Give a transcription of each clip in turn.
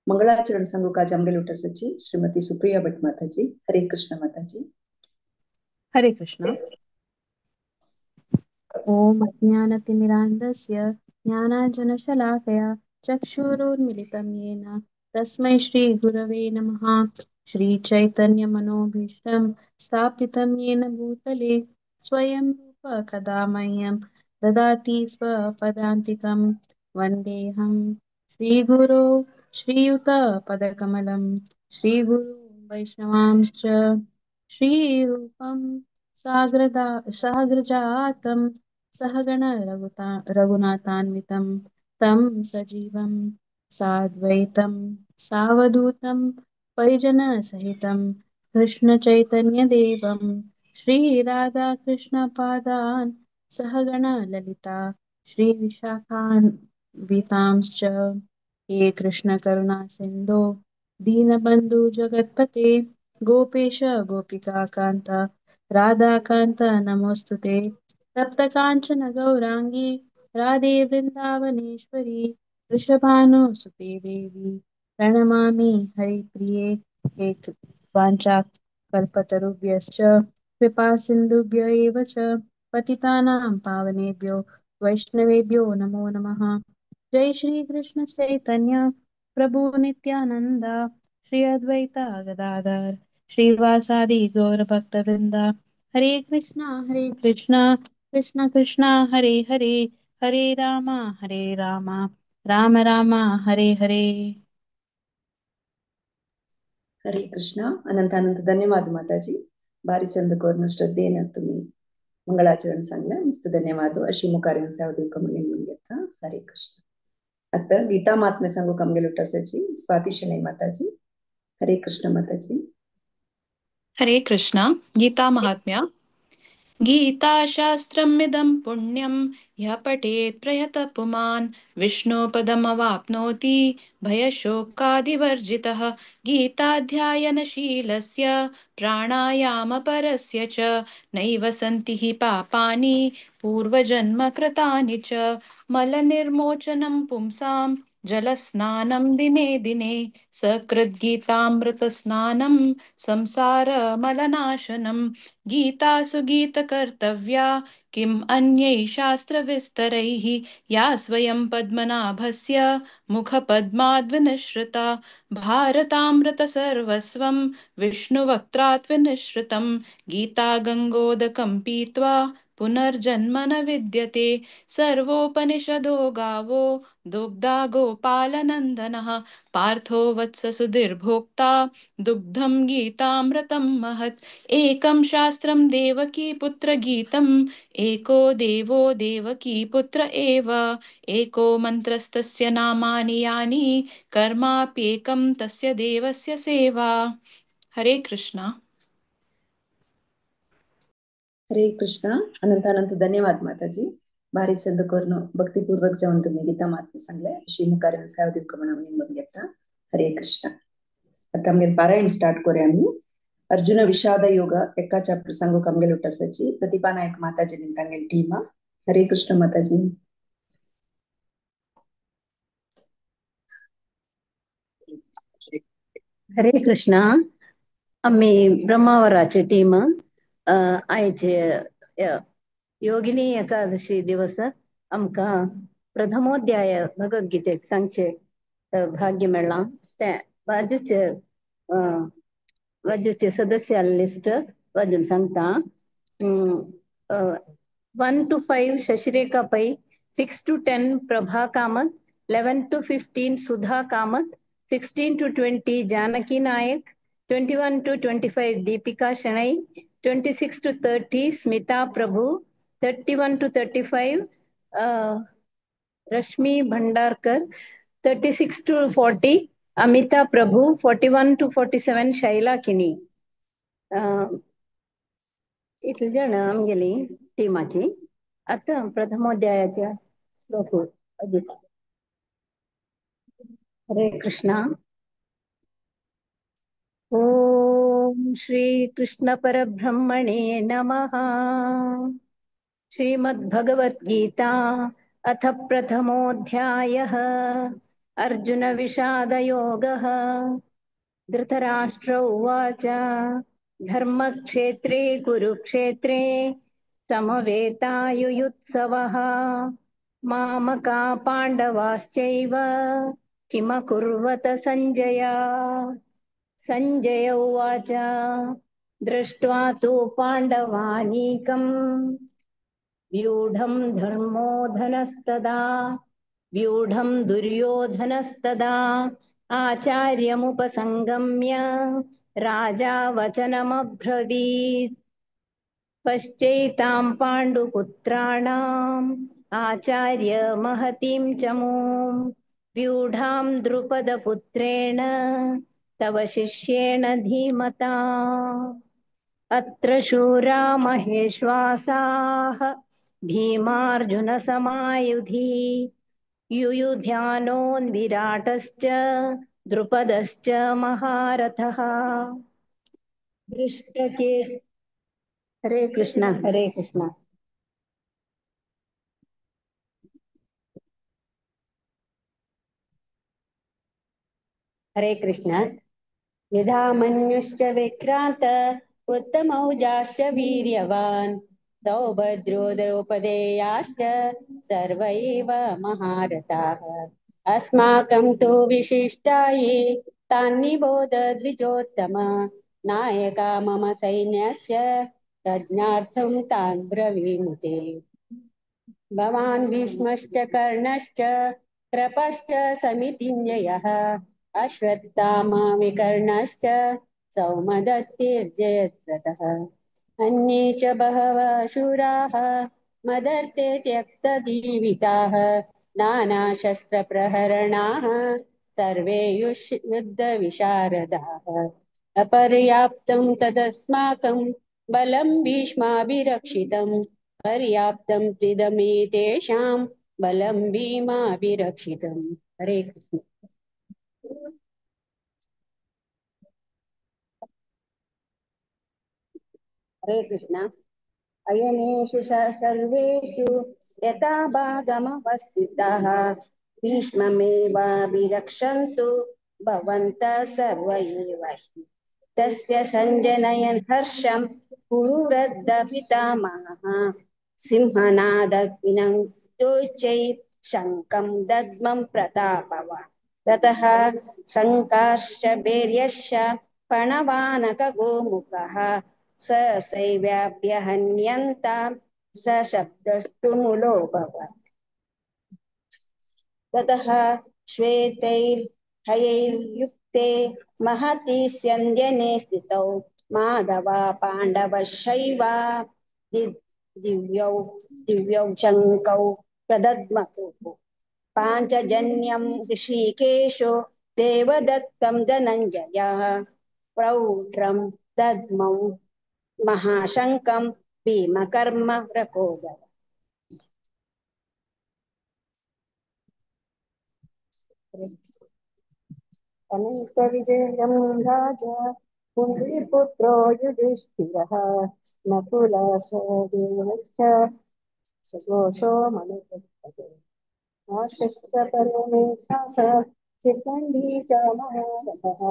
मंगळाचरण सांगू का आमगेले उठासाची श्रीमती सुप्रिया भट माताजी. हरे कृष्ण माताजी. हरे कृष्ण. ॐ अज्ञानतिमिरान्धस्य ज्ञानाञ्जनशलाकया चक्षुरुन्मिलितं येन तस्मै श्रीगुरवे नमः. श्रीचैतन्यमनोभीष्टं स्थापितं येन भूतले स्वयं रूप कदा मह्यं ददाति स्वपदान्तिकं. वन्देऽहं श्रीगुरो श्रीयुतपदकमलं श्रीगुरुं वैष्णवांश्च. श्रीरूपं साग्रदा साग्रजातं सहगण रघुनाथान्वितं तं सजीवं साद्वैतं सावधूतं परिजनसहितं कृष्णचैतन्यदेवं श्रीराधाकृष्णपादान् सहगण ललिता श्रीविशाखान्वितांश्च. हे कृष्ण करुणा सिन्धो दीनबन्धु जगत्पते गोपेश गोपिकाकान्त राधाकान्त नमोऽस्तु ते. तप्तकाञ्चन गौराङ्गी राधे वृन्दावनेश्वरी वृषभानुसुते देवी प्रणमामि हरिप्रिये. हे वाञ्छाकल्पतरुभ्यश्च कृपा सिन्धुभ्य एव च पतितानां पावनेभ्यो वैष्णवेभ्यो नमो नमः. जय श्री कृष्ण चैतन्य प्रभु नित्यानंद श्री अद्वैत गदाधर श्रीवासादि गौर भक्तवृंद. हरे कृष्णा कृष्ण कृष्ण हरे हरे, हरे राम राम राम हरे हरे. हरे कृष्ण. अनंत अनंत धन्यवाद माताजी. भारी चंद कोरून श्रद्धेन तुम्ही मंगळाचरण सांगला. मस्त धन्यवाद. अशी मुखारीन सेवा दिवका म्हणून घेता. हरे कृष्ण. आता गीता महात्म्य सांगू कामगेल उठासाची स्वाती शनै माताजी. हरे कृष्ण माताजी. हरे कृष्ण. गीता महात्म्य. गीताशास्त्रमिदं पुण्यं ह्य पठेत् प्रयतः पुमान् विष्णुपदमवाप्नोति भयशोकादिवर्जितः. गीताध्यायनशीलस्य प्राणायामपरस्य च नैव सन्ति हि पापानि पूर्वजन्मकृतानि च. मलनिर्मोचनं पुंसां जलस्नानं दिने दिने सकृद्गीतामृतस्नानं संसारमलनाशनं. गीतासु गीतकर्तव्या किम् अन्यैः शास्त्रविस्तरैः या स्वयं पद्मनाभस्य मुखपद्माद्विनिःसृता. भारतामृतसर्वस्वं विष्णुवक्त्रात् विनिःसृतं. गीतागङ्गोदकं पीत्वा पुनर्जन्म न विद्यते. सर्वोपनिषदो गावो दुग्धा गोपालनन्दनः. पार्थो वत्ससुधीर्भोक्ता दुग्धं गीतामृतं महत्. एकं शास्त्रं देवकी पुत्रगीतम् एको देवो देवकी पुत्र एव. एको मंत्रस्तस्य नामानि यानि कर्माप्येकं तस्य देवस्य सेवा. हरे कृष्णा. हरे कृष्णा. अनंत अनंत धन्यवाद माताजी. भारी चंद करून भक्तिपूर्वक जाऊन तुम्ही गीता महात्म्य सांगले. अशी मुखारीन सेवा दिवका म्हणून निमून घेता. हरे कृष्ण. आता आमगेले पारायण स्टार्ट करूया आमी. अर्जुन विषाद योग एका चॅप्टर सांगू आमगेले उठासाची प्रतिभा नायक माताजी तांगेली टीम. हरे कृष्ण माताजी. हरे कृष्णा. आम्ही ब्रह्मावराचे टीम आयचे योगिनी एकादशी दिवस आमकां प्रथमोध्याय भगवद्गीतेक सांगचे भाग्य मेळ्ळां. ते बाजूचे बाजूचे सदस्य लिस्ट बाजून सांगता. 1 to 5 Shashirekha Pai, 6 to 10 Prabha Kamath, 11 to 15 Sudha Kamath, 16 to 20 Janaki Nayak, 21 to 25 Deepika Shenoy, 26 to 30 Smita Prabhu, 31 to 35 Rashmi Bhandarkar, 36 to 40 Amita Prabhu, 41 to 47 Shaila Kini. इतले जाण आमगेली टिमाची. आतां प्रथमोध्यायाच्या श्लोक अजित. हरे कृष्णा. ओम श्री कृष्ण परब्रह्मणे नमः. श्रीमद्भगवद्गीता अथ प्रथमोऽध्यायः. अर्जुनविषादयोगः। धृतराष्ट्र उवाच, धर्मक्षेत्रे कुरुक्षेत्रे समवेतायुयुत्सवः। मामका पाण्डवाश्चैव किमकुर्वत सञ्जय। सञ्जय उवाच, दृष्ट्वा तु पाण्डवानीकं व्यूढं धर्मोधनस्तदा व्यूढं दुर्योधनस्तदा आचार्यमुपसंगम्य राजा वचनमब्रवीत्। पश्चैतां पाण्डुपुत्राणाम् आचार्य महतीं चमूं व्यूढां द्रुपदपुत्रेण तव शिष्येण धीमता। अत्र शूरा महेश्वासाः भीमार्जुनसमायुधि युयुध्यानोन्विराटश्च द्रुपदश्च महारथः। दृष्टके हरे कृष्ण हरे कृष्ण। हरे कृष्ण। युधामन्युश्च विक्रान्त उत्तमौजाश्च वीर्यवान् सौभद्रो द्रौपदेयाश्च सर्व एव महारथाः। अस्माकं तु विशिष्टाये तान्निबोध द्विजोत्तम। नायका मम सैन्यस्य तज्ज्ञार्थं तान् ब्रवीमि ते। भवान् भीष्मश्च कर्णश्च कृपश्च समितिञ्जयः अश्वत्थामा विकर्णश्च सौमदत्तिर्जयद्रथः। अन्ये च बहवः शूराः मदर्थे त्यक्तजीविताः नानाशस्त्रप्रहरणाः सर्वे युद्धविशारदाः। अपर्याप्तं तदस्माकं बलं भीष्माभिरक्षितं पर्याप्तं त्विदमेतेषां बलं भीमाभिरक्षितम्। हरे कृष्ण। हरे कृष्ण। अयनेषु सर्वेषु यथा भागमवस्थिताः भीष्ममेवाभिरक्षन्तु भवन्तः सर्व एव हि। तस्य सञ्जनयन् हर्षं कुरुवृद्धपितामहः सिंहनादविनन्दोच्चैः शङ्खं दद्मं प्रतापवान्। ततः शङ्काश्च पणवानकगोमुखः स सैव्याभ्यहन्यन्ता स शब्दस्तु मुलोऽभवत्। ततः श्वेतैर्हयैर्युक्ते महति स्यन्दने स्थितौ माधवा पाण्डवशैवा दिव्यौ दिव्यौ शङ्कौ प्रदद्मतुः। पाञ्चजन्यं ऋषिकेशो देवदत्तं धनञ्जयः प्रौढ्रं दद्मौ महाशङ्कं भीमकर्म रकोदर। अनन्तविजयं राजा कुन्तीपुत्रो युधिष्ठिरः नकुलः सहदेवश्च सघोषो मनुपते। आशश्च परमेशासः शिखण्डी च महारथः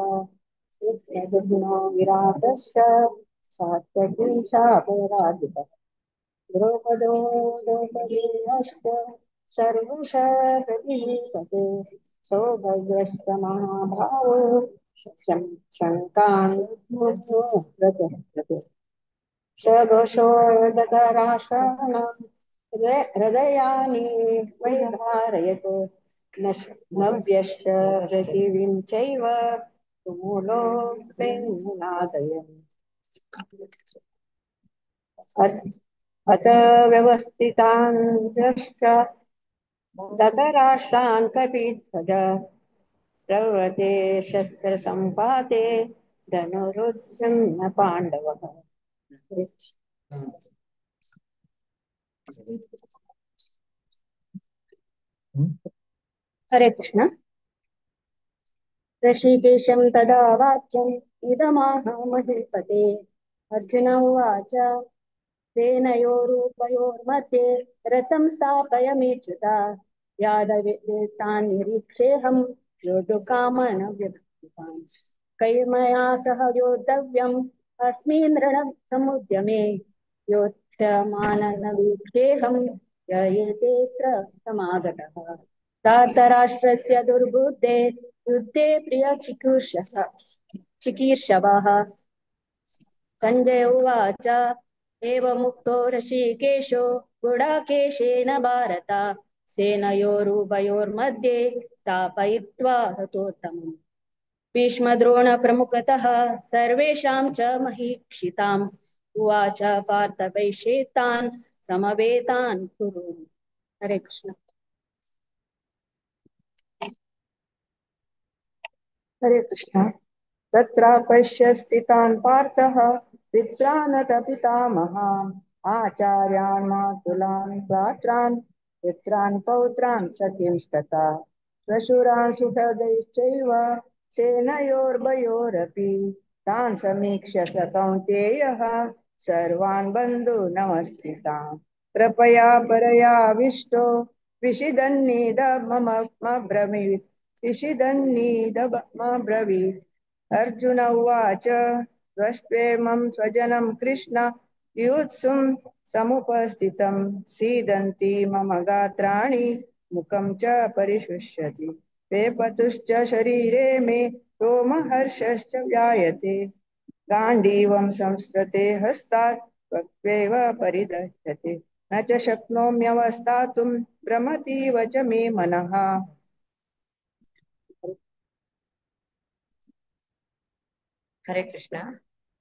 विघ्नो विराटश्च सात्यकीशापराजितः। द्रौपदो द्रौपदेयश्च सर्वशः प्रतिहीपते सौभद्रश्च महाभावो शङ्कान् सघोषो दतराष्ट्राणां हृदयानि वैधारयत्। नव्यश्च पृथिवीं चैव तुमुलो पेन्नादयन्। अत व्यवस्थितान् द्रष्टा दतराष्ट्रान् कपिध्वज प्रव्रते शस्त्रसम्पाते धनुरुद्यम्य पाण्डवः। हरे कृष्ण। ऋषिकेशं तदा वाक्यम् इदमाह महीपते। अर्जुन उवाच, सेनयोरुभयोर्मध्ये रथं स्थापयमेच्युता यादवेतान् निरीक्षेऽहं योद्धुकामान् व्यक्तिवान्। कैर्मया सह योद्धव्यम् अस्मिन् रणसमुद्यमे योत्थमानवीक्षेऽहं ययेतेऽत्र समागतः। धार्तराष्ट्रस्य दुर्बुद्धे युद्धे प्रियचिकीर्षवः। सञ्जय उवाच एवमुक्तो ऋषिकेशो गुडाकेशेन भारत सेनयोरुभयोर्मध्ये स्थापयित्वा रथोत्तमम्। भीष्मद्रोणप्रमुखतः सर्वेषां च महीक्षिताम् उवाच पार्थ वैश्येतान् समवेतान् कुरु। हरे कृष्ण। हरे कृष्ण। तत्र पश्य स्थितान् पार्थः पित्रानत पितामहान् आचार्यान् मातुलान् भ्रात्रान् पित्रान् पौत्रान् सखींस्तथा श्वशुरान् सुहृदैश्चैव सेनयोर्भयोरपि तान् समीक्ष्य स कौन्तेयः सर्वान् बन्धूनमस्थितान्। कृपया परयाविष्टो विषिदन्निदमब्रवीत् विषिदन्निदमब्रवीत्। अर्जुन उवाच त्वष्ट्वेमं स्वजनं कृष्ण युत्सुं समुपस्थितं सीदन्ति मम गात्राणि मुखं च परिशुष्यति वेपतुश्च शरीरे मे रोमहर्षश्च जायते गाण्डीवं संस्रते हस्तात् त्वक्वेव परिदह्यते न च शक्नोम्यवस्थातुं भ्रमतीव च मे मनः। हरे कृष्ण।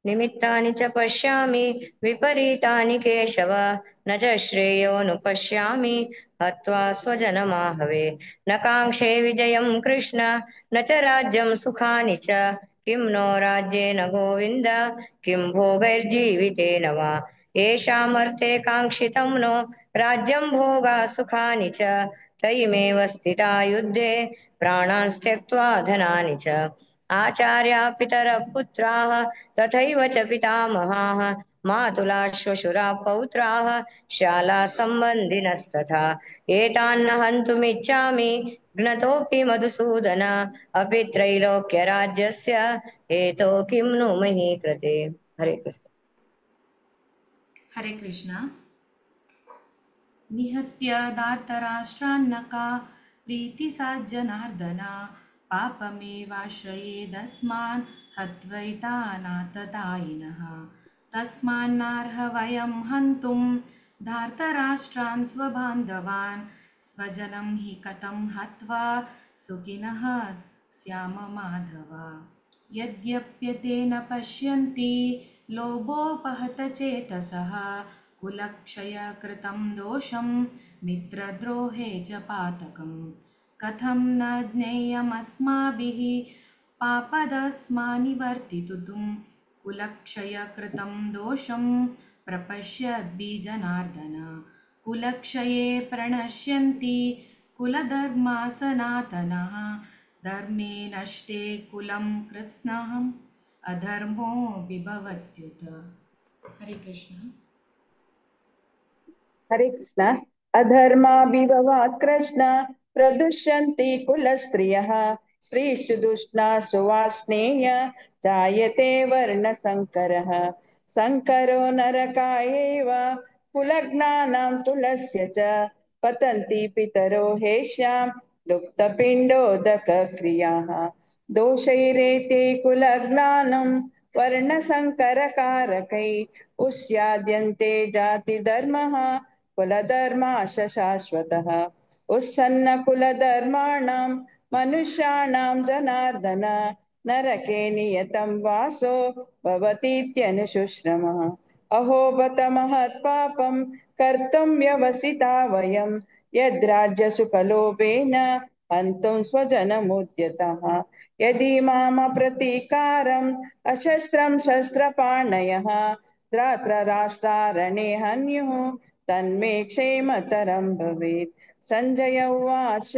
निमित्तानि च पश्यामि विपरीतानि केशव न च श्रेयोनुपश्यामि हत्वा स्वजनमाहवे। न काङ्क्षे विजयं कृष्ण न च राज्यं सुखानि च किं नो राज्येन गोविन्द किं भोगैर्जीवितेन वा। येषामर्थे काङ्क्षितं नो राज्यं भोगा सुखानि च तयिमेव स्थिता युद्धे प्राणांस्त्यक्त्वा धनानि च। आचार्या पितरः पुत्राः तथैव च पितामहाः मातुला श्वशुरा पौत्राः शाला सम्बन्धिनस्तथा। एतान्न हन्तुमिच्छामि घ्नतोऽपि मधुसूदन अपि त्रैलोक्यराज्यस्य हेतो किं नु मही कृते। हरे कृष्ण। हरे कृष्ण। निहत्य धार्तराष्ट्रान्नका प्रीतिसाज्जनार्दन पापमेवाश्रयेदस्मान् हत्वैतानाततायिनः। तस्मान्नार्ह वयं हन्तुं धार्तराष्ट्रान् स्वबान्धवान् स्वजनं हि कथं हत्वा सुखिनः स्याम माधव। यद्यप्यतेन पश्यन्ति लोभोपहतचेतसः कुलक्षयकृतं दोषं मित्रद्रोहे च पातकम्। कथं न ज्ञेयमस्माभिः पापदस्मानिवर्तितुं कुलक्षयकृतं दोषं प्रपश्यद्बिजनार्दन। कुलक्षये प्रणश्यन्ति कुलधर्मा सनातनः धर्मे नष्टे कुलं कृत्स्नहम् अधर्मो विभवत्युत। हरे कृष्ण। हरे कृष्ण। अधर्मा विभवात् कृष्ण प्रदुष्यन्ति कुलस्त्रियः स्त्रीषु दुष्णासु वाष्णेय जायते वर्णसंकरः। संकरो नरकायैव कुलज्ञानां कुलस्य च पतन्ति पितरो हेष्यां लुप्तपिण्डोदकक्रियाः। दोषैरेते कुलज्ञानं वर्णसंकरकारकै उस्याद्यन्ते जातिधर्मः कुलधर्माश शाश्वतः। उत्सन्नकुलधर्माणां मनुष्याणां जनार्दन नरके नियतं वासो भवतीत्यनुशुश्रमः। अहो बत महत्पापं कर्तुं व्यवसिता वयं यद्राज्यसुखलोभेन हन्तुं स्वजनमुद्यतः। यदि मामप्रतीकारम् अशस्त्रं शस्त्रपाणयः धार्तराष्ट्रारणे हन्युः तन्मे क्षेमतरं भवेत्। सञ्जय उवाच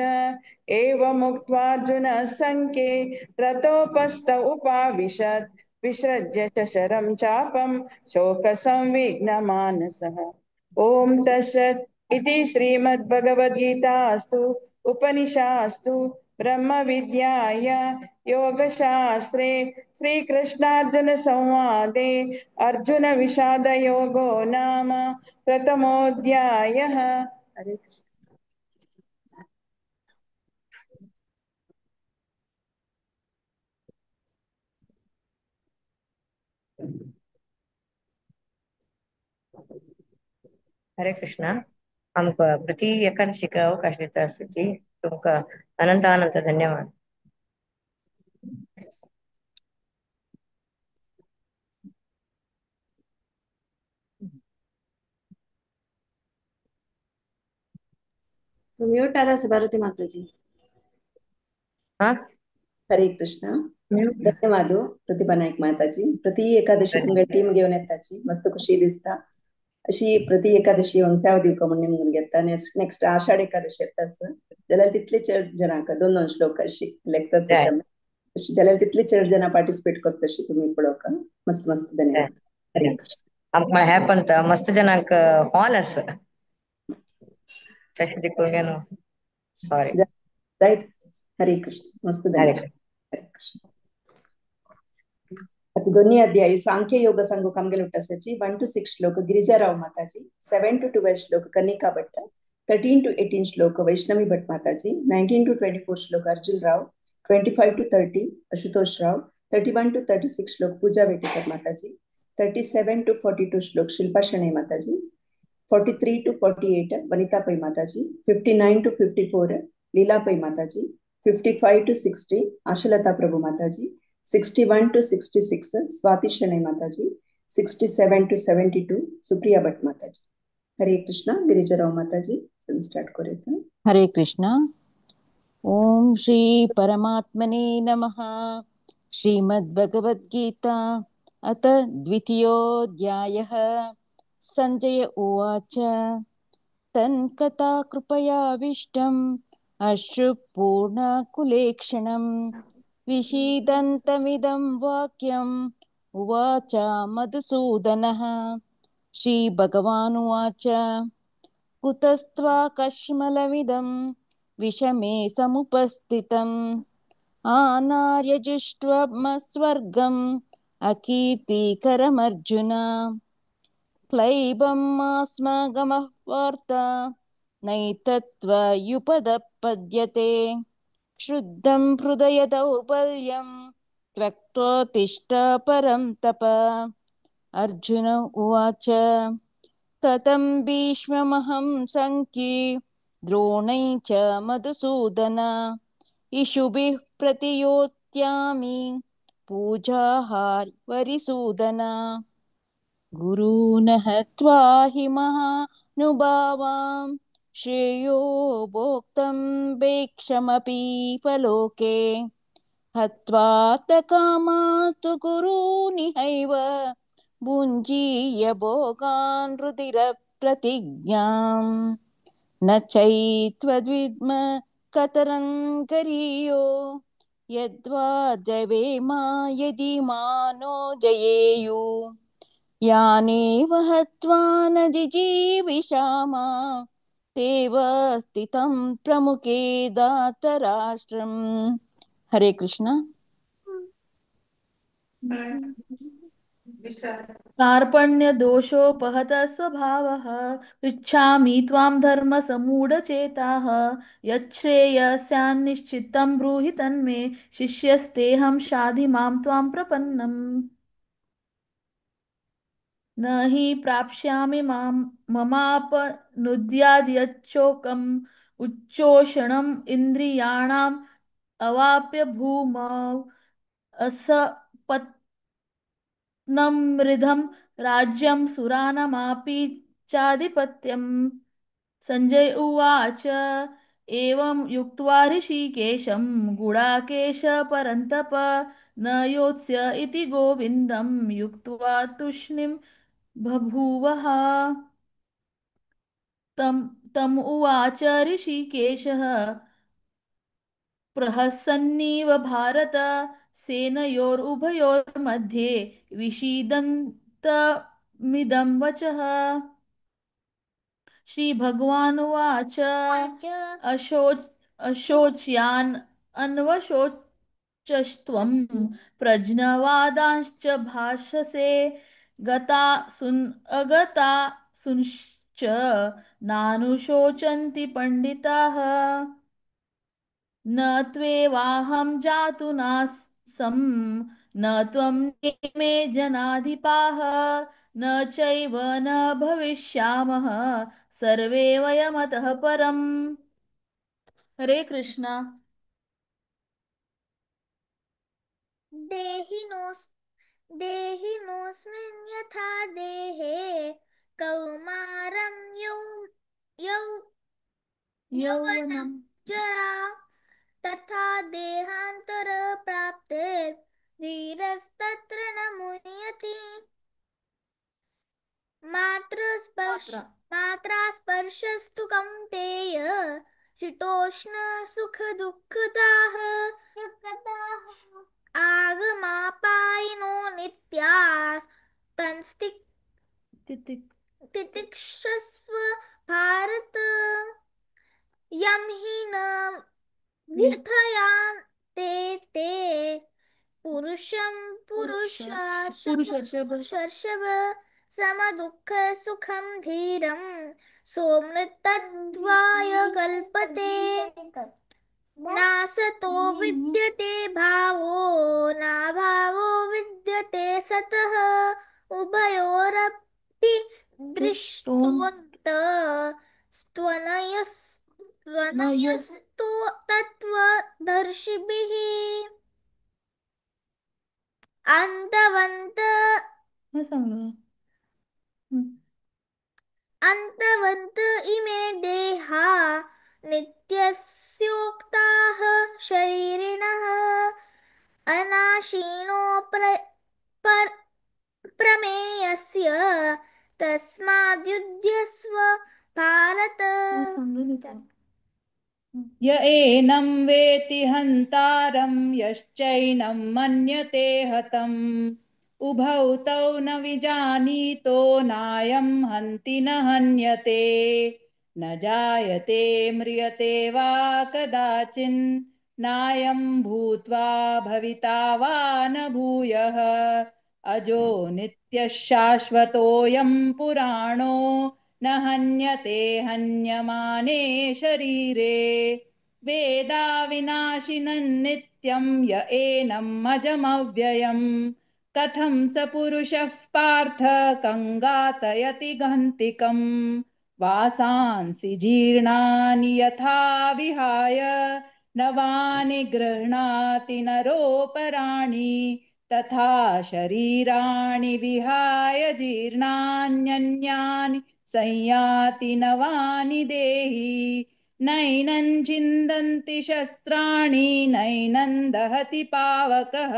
एवमुक्त्वार्जुनः सङ्ख्ये रतोपस्थ उपाविशत् विसृज्य शशरं चापं शोकसंविघ्नमानसः। ॐ तत्सत्। इति श्रीमद्भगवद्गीतास्तु उपनिषास्तु ब्रह्मविद्याय योगशास्त्रे श्रीकृष्णार्जुनसंवादे अर्जुनविषादयोगो नाम प्रथमोऽध्यायः। हरे कृष्ण। हरे कृष्ण। आमकां प्रति एकादशीक अवकाश दिता आसची तुमकां अनंत अनंत धन्यवाद। म्यूट आसा भारती माताजी। हा, हरे कृष्ण। धन्यवाद प्रतिभा नायक माताजी। प्रति एकादशी तुमगे टीम घेवन येताची मस्त खुशी दिसता। अशी प्रति एकादशी येवन सेवा दिवका म्हणून निमगून घेता। नेक्स्ट आषाढ एकादशी येता जाल्यार तितले चड जणांक दोन दोन श्लोक अशी लेखता जाल्यार तितले चड जणां पार्टिसिपेट करता अशी तुमी पळोवका। मस्त मस्त धन्यवाद। हरे कृष्ण। आमकां हें पण मस्त जणांक हॉल आसा तशें देखून न्हू, सॉरी। हरे कृष्ण। मस्त धन्यवाद। हरे कृष्ण। आता दोन्ही अध्याय सांख्य योग सांगूक आमगेले उट्टासाची 1 to 6 श्लोक गिरिजाराव माताजी, 7 to 12 श्लोक कनिका भट्ट, 13 to 18 श्लोक वैष्णवी भट्ट माताजी, 19 to 24 श्लोक अर्जुन राव, 25 to 30 Ashutosh Rao, 31 to 36 श्लोक पूजा वेटेकर माताजी, 37 to 42 श्लोक शिल्पा शणै माताजी, 43 to 48 Vanita Pai Mataji, 59 to 54 Leela Pai Mataji, 55 to 60 Ashalata Prabhu Mataji, 61 to 66 Swati Shanai Mataji, 67 to 72 Supriya Bhatt Mataji. Hare Krishna. Girija Rao Mataji start करूया। हरे कृष्णा। ओम श्री परमात्मने नमः। श्रीमद्भगवद्गीता अथ द्वितीयोऽध्यायः। संजय उवाच। तन्कथा कृपयाविष्टम् अश्रुपूर्णकुलेक्षणं विषीदन्तमिदं वाक्यम् उवाच मधुसूदनः। श्रीभगवानुवाच। कुतस्त्वा कश्मलमिदं विषमे समुपस्थितम् आनार्यजुष्ट्वमस्वर्गम् अकीर्तिकरमर्जुन। क्लैबं मास्मगमः वार्ता नैतत्त्वयुपदपद्यते। शुद्धं हृदय दौर्बल्यं त्वक्तोत्तिष्ठ परं तप। अर्जुन उवाच। कथं भीष्ममहं सङ्ख्ये द्रोणै च मधुसूदन इषुभिः प्रतियोत्यामि पूजाहार वरिसूदन। गुरून् हत्वा हि महानुभावां श्रेयो भोक्तं भिक्षमपि पलोके। हत्वा कामास्तु गुरूनिहैव भुञ्जीय भोगान् रुधिरप्रतिज्ञाम्। न चैत्वद्विद्म कतरं गरीयो यद्वा जवेमा यदि मानो जयेयु। यानेव हत्वा न जिजीविषामा तेव स्थितं प्रमुखे दातराष्ट्रम्। हरे कृष्ण। कार्पण्यदोषोपहत स्वभावः पृच्छामि त्वां धर्मसमूढचेताः यच्छ्रेयस्यान्निश्चितं ब्रूहि तन्मे शिष्यस्तेऽहं शाधि मां त्वां प्रपन्नम्। न हि प्राप्स्यामि मां ममापनुद्याद्यच्चोकम् उच्चोषणम् इन्द्रियाणाम् अवाप्य भूमौ असपत्नमृधं राज्यं सुरानमापि चाधिपत्यम्। संजय उवाच। एवं युक्त्वा ऋषिकेशं गुडाकेश परन्तप न योत्स्य इति गोविन्दं युक्त्वा तूष्णीं बभूवः। तम तम उवाच ऋषिकेशः प्रहसन्निव भारत सेनयोरुभयोर्मध्ये विषीदन्तमिदं वचः। श्रीभगवानुवाच अशोच अशोच्यान् अन्वशोचस्त्वं प्रज्ञवादांश्च भाषसे गता सुन अगता सुंश्च नानुशोचन्ति पण्डिताः। न त्वेवाहं जातु नासं न त्वं मे जनाधिपाः न चैव न भविष्यामः सर्वे वयमतः परम्। हरे कृष्णा। देहिनोस् देहिनोऽस्मिन् यथा देहे कौमारं यौ यौ यौवनं यौवनं जरा तथा देहान्तरप्राप्तेर् धीरस्तत्र न मुह्यति। मात्रस्पर्श मात्रा मात्रा स्पर्शस्तु कौन्तेय शीतोष्ण सुखदुःखदाः आगमापायिनो नित्यास्तंस्ति तितिक् तितिक्षस्व भारत। यं हि न व्यथयान्ते ते पुरुषं पुरुष पुरुषार्षभ पुरुषर्षभ पुरुषर्षभ समदुःखसुखं धीरं सोमृतत्वाय कल्पते। नासतो विद्यते भावो नाभावो विद्यते सतः उभयोरपि दृष्टोऽन्त दृष्टोऽन्त नयस् स्त्वनयस्तो तत्त्वदर्शिभिः। अन्तवन्त सांगलं. अन्तवन्त इमे देहा नित्यस्योक्ताः शरीरिणः अनाशीनो पर, प्रमेयस्य तस्माद्युध्यस्व भारत। सांगलं. य एनं वेति हन्तारं यश्चैनं मन्यते हतम् उभौ तौ न विजानीतो नायं हन्ति न हन्यते न जायते म्रियते वा कदाचिन् नायं भूत्वा भविता वा न भूयः अजो नित्यः शाश्वतोऽयं पुराणो न हन्यते हन्यमाने शरीरे वेदाविनाशिनं नित्यं य एनम् अजमव्ययम् कथं स पुरुषः पार्थ कङ्गातयति गन्तिकम् वासांसि जीर्णानि यथा विहाय नवानि गृह्णाति नरोपराणि तथा शरीराणि विहाय जीर्णान्यन्यानि संयाति नवानि देहि नैनं छिन्दन्ति शस्त्राणि नैनं दहति पावकः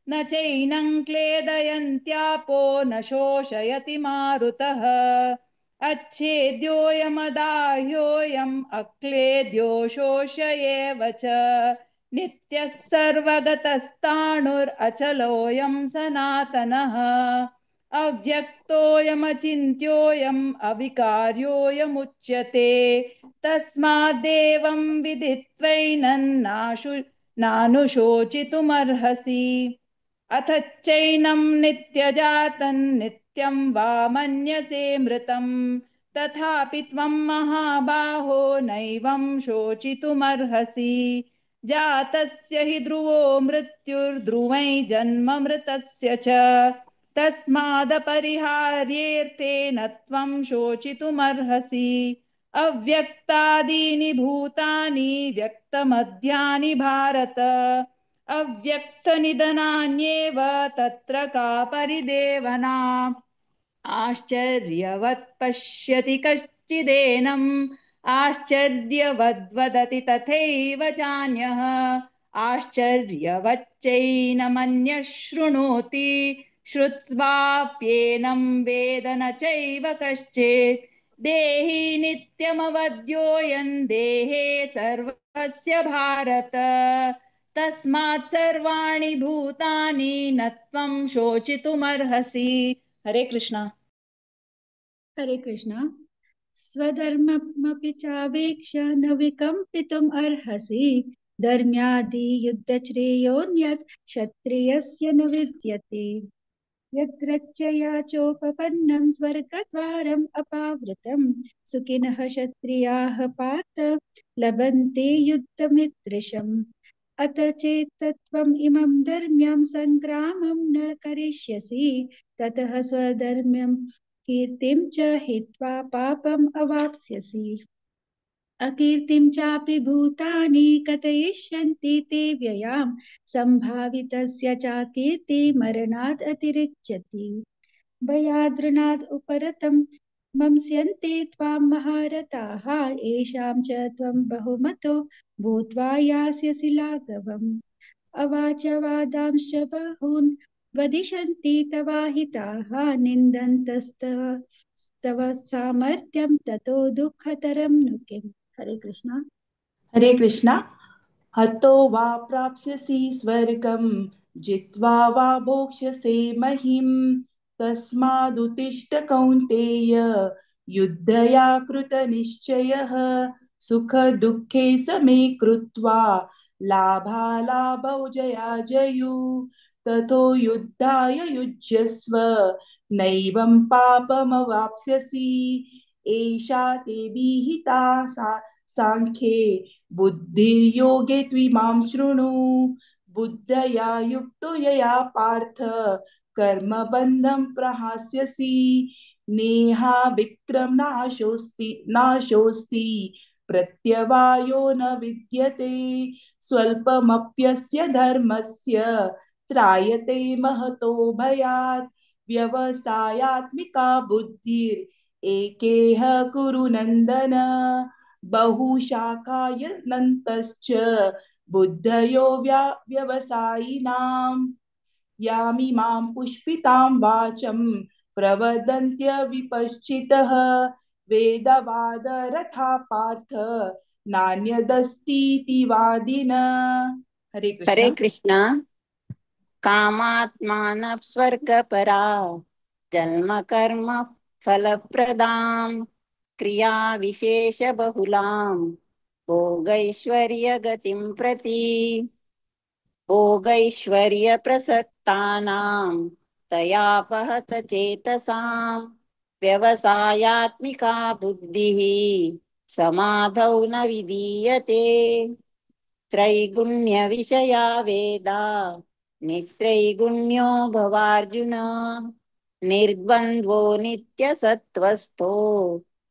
न चैनं क्लेदयन्त्यापो न शोषयति मारुतः अच्छेद्योऽयमदाह्योऽयम् अक्लेद्यो शोष्य एव च नित्यः सर्वगतस्ताणुरचलोऽयं सनातनः अव्यक्तोऽयमचिन्त्योऽयम् अविकार्योऽयमुच्यते तस्माद्देवं विदित्वैनन्नाशु नानुशोचितुमर्हसि। अथ चैनं नित्यजातं नित्यं वा मन्यसे मृतं तथापि त्वं महाबाहो नैवं शोचितुमर्हसि। जातस्य हि ध्रुवो मृत्युर्ध्रुवै जन्म मृतस्य च तस्मादपरिहार्येऽर्थे न त्वं शोचितुमर्हसि। अव्यक्तादीनि भूतानि व्यक्तमध्यानि भारत अव्यक्तनिधनान्येव तत्र का परिदेवना। आश्चर्यवत् पश्यति कश्चिदेनम् आश्चर्यवद्वदति तथैव चान्यः आश्चर्यवच्चैनमन्यः शृणोति श्रुत्वाप्येनं वेद न चैव कश्चित्। देहि नित्यमवद्योऽयं देहे सर्वस्य भारत तस्मात् सर्वाणि भूतानि न त्वं शोचितुमर्हसि। हरे कृष्णा। हरे कृष्णा। स्वधर्ममपि चावेक्ष्य न विकम्पितुम् अर्हसि। धर्म्यादि युद्धश्रेयोऽन्यत् क्षत्रियस्य न विद्यते। यद्रच्चया चोपपन्नं स्वर्गद्वारम् अपावृतं सुखिनः क्षत्रियाः पार्थ लभन्ते युद्धमिदृशम्। अत चेत्त्वम् इमं धर्म्यं संग्रामं न करिष्यसि ततः स्वधर्म्यं कीर्तिं च हित्वा पापम् अवाप्स्यसि। अकीर्तिं चापि भूतानि कथयिष्यन्ति ते व्ययां संभावितस्य चाकीर्ति मरणात् अतिरिच्यति। भयादृणात् उपरतं मंस्यन्ते त्वां महारथाः येषां च त्वं बहुमतो भूत्वा यास्यसि लाघवम्। अवाचवादांश्च बहून् वदिष्यन्ति तवाहिताः निन्दन्तस्तव सामर्थ्यं ततो दुःखतरं नु किम्। हरे कृष्णा। हरे कृष्णा। हतो वा प्राप्स्यसि स्वर्गं जित्वा वा भोक्ष्यसे महिं तस्मादुत्तिष्ठ कौन्तेय युद्धया कृतनिश्चयः। सुखदुःखे समे कृत्वा लाभालाभौ जयाजयु ततो युद्धाय युज्यस्व नैवं पापमवाप्स्यसि। एषा ते विहिता सांख्ये बुद्धिर्योगे त्विमां शृणु। बुद्धया युक्तो यया पार्थ कर्मबन्धं प्रहास्यसि। नेहा विक्रम नाशोऽस्ति नाशोऽस्ति प्रत्यवायो न विद्यते। स्वल्पमप्यस्य धर्मस्य त्रायते महतो भयात्। व्यवसायात्मिका बुद्धिर् एकेह कुरु नन्दन। बहुशाखायनन्तश्च बुद्धयो व्यवसायिनाम्। यामिमां पुष्पितां वाचं प्रवदन्त्य विपश्चितः। वेदवादरथा पार्थ नान्यदस्तीति वादिन। हरे हरे कृष्णा। कृष्ण। कामात्मानः स्वर्गपरा जन्म कर्म फलप्रदां क्रिया विशेष बहुलां भोगैश्वर्यगतिं प्रति भोगैश्वर्य प्रसक्तानां तयापहत चेतसां व्यवसायात्मिका बुद्धिः समाधौ न विधीयते। त्रैगुण्य विषया वेदा निस्त्रैगुण्यो भवार्जुन निर्द्वन्द्वो नित्यसत्त्वस्थो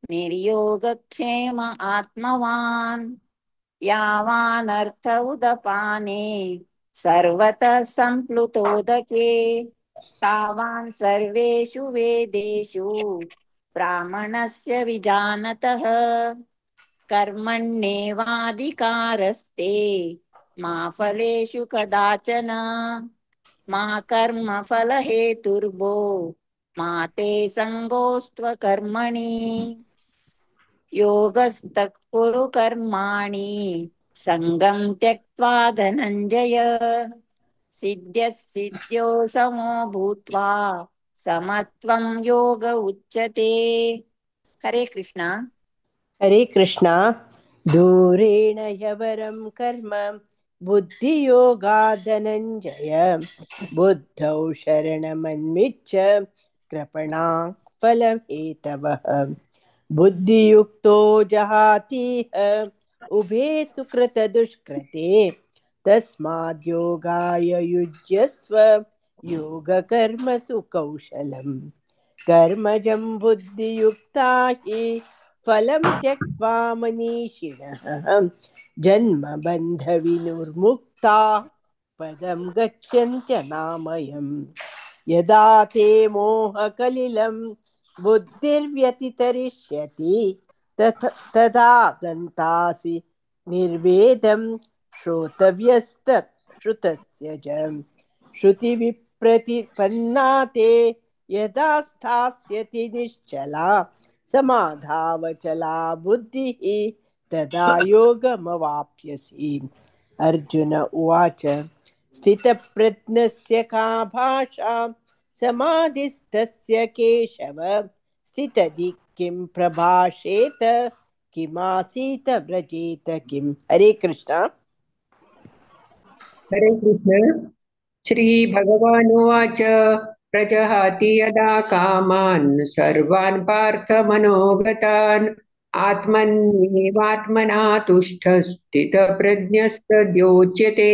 निर्योगक्षेम आत्मवान्। यावानर्थ उदपाने सर्वतः सम्प्लुतोदके तावान् सर्वेषु वेदेषु ब्राह्मणस्य विजानतः। कर्मण्येवाधिकारस्ते मा फलेषु कदाचन मा कर्मफलहेतुर्भो मा ते सङ्गोऽस्त्वकर्मणि। योगस्थः कुरु कर्माणि सङ्गं त्यक्त्वा धनञ्जय सिद्ध्यः सिद्ध्यो समो भूत्वा समत्वं योग उच्यते। हरे कृष्णा। हरे कृष्णा। दूरेण ह्यवरं कर्म बुद्धियोगादनञ्जय बुद्धौ शरणमन्विच्छ कृपणा फलहेतवः। बुद्धियुक्तो जहातीह उभे सुकृतदुष्कृते तस्माद्योगाय युज्यस्व योगकर्मसु कौशलम्। कर्मजं बुद्धियुक्ता हि फलं त्यक्त्वा मनीषिणः जन्मबन्धविनिर्मुक्ता पदं गच्छन्त्यनामयम्। यदा ते मोहकलिलं बुद्धिर्व्यतितरिष्यति तदा गन्तासि निर्वेदं श्रोतव्यस्त श्रुतस्य च। श्रुतिविप्रतिपन्ना ते यदा स्थास्यति निश्चला समाधावचला बुद्धिः तदा योगमवाप्स्यसि। अर्जुन उवाच स्थितप्रज्ञस्य का भाषा समाधिस्थस्य केशव स्थितधि किं प्रभाषेत किमासीत व्रजेत किं। हरे कृष्ण। हरे कृष्ण। श्री भगवानुवाच प्रजहाति यदा कामान् सर्वान् पार्थ मनोगतान् आत्मन्येवात्मना तुष्टस्थितप्रज्ञस्तद्योच्यते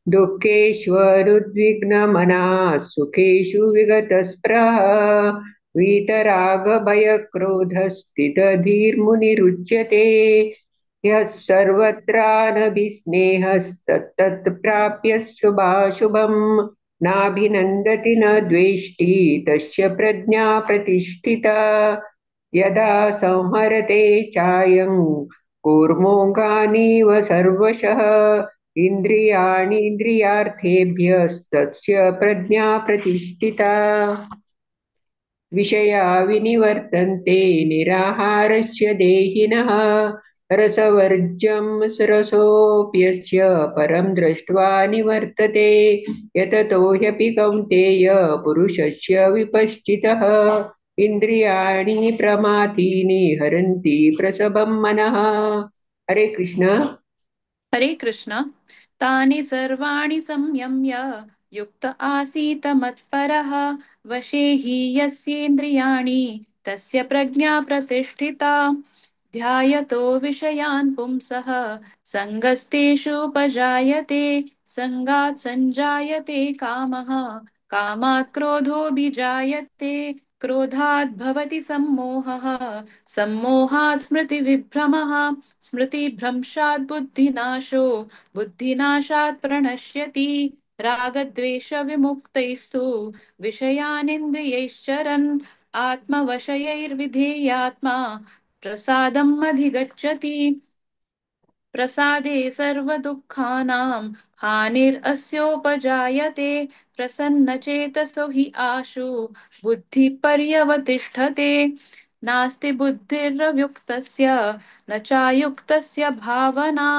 दुःखेष्वरुद्विग्नमनाः सुखेषु विगतस्पृहः वीतरागभयक्रोधस्थितधीर्मुनिरुच्यते यः सर्वत्रानभिस्नेहस्तत्तत् प्राप्य शुभाशुभं नाभिनन्दति न द्वेष्टि तस्य प्रज्ञा प्रतिष्ठिता। यदा संहरते चायं कूर्मोऽङ्गानीव सर्वशः इन्द्रियाणीन्द्रियार्थेभ्यस्तस्य प्रज्ञा प्रतिष्ठिता। विषया विनिवर्तन्ते निराहारस्य देहिनः रसवर्ज्यं रसोऽप्यस्य परं दृष्ट्वा निवर्तते यततो ह्यपि कौन्तेय पुरुषस्य विपश्चितः इन्द्रियाणि प्रमाथीनि हरन्ति प्रसभं मनः। हरे कृष्ण। हरे कृष्ण। तानि सर्वाणि संयम्य युक्त आसीत मत्परः वशे हि यस्येन्द्रियाणि तस्य प्रज्ञा प्रतिष्ठिता। ध्यायतो विषयान् पुंसः सङ्गस्तेषुपजायते सङ्गात् सञ्जायते कामः कामात् क्रोधोऽभिजायते क्रोधात् भवति सम्मोहः सम्मोहात् स्मृतिविभ्रमः स्मृतिभ्रंशात् बुद्धिनाशो बुद्धिनाशात् प्रणश्यति। रागद्वेषविमुक्तैस्तु विषयानिन्द्रियैश्चरन् आत्मवशयैर्विधेयात्मा प्रसादम् अधिगच्छति। प्रसादे सर्वदुःखानां हानिरस्योपजायते प्रसन्नचेतसो हि आशु बुद्धिपर्यवतिष्ठते। नास्ति बुद्धिरव्युक्तस्य न चायुक्तस्य भावना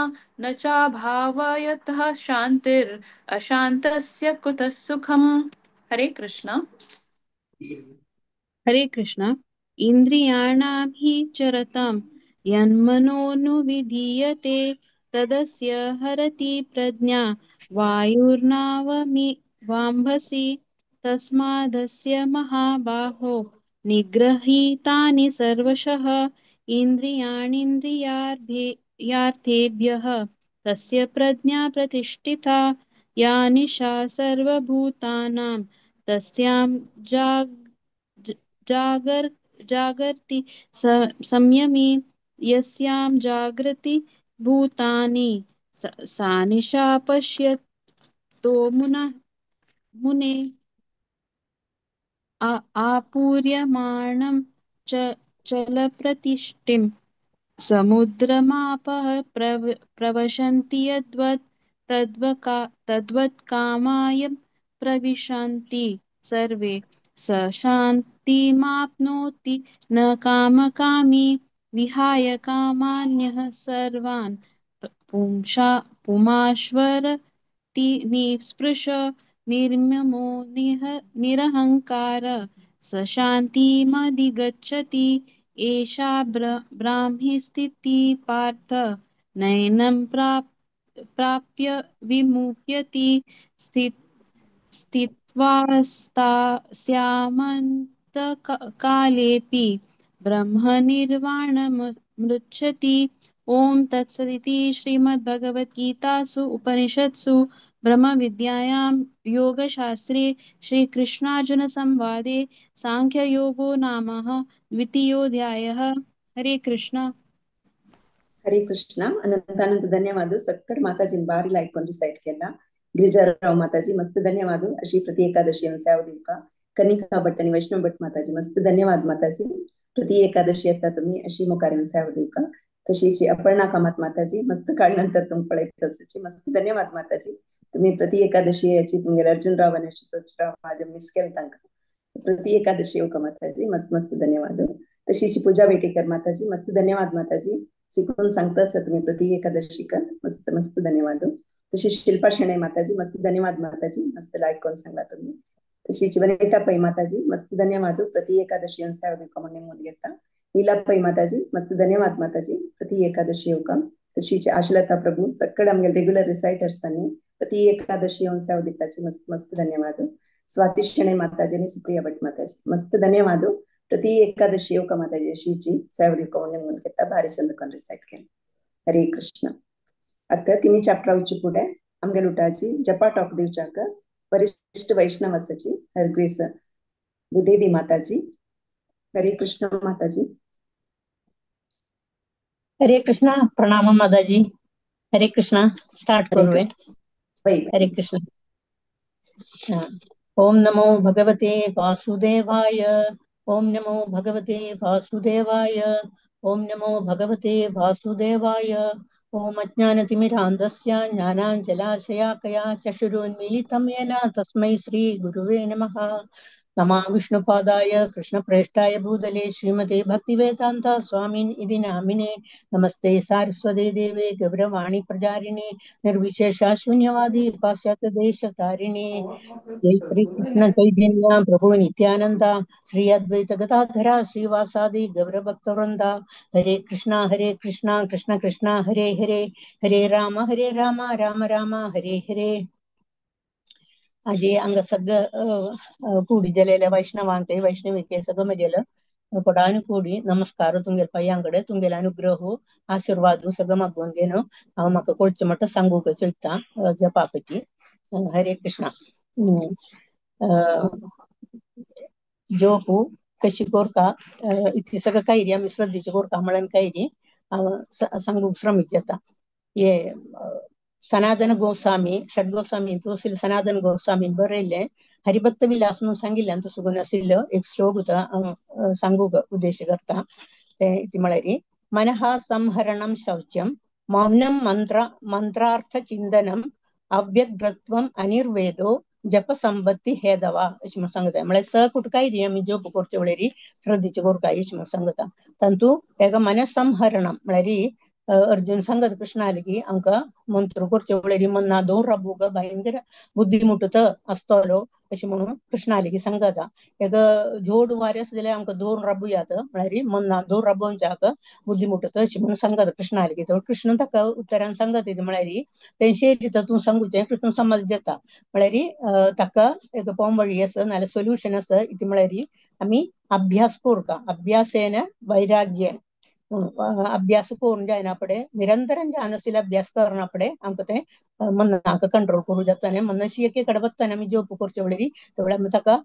न चाभावयतः शान्तिरशान्तस्य कुतः सुखम्। हरे कृष्ण। हरे कृष्ण। इन्द्रियाणां हि चरतां यन्मनोनुविधीयते तदस्य हरति प्रज्ञा वायुर्नावमि वाम्भसि तस्मादस्य महाबाहो निगृहीतानि सर्वशः इन्द्रियाणीन्द्रियार्थेभ्यः तस्य प्रज्ञा प्रतिष्ठिता। या निशा सर्वभूतानां तस्यां जागर जागर्ति संयमी यस्यां जागृति भूतानि सा निशा पश्यतो मुने आपूर्यमाणं च चलप्रतिष्ठिं समुद्रमापः प्रवशन्ति यद्वत् तद्वत् कामाय प्रविशन्ति सर्वे स शान्तिमाप्नोति न कामकामी विहाय कामान्यः सर्वान् पुंसा पुमाश्वरति निःस्पृश निर्ममो निरहङ्कार स शान्तिमधिगच्छति। एषा ब्राह्मी स्थितिः पार्थ नैनं प्राप्य विमुह्यति स्थित्वा स्यामन्तकालेऽपि ब्रह्मनिर्वाणमृच्छति। ॐ तत्सदिति श्रीमद्भगवद्गीतासु उपनिषत्सु ब्रह्मविद्यायां योगशास्त्रे श्रीकृष्णार्जुनसंवादे सांख्ययोगो नाम द्वितीयोऽध्यायः। हरे कृष्ण। हरे कृष्ण। अनंत अनंत धन्यवाद सक्कड माताजी बारी लायक ಕೊಂಡು ಸೈಟ್ केला गिरिजाराव माताजी मस्त धन्यवाद। अशी प्रति एकादशी सेवा दिवका कनिका भट्ट आणि वैष्णव भट्ट माताजी मस्त धन्यवाद माताजी। प्रति एकादशी येता तुम्ही अशी मुखार सेवा दिवका। तशीच अपर्णा कामत माताजी मस्त काळनंतर तुम पळयत तसेच मस्त धन्यवाद माताजी। तुम्ही प्रति एकादशी याची तुमगेले अर्जुन राव आणि आशुतोष राव माझे मिस केले तांकां प्रति एकादशी येवका माताजी मस्त मस्त धन्यवाद। तशीच पूजा वेटेकर माताजी मस्त धन्यवाद माताजी। शिकून सांगता आसा तुम्ही प्रति एकादशी कर मस्त मस्त धन्यवाद। तशी शिल्पा शेणै माताजी मस्त धन्यवाद माताजी मस्त लायक करून सांगला तुम्ही। तशीच वनिता पै माताजी मस्त धन्यवाद प्रति एकादशी सेवा दिवका म्हणून घेता. नीला पै माताजी मस्त धन्यवाद माताजी प्रति एकादशी येवका. तशीच आशलता प्रभू सगळे आमगे रेग्युलर रिसायटर्सांनी प्रति एकादशी येवन सेवा दिताची मस्त मस्त धन्यवाद. स्वाती शणे माताजी आणि सुप्रिया भट माताजी मस्त धन्यवाद प्रति एकादशी येवका माताजी अशीची सेवा दिवका म्हणून घेता. भारी चंदकन रिसायट केले. हरे कृष्ण. आता तिन्ही चॅप्टर वच्चे पुढे आमगे लुटाची जपा टॉक दिवचाक वरिष्ठ वैष्णव आसाची हर ग्रेस भूदेवी माताजी. हरे कृष्ण माताजी. हरे कृष्णा. प्रणाम माताजी. हरे कृष्णा. स्टार्ट हरे करूया. कृष्ण. हरे कृष्ण. ओम नमो भगवते वासुदेवाय. ओम नमो भगवते वासुदेवाय. ओम नमो भगवते वासुदेवाय. ओम अज्ञानतिमिरान्धस्य ज्ञानाञ्जलाशयाकया चक्षुरुन्मीलितं येन तस्मै श्री गुरुवे नमः. नमः विष्णुपादाय कृष्णप्रेष्ठाय भूतले श्रीमते भक्तिवेदान्त स्वामिन् इति नामिने. नमस्ते सारस्वते देवे गौरवाणी प्रचारिणे निर्विशेष शून्यवादी पाश्चात्य देशतारिणे. जय श्री कृष्ण चैतन्य प्रभु नित्यानंद श्री अद्वैत गदाधरा श्रीवासादि गौरभक्तवृंद. हरे कृष्णा कृष्ण कृष्ण हरे हरे, हरे राम राम राम हरे हरे. आजी हांगा सगळं ಕೂಡಿ ಜಲೆಲೆ ವೈಷ್ಣವಾಂತೆ ವೈಷ್ಣವಿಕೆ ಸಗಮಜಲ ಕೊಡಾನು ಕೂಡಿ ನಮಸ್ಕಾರ ತುಂಗೆಲ್ ಪಯ್ಯಾಂಗಡೆ ತುಂಗೆಲ ಅನುಗ್ರಹ ಆಶೀರ್ವಾದ ಸಗಮಗೊಂಗೇನು ಅವ ಮಕ್ಕ ಕೊಡ್ಚ ಮಟ್ಟ ಸಂಗೂಕ ಚೊಯ್ತ ಜಪಾಪತಿ. ಹರೇ ಕೃಷ್ಣ. ಜೋಪು कशी कोरका इतकी सगळं कायरी आमी श्रद्धेची कोरका म्हळ्यार कायरी सांगूंक श्रमीत जाता. हे सनातन गोस्वामी षड गोस्वामी तूं सनातन गोस्वामीन बरयल्लें हरिभक्त विलास म्हणून सांगिल्ल्यान तो सुगून आशिल्लो एक श्लोक होता सांगूंक उद्देश करता. तें ती म्हळ्यार मनः संहरणं शौच्यं मौनं मंत्र मंत्रार्थ चिंतनम अव्यग्रत्वम अनिर्वेदो जप संपत्ती हेदवा अशें म्हणून सांगता. म्हळ्यार स कुटकायरी आमी जप करचे वळेरी श्रद्धेचे कोरकाय अशें म्हणून सांगता. तातूंत एका मनसंहरणम म्हळ्यार अर्जुन सांगत कृष्णाले की आमकां मंत्र करचे वळेरी मना दवर राबूंक भयंकर बुद्धी मुटत आसतलो अशें म्हणून कृष्णाले की सांगता. एक जोड वारें आसा जाल्यार आमकां दवरून राबू यात म्हळ्यार मना दवर राबोवच्याक बुद्धी मुटत अशें म्हणून सांगता कृष्णाले की. कृष्ण ताका उत्तरान सांगता ती म्हळ्यार तेंचे दिता तूं सांगूचें कृष्ण समज जाता म्हळ्यार ताका एक पोंवळी आसा नाल्यार सोल्युशन आसा इती म्हळ्यार आमी अभ्यास कोरका अभ्यासेन वैराग्येन अभ्यास करून जायना पडे निरंतरन जान अभ्यास करना पडे आमकां तें मनाक कंट्रोल करूं जाता न्ही. मनाशी एके कडेन वत्ताना आमी जप करचे वळेरी तेवढ्या आमी ताका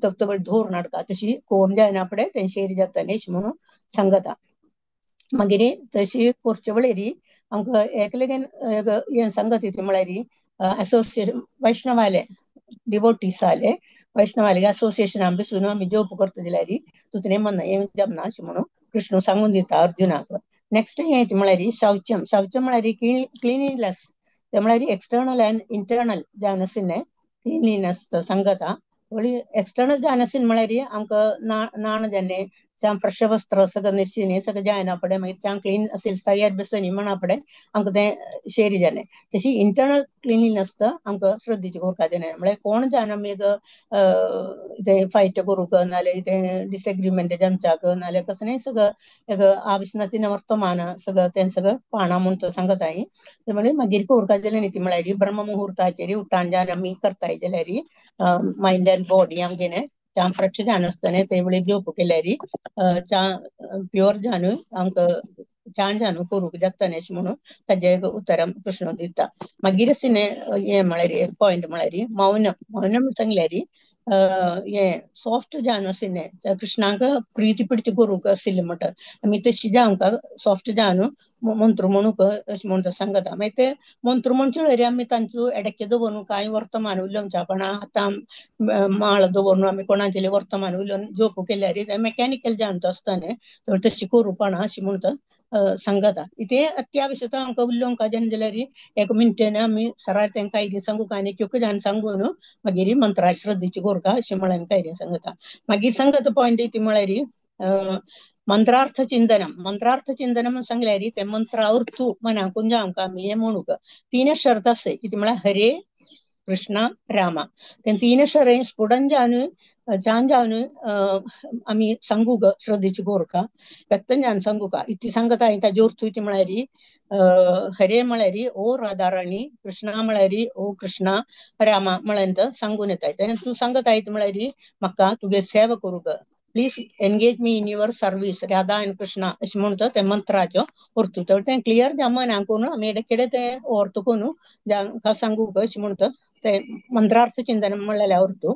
तबतबळ धरून हाडटा तशी कोण जायना पडे तेंचेर जाता न्ही अशें म्हणून सांगता. मागीर तशी करचे वळेरी आमकां एकलेगेन हें सांगता ती म्हळ्यार असोसिएशन वैष्णवाले डिवोटीस आले वैष्णवाले असोसिएशन आमी बसून आमी जप करता जाल्यार तुतने मना हें जमना अशें म्हणून कृष्ण सांगून दिता अर्जुनाक. नेक्स्ट हें ती म्हळ्यार शौचम. शौचम म्हळ्यार क्लिनिनेस ते म्हळ्यार एक्सटर्नल अँड इंटर्नल जावन आशिल्लें क्लिनिनेस सांगता. एक्सटर्नल जावन आशिल्लें म्हळ्यार आमकां न्हाण जालें चां फ्रेश वस्त्र सगळें न्हेशिल्लें सगळें जायना पडे मागीर चां क्लीन असेल तयार बसनी म्हणा पडे आमकां तें शेरी जालें. तशी इंटर्नल क्लिनिनेस आमकां श्रद्धेची कोरका जालें म्हळ्यार कोण जावन आमी एक तें फायट करूंक नाल्यार तें डिसएग्रीमेंट आमच्याक नाल्यार कसलें न्ही सगळं एक आवश्य वर्तमान सगळं तें सगळं पाणा म्हूण तो सांगता. ते म्हणल्यार मागीर कोरका जालें न्ही ती म्हळ्यार ब्रह्म मुहुर्ताचेर उठान जावन आमी करताय जाल्यार मायंड अँड बॉडी आमगेलें चां फ्रेश जावन आसतलें ते वेळी जप केल्यार चां प्युअर जावन आमकां छान जावन करूंक जाता न्ही अशें म्हणून ताजें एक उत्तर कृष्ण दिता. मागीर आशिल्लें हें म्हळ्यार एक पॉयंट म्हळ्यार मौन. मौन सांगल्यार हें सॉफ्ट जावन आशिल्लें कृष्णाक प्रिती पिडची करूंक आशिल्लें म्हणटा आमी तशी जावंक सॉफ्ट जावन मंत्र म्हणूंक अशें म्हणून सांगता. मागीर ते मंत्र म्हणचे वेळार आमी तांचो एडके दवरून कांय वर्तमान उलोवच्या पण आतां माळ दवरून आमी कोणाचें वर्तमान उलोवन जप केल्यार तें मेकॅनिकल जावन आसता न्ही तशी करूपणा अशें म्हणटा सांगता. इतें अत्यावश्यक आमकां उलोवंक जायना जाल्यार एक मिनटेन आमी सराळ तेंकां कितें सांगूंक आनी क्यूक जावन सांगून मागीर मंत्रा श्रद्धेची कोरका अशें म्हळ्यार कांय सांगता. मागीर सांगता पॉयंट ती म्हळ्यार मंत्रार्थ चिंतनम. मंत्रार्थ चिंतनम सांगल्यार ते मंत्रा अर्थू मनाकून जावंक आमी हें म्हणूंक तीन शर्त आसता कितें म्हळ्यार हरे कृष्णा रामा ते तीन अक्षरे स्फुटन जावन जान जावन आमी सांगूक श्रद्धेची कोरका व्यक्तन जावन सांगूका इति सांगता ताजी अर्थ ती म्हळ्यार हरे म्हळ्यार ओ राधाराणी, कृष्णा म्हळ्यार ओ कृष्णा, रामा म्हळ्यार सांगून येता. तूं सांगता म्हळ्यार म्हाका तुगे सेवा करूंक, please engage me in your service Radha and Krishna अशें म्हणटा ते मंत्राचो अर्थ. तें क्लियर जावन मनाक करून आमी एडे तें अर्थ करून जांकां सांगूक अशें म्हणटा ते मंत्रार्थ चिंतन म्हणलेल्या अर्थ.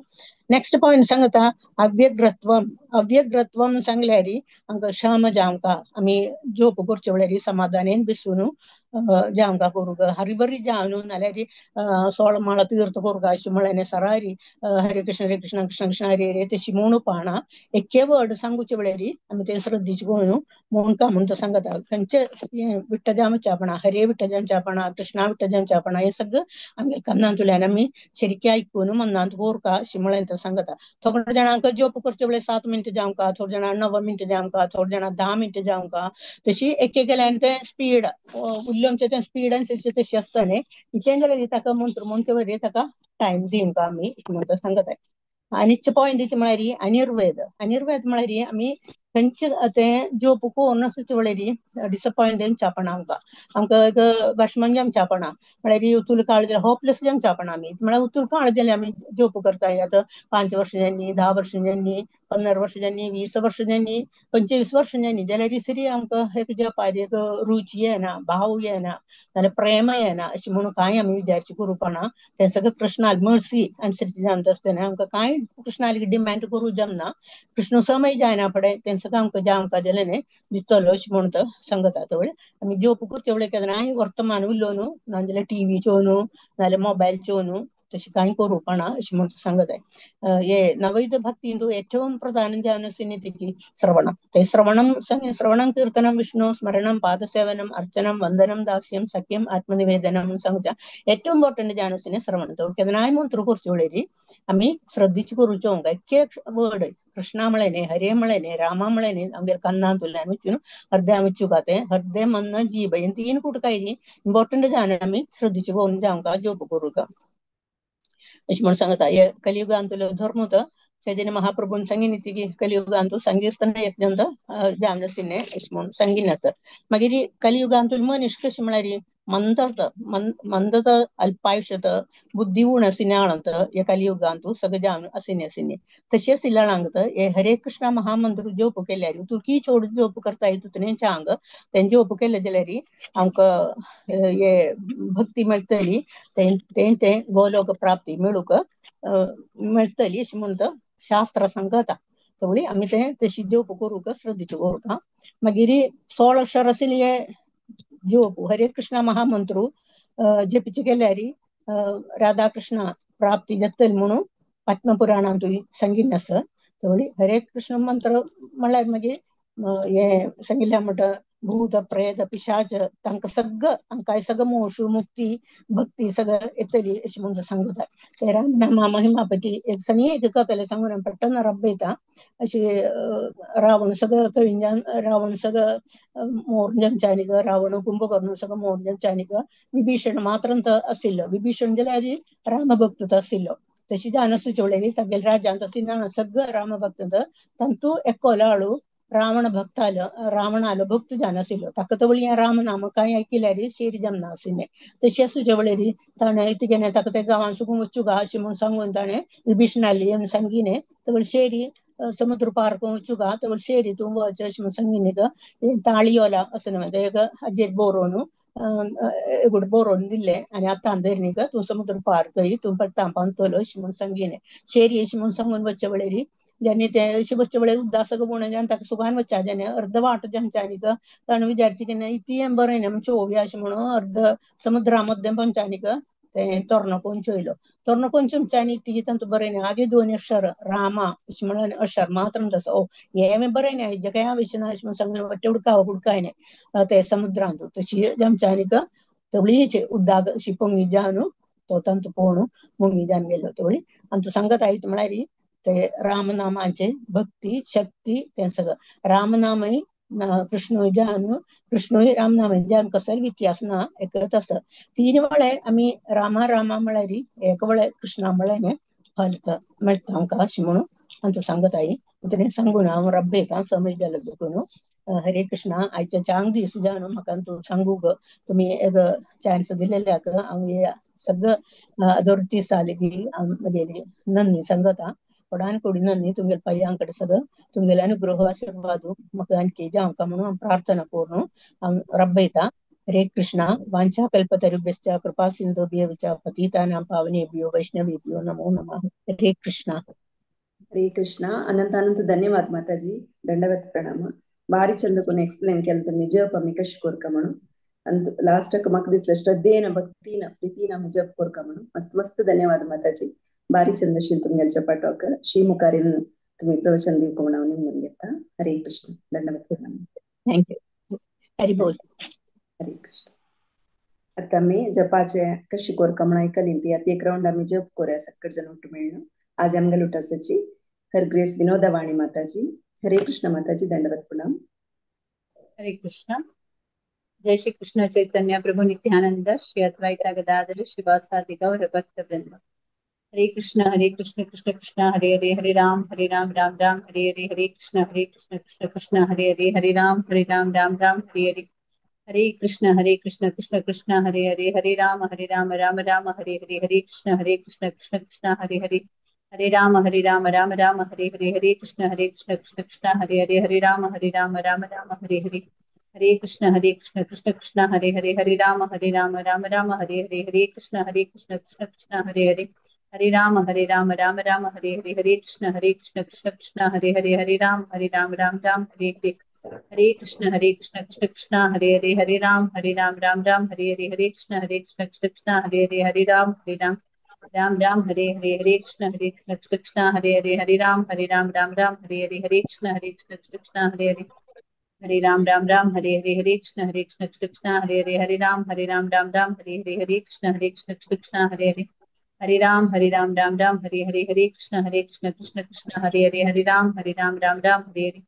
नेक्स्ट पॉयंट सांगता अव्यग्रत्वम. अव्यग्रत्वम सांगल्यार आमकां श्रम जावंका आमी जोप करचे म्हळ्यार समाधानेन बसून जावंका करूंक हरिबरी जावन नाल्यार सोळ माळ तीर्थ करूंक अशें म्हळ्यार सरारी हरे कृष्ण हरे कृष्ण कृष्ण कृष्ण हरे हरे तशी म्हणू पाना एके वर्ड सांगूचे म्हळ्यार आमी ते श्रद्धेची करून म्हणका म्हूण तो सांगता. खंयचे विठ्ठजामच्यापणा, हरे विठ्ठजामच्यापणा, कृष्णा विठ्ठजामच्यापणा हे सगळं आमगे कन्नांतल्यान आमी शरिके आयकून मनांत कोरका अशें म्हळ्यार तो सांगता. थोड्या जाणांक जोप करचे वेळे 7 मिनटां जावंका, थोड्या जाणांक 9 मिनटां जावंका, थोड्या जाणांक 10 मिनटां जावंका, तशी एक एकल्यान ते स्पीड उल्लमचे ते स्पीड आनी तशी आसता न्ही इतलें जाल्यार ताका मंत्र म्हणचे वेळार ताका टायम दिवंका आमी म्हणटा सांगता. आनीच पॉयंट ती म्हळ्यार अनिर्वेद. अनिर्वेद म्हळ्यार आमी खंयचे ते जोप करून आसचे वेळार डिसपॉयंट जावपाना आमकां, आमकां एक भाशमान जावपाना म्हळ्यार उतूल काळ जाल्यार होपलेस जावपाना आमी म्हळ्यार उतूल काळ जाल्यार आमी जोप करताय. आतां 5 वर्सां जाली, 10 वर्सां जाली, 15 वर्सां जाली, 20 वर्सां जाली, 25 वर्सां जाली जाल्यार सरी आमकां एक जपार एक रुची येना, भाव येना, नाल्यार प्रेम येना अशें म्हणून कांय आमी विचारचें करूपाना. तें सगळें कृष्णाल मर्सी अनुसरचें जावन आसतना आमकां कांय कृष्णाली डिमांड करूं जमना, कृष्ण समय जायना फुडें तें सगळें आमकां जावंका जालें न्ही दितलो अशें म्हणटा सांगता. तेवळे आमी जोप करचे वेळे केन्नाय वर्तमान उरलो न्हू, नाजाल्यार टिवी चोवनू नाजाल्यार मोबायल चोवनू तशें कांय करूपाना अशें म्हणटा सांगताय. हे नवैध भक्तींतु ഏറ്റവും പ്രധാനം ജാനസിനിതിക്ക് ശ്രവണം. ശ്രവണം ശ്രവണം കീർത്തനം വിഷ്ണു സ്മരണം പാദസേവനം അർച്ചനം വന്ദനം ദാസ്യം സഖ്യം ആത്മനിവേദനം സംഗ ഏറ്റവും ഇമ്പോർട്ടന്റ് ജാനസിനെ ശ്രവണം. കേതനായ മന്ത്രം കുറിച്ച് വളരെ ആമി ശ്രദ്ധിച്ചു കുറിച്ചോ വേർഡ് കൃഷ്ണാമളനെ ഹരേമളനെ രാമാമളനെ അങ്ങനെ കന്നാന്തുല്ലാൻ വെച്ചു ഹൃദയ വെച്ചുകാത്തെ ഹൃദയ മന്ന ജീവ എന്തെങ്കിലും കൂട്ടുകാരി ഇമ്പോർട്ടന്റ് ജാനമി ശ്രദ്ധിച്ചു പോകുന്ന ജാങ്ക ജോബ് കുറുക अशें म्हूण सांगता. हे कलियुगांतलो धर्म तो चैतन्य महाप्रभून सांगिनी की कलियुगांतु संकीर्तन यज्ञ जावन अशें म्हूण सांगिन आसा. मागीर कलियुगांतलो मनीस कशें म्हळ्यार मंदत मंदत अल्पायुष्यत बुद्धी उण आसिने हे कलियुगांतु सगळें जावन आसिने आसिने तशें आशिल्ल्यान हे हरे कृष्ण महामंत्र जोप केल्यार तुकी चोड जोप करता तितून चांग तें जोप केलें जाल्यार आमकां हे भक्ती मेळटली, तें तें गोलोक प्राप्ती मेळूंक मेळटली अशें म्हणटा शास्त्र सांगता. तेवळी आमी तें तशी जोप करूंक श्रद्धेची करूंक. मागीर 16 अक्षर आशिल्ले हे जोप हरे कृष्ण महामंत्र जपिचे केल्यार राधाकृष्ण प्राप्ती जातली म्हणून पद्मपुराणांतूय सांगिल्लें आसा. तेवळी हरे कृष्ण मंत्र म्हळ्यार मागीर हे सांगिल्लें म्हणटा भूत प्रेत पिशाच तांकां सगळं तांकां सगळं मोक्ष मुक्ती भक्ती सगळं येतली अशें म्हणून सांगता. ते रामनामा महिमापती एक सनी एक कथेले सांगून पट्टन रब्बयता अशें रावण सगळं कविंजान रावण सगळं मोर रावण कुंभकर्ण सगळं मोर विभीषण मात्र आशिल्लो. विभीषण जाल्यार रामभक्त आशिल्लो. तशी जावन सुचोवलेली तागेल्या राज्यांत आशिल्ल्या सगळं रामभक्त तांतू एकलो रावण भक्त आलो रावणालो भक्त जावन आशिल्लो. ताका तवळी राम नाम कांय आयकिल्यार शेरी जमना आशिल्लें. तशें सुचोवलेली ताणें इतकें ताका ते गांवान सुकून वचूंक अशें म्हूण सांगून ताणें विभीषणाली येवन सांगिने तवळ शेरी समुद्र पार करून वचूंक तवळ शेरी तूं वच अशें म्हूण सांगिने ताळयोला असो न्हय एक हाजेर बरोवन एगुड बरोवन दिल्लें आनी आतां धरणी तूं समुद्र पार करी तूं पडटा पावतलो अशें म्हूण सांगिने शेरी अशें म्हूण सांगून वचचे वेळेर ज्यांनी ते अशें बसचे वेळेर उद्दास म्हणून आनी ताका सुखान वचच्या जाणे अर्द वाट जेमच्यानी ताणें विचारचें की इतलें बरें न्ही चोवया अशें म्हणून अर्द समुद्रा मध्य पंचानीक तें तोरणो कोण चोयलो तोरणो कोण चमच्यानी ती तांतू बरें न्ही आगे 2 अक्षर रामा अशें म्हणून अक्षर मात्र तसो ओ हें बरें न्ही हेजें कांय आवश्य ना अशें म्हणून सांगून वाटे उडका उडकाय न्ही ते समुद्रांत तशी जेमच्यानीक तवळीचे उद्दाक अशी पोंगी जावन तो तांतू पोवणू मुंगी जावन गेलो. तवळी आनी तूं सांगत आयत म्हळ्यार ते रामनामाचे भक्ती शक्ती तें सगळं रामनामय कृष्णूय जावन कृष्णूय राम नाम जावन कसलोय व्यत्यास ना, एकच आसा. 3 वेळे आमी रामा रामा म्हळ्यार एक वेळे कृष्णा म्हळ्यार फलता मेळटा आमकां अशें म्हणून आमचो सांगत आई. तेणें सांगून हांव रब्बेता समय जालो देखून. हरे कृष्णा. आयच्या चांग दीस जावन म्हाका तूं सांगूंक तुमी एक चान्स दिलेल्याक हांव हे सगळं अथॉरिटीज आली म्हगेली नन्नी सांगता. कोडान कोडी नन्नी तुमगेले पय्यां कडेन सगळं तुमगेले अनुग्रह आशीर्वाद म्हाका आणखी जावंका म्हणून हांव प्रार्थना करून हांव रब्बयता. हरे कृष्णा. वांछा कल्पतरुभ्यश्च कृपा सिंधुभ्यः च पतितानां पावनेभ्यो वैष्णवेभ्यो नमो नमः. हरे कृष्णा. हरे कृष्णा. अनंत अनंत धन्यवाद माताजी. दंडवत प्रणाम. भारी चंद कोण एक्सप्लेन केलं तुम्ही जप आमी कशी कोरका म्हणून. आणि लास्टाक म्हाका दिसलें श्रद्धेन भक्तीन प्रीतीन आमी जप कोरका म्हणून. मस्त मस्त धन्यवाद माताजी. भारी चंद शील तुमगेल चपाटोक श्री मुखारीन तुम्ही प्रवचन दिवंक म्हणून हांव निमून घेता. हरे कृष्ण. दंडवत प्रणाम. Thank you. Hari बोल. हरे कृष्ण. आता आमी जपाचे कशी कोरका म्हणून आयकली ती. आतां एक रावंड आमी जप करूया सगळे जण उठ मेळ्ळो. आज आमगेल उठासाची हर ग्रेस विनोदवाणी माताजी. हरे कृष्ण माताजी. दंडवत प्रणाम. हरे कृष्ण. जय श्री कृष्ण चैतन्य प्रभु नित्यानंद श्री अद्वैत गदाधर शिवासादि गौर भक्त वृंद. हरे कृष्ण कृष्ण कृष्ण हरे हरे हरे राम राम राम हरे हरे. हरे कृष्ण कृष्ण कृष्ण हरे हरे हरे राम राम राम हरे हरे. हरे कृष्ण कृष्ण कृष्ण हरे हरे हरे राम राम राम हरे हरे. हरे कृष्ण कृष्ण कृष्ण हरे हरे हरे राम राम राम हरे हरे. हरे कृष्ण कृष्ण कृष्ण हरे हरे हरे राम राम राम हरे हरे. हरे कृष्ण कृष्ण कृष्ण हरे हरे हरे राम राम राम हरे हरे. हरे कृष्ण कृष्ण कृष्ण हरे हरे हरे राम राम राम हरे हरे. हरे कृष्ण कृष्ण कृष्ण हरे हरे हरे राम राम राम हरे हरे. हरे कृष्ण कृष्ण कृष्ण हरे हरे हरे राम राम राम हरे हरे. हरे कृष्ण कृष्ण कृष्ण हरे हरे हरे राम राम राम हरे हरे. हरे कृष्ण कृष्ण कृष्ण हरे हरे हरे राम राम राम हरे हरे. हरे कृष्ण कृष्ण कृष्ण हरे हरे हरे राम राम राम हरे हरे. हरे कृष्ण कृष्ण कृष्ण हरे हरे हरे राम राम राम हरे हरे. हरे कृष्ण कृष्ण कृष्ण हरे हरे हरे राम राम राम हरे हरे. हरे कृष्ण कृष्ण कृष्ण हरे हरे हरे राम राम राम हरे हरे. हरे कृष्ण कृष्ण कृष्ण हरे हरे हरे राम राम राम हरे हरे.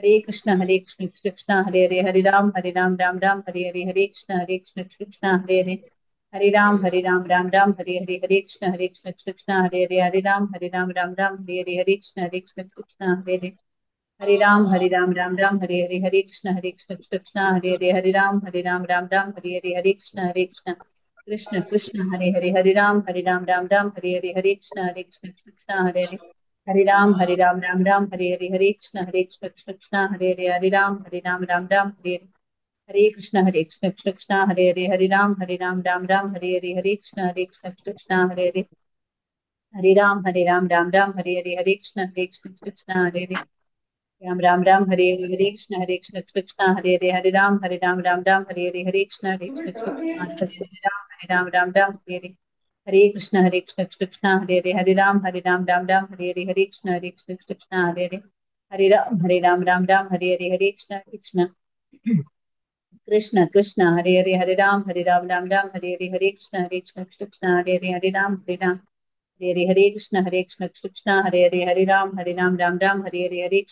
हरे कृष्ण कृष्ण कृष्ण हरे हरे हरे राम राम राम हरे हरे. हरे कृष्ण कृष्ण कृष्ण हरे हरे हरे राम राम राम हरे हरे. हरे कृष्ण कृष्ण कृष्ण हरे हरे हरे राम राम राम हरे हरे. हरे कृष्ण कृष्ण कृष्ण हरे हरे हरे राम राम राम हरे हरे. हरे कृष्ण कृष्ण कृष्ण कृष्ण हरे हरे हरे राम राम राम हरे हरे. हरे कृष्ण कृष्ण कृष्ण हरे हरे हरे राम राम राम हरे हरे. हरे कृष्ण कृष्ण कृष्ण हरे हरे हरे राम राम राम हरे हरे. हरे कृष्ण कृष्ण कृष्ण हरे हरे हरे राम राम राम हरे हरे. हरे कृष्ण कृष्ण कृष्ण हरे हरे हरे राम राम राम हरे हरे. हरे कृष्ण कृष्ण कृष्ण हरे हरे राम राम राम हरे हरे. हरे कृष्ण कृष्ण कृष्ण हरे हरे हरे राम राम राम हरे हरे. हरे कृष्ण कृष्ण कृष्ण हरे हरे राम राम राम हरे हरे. हरे कृष्ण कृष्ण कृष्ण हरे हरे हरे राम राम राम हरे हरे. हरे कृष्ण कृष्ण कृष्ण हरे हरे हरे राम राम राम हरे हरे. हरे कृष्ण कृष्ण कृष्ण कृष्ण हरे हरे हरे राम राम राम हरे हरे. हरे कृष्ण कृष्ण कृष्ण हरे हरे हरे राम हरे हरे. हरे कृष्ण कृष्ण कृष्ण हरे हरे हरे राम राम राम हरे हरे. हरे कृष्ण कृष्ण कृष्ण हरे हरे हरे राम राम राम हरे हरे. हरे कृष्ण कृष्ण कृष्ण हरे हरे हरे राम राम राम हरे हरे. हरे कृष्ण कृष्ण कृष्ण कृष्ण हरे हरे हरे राम राम राम हरे हरे. हरे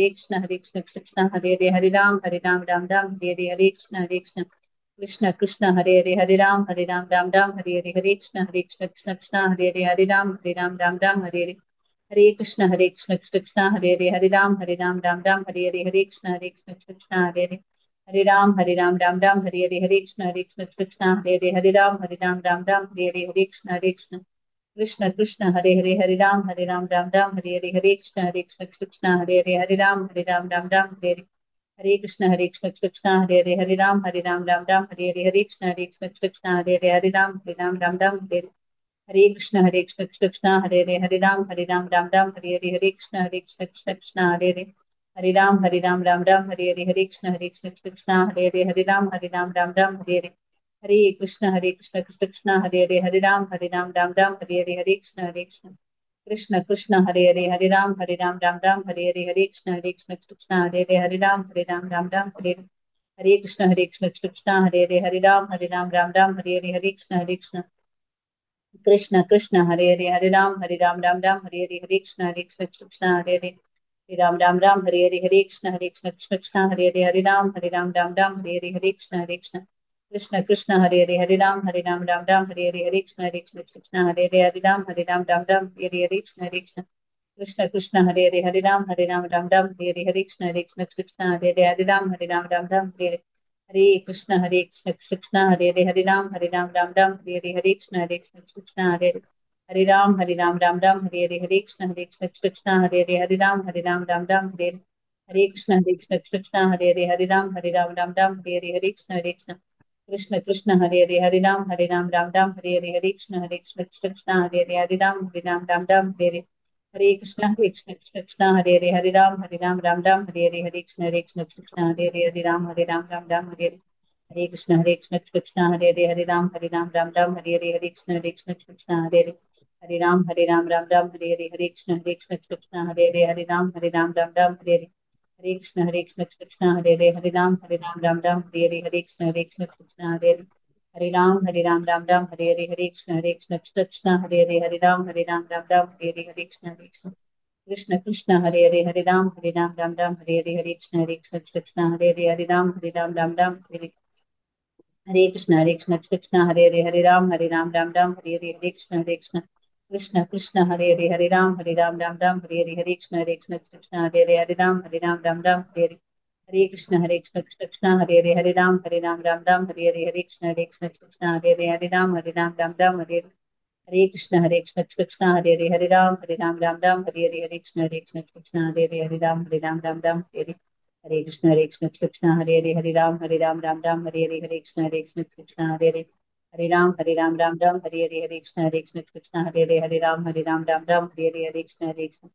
कृष्ण कृष्ण कृष्ण हरे हरे हरे राम राम राम हरे हरे. हरे कृष्ण कृष्ण कृष्ण हरे हरे हरे राम राम राम हरे हरे. हरे कृष्ण कृष्ण कृष्ण हरे हरे हरे राम राम राम हरे हरे. हरे कृष्ण कृष्ण कृष्ण हरे हरे हरे राम राम राम हरे हरे. हरे कृष्ण कृष्ण कृष्ण कृष्ण हरे हरे हरे राम राम राम हरे हरे. हरे कृष्ण कृष्ण कृष्ण हरे हरे हरे राम राम राम हरे हरे. हरे कृष्ण कृष्ण कृष्ण हरे हरे हरे राम राम राम हरे हरे. हरे कृष्ण कृष्ण कृष्ण हरे हरे हरे राम राम राम हरे हरे. हरे कृष्ण कृष्ण कृष्ण हरे हरे हरे राम राम राम हरे हरे. हरे कृष्ण कृष्ण कृष्ण हरे हरे हरे राम राम राम हरे हरे. हरे कृष्ण कृष्ण कृष्ण हरे हरे हरे राम राम राम हरे हरे. हरे कृष्ण कृष्ण कृष्ण हरे हरे हरे राम राम राम हरे हरे. हरे कृष्ण कृष्ण कृष्ण कृष्ण हरे हरे हरे राम राम राम हरे हरे. हरे कृष्ण कृष्ण कृष्ण हरे हरे हरे राम राम राम हरे हरे. हरे कृष्ण कृष्ण कृष्ण हरे हरे हरे राम राम राम हरे हरे. हरे कृष्ण कृष्ण कृष्ण कृष्ण हरे हरे हरे राम राम राम हरे हरे. हरे कृष्ण कृष्ण कृष्ण हरे हरे हरे राम राम राम हरे हरे, हरे कृष्ण कृष्ण कृष्ण हरे हरे, हरे राम राम राम हरे हरे, हरे कृष्ण कृष्ण कृष्ण हरे हरे, हरे राम राम राम हरे हरे, हरे कृष्ण कृष्ण कृष्ण हरे हरे, हरे राम राम राम हरे हरे, हरे कृष्ण कृष्ण कृष्ण हरे हरे, हरे राम राम राम हरे हरे, हरे कृष्ण कृष्ण कृष्ण हरे हरे, हरे राम राम राम हरे हरे, हरे कृष्ण कृष्ण कृष्ण हरे हरे, हरे राम राम राम हरे हरे, हरे कृष्ण कृष्ण कृष्ण हरे हरे, हरे राम राम राम हरे हरे, हरे कृष्ण कृष्ण कृष्ण हरे हरे, हरे राम राम राम हरे हरे, हरे कृष्ण कृष्ण कृष्ण हरे हरे, हरे राम राम राम हरे हरे, हरे कृष्ण कृष्ण कृष्ण कृष्ण हरे हरे, हरे राम राम राम हरे हरे, हरे कृष्ण कृष्ण कृष्ण हरे हरे, हरे राम राम राम हरे हरे, हरे कृष्ण कृष्ण कृष्ण हरे हरे, हरे राम राम राम हरे हरे, हरे कृष्ण कृष्ण कृष्ण हरे हरे, हरे राम राम राम हरे हरे, हरे कृष्ण कृष्ण कृष्ण हरे हरे, हरे राम राम राम हरे हरे, हरे कृष्ण कृष्ण कृष्ण हरे हरे, हरे राम राम राम हरे हरे, हरे कृष्ण कृष्ण कृष्ण हरे हरे, हरे राम राम राम हरे हरे, हरे कृष्ण कृष्ण कृष्ण हरे हरे, हरे राम राम राम हरे हरे, हरे कृष्ण कृष्ण कृष्ण हरे हरे, हरे राम राम राम हरे हरे, हरे कृष्ण कृष्ण कृष्ण हरे हरे, हरे राम राम राम हरे हरे, हरे कृष्ण कृष्ण कृष्ण कृष्ण हरे हरे, हरे राम राम राम हरे हरे, हरे कृष्ण कृष्ण कृष्ण हरे हरे, हरे राम राम राम हरे हरे, हरे कृष्ण कृष्ण कृष्ण हरे हरे, हरे राम राम राम हरे हरे, हरे कृष्ण कृष्ण कृष्ण कृष्ण हरे हरे, हरे राम राम राम हरे हरे, हरे कृष्ण कृष्ण कृष्ण हरे हरे, हरे राम राम राम हरे हरे, हरे कृष्ण कृष्ण कृष्ण हरे हरे, हरे राम राम राम हरे हरे, हरे कृष्ण कृष्ण कृष्ण हरे हरे, हरे राम राम राम हरे हरे, हरे कृष्ण कृष्ण कृष्ण हरे हरे, हरे राम राम राम हरे हरे, हरे कृष्ण कृष्ण कृष्ण हरे हरे, हरे राम राम राम हरे हरे, हरे कृष्ण कृष्ण कृष्ण हरे हरे, हरे राम राम राम हरे हरे, हरे कृष्ण कृष्ण कृष्ण हरे हरे, हरे राम राम राम हरे हरे, हरे कृष्ण कृष्ण कृष्ण हरे हरे, हरे राम राम राम हरे हरे, हरे कृष्ण कृष्ण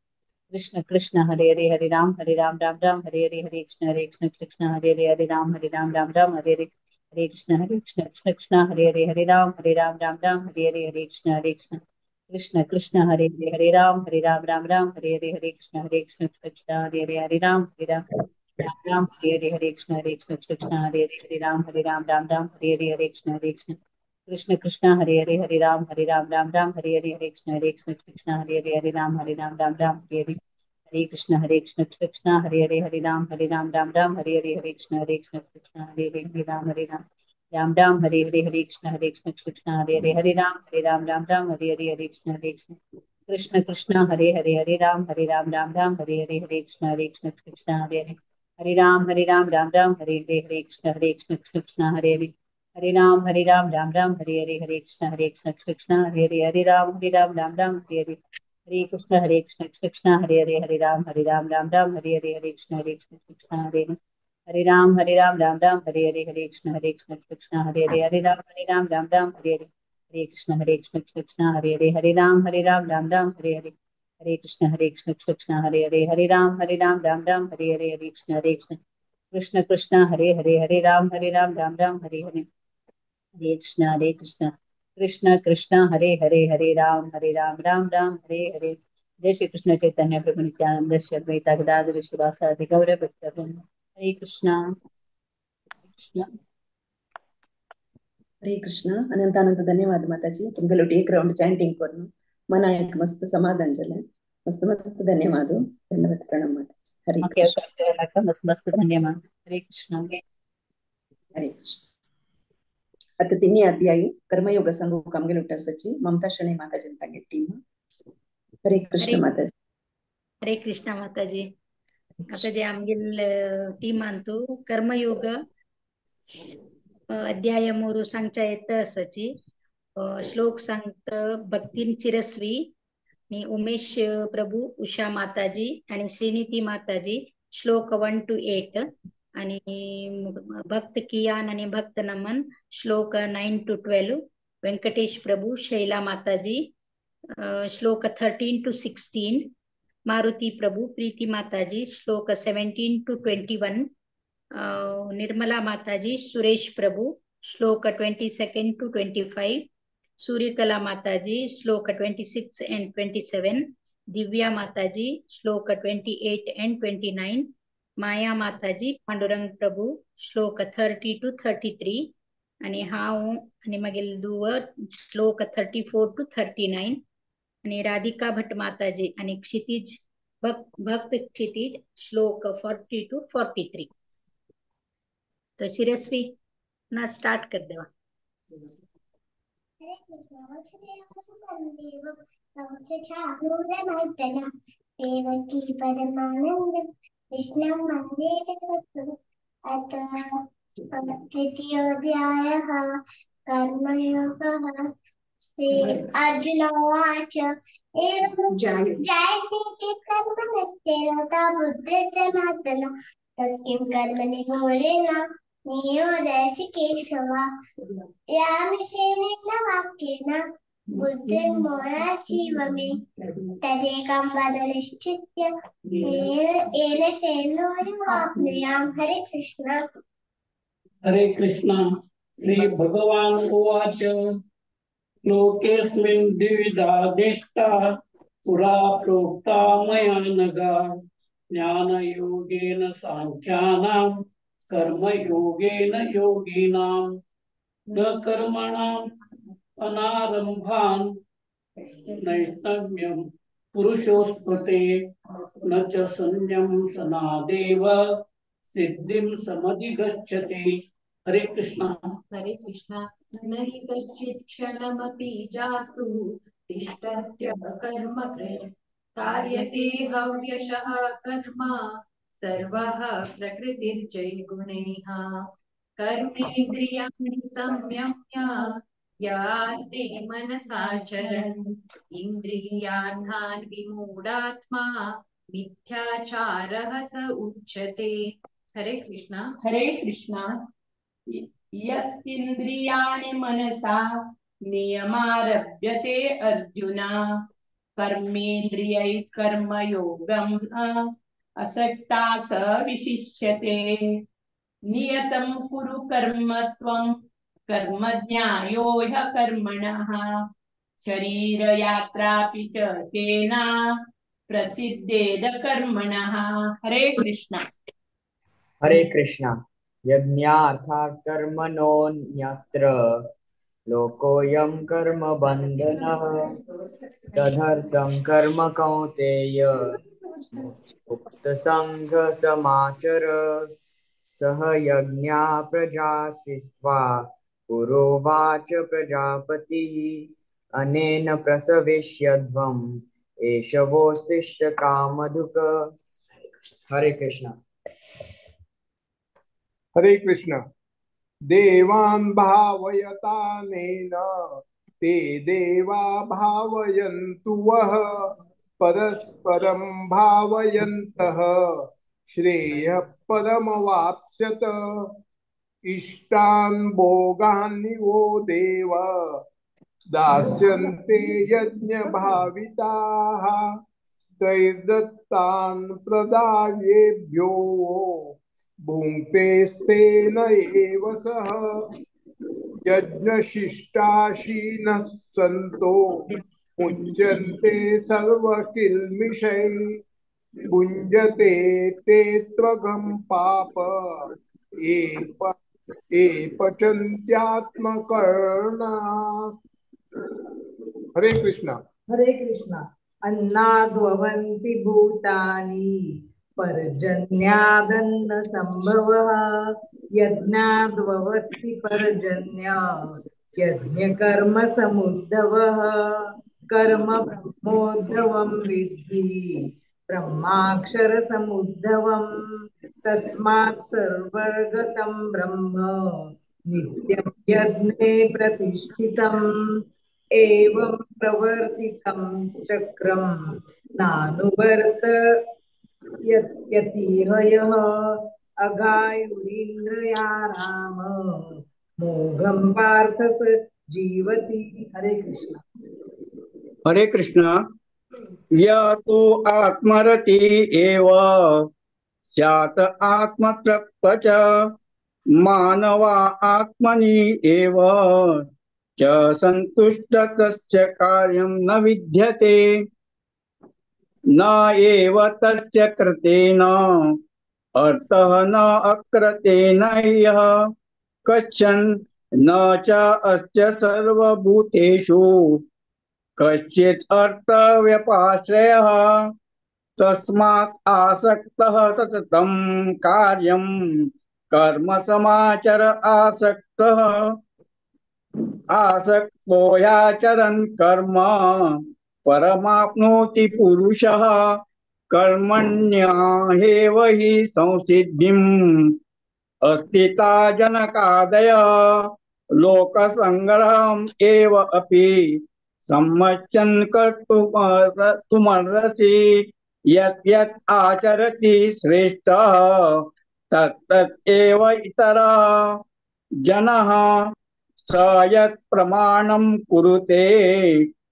कृष्ण कृष्ण हरे हरे, हरे राम राम राम हरे हरे, हरे कृष्ण कृष्ण कृष्ण हरे हरे, हरे राम राम राम हरे हरे, हरे कृष्ण कृष्ण कृष्ण कृष्ण हरे हरे, हरे राम राम राम हरे हरे, हरे कृष्ण कृष्ण कृष्ण कृष्ण हरे हरे, हरे राम राम राम हरे हरे, हरे कृष्ण कृष्ण कृष्ण हरे हरे, हरे राम राम राम हरे हरे, हरे कृष्ण कृष्ण कृष्ण हरे हरे, हरे राम राम राम हरे हरे, हरे कृष्ण कृष्ण कृष्ण कृष्ण हरे हरे, हरे राम राम राम हरे हरे, हरे कृष्ण कृष्ण कृष्ण हरे हरे, हरे राम राम राम हरे हरे, हरे कृष्ण कृष्ण कृष्ण हरे हरे, हरे राम राम राम हरे हरे, हरे कृष्ण कृष्ण कृष्ण हरे हरे, हरे राम राम राम हरे हरे, हरे कृष्ण कृष्ण कृष्ण हरे हरे, हरे राम राम राम हरे हरे, हरे कृष्ण कृष्ण कृष्ण कृष्ण हरे हरे, हरे राम राम राम हरे हरे, हरे कृष्ण कृष्ण कृष्ण हरे हरे, हरे राम राम राम हरे हरे, हरे कृष्ण कृष्ण कृष्ण हरे हरे, हरे राम राम राम हरे हरे, हरे कृष्ण कृष्ण कृष्ण हरे हरे, हरे राम राम राम हरे हरे, हरे कृष्ण कृष्ण कृष्ण हरे हरे, हरे राम राम राम हरे हरे, हरे कृष्ण कृष्ण कृष्ण हरे हरे, हरे राम राम राम हरे हरे, हरे कृष्ण कृष्ण कृष्ण हरे हरे, हरे राम राम राम हरे हरे, हरे कृष्ण कृष्ण कृष्ण हरे हरे, हरे राम राम राम हरे हरे, हरे कृष्ण कृष्ण कृष्ण हरे हरे, हरे राम राम राम हरे हरे, हरे कृष्ण कृष्ण कृष्ण कृष्ण हरे हरे, हरे राम राम राम हरे हरे, हरे कृष्ण कृष्ण कृष्ण हरे हरे, हरे राम राम राम हरे हरे। जय श्री कृष्ण चैतन्य प्रभु नित्यानंद श्री अद्वैत गदाधर श्रीवासादि गौर भक्तवृंद। हरे कृष्णा कृष्ण हरे कृष्ण। अनंत अनंत धन्यवाद माताजी, तुमगेलोटी एक राउंड चैंटिंग करून मना एक मस्त समाधान झालं। मस्त मस्त धन्यवाद, धन्यवाद प्रणाम माताजी। हरे कृष्ण। मस्त मस्त धन्यवाद। हरे कृष्ण। हरे कृष्ण। आता तिन्ही अध्याय कर्मयोग सांगू कामगेलोटा सची ममता शणे माताजी तांगे टीम। हरे कृष्ण माताजी। हरे कृष्ण माताजी। माताजी आमगेल टीमांतु कर्मयोग अध्याय 3 सांगच्या येत असची श्लोक सांगत भक्तीन चिरस्वी आणि उमेश प्रभू उषा माताजी आणि श्रीनीती माताजी श्लोक 1 to 8 आणि भक्त कियान आणि भक्त नमन श्लोक 9 to 12 Venkatesh Prabhu Shaila Mataji श्लोक 13 to 16 Maruti Prabhu Preeti Mataji श्लोक 17 to 21 Nirmala Mataji Suresh Prabhu श्लोक 22 to 25 Suryakala Mataji श्लोक 26 and 27 Divya Mataji श्लोक 28 and 29 Maya Mataji Pandurang Prabhu श्लोक 30 to 33 आणि हांव आणि मागीर दुवर श्लोक 34 to 39 आणि राधिका भट्ट माताजी आणि क्षितिज भक्त क्षितिज श्लोक 40 to 43. तो शिरस्वी ना स्टार्ट कर देवा. हरे कृष्ण देवकी परमानंद कृष्णं वन्दे जगद्गुरुं. अथ तृतीयोऽध्यायः कर्मयोगः. श्री अर्जुन उवाच एवं जायते चेत् कर्म नश्चेरता बुद्धिर्जनार्दन तत् किं कर्म निगोलेन नियोजयसि केशव. यामिषेण वाक्येन बुद्धिर्मोहासीव मे तदेकं वद निश्चित्य येन शरणोऽयमाप्नुयाम्. हरे कृष्ण. हरे कृष्ण. श्री भगवान उवाच लोकेऽस्मिन् द्विविधा निष्ठा पुरा प्रोक्ता मया नघ. ज्ञानयोगेन साङ्ख्यानां कर्मयोगेन योगिनां. न कर्मणाम् अनारम्भान् नैष्कर्म्यं पुरुषोऽस्मृते न च संयम सनादेव सिद्धिं समधिगच्छति. हरे कृष्ण. हरे कृष्ण. न हि कश्चित् क्षणमपि जातु तिष्ठत्य कर्म कृत् कार्यते हव्यशः कर्म सर्वः प्रकृतिर्जैगुणैः. कर्मेन्द्रियाणि संयम्य यास्ते मनसाचरन् इन्द्रियार्थान् विमूढात्मा मिथ्याचारः स उच्यते. हरे कृष्ण. हरे कृष्ण. यस्तिन्द्रियाणि मनसा नियमारभ्यते अर्जुन कर्मेन्द्रियैः कर्मयोगम् असक्ता स विशिष्यते. नियतं कुरु कर्म त्वं कर्म ज्ञायो ह्य कर्मणः शरीरयात्रापि च तेन प्रसिद्धेद कर्मणः. हरे कृष्ण. हरे कृष्ण. यज्ञार्थात् कर्मणोऽन्यत्र लोकोऽयं कर्म बन्धनः तदर्थं कर्म कौन्तेय मुक्तसङ्घसमाचर. सह यज्ञा प्रजा सृष्ट्वा पुरोवाच प्रजापतिः अनेन प्रसविष्यध्वम् एष वोस्तिष्ठ कामधुक्. हरे कृष्ण. हरे कृष्ण. देवान् भावयतानेन ते देवा भावयन्तु वः परस्परं भावयन्तः श्रेयः परमवाप्स्यत. इष्टान् भोगान् वो देव दास्यन्ते यज्ञभाविताः तैर्दत्तान् प्रदायेभ्यो भुङ्क्तेस्तेन एव सः. यज्ञशिष्टाशिनः सन्तो मुच्यन्ते सर्वकिल्बिषैः भुञ्जते ते त्वगं पाप ये पचन्त्यात्मकर्णात्. हरे कृष्ण. हरे कृष्ण. अन्नाद्भवन्ति भूतानि पर्जन्यादन्न संभवः यज्ञाद्भवति पर्जन्य यज्ञकर्म समुद्भवः. कर्म ब्रह्मोद्भवं विद्धि ब्रह्माक्षर समुद्भवं तस्मात् सर्वगतं ब्रह्म नित्यं यज्ञे प्रतिष्ठितम्. एवं प्रवर्तितं चक्रं नानुवर्तयत्यतिहयः अगायुरिन्द्रया राम मोघं पार्थ स जीवति. हरे कृष्ण. हरे कृष्ण. या तु आत्मरति एव स्यात् आत्मतृप्त च मानवा आत्मनि एव च संतुष्ट तस्य कार्यं न विद्यते. न एव तस्य कृतेन अर्थः न अकृतेन यः कश्चन न च अस्य सर्वभूतेषु कश्चित् अर्थव्यपाश्रयः. तस्मात् आसक्तः सततं कार्यं कर्म समाचर आसक्तः। आसक्तो ह्याचरन् कर्म परमाप्नोति पुरुषः। कर्मण्येव हि संसिद्धिम् अस्थिता जनकादय। लोकसंग्रहम् एव अपि सम्मच्चन् कर्तुमर्हसि। यत् यत् आचरति श्रेष्ठः तत् तत् एव इतरः जनः। स यत् प्रमाणं कुरुते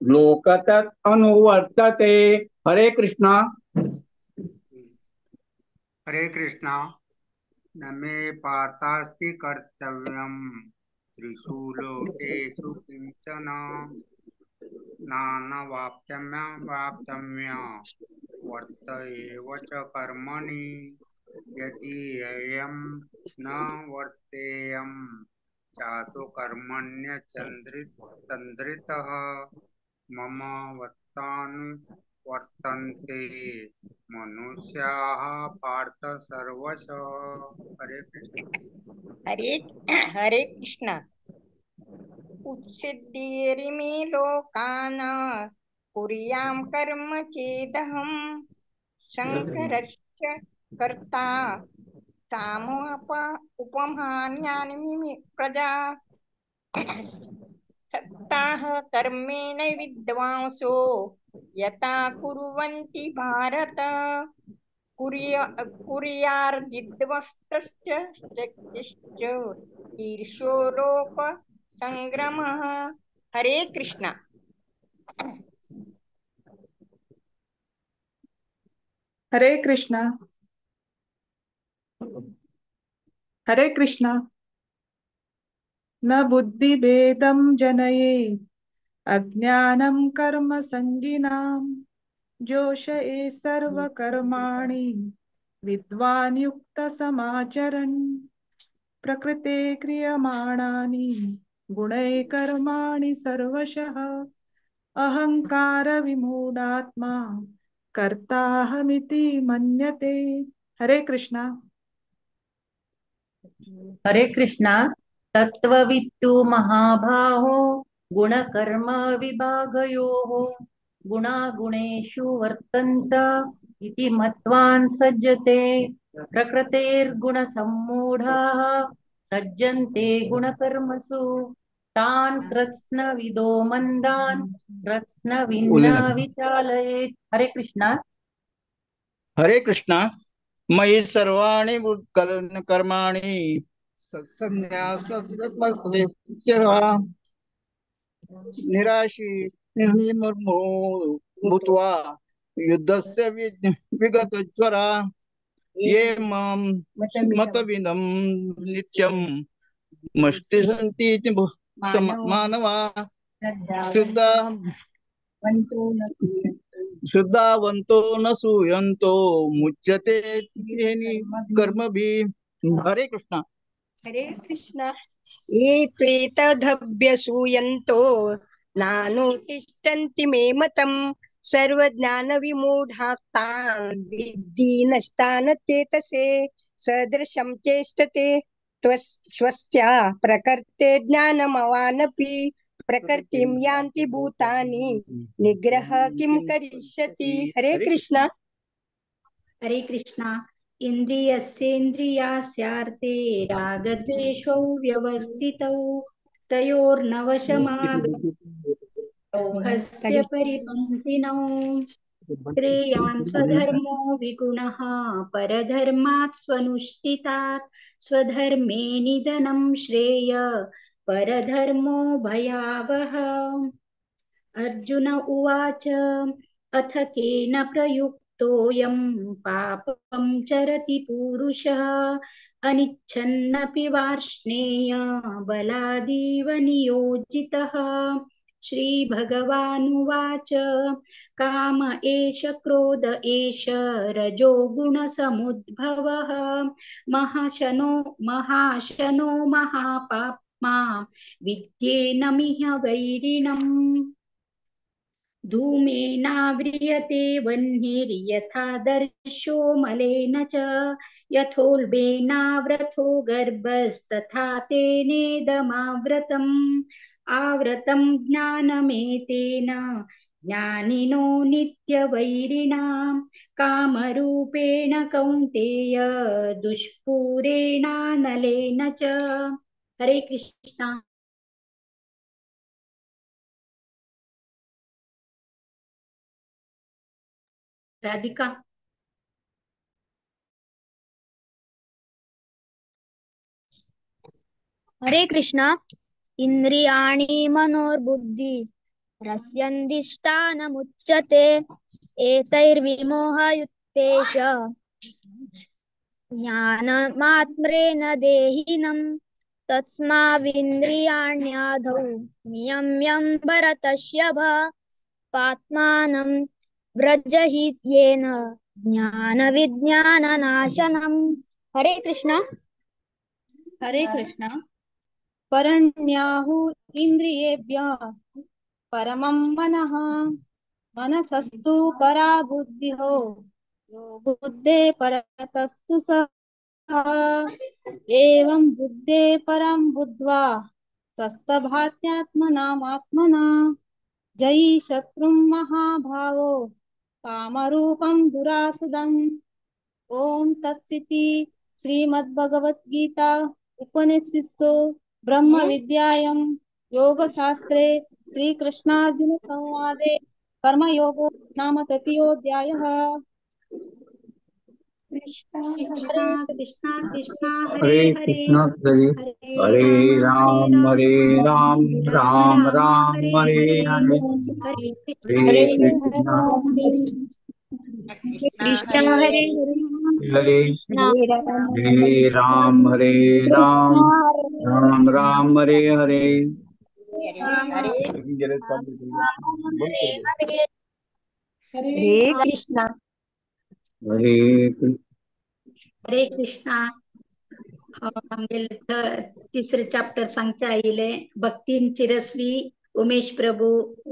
लोक तत् अनुवर्तते। हरे कृष्णा। हरे कृष्णा। न मे पार्थास्ति कर्तव्यं त्रिषु लोकेषु किंचन। नानवाप्तम्य वर्त एव च कर्मणि। यदि अयं न वर्तेयं चातु कर्मण्यचन्द्रितः। मम वर्तन्ते मनुष्याः पार्थ सर्वशः। हरे कृष्ण। हरे हरे कृष्ण। उत्सिद्धिरिमे लोकान् कुर्यां कर्म चेदहं शङ्करस्य कर्ता सामोप उपमान्यानि प्रजा। सत्ताः कर्मेण विद्वांसो यथा कुर्वन्ति भारत। कुर्यार्दिद्वस्तश्च शक्तिश्च ईर्षो लोक संग्रमः। हरे कृष्णा। हरे कृष्णा। हरे कृष्णा। न बुद्धिभेदं जनयेत् अज्ञानं कर्म संगिनां। जोषये सर्वकर्माणि विद्वान् युक्तसमाचरन्। प्रकृते क्रियमाणानि गुणैः कर्माणि सर्वशः। अहंकार विमूढात्मा कर्ताहमिति मन्यते। हरे कृष्णा। हरे कृष्णा। तत्त्ववित्तु महाबाहो गुणकर्म विभागयोः गुणागुणेषु वर्तन्त इति मत्वान् सज्जते। प्रकृतेर्गुणसम्मूढाः सज्जन्ते गुणकर्मसु। तान् कृत्स्नविदो मन्दान् कृत्स्नविन्न विचालयेत्। हरे कृष्णा। हरे कृष्णा। मयि सर्वाणि कर्माणि सत्सन्न्यासत्मस्य निराशी निर्मोहो भूत्वा युद्धस्य विगतज्वरा। ये मां मतविदं नित्यं मष्टिसन्तीति मानवा। श्रद्धावन्तो न सूयन्तो मुच्यते कर्मभिः। हरे कृष्णा। हरे कृष्णा। ये त्वेतदभ्यसूयन्तो नानुतिष्ठन्ति मे मतं। सर्वज्ञानविमूढास्तान् विद्धि नष्टान् चेतसे। सदृशं चेष्टते स्वस्या प्रकृते ज्ञानमवानपि। प्रकृतिं यान्ति भूतानि निग्रह किं करिष्यति। हरे कृष्णा। हरे कृष्णा। इन्द्रियस्येन्द्रियास्यार्थे रागद्वेषौ व्यवस्थितौ। तयोर्नवशमागमस्य परिपन्थिनौ। श्रेयान् स्वधर्मो विगुणः परधर्मात् स्वनुष्ठितात्। स्वधर्मे निधनं श्रेय परधर्मो भयावह। अर्जुन उवाच अथ केन प्रयुक्तोऽयं पापं चरति पुरुषः। अनिच्छन्नपि वार्ष्णेय बलादीव नियोजितः। श्रीभगवानुवाच काम एष क्रोध एष रजोगुणसमुद्भवः। महाशनो महाशनो महापाप्मा विद्येनमिह वैरिणम्। धूमेनाव्रियते वह्निर्यथा दर्शो मलेन च यथोल्बेनाव्रतो गर्भस्तथा तेनेदमाव्रतम् आवृतं ज्ञानमेतेन ज्ञानिनो नित्यवैरिणां कामरूपेण कौन्तेय दुष्पूरेणानलेन च। हरे कृष्णा। राधिका। हरे कृष्णा। इंद्रियाणि मनोर्बुद्धि रस्यन्धिष्ठानमुच्यते एतैर्विमोहयुक्तेश ज्ञानमात्रेण देहिनं तस्माविन्द्रियाण्याधौ नियम्यं भरतर्षभ पात्मानं व्रजहि येन ज्ञानविज्ञाननाशनम्। हरे कृष्णा। हरे कृष्णा। परण्याहु इंद्रियेभ्य परमं मनः मनसस्तु परा बुद्धिः यो बुद्धे परतस्तु सः एवं बुद्धे परं बुद्ध्वा तस्तभात्यात्मनामात्मना जयि शत्रुं महाभावो कामरूपं दुरासदम्। ओम तत्सिति श्रीमद्भगवद्गीता उपनिषत्सु ब्रह्म विद्यायां योगशास्त्रे श्रीकृष्णार्जुन संवादे कर्मयोगो नाम तृतीयोऽध्यायः। कृष्णा कृष्णा कृष्णा हरे हरे हरे कृष्णा हरे हरे राम हरे राम हरे राम राम राम राम राम हरे हरे हरे हरे हरे हरे कृष्णा कृष्णा कृष्ण हरे हरे हरे हरे राम हरे राम राम राम हरे हरे। हरे कृष्णा। हरे कृष्ण। हरे कृष्णा। आमगेले तिसरे चॅप्टर सांगता आयिले भक्तीन चिरस्वी उमेश प्रभू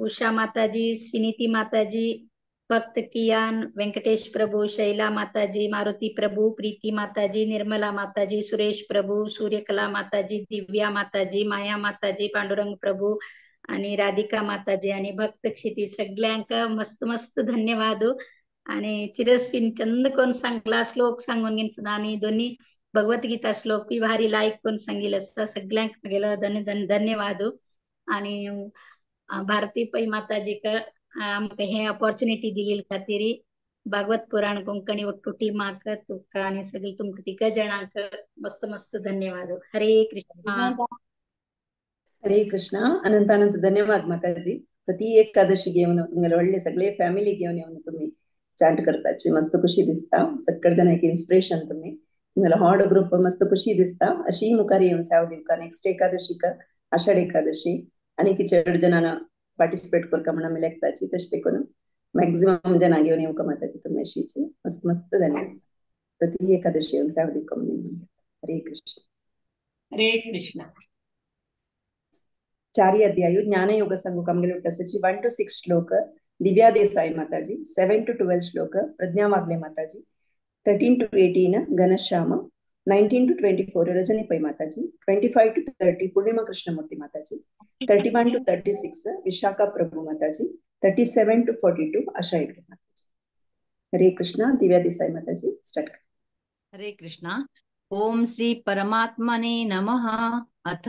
उषा माताजी श्रीनीती माताजी भक्त कियान वेंकटेश प्रभू शैला माताजी मारुति प्रभू प्रीति माताजी निर्मला माताजी सुरेश प्रभू सूर्यकला माताजी दिव्या माताजी माया माताजी पांडुरंग प्रभू आणि राधिका माताजी आणि भक्त क्षिती सगळ्यांक मस्त मस्त धन्यवाद। आणि चिरस्वीन चंद कोण सांगला श्लोक सांगून घेतला आणि दोन्ही भगवद्गीता श्लोक बी भारी लायक कोण सांगितलं असं सगळ्यांक गेलं धन्य धन्य धन्यवाद। आणि भारती पै माताजीक आमकां हे ऑपॉर्च्युनिटी दिली खातीर भागवत पुराण कोंकणी ಒಟ್ಟು टीमाक तुका आणि सगळी तुमकां तिगा जणांक मस्त मस्त धन्यवाद। हरे कृष्णा। हरे कृष्णा। अनंत अनंत धन्यवाद माताजी। प्रति एकादशी घेऊन तुमगेले व्हडले सगळे फॅमिली घेऊन येऊन तुम्ही चांट करताची मस्त खुशी दिसता। सक्कड जण एक इन्स्पिरेशन तुम्ही तुमगेलो हॉड ग्रुप मस्त खुशी दिसता। अशी मुखार येवन साव दिवका नेक्स्ट एकादशीक आषाढ एकादशी आनी चड जणांना पार्टिसिपेट करका म्हणून आमी लेखताची तशें देखून मॅक्झिमम जणां घेवन येवका माताजी तुमी अशीची मस्त मस्त धन्यवाद। प्रति एकादशी येवन साव दिवका म्हणून। हरे कृष्ण। हरे कृष्ण। चारी अध्याय ज्ञानयोग सांगू आमगेले उट्टासाची 1 to 6 श्लोक दिव्या देसाई माताजी, 7 to 12 श्लोक प्रज्ञा वागले माताजी, 13 to 18 Ghanshyam, 19 to 24 Rajani Pai Mataji, 25 to 30 Purnima Krishnamurthy Mataji, 31 to 36 Vishakha Prabhu Mataji, 37 to 42 Asha Hegde Mataji. Hare Krishna. Divya Desai Mataji start. Hare Krishna. Om Shri परमात्मने नमः। अथ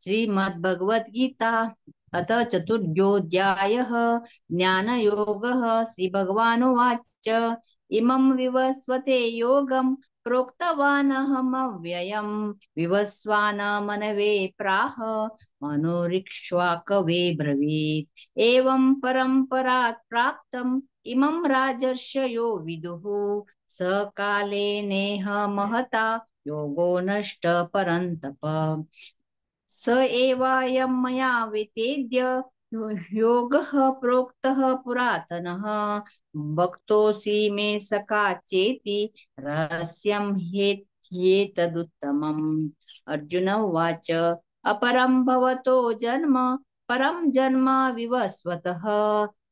श्रीमद्भगवद्गीता अथ चतुर्थोऽध्यायः ज्ञानयोगः। श्री भगवानुवाच इमं विवस्वते योगं प्रोक्तवानहमव्ययं विवस्वान मनवे प्राह मनोरिक्ष्वाकवे ब्रवीत्। एवं परम्परात् प्राप्तम् इमं राजर्षयो विदुः स काले नेह महता योगो नष्ट परन्तप। स एवायं मया वितेद्य योगः प्रोक्तः पुरातनः भक्तोऽसि मे सखा चेति रहस्यं ह्येतदुत्तमम्। अर्जुन उवाच अपरं भवतो जन्म परं जन्म विवस्वतः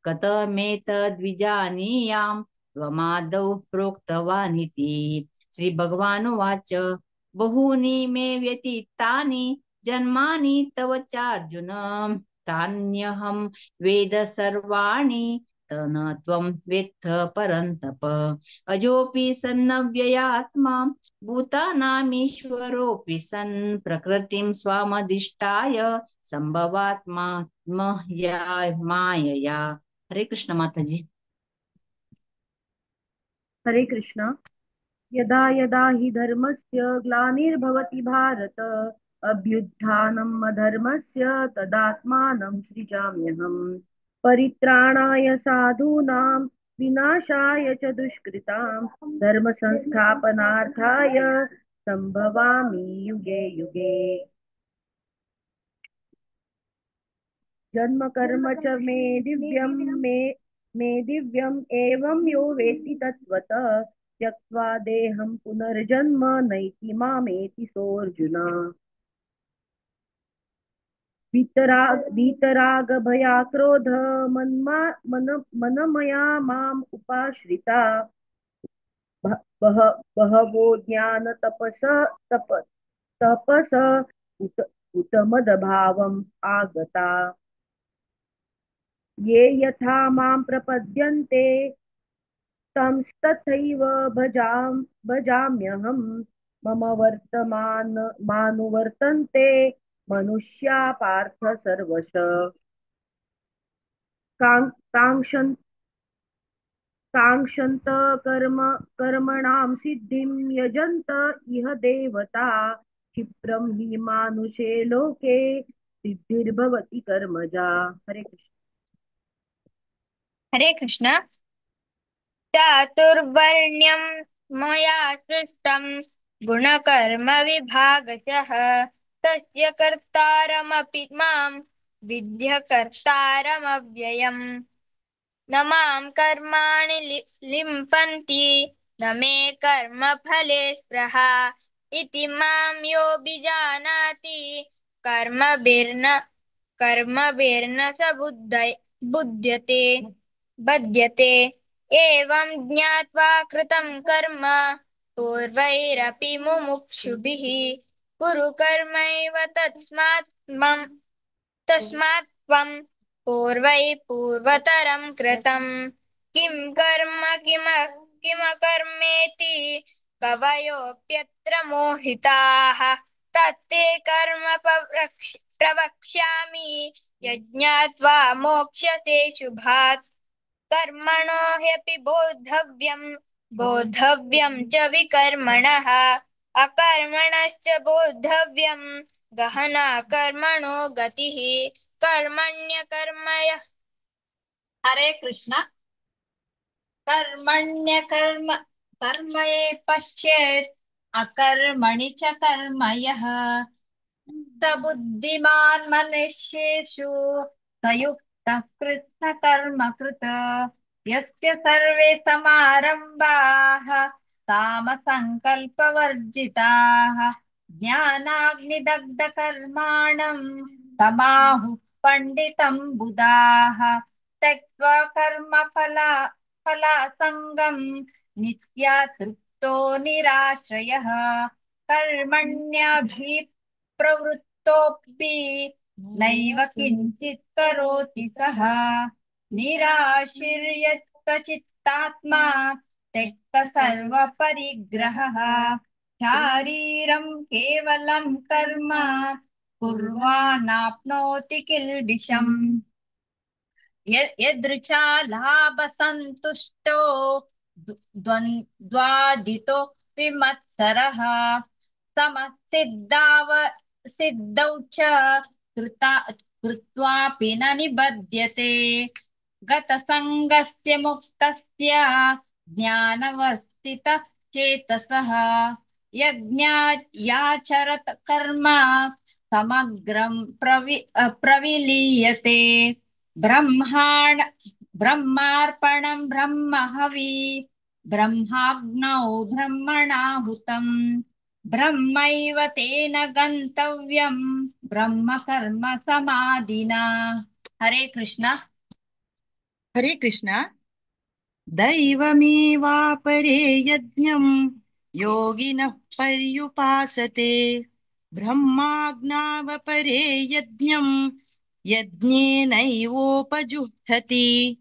कथमेतद्विजानीयां त्वमादौ प्रोक्तवानिति। श्रीभगवानुवाच बहूनि मे व्यतीतानि जन्मानि तव चार्जुन तान्यहं वेद सर्वाणि न त्वं वेत्थ परन्तप। अजोऽपि सन्नव्ययात्मा भूतानामीश्वरोऽपि सन् प्रकृतिं स्वामधिष्ठाय संभवात्मात्मया मायया। हरे कृष्ण माताजी। हरे कृष्ण। यदा यदा हि धर्मस्य ग्लानिर्भवति भारत अभ्युत्थानम् अधर्मस्य तदात्मानं सृजाम्यहम्। परित्राणाय साधूनां विनाशाय च दुष्कृतां धर्म संस्थापनार्थाय संभवामि युगे युगे। जन्म कर्म च मे दिव्यं मे दिव्यम् एवं यो वेत्ति तत्त्वतः त्यक्त्वा देहं पुनर्जन्म नैति मामेति सोऽर्जुन। वीतराग भया क्रोध मन्मा मन मनमया माम उपाश्रिता बहवो ज्ञान तपस तप तपस उत उत मदभावम् आगता। ये यथा मां प्रपद्यन्ते तंस्तथैव भजाम्यहम्। मम वर्तमान मानुवर्तन्ते मनुष्या पार्थ सर्वश। काङ्क्षन्त कर्मणां सिद्धिं यजन्त इह देवता क्षिप्रं हि मानुषे लोके सिद्धिर्भवति कर्मजा। हरे कृष्ण। हरे कृष्ण। चातुर्वर्ण्यं मया सृष्टं गुणकर्म विभागशः तस्य कर्तारमपि मां विद्य कर्तारमव्ययम्। न मां कर्माणि लिम्पन्ति न मे कर्मफले स्पृहा इति मां योऽभिजानाति कर्मभिर्न कर्मभिर्न स बुध्यते बध्यते। एवं ज्ञात्वा कृतं कर्म पूर्वैरपि मुमुक्षुभिः कुरु कर्मैव तस्मात् त्वं पूर्वैः पूर्वतरं कृतं। किं कर्म किमकर्मेति कवयोऽप्यत्र मोहिताः तत्ते कर्म प्रवक्ष्यामि यज्ञात्वा मोक्ष्यसे शुभात्। कर्मणो ह्यपि बोद्धव्यं बोद्धव्यं च विकर्मणः अकर्मणश्च बोद्धव्यं गहना कर्मणो गतिः। कर्मण्यकर्मय। हरे कृष्ण। कर्मण्यकर्म कर्मये पश्येत् अकर्मणि च कर्मयः स बुद्धिमान् मनुष्येषु स युक्तः कृत्स्नकर्म कृत। यस्य सर्वे समारम्भाः कामसङ्कल्पवर्जिताः ज्ञानाग्निदग्धकर्माणं तमाहुः पण्डितं बुधाः। त्यक्त्वा कर्मफला फलासङ्गं नित्या तृप्तो निराश्रयः कर्मण्यभिप्रवृत्तोऽपि नैव किञ्चित् करोति सः। निराशीर्यक्तचित्तात्मा त्यक्तसर्वपरिग्रहः शारीरं केवलं कर्म कुर्वानाप्नोति किल्बिषम्। यदृच्छा लाभसन्तुष्टो द्वन्द्वादितो विमत्सरः समसिद्धाव सिद्धौ च कृता कृत्वापि न निबध्यते। गतसङ्गस्य मुक्तस्य ज्ञानवस्थितः चेतसः यज्ञायाचरत कर्म समग्रं प्रविलीयते। ब्रह्माण ब्रह्मार्पणं ब्रह्महवि ब्रह्माग्नौ ब्रह्मणाहुतम् ब्रह्मैव तेन गन्तव्यं ब्रह्मकर्म समाधिना। हरे कृष्णा। हरे कृष्णा। दैवमेवापरे यज्ञं योगिनः पर्युपासते, ब्रह्माज्ञावपरे यज्ञं यज्ञेनैवोपजुह्वति।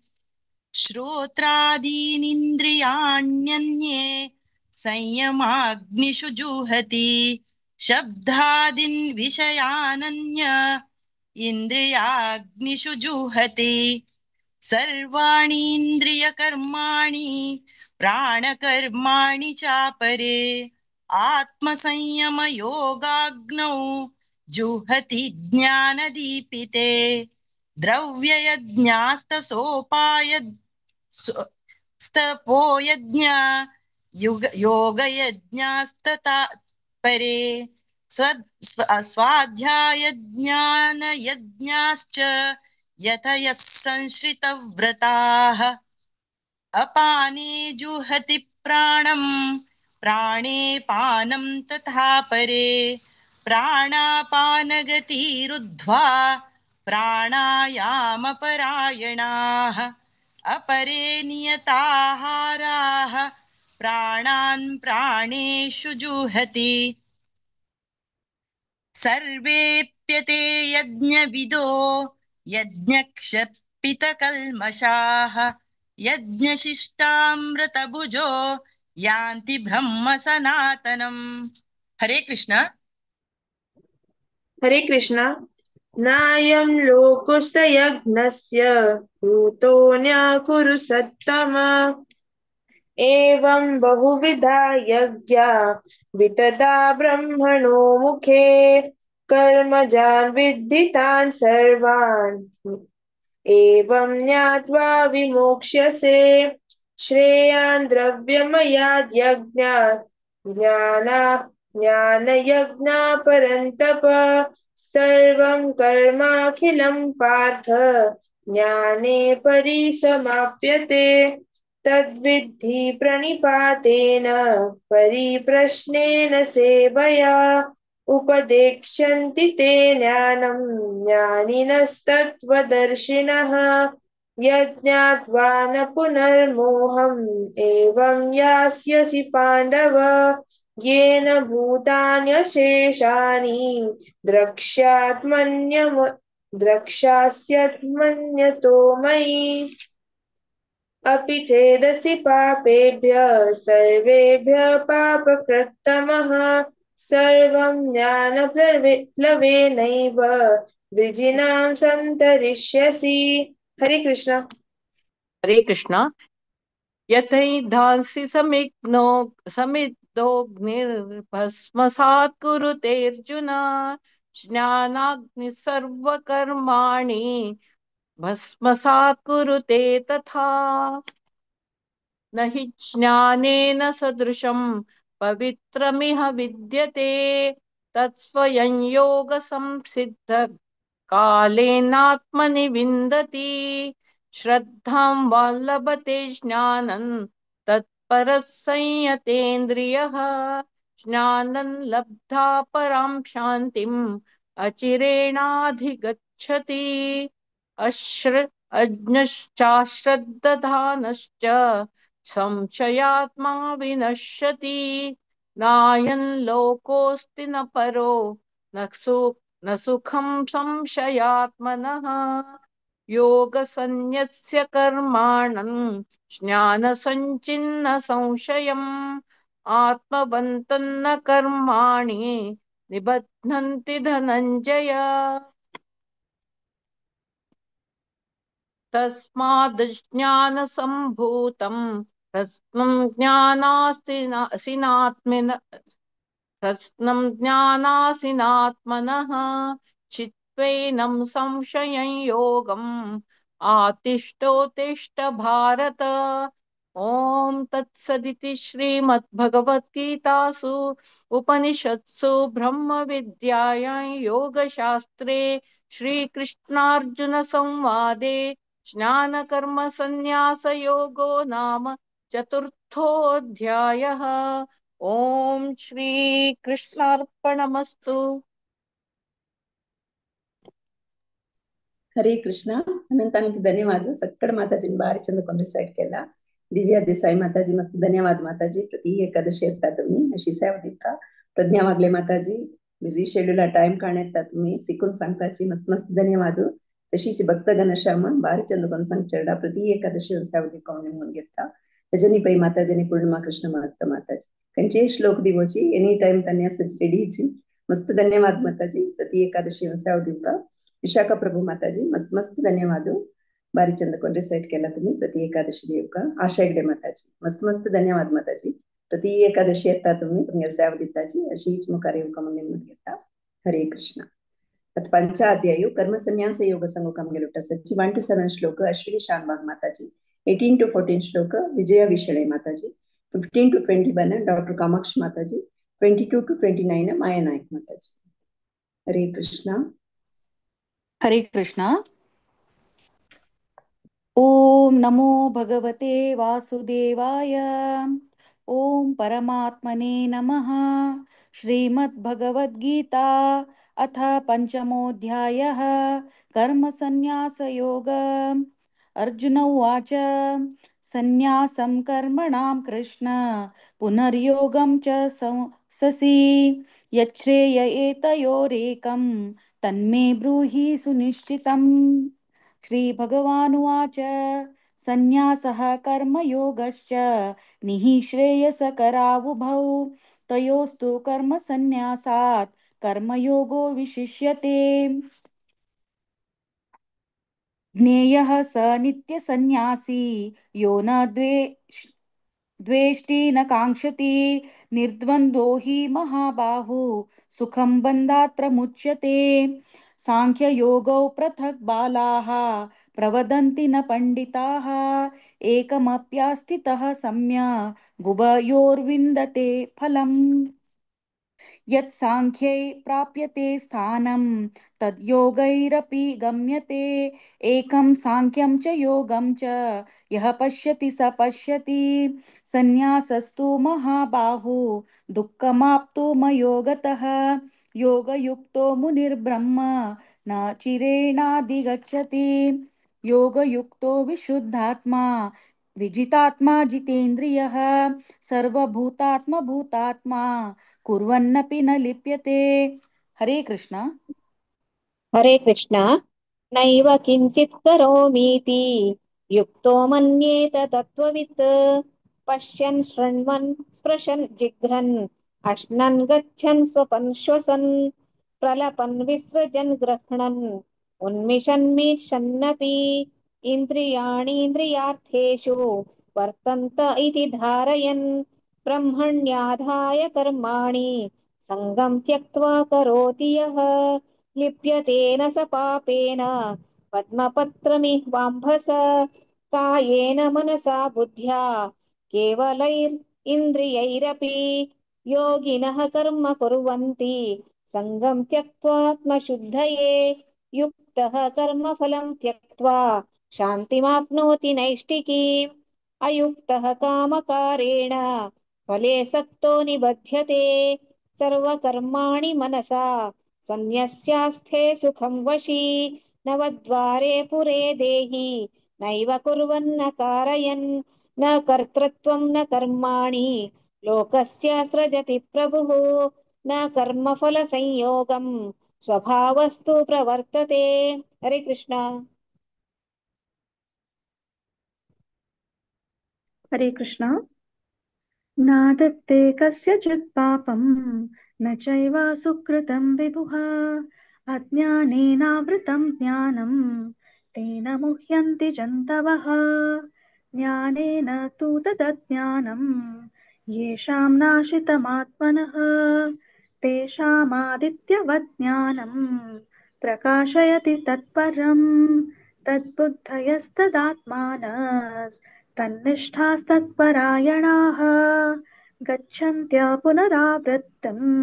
श्रोत्रादीनिन्द्रियाण्यन्ये संयमाग्निषु जुहति, शब्दादीन् विषयानन्य इन्द्रियाग्निषु जुहति। सर्वाणि इन्द्रियकर्माणि प्राणकर्माणि चापरे, आत्मसंयमयोगाग्नौ जुहति ज्ञानदीपिते। द्रव्ययज्ञास्तसोपाय स्तपोयज्ञ योगयज्ञास्तथा परे, स्वाध्यायज्ञानयज्ञाश्च यतयः संश्रितव्रताः। अपाने जुहति प्राणं प्राणे पानं तथा परे, प्राणापानगतिरुद्ध्वा प्राणायामपरायणाः। अपरे नियताहाराः प्राणान् प्राणेषु जुहति। सर्वेप्यते यज्ञविदो यज्ञक्षपितकल्मषाः, यज्ञशिष्टामृतभुजो यान्ति ब्रह्म सनातनम्। हरे कृष्ण। हरे कृष्ण। नायं लोकोऽस्तयज्ञस्य भूतो न्याकुरु सत्तम, एवं बहुविधा यज्ञा वितदा ब्रह्मणो मुखे। कर्मजान् विद्धितान् सर्वान् एवं ज्ञात्वा विमोक्ष्यसे। श्रेयान् द्रव्यमयाद् यज्ञात् ज्ञानयज्ञा परन्तप, सर्वं कर्माखिलं पार्थ ज्ञाने परिसमाप्यते। तद्विद्धि प्रणिपातेन परिप्रश्नेन सेवया, उपदेक्ष्यन्ति ते ज्ञानं ज्ञानिनस्तत्त्वदर्शिनः। यज्ञात्वा न पुनर्मोहम् एवं यास्यसि पाण्डव, येन भूतान्यशेषाणि द्रक्ष्यास्यत्मन्यतो मयि। अपि चेदसि पापेभ्य सर्वेभ्य पापकृत्तमः, सर्वं ज्ञानप्लवेनैव वृजिनां सन्तरिष्यसि। हरे कृष्ण। हरे कृष्ण। यथैधांसि समिग्नो समिद्धोऽग्निर्भस्मसात् कुरुतेऽर्जुन, ज्ञानाग्निः सर्वकर्माणि भस्मसात् कुरुते तथा। न हि ज्ञानेन सदृशं पवित्रमिह विद्यते, तत्स्वयं योगसंसिद्धः कालेनात्मनि विन्दति। श्रद्धां वान् लभते ज्ञानं तत्परः संयतेन्द्रियः, ज्ञानं लब्धा परां शान्तिम् अचिरेणाधिगच्छति। अज्ञश्चाश्रद्दधानश्च संशयात्मा विनश्यति। नायं लोकोऽस्ति न परो न सुखं संशयात्मनः। योगसंन्यस्य कर्माणं ज्ञानसञ्चिन्न संशयम्, आत्मवन्तं न कर्माणि निबध्नन्ति धनञ्जय। तस्माद् ज्ञानसम्भूतं प्रश्नं ज्ञानासिनात्मनः, चित्त्वैनं संशयं योगम् आतिष्ठोत्तिष्ठ भारत। ॐ तत्सदिति श्रीमद्भगवद्गीतासु उपनिषत्सु ब्रह्मविद्यायां योगशास्त्रे श्रीकृष्णार्जुनसंवादे ज्ञानकर्मसन्न्यासयोगो नाम चतुर्थोऽध्यायः। ॐ श्रीकृष्णार्पणमस्तु। हरे कृष्णा. अनंत अनंत धन्यवाद सक्कड माताजी भारी चंद कोण रिसाइट केला. दिव्या देसाई माताजी मस्त धन्यवाद माताजी. प्रति एकादशी येता तुम्ही अशी सेवा दिवका. प्रज्ञा वागले माताजी बिझी शेड्यूल टाइम काढता तुम्ही शिकून सांगताची मस्त मस्त धन्यवाद. तशीच भक्त घनश्याम भारी चंद कोण सांगचेडा प्रति एकादशी सेवा दिवका म्हणून घेता. रजनी पै माताजी पूर्णिमा कृष्ण महत्व माताजी कंचे श्लोक दिवोची एनी टाइम तन्या सच रेडीची मस्त धन्यवाद माताजी. प्रति एकादशी सेवा दिवका. विशाखा प्रभू माताजी मस्त मस्त धन्यवाद. भारी चंद कोण रिसाइट केला तुम्ही प्रति एकादशी देवका. आशा हेगडे माताजी मस्त मस्त धन्यवाद माताजी. प्रति एकादशी येता तुम्ही तुमगे सेवा दिताची अशीच मुखार येवका म्हणून घेता. हरे कृष्ण. आता पंचाध्यायु कर्म संन्यास योग संगो कामगे लुटा सच्ची 1 to 7 श्लोक अश्विनी शानबाग माताजी, 18 to 14 श्लोक विजया विशळे माताजी, 15 to 21 doctor Kamakshi Mataji, 22 to 29 Maya Nayak Mataji. Hare Krishna. Hare Krishna. Om नमो भगवते वासुदेवाय. ओम परमात्मने नमः. श्रीमद्भगवद्गीता अथ पंचमोऽध्यायः कर्मसन्न्यासयोग. अर्जुन उवाच संन्यासं कर्मणां कृष्ण पुनर्योगं च ससि यच्छ्रेय एतयोरेकं तन्मे ब्रूहि सुनिश्चितम्. श्रीभगवानुवाच संन्यासः कर्मयोगश्च निःश्रेयसकरावुभौ तयोस्तु कर्मसन्न्यासात् कर्मयोगो विशिष्यते. ज्ञेयः स नित्यसन्न्यासी यो न द्वेष्टि न काङ्क्षति निर्द्वन्द्वो हि महाबाहु सुखं बन्धात् प्रमुच्यते. सांख्ययोगौ पृथक् बालाः प्रवदन्ति न पण्डिताः एकमप्यास्थितः सम्यग् उभयोर्विन्दते फलम्. यत् सांख्यै प्राप्यते स्थानं तद् योगैरपि गम्यते. एकं सांख्यं च योगं च यः पश्यति स पश्यति. संन्यासस्तु महाबाहु दुःखमाप्तुमयोगतः योगयुक्तो मुनिर्ब्रह्म न चिरेणाधिगच्छति. योगयुक्तो विशुद्धात्मा विजितात्मा जितेन्द्रियः सर्वभूतात्मभूतात्मा कुर्वन्नपि न लिप्यते. हरे कृष्णा. हरे कृष्णा. नैव किञ्चित् करोमीति युक्तो मन्येत तत्त्ववित् पश्यन् शृण्वन् स्पृशन् जिघ्रन् अश्नन् गच्छन् स्वपन् श्वसन् प्रलपन् विसृजन् गृह्णन् उन्मिषन् मिषन्नपि इन्द्रियाणीन्द्रियार्थेषु वर्तन्त इति धारयन् ब्रह्मण्याधाय कर्माणि सङ्गं त्यक्त्वा करोति यः लिप्यते न स पापेन पद्मपत्रमिवाम्भस. कायेन मनसा बुद्ध्या केवलैरिन्द्रियैरपि योगिनः कर्म कुर्वन्ति सङ्गं त्यक्त्वात्मशुद्धये. युक्तः कर्मफलं त्यक्त्वा शान्तिमाप्नोति नैष्ठिकीम्. अयुक्तः कामकारेण फले सक्तो निबध्यते. सर्वकर्माणि मनसा सन्न्यस्यास्थे सुखं वशी. नवद्वारे पुरे देहि नैव कुर्वन्न कारयन् न कर्तृत्वं न कर्माणि लोकस्य सृजति प्रभुः. न कर्मफलसंयोगं स्वभावस्तु प्रवर्तते. हरे कृष्णा. हरे कृष्णा. नादत्ते कस्यचित् पापं न चैव सुकृतं विभुः अज्ञानेनावृतं ज्ञानं तेन मुह्यन्ति जन्तवः. ज्ञानेन तु तदज्ञानं येषां नाशितमात्मनः तेषामादित्यवत् ज्ञानं प्रकाशयति तत्परं. तद्बुद्धयस्तदात्मानस्तन्निष्ठास्तत्परायणाः गच्छन्त्य पुनरावृत्तिं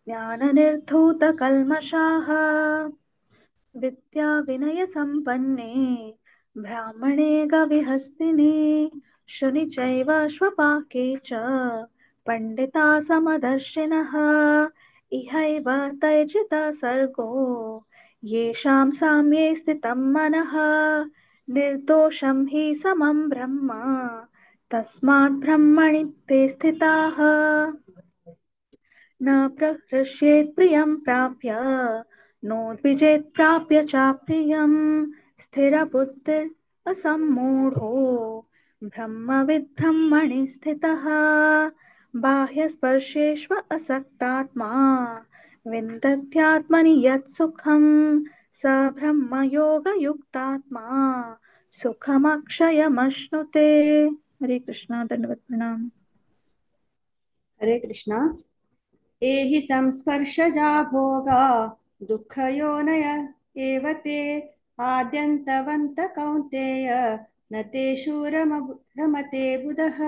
ज्ञाननिर्धूतकल्मषाः. विद्याविनयसम्पन्ने ब्राह्मणे गविहस्तिने शुनि चैव श्वपाके च पण्डिता समदर्शिनः. इहैव तैर्जितः सर्गो येषां साम्ये स्थितं मनः निर्दोषं हि समं ब्रह्म तस्मात् ब्रह्मणि ते स्थिताः। न प्रहृष्येत् प्रियं प्राप्य नोद्विजेत् प्राप्य चाप्रियं स्थिरबुद्धिरसम्मूढो ब्रह्मविद् ब्रह्मणि स्थितः। बाह्यस्पर्शेष्व असक्तात्मा विन्दत्यात्मनि यत् सुखं स ब्रह्मयोगयुक्तात्मा सुखमक्षयमश्नुते। हरे कृष्णा, दंडवत प्रणाम। हरे कृष्णा। एहि संस्पर्शजा भोगा दुःखयोनय एव ते आद्यन्तवन्त कौन्तेय न तेषु रमते बुधः।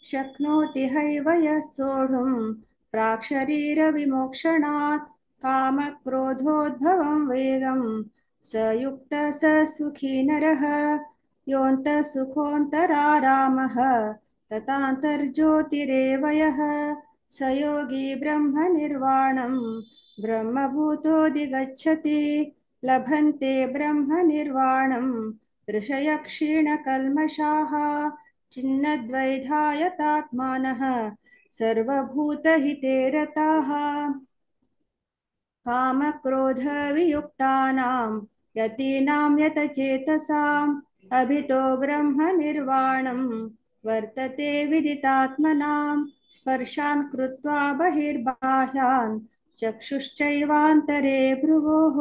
शक्नोति हैव यः सोढुं प्राक्शरीरविमोक्षणात् कामक्रोधोद्भवं वेगं स युक्तः स सुखी नरः। योऽन्तः सुखोऽन्तरारामः तथान्तर्ज्योतिरेव यः स योगी ब्रह्मनिर्वाणं ब्रह्मभूतोऽधिगच्छति। लभन्ते ब्रह्मनिर्वाणं ऋषयः क्षीणकल्मषाः छिन्नद्वैधायतात्मानः सर्वभूतहिते रताः। कामक्रोधवियुक्तानां यतीनां यतचेतसाम् अभितो ब्रह्मनिर्वाणं वर्तते विदितात्मनां। स्पर्शान् कृत्वा बहिर्बाह्यान् चक्षुश्चैवान्तरे भ्रुवोः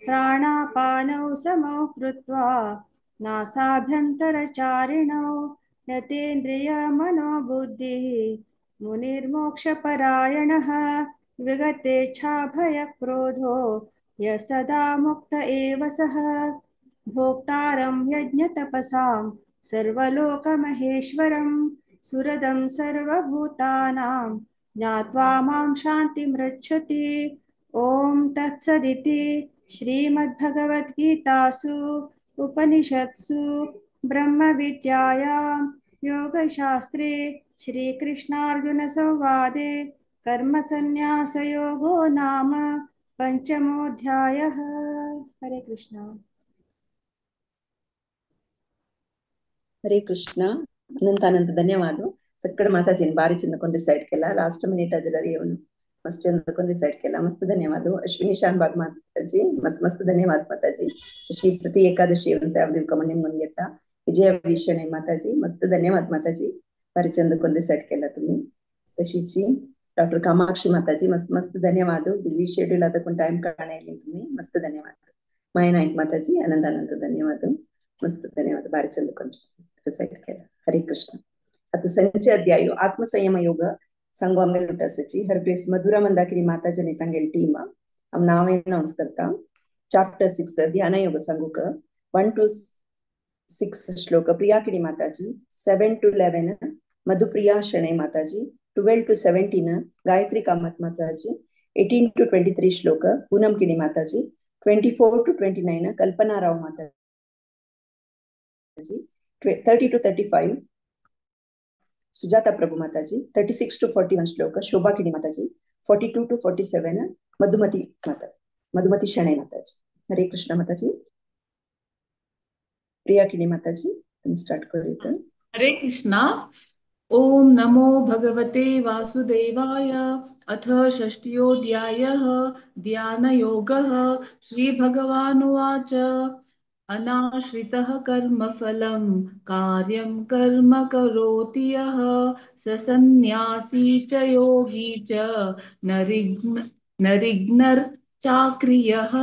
प्राणापानौ समौ कृत्वा नासाभ्यन्तरचारिणौ यतेन्द्रियमनोबुद्धिः मुनिर्मोक्षपरायणः। विगतेच्छाभयक्रोधो यः सदा मुक्त एव सः। भोक्तारं यज्ञतपसां सर्वलोकमहेश्वरं सुहृदं सर्वभूतानां ज्ञात्वा मां शान्तिमृच्छति। ॐ तत्सदिति श्रीमद्भगवद्गीतासु उपनिषत्सु ब्रह्मविद्यायां योगशास्त्रे श्रीकृष्णार्जुनसंवादे कर्मसन्न्यासयोगो नाम पंचमोऽध्यायः। हरे कृष्णा। हरे कृष्ण। अनंत अनंत धन्यवाद। सक्कड माताजीन बारी चंद डिसाइड केला, लास्ट मिनिट अजला येऊन मस्त चंद डिसाइड केला, मस्त धन्यवाद। अश्विनी शानबाग माताजी मस्त मस्त धन्यवाद माताजी। अशी प्रति एकादशी येऊन साहेब कमणी म्हणून घेता। विजया भीषण माताजी मस्त धन्यवाद माताजी, बारी चंद डिसाइड केला तुम्ही। तशीची डॉक्टर कामाक्षी माताजी मस्त मस्त धन्यवाद। बिझी शेड्यूल आता कोण टाइम काढायला तुम्ही, मस्त धन्यवाद। माया नाईक माताजी अनंत अनंत धन्यवाद, मस्त धन्यवाद। बारी चंद डिसाइड केला। हरे कृष्ण। आता संचय अध्याय आत्मसंयम योग सांगू आमगे लुटासाची हर ग्रेस मधुरा मंदाकिनी माताजी आणि तांगेली टीम आम नाव अनाउन्स करता। चॅप्टर 6 ध्यान योग सांगूक 1 to 6 श्लोक प्रियाकिणी माताजी, 7 to 11 Madhupriya Shenai Mataji, 12 to 17 Gayatri Kamat Mataji, 18 to 23 श्लोक पूनम किणी माताजी, 24 to 29 Kalpana Rao Mataji, 30 to 35 Sujata Prabhu Mataji, 36 to 41 श्लोक शोभा किणी माताजी, 42 to 47 Madhumati माता मधुमती शणै माताजी। हरे कृष्ण माताजी। प्रिया किणी माताजी तुम्ही स्टार्ट करूया। हरे कृष्णा। ओम नमो भगवते वासुदेवाय। अथ षष्ठ्योऽध्यायः ध्यानयोगः। श्री भगवानुवाच। अनाश्रितः कर्मफलं कार्यं कर्म करोति यः स सन्न्यासी च योगी च नरिग्नर्चाक्रियः।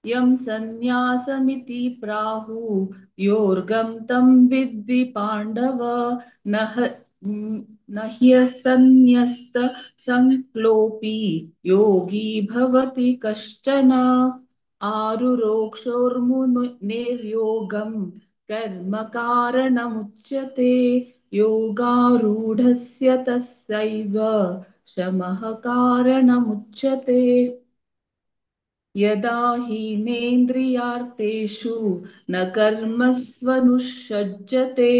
यं सन्न्यासमिति प्राहु योर्गं तं विद्धि पाण्डव न ह्यसन्न्यस्त संक्लोऽपि योगी भवति कश्चन। आरुरोक्षोर्मुनेर्योगं कर्म कारणमुच्यते योगारूढस्य तस्यैव शमः कारणमुच्यते। यदा हीनेन्द्रियार्थेषु न कर्मस्वनुषज्जते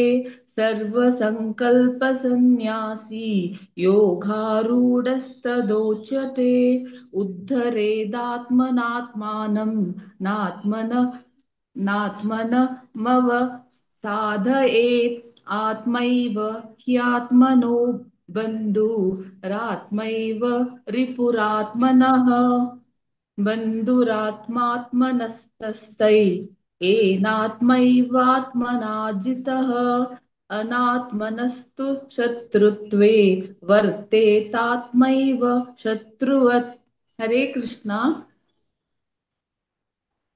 सर्वसङ्कल्पसन्न्यासी योगारूढस्तदोच्यते। उद्धरेदात्मनात्मानं नात्मनमवसाधयेत् आत्मैव ह्यात्मनो बन्धुरात्मैव रिपुरात्मनः बन्धुरात्मात्मनस्तस्तै येनात्मैवात्मना जितः अनात्मनस्तु शत्रुत्वे वर्तेतात्मैव शत्रुवत्। हरे कृष्णा।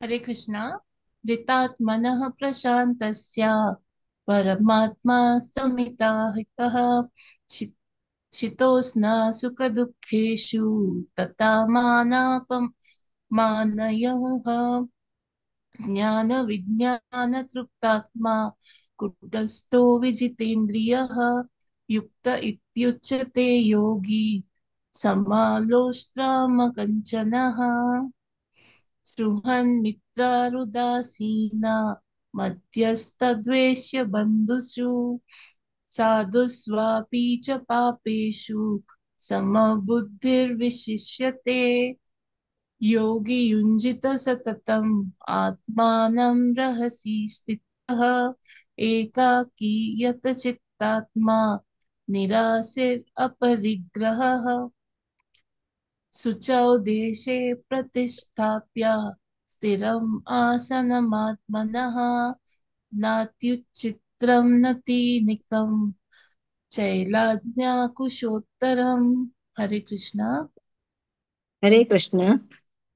हरे कृष्णा। जितात्मनः प्रशान्तस्य परमात्मा समिताहितः शीतोष्ण सुखदुःखेषु तथा मानापमानयोः ज्ञान विज्ञान तृप्तात्मा कुटस्थो विजितेन्द्रियः युक्त इत्युच्यते योगी समालोष्ट्रामकञ्चनः। सृहन्मित्रारुदासीना मध्यस्तद्वेष्य बन्धुषु साधुस्वापि च पापेषु समबुद्धिर्विशिष्यते। योगी युञ्जित सततम् आत्मानं रहसि स्थितः एकाकी यतचित्तात्मा निरासिरपरिग्रहः। शुचौ देशे प्रतिष्ठाप्य स्थिरम् आसनमात्मनः नात्युच्चित्रं नतिनिकं चैलाज्ञाकुशोत्तरम्। हरे कृष्णा। हरे कृष्ण।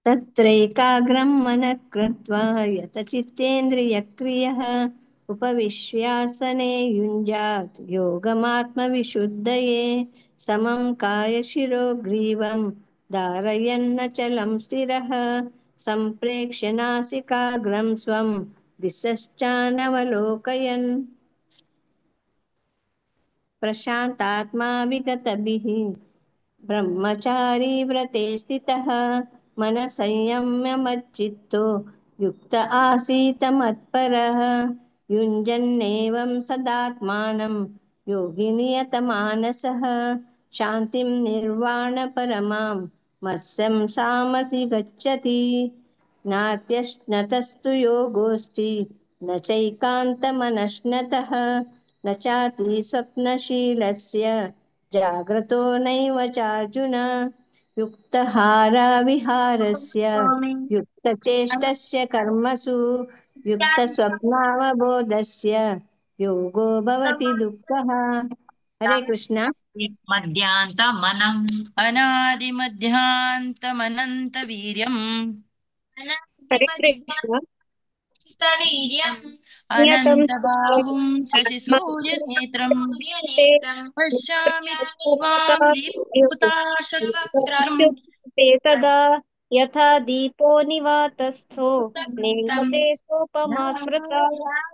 तत्रैकाग्रं मनः कृत्वा यतचित्तेन्द्रियक्रियः उपविश्यासने युञ्जात् योगमात्मविशुद्धये समं कायशिरो ग्रीवं धारयन्नचलं स्थिरः सम्प्रेक्ष्य नासिकाग्रं स्वं दिशश्चानवलोकयन् प्रशान्तात्मा विगतभिः ब्रह्मचारी व्रते स्थितः मनसंयम्य मच्चित्तो युक्त आसीत मत्परः युञ्जन्नेवं सदात्मानं योगिनियतमानसः शान्तिं निर्वाणपरमां मत्स्यं सामसि गच्छति। नात्यश्नतस्तु योगोऽस्ति न चैकान्तमनश्नतः न चाति स्वप्नशीलस्य जाग्रतो नैव चार्जुन। युक्तहाराविहारस्य युक्तचेष्टस्य कर्मसु युक्तस्वप्नावबोधस्य योगो भवति दुःखः। हरे कृष्णा। मध्यान्तमनम् अनादिमध्यान्तमनन्तवीर्यम् हरे कृष्ण। अनन्तबाहुं शशिसूर्यनेत्रं पश्यामि त्वां दीप्ताशत्रम् ते तदा यथा दीपो निवातस्थो नेङ्गते सोपमा स्मृता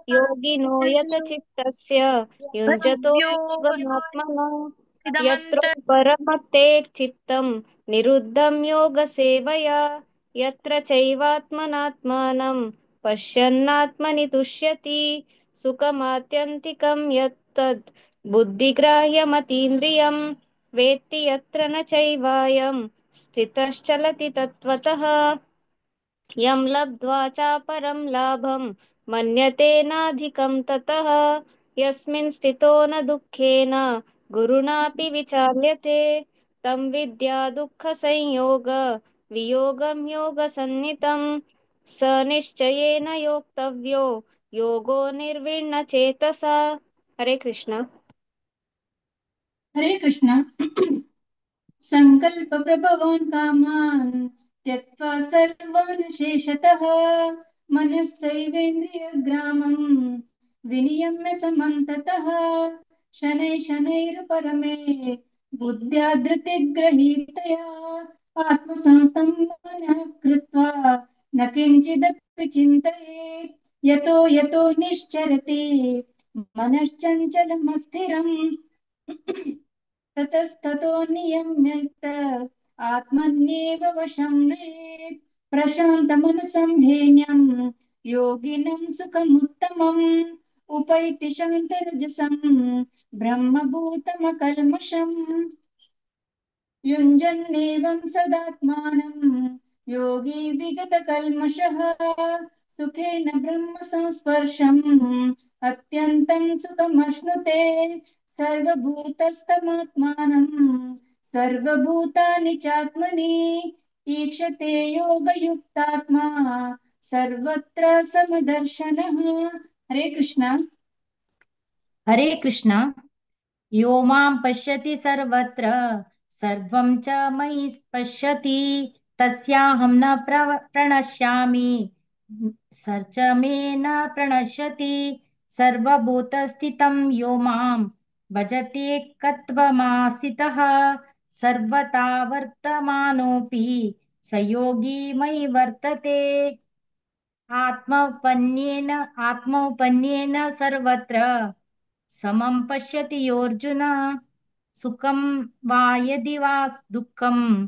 योगिनो यतचित्तस्य युञ्जतो योगमात्मना यत्र परमते चित्तं निरुद्धं योगसेवया यत्र चैवात्मनात्मानं पश्यन्नात्मनि तुष्यति सुखमात्यन्तिकं यत्तद् बुद्धिग्राह्यमतीन्द्रियं वेत्ति यत्र न चैवायं स्थितश्चलति तत्त्वतः। यं लब्ध्वा चापरं लाभं मन्यते नाधिकं ततः यस्मिन् स्थितो न दुःखेन गुरुणापि विचाल्यते तं विद्या दुःखसंयोग वियोगं योगसन्नितं स निश्चयेन योक्तव्यो योगो निर्विण्ण चेतसा। हरे कृष्णा। हरे कृष्णा। संकल्प प्रभवान् कामान् त्यक्त्वा सर्वान् शेषतः मनस्सैवेन्द्रियग्रामं विनियम्य समन्ततः शनैः शनैरुपरमे बुद्ध्या धृतिगृहीतया आत्मसंस्थं मनः कृत्वा न किञ्चिदपि चिन्तयेत् यतो यतो निश्चरति मनश्चञ्चलमस्थिरम् ततस्ततो नियम्येत आत्मन्येव वशं नयेत्। प्रशान्तमनसं हेन्यं योगिनं सुखमुत्तमम् उपैति शान्तरजसं ब्रह्मभूतमकल्मषम्। युञ्जन्नेवं सदात्मानं योगी विगतकल्मषः सुखेन ब्रह्म संस्पर्शम् अत्यन्तं सुखमश्नुते। सर्वभूतस्थमात्मानं सर्वभूतानि चात्मनि ईक्षते योगयुक्तात्मा सर्वत्र समदर्शनः। हरे कृष्णा। हरे कृष्णा। यो मां पश्यति सर्वत्र सर्वं च मयि पश्यति तस्याहं न प्रणश्यामि स च मे न प्रणश्यति। सर्वभूतस्थितं यो मां भजतेऽकत्वमास्थितः सर्वथा वर्तमानोऽपि स योगी मयि वर्तते। आत्मौपन्येन आत्मौपन्येन सर्वत्र समं पश्यति योऽर्जुन सुखं वा यदि वा दुःखं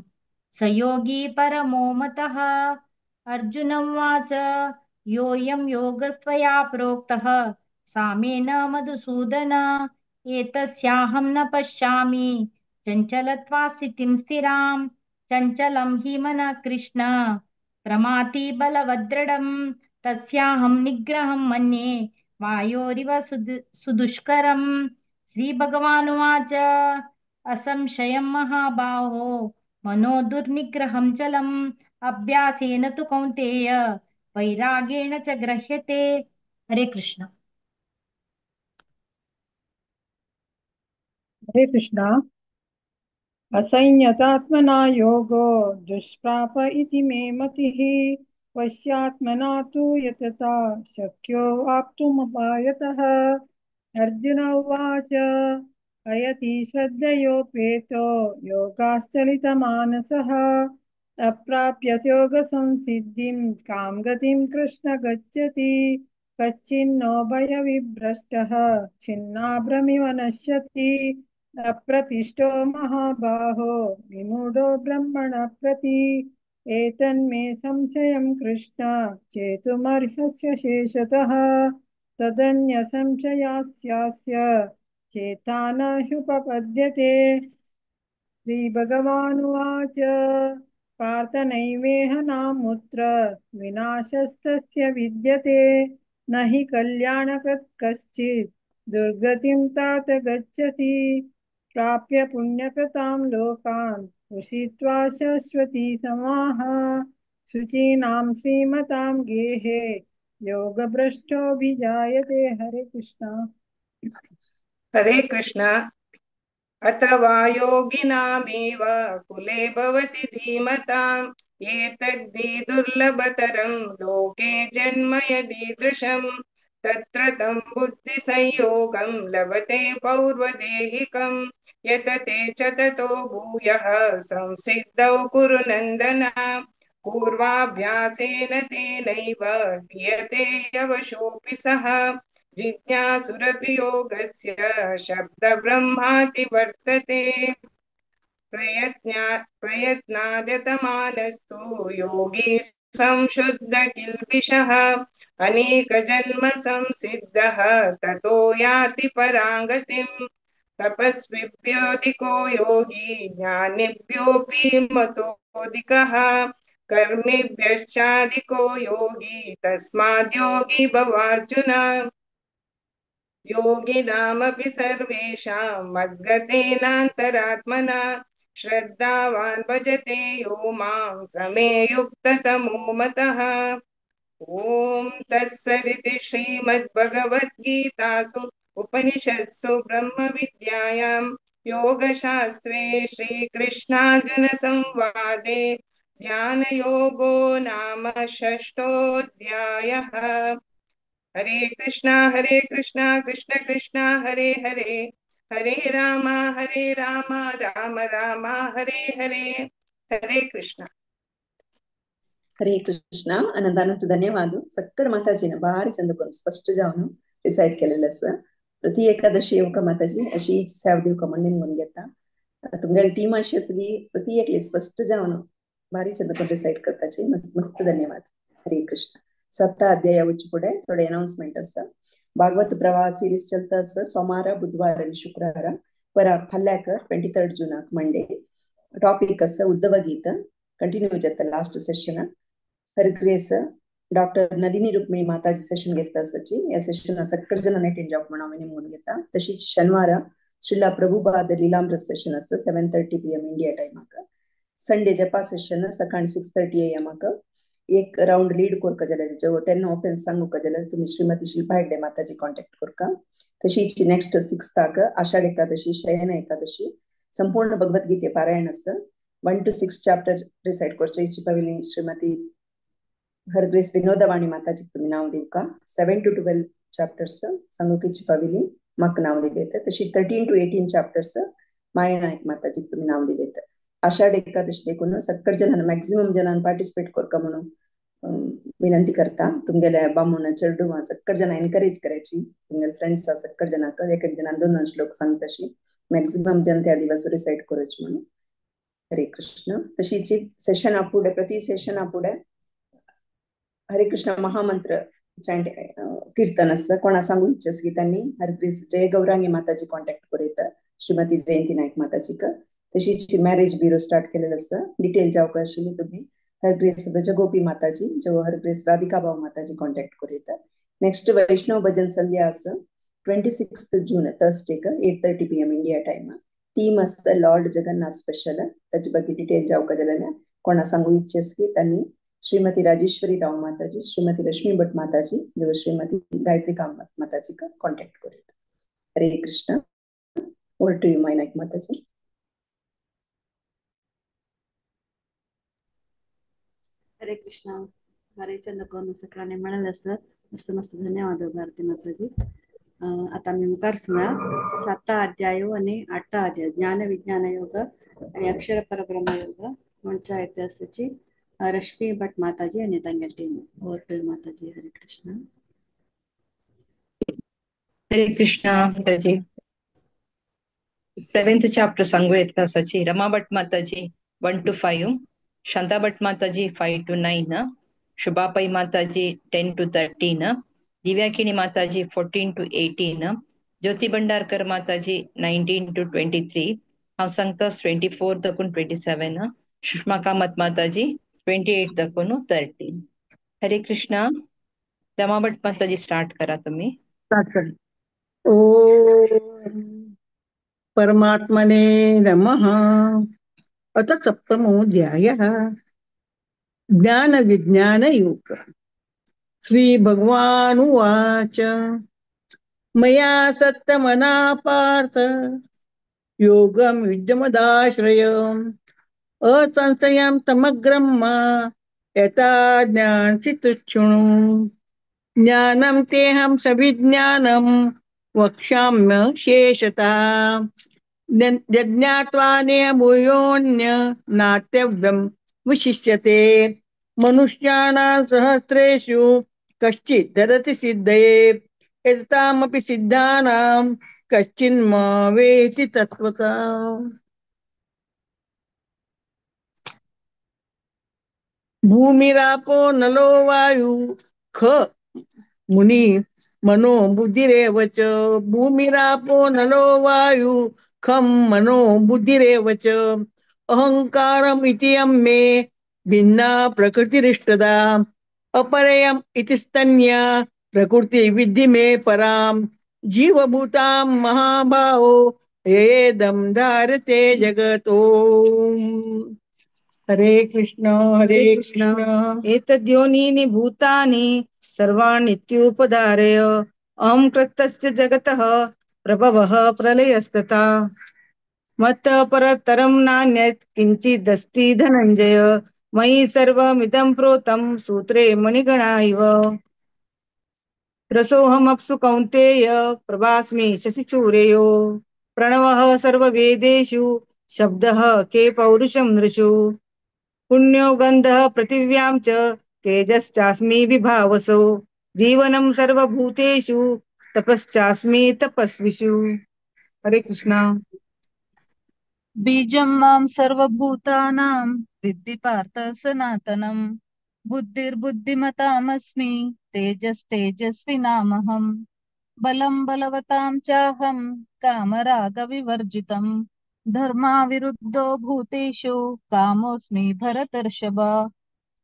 स योगी परमो मतः। अर्जुन उवाच योऽयं योगस्त्वया प्रोक्तः सामेन मधुसूदन एतस्याहं न पश्यामि चञ्चलत्वा स्थितिं स्थिरां चञ्चलं हि मनः कृष्ण प्रमाति बलवदृढं तस्याहं निग्रहं मन्ये वायोरिव सुदुष्करम्। श्रीभगवानुवाच असंशयं महाबाहो मनो दुर्निग्रहं चलम् अभ्यासेन तु कौन्तेय वैरागेण च गृह्यते। हरे कृष्ण। हरे कृष्णा। असंयतात्मना योगो दुष्प्राप इति मे मतिः पश्यात्मना तु यतता शक्यो वाप्तुमुपायतः। अर्जुन उवाच अयति श्रद्धयोपेतो योगाश्चलितमानसः अप्राप्य योगसंसिद्धिं कां गतिं कृष्ण गच्छति। कच्चिन्नो भयविभ्रष्टः छिन्नाभ्रमिव नश्यति अप्रतिष्ठो महाबाहो विमूढो ब्रह्मण प्रति। एतन्मे संशयं कृष्ण चेतुमर्हस्य शेषतः तदन्य संशयास्यास्य चेता न ह्युपपद्यते। श्रीभगवानुवाच पार्थ नैवेह नामुत्र विनाशस्तस्य विद्यते न हि कल्याणकृत् कश्चित् दुर्गतिं तात गच्छति। प्राप्य पुण्यकृतां लोकान् उषित्वा शाश्वती समाः शुचीनां श्रीमतां गेहे योगभ्रष्टोऽभिजायते। हरे कृष्णा। हरे कृष्णा। अथवा योगिनामेव कुले भवति धीमताम् एतद्धि दुर्लभतरं लोके जन्म यदीदृशम् तत्र तं बुद्धिसंयोगं लभते पौर्वदेहिकं यतते च ततो भूयः संसिद्धौ कुरु नन्दन। पूर्वाभ्यासेन तेनैव क्रियते यवशोऽपि सः जिज्ञासुरपि योगस्य शब्दब्रह्माति वर्तते। प्रयत्नाद्यतमानस्तु योगी संशुद्ध किल्बिषः अनेकजन्म संसिद्धः ततो याति परांगतिम्। तपस्विभ्योऽधिको योगी ज्ञानिभ्योऽपि मतोऽधिकः कर्मिभ्यश्चाधिको योगी तस्माद्योगी भवार्जुन। योगिनामपि सर्वेषां मद्गतेनान्तरात्मना श्रद्धावान् भजते यो मां समे युक्ततमो मतः। ॐ तत्सदिति श्रीमद्भगवद्गीतासु उपनिषत्सु ब्रह्मविद्यायां योगशास्त्रे श्रीकृष्णार्जुनसंवादे ध्यानयोगो नाम षष्ठोऽध्यायः। हरे कृष्णा कृष्ण कृष्ण हरे हरे, हरे राम राम राम हरे हरे। हरे कृष्ण। हरे कृष्ण। अनंत धन्यवाद सक्कड माताजीने भारी चंद करून स्पष्ट जावन डिसाइड केलेलं आसा। प्रति एकादशी येवका माताजी अशी सेवा दिवका म्हणून म्हणून घेता। तुमगेली टीम अशी आसली प्रति एकली स्पष्ट जावन भारी चंद करून रिसाइट करताची. मस्त मस्त धन्यवाद. हरे कृष्ण. सत्ता अध्याय वच्चे फुडें थोडे अनाउन्समेंट आसा. भागवत प्रवाह सिरीज चलता आसा सोमारा, बुधवार आनी शुक्रारा. पराक फाल्याक 23 जूनाक मंडे. टॉपिक आसा उद्धव गीता. कंटिन्यू जाता last सेशनाक. Her Grace doctor Nalini Rukmini Mataji session घेता आसाची. ह्या सेशनाक सगळे जाणांनी अटेंड जावप म्हणून हांव विनवणी घेता. तशीच शेनवारा श्रीला प्रभुपाद लीलामृत सेशन आसा 7:30 PM India टायमाक. संडे जपा सेशन सकाळी 6:30 AM एक राउंड लीड करका जाल्यार जो 10 ऑफेन्स सांगूका जाल्यार तुमी श्रीमती शिल्पा हेगडे माताजी कॉन्टॅक्ट करका. तशीच नेक्स्ट 6 आषाढ एकादशी, शयन एकादशी, संपूर्ण भगवद्गीते पारायण आसा. 1 to 6 chapter recite करचे इच्छा पाविली श्रीमती हर ग्रेस विनोदवाणी माताजी तुमी नाव दिवका. 7 to 12 chapters सांगूक इच्छा पाविली म्हाका नाव दिवेत. तशी 13 to 18 chapters माया नायक माताजी तुमी नाव दिवेत. आषाढ एकादशी देखून सगळे जणांना मॅक्झिमम जणांना पार्टिसिपेट करका म्हणून विनंती करता. तुमगेल्या बामूण चेडुवा सगळे जणां एनकरेज करायची. तुमगेले फ्रेंड्स सगळे जणांक एक एक जणां 2-2 श्लोक सांगताशी मॅक्झिमम जन त्या दिवस रिसाइट करायची म्हणून. हरे कृष्ण. तशीच सेशन पुढे प्रति सेशन पुढे हरे कृष्ण महामंत्र चॅन्ट कीर्तन आसा. कोणा सांगू इच्छस की त्यांनी हर ग्रेस जय गौरांगी माताजी कॉन्टॅक्ट करूं श्रीमती जयंती नायक माताजीक. तशीच मॅरेज ब्युरो स्टार्ट केलेलं आसा. डिटेल जावंक आशिल्ली तुमी हर ग्रेस ब्रजगोपी माताजी जो हर ग्रेस राधिका भाऊ माताजी कॉन्टॅक्ट करूं. नेक्स्ट वैष्णव भजन संध्या आसा 26 जून थर्सडेक 8:30 PM India time. Theme आसा लॉर्ड जगन्नाथ स्पेशल. ताचे बाकी डिटेल जावंक जाल्यार कोणा सांगू इच्छस की त्यांनी श्रीमती राजेश्वरी राव माताजी, श्रीमती रश्मी भट माताजी जो श्रीमती गायत्री कामत माताजी का कॉन्टॅक्ट करूं. Hare Krishna. Over to you Maya Naik Mataji. Hare Krishna. हरे चंद करून सगळ्यांनी म्हणाले सर. मस्त मस्त धन्यवाद भारती माताजी. आता मी मुखार सुया 7 अध्याय आणि 8 अध्याय ज्ञान विज्ञान योग आणि अक्षर परब्रह्म योग म्हणच्या इतिहासाची रश्मी भट माताजी आणि तांगेल टीम. ओवर टू माताजी. हरे कृष्ण. हरे कृष्ण माताजी. 7th chapter सांगू येता आसाची. रमा भट माताजी 1 to 5, Shanta Bhat Mataji 5 to 9, Shubha Pai Mataji 10 to 13, Divya Kini Mataji 14 to 18, Jyoti Bhandarkar Mataji 19 to 23, हांव सांगता 24 दाखून 27, सुषमा कामत माताजी 28 दाखून 13. हरे कृष्णा. रमा भट माताजी स्टार्ट करा तुम्ही. स्टार्ट कर. ओम परमात्मने नमः. अथ सप्तमोऽध्यायः. ज्ञान विज्ञान योग. श्री भगवानुवाच मया सत्तमना पार्थ योगं विद्यमदाश्रयम् असंशयं तमग्रं मा यथा ज्ञानसि तच्छृणु. ज्ञानं तेऽहं सविज्ञानं वक्ष्याम्य शेषतः. यज्ञात्वा नेह भूयोऽन्य नात्यव्यं विशिष्यते. मनुष्याणां सहस्रेषु कश्चित् धरति सिद्धये एतामपि सिद्धानां कश्चिन्म वेति तत्त्वतः. भूमिरापो नलो वायु ख मुनि मनो बुद्धिरेव च. भूमिरापो नलो वायु खं मनो बुद्धिरेव च. अहंकारम् इति यं मे भिन्ना प्रकृतिरिष्टदा. अपरेयम् इति स्तन्या प्रकृति विद्धि मे परां. जीवभूतां महाभावो येदं धारते जगतो. हरे कृष्ण हरे कृष्ण. एतद्योनीनि भूतानि सर्वाणीत्युपधारय. अहं कृतस्य जगतः प्रभवः प्रलयस्तथा. मत्तः परतरं नान्यत् किञ्चिदस्ति धनञ्जय. मयि सर्वमिदं प्रोतं सूत्रे मणिगणा इव. रसोऽहमप्सु कौन्तेय प्रभास्मि शशिसूर्ययो. प्रणवः सर्ववेदेषु शब्दः के पौरुषं नृषु. पुण्यो गन्धः पृथिव्यां च तेजश्चास्मि विभावसो. जीवनं सर्वभूतेषु तपश्चास्मि तपस्विषु. हरे कृष्णा. बीजं मां सर्वभूतानां विद्धि पार्थ सनातनम्। बुद्धिर्बुद्धिमतामस्मि तेजस्तेजस्विनामहम्। बलं बलवतां चाहं कामरागविवर्जितम्। धर्माविरुद्धो भूतेषु कामोऽस्मि भरतर्षभ।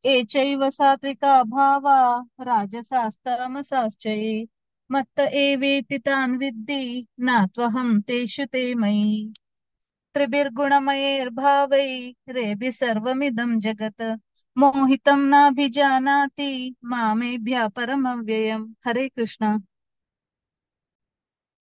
ये चैव सात्विका भावा राजसास्तमसाश्च ये मत्त एवेति तान् विद्धि न त्वहं तेषु ते मयि। त्रिभिर्गुणमयैर्भावैरेभिः सर्वमिदं जगत् मोहितं नाभिजानाति मामेभ्यः परमव्ययम्। हरे कृष्ण।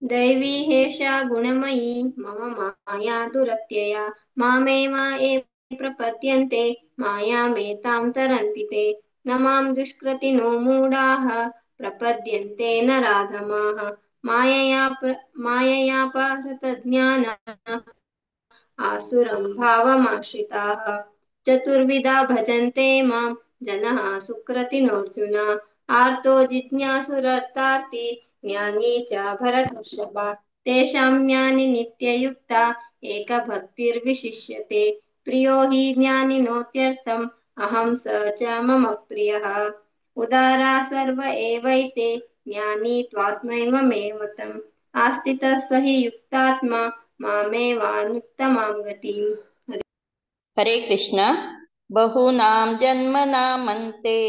दैवी हेषा गुणमयी मम माया दुरत्यया मामेव ये प्रपद्यन्ते मायामेतां तरन्ति ते। न मां दुष्कृतिनो मूढाः प्रपद्यन्ते नराधमाः माययापहृतज्ञाना आसुरं भावमाश्रिताः। चतुर्विधा भजन्ते मां जनः सुकृतिनोऽर्जुन आर्तो जिज्ञासुरर्थार्थी ज्ञानी च भरतर्षभ। तेषां ज्ञानि नित्ययुक्ता एकभक्तिर्विशिष्यते। प्रियो हि ज्ञानिनोत्यर्थम् अहं स च मम प्रियः। उदारा सर्व एवैते ज्ञानी त्वात्मैव मे मतम्। आस्थितः स हि युक्तात्मा मामेवानुत्तमां गतिम्। हरे कृष्ण। बहूनां जन्मनामन्ते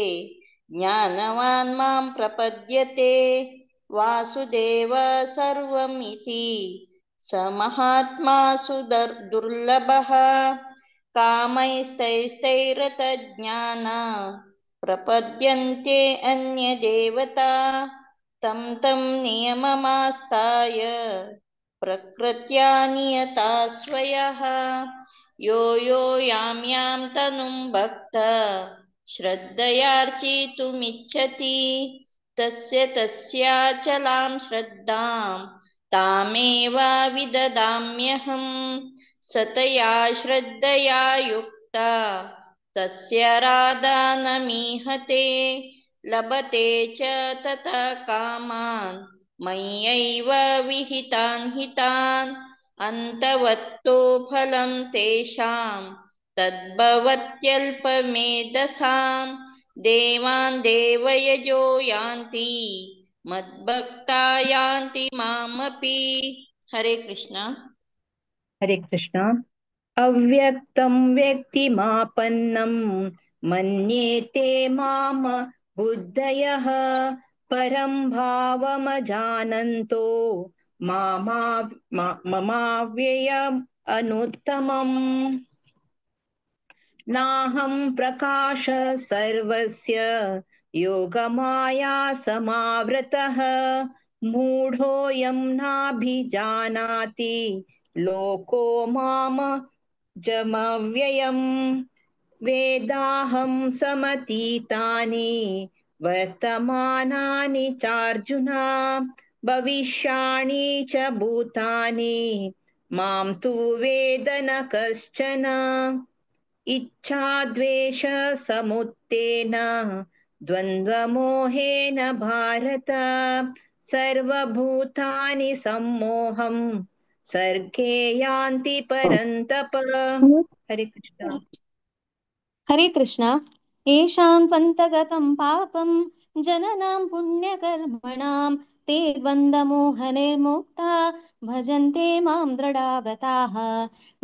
ज्ञानवान् मां प्रपद्यते वासुदेव सर्वमिति स महात्मा दुर्लभः। कामैस्तैस्तैरतज्ञाना प्रपद्यन्ते अन्यदेवता तं तं नियममास्ताय प्रकृत्या नियता स्वयः। यो यो यां यां तनुं भक्त श्रद्धयार्चितुमिच्छति तस्य तस्याचलां श्रद्धां तामेव विददाम्यहं। सतया श्रद्धया युक्ता तस्य राधानमीहते लभते च ततः कामान् मय्यैव विहितान् हितान्। अन्तवत्तो फलं तेषां तद्भवत्यल्पमेधसां। देवान् देवयजो यान्ति मद्भक्ता यान्ति मामपि। हरे कृष्ण। हरे कृष्ण। अव्यक्तं व्यक्तिमापन्नं मन्येते माम बुद्धयः परं भावमजानन्तो ममाव्ययम् अनुत्तमम्। नाहं प्रकाश सर्वस्य योगमाया समावृतः मूढोऽयं नाभिजानाति लोको माम जमव्ययम्। वेदाहं समतीतानि वर्तमानानि चार्जुन भविष्याणि च भूतानि मां तु वेद न कश्चन। इच्छाद्वेष समुत्तेन द्वन्द्वमोहेन भारत सर्वभूतानि सम्मोहं सर्गे यान्ति परन्तप। हरे कृष्ण। हरे कृष्ण। येषां त्वन्तगतं पापं जननां पुण्यकर्मणां ते द्वन्द्वमोहनिर्मुक्ता भजन्ते मां दृढाव्रताः।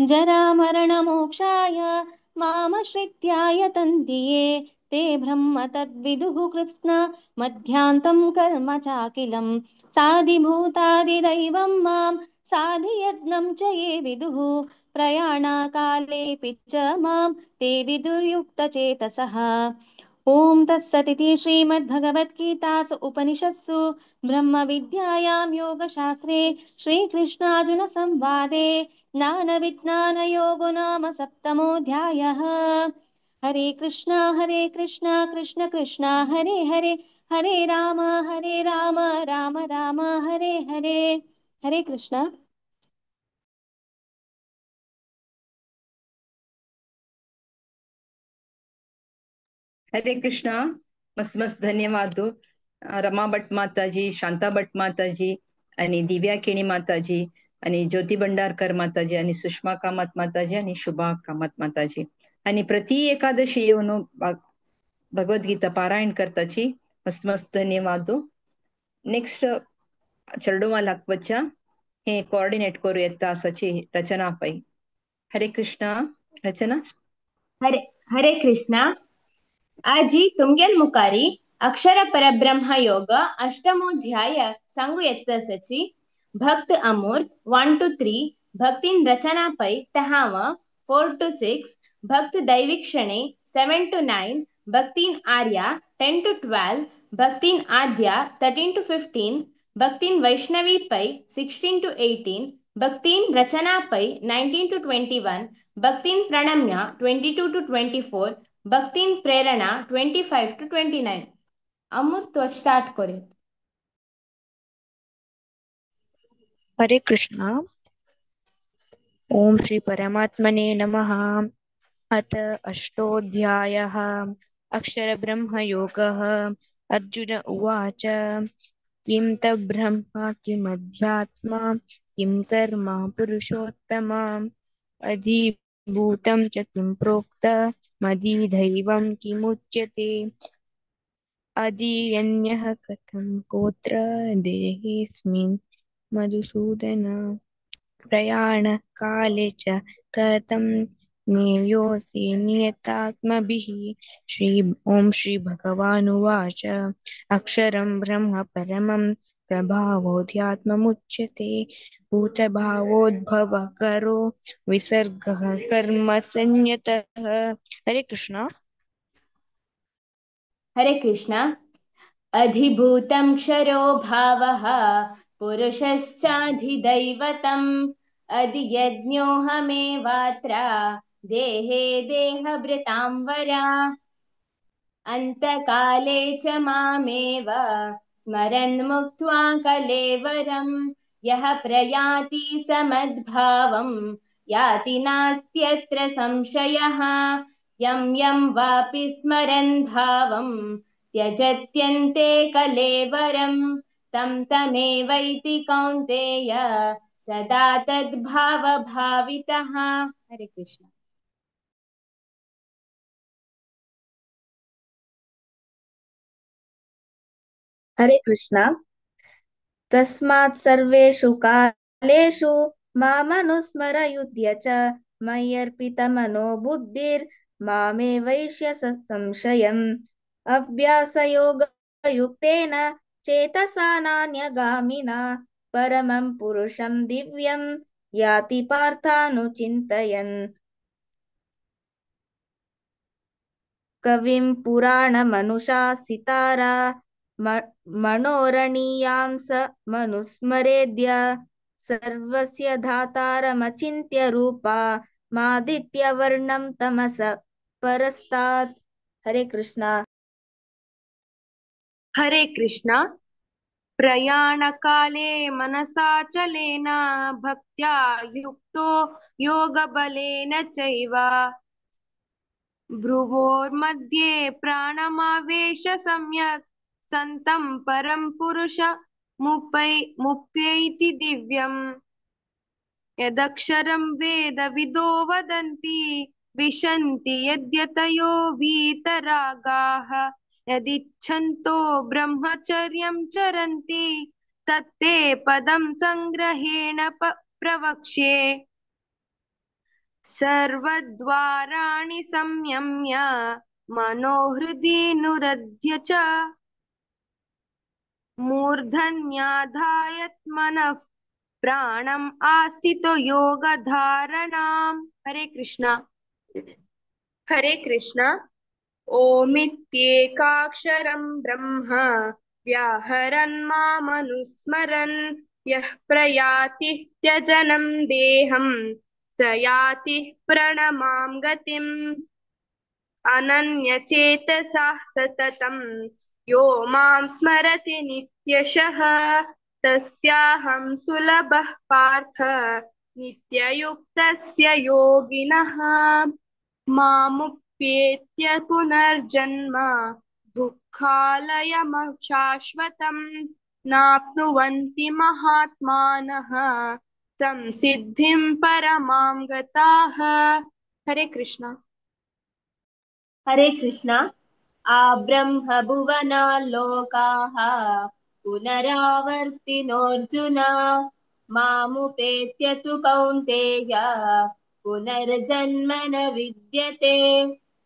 जरामरणमोक्षाय मामाश्रित्य यतन्ति ये ते ब्रह्म तद्विदुः कृत्स्न मध्यान्तं कर्म चाखिलं। साधिभूतादिदैवं मां साधियज्ञं च ये विदुः प्रयाणकालेऽपि च मां ते विदुर्युक्तचेतसः। ॐ तत्सदिति श्रीमद्भगवद्गीतासु उपनिषत्सु ब्रह्मविद्यायां योगशास्त्रे श्रीकृष्णार्जुनसंवादे ज्ञानविज्ञानयोगो नाम सप्तमोऽध्यायः। हरे कृष्णा कृष्ण कृष्ण हरे हरे, हरे राम राम राम हरे हरे। हरे कृष्णा। हरे कृष्णा। मस्त मस्त धन्यवाद रमा भट्ट माताजी, शांता भट्ट माताजी आणि दिव्या केणी माताजी. आणि ज्योती भंडारकर माताजी आणि सुषमा कामत माताजी आणि शुभा कामत माताजी. आणि प्रति एकादशी येऊन भगवद्गीता पारायण करताची मस्त मस्त धन्यवाद. नेक्स्ट चेरडुवा लागवच्या हे कोऑर्डिनेट करू येता आसाची रचना पै. हरे कृष्णा रचना. हरे हरे कृष्णा. आजी तुमगेल मुखारी अक्षर परब्रह्म योग अष्टमोध्याय सांगू येत सची भक्त अमूर्त 1 to 3, भक्तीन रचना पै तहाव 4 to 6, भक्त दैविक्षणे 7 to 9, भक्तीन Arya 10 to 12, भक्तीन Aadya 13 to 15, भक्तीन Vaishnavi Pai 16 to 18, भक्तीन Rachana Pai 19 to 21, भक्तीन Pranamya 22 to 24, भक्तीन Prerana 25 to 29. Amurtha start करे. हरे कृष्णा. ओम श्री परमात्मने नमः. अथ अष्टोऽध्यायः अक्षर ब्रह्म योगः. अर्जुन उवाच, किं तद्ब्रह्म किमध्यात्मा किं कर्म पुरुषोत्तम अधिभूतं च किं प्रोक्तमधिदैवं किमुच्यते अधियन्यः कथं कोत्र देहेऽस्मिन् मधुसूदन प्रयाणकाले च कथं ज्ञेयोऽसि नियतात्मभिः. श्री ओम श्री भगवानुवाच, अक्षरं ब्रह्म परमं प्रभावोऽध्यात्ममुच्यते भूतभावोद्भवकरो विसर्गः कर्म संयतः. हरे कृष्णा. हरे कृष्णा. अधिभूतं क्षरो भावः पुरुषश्चाधिदैवतम् अधियज्ञोऽहमेवात्र देहे देहभृतां वरा अन्तकाले च मामेव स्मरन् मुक्त्वा कलेवरं यः प्रयाति समद्भावं याति नास्त्यत्र संशयः यं यं वापि स्मरन् भावं त्यजत्यन्ते कलेवरं तं तमेवैति कौन्तेय सदा तद्भावभावितः. हरे कृष्ण. हरे कृष्णा. तस्मात् सर्वेषु कालेषु मामनुस्मर युध्य च मय्यर्पितमनो बुद्धिर्मामे वैश्य संशयम् अभ्यासयोगयुक्तेन चेतसा नान्यगामिना परमं पुरुषं दिव्यं याति पार्थानुचिन्तयन्. कविं पुराणमनुशासितारा मनोरणीयां स मनुस्मरेद्य सर्वस्य धातारमचिन्त्य रूपा मादित्यवर्णं तमस परस्तात्. हरे कृष्णा. हरे कृष्णा. प्रयाणकाले मनसाचलेन भक्त्या युक्तो योगबलेन चैव भ्रुवोर्मध्ये प्राणमावेश सम्यक् सन्तं परं पुरुष मुप्यैति दिव्यम्. यदक्षरं वेदविदो वदन्ति विशन्ति यद्यतयो वीतरागाः यदिच्छन्तो ब्रह्मचर्यं चरन्ति तत्ते पदं संग्रहेण प्रवक्ष्ये. सर्वद्वाराणि संयम्य मनोहृदि निरुध्य च मूर्धन्याधायत्मनः प्राणम् आस्थितो योगधारणाम्. हरे कृष्णा. हरे कृष्णा. ओमित्येकाक्षरं ब्रह्म व्याहरन् मामनुस्मरन् यः प्रयाति त्यजनं देहं स याति प्रणमां गतिम्. अनन्यचेतसा सततं यो मां स्मरति नित्यशः तस्याहं सुलभः पार्थ नित्ययुक्तस्य योगिनः. मामुप्येत्य पुनर्जन्म दुःखालयमशाश्वतं नाप्नुवन्ति महात्मानः संसिद्धिं परमां गताः। हरे कृष्णा। हरे कृष्णा। आब्रह्म भुवनालोकाः पुनरावर्तिनोऽर्जुन मामुपेत्य तु कौन्तेय पुनर्जन्म न विद्यते।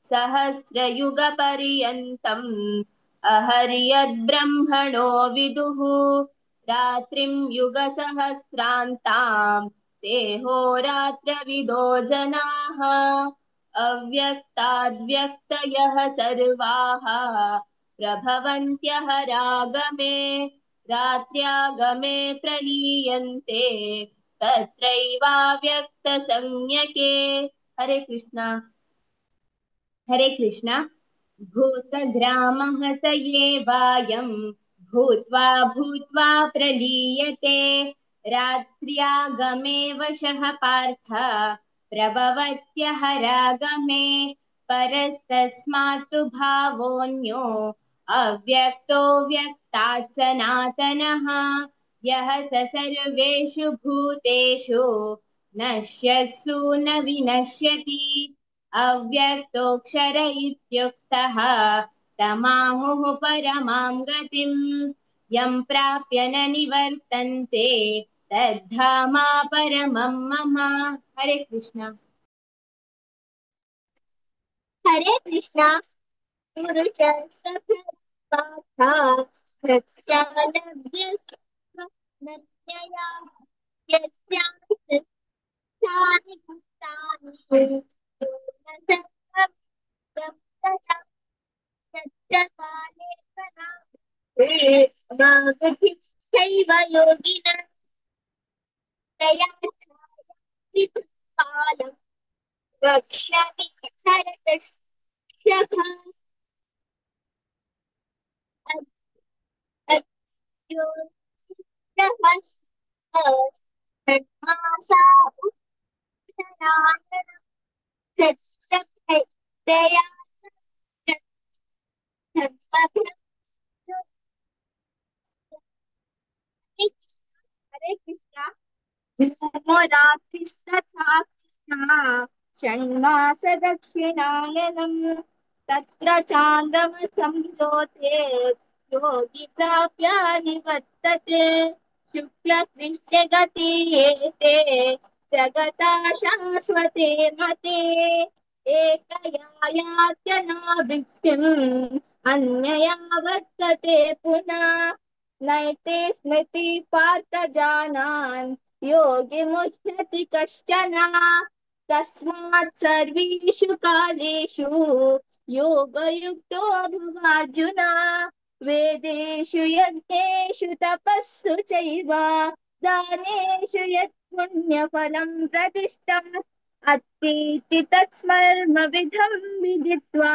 सहस्रयुगपर्यन्तम् अहर्यद्ब्रह्मणो विदुः रात्रिं युगसहस्रान्तां तेहोरात्रविदो जनाः। अव्यक्ताद्व्यक्तयः सर्वाः प्रभवन्त्यहरागमे रात्र्यागमे प्रलीयन्ते तत्रैवाव्यक्तसंज्ञके। हरे कृष्णा। हरे कृष्णा। भूतग्रामः स एवायं भूत्वा भूत्वा प्रलीयते रात्र्यागमे वशः पार्थ प्रभवत्यहरागमे। परस्तस्मात्तु भावोऽन्यो अव्यक्तो व्यक्तात् सनातनः यः स सर्वेषु भूतेषु नश्यत्सु न विनश्यति। अव्यक्तोऽक्षर इत्युक्तः तमाहुः परमां गतिं यं प्राप्य न निवर्तन्ते तद्धामा परमं मम। हरे कृष्णा। हरे कृष्णा। हरे कृष्णा। नमो रात्रिस्तथा षण्मास दक्षिणायनं तत्र चान्द्रमसं ज्योते योगी प्राप्य निवर्तते। शुक्लकृष्ण गतीयेते जगता शाश्वते मते। एकया यात्यनावृत्तिम् अन्यया वर्तते पुनः। नैते स्मृति पार्थ जानान् योगी मुह्यति कश्चन। तस्मात् सर्वेषु कालेषु योगयुक्तो भवार्जुन। वेदेषु यज्ञेषु तपस्सु चैव दानेषु यत् पुण्यफलं प्रतिष्ठम् अत्तीति तत्स्मर्मविधं विदित्वा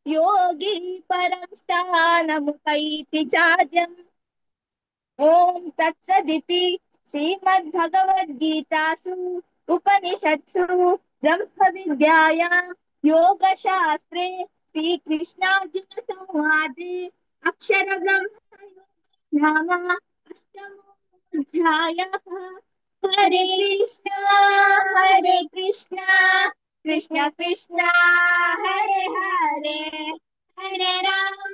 योगी परं स्थानमुपैति चार्यम्। ॐ तत्सदिति श्रीमद्भगवद्गीतासु उपनिषत्सु ब्रह्मविद्यायां योगशास्त्रे श्रीकृष्णार्जुनसंवादे अक्षरब्रह्म नाम अष्टमोऽध्यायः। हरे कृष्णा हरे कृष्णा कृष्ण कृष्ण हरे हरे हरे राम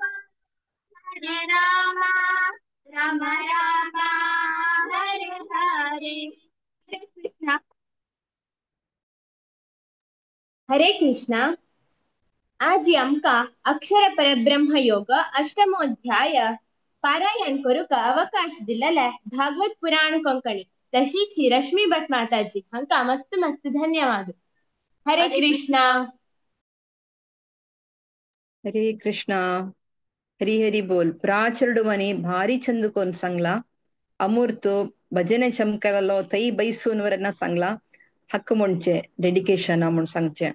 राम राम हरे हरे। हरे कृष्णा। हरे कृष्णा। आज आमकां अक्षर परब्रह्म योग अष्टमोध्याय पारायण करूंक अवकाश दिलेले भागवत पुराण कोंकणी तशीच रश्मी भट माताजी हांकां मस्त मस्त धन्यवाद। हरे कृष्णा। हरे कृष्णा। हरी हरी बोल। प्राचुर्डुमनी भारी चंद कोन सांगला अमूर्त भजने चमकलो थंय बैसून वरना सांगला हक्क म्हणचे डेडिकेशन म्हूण सांगचे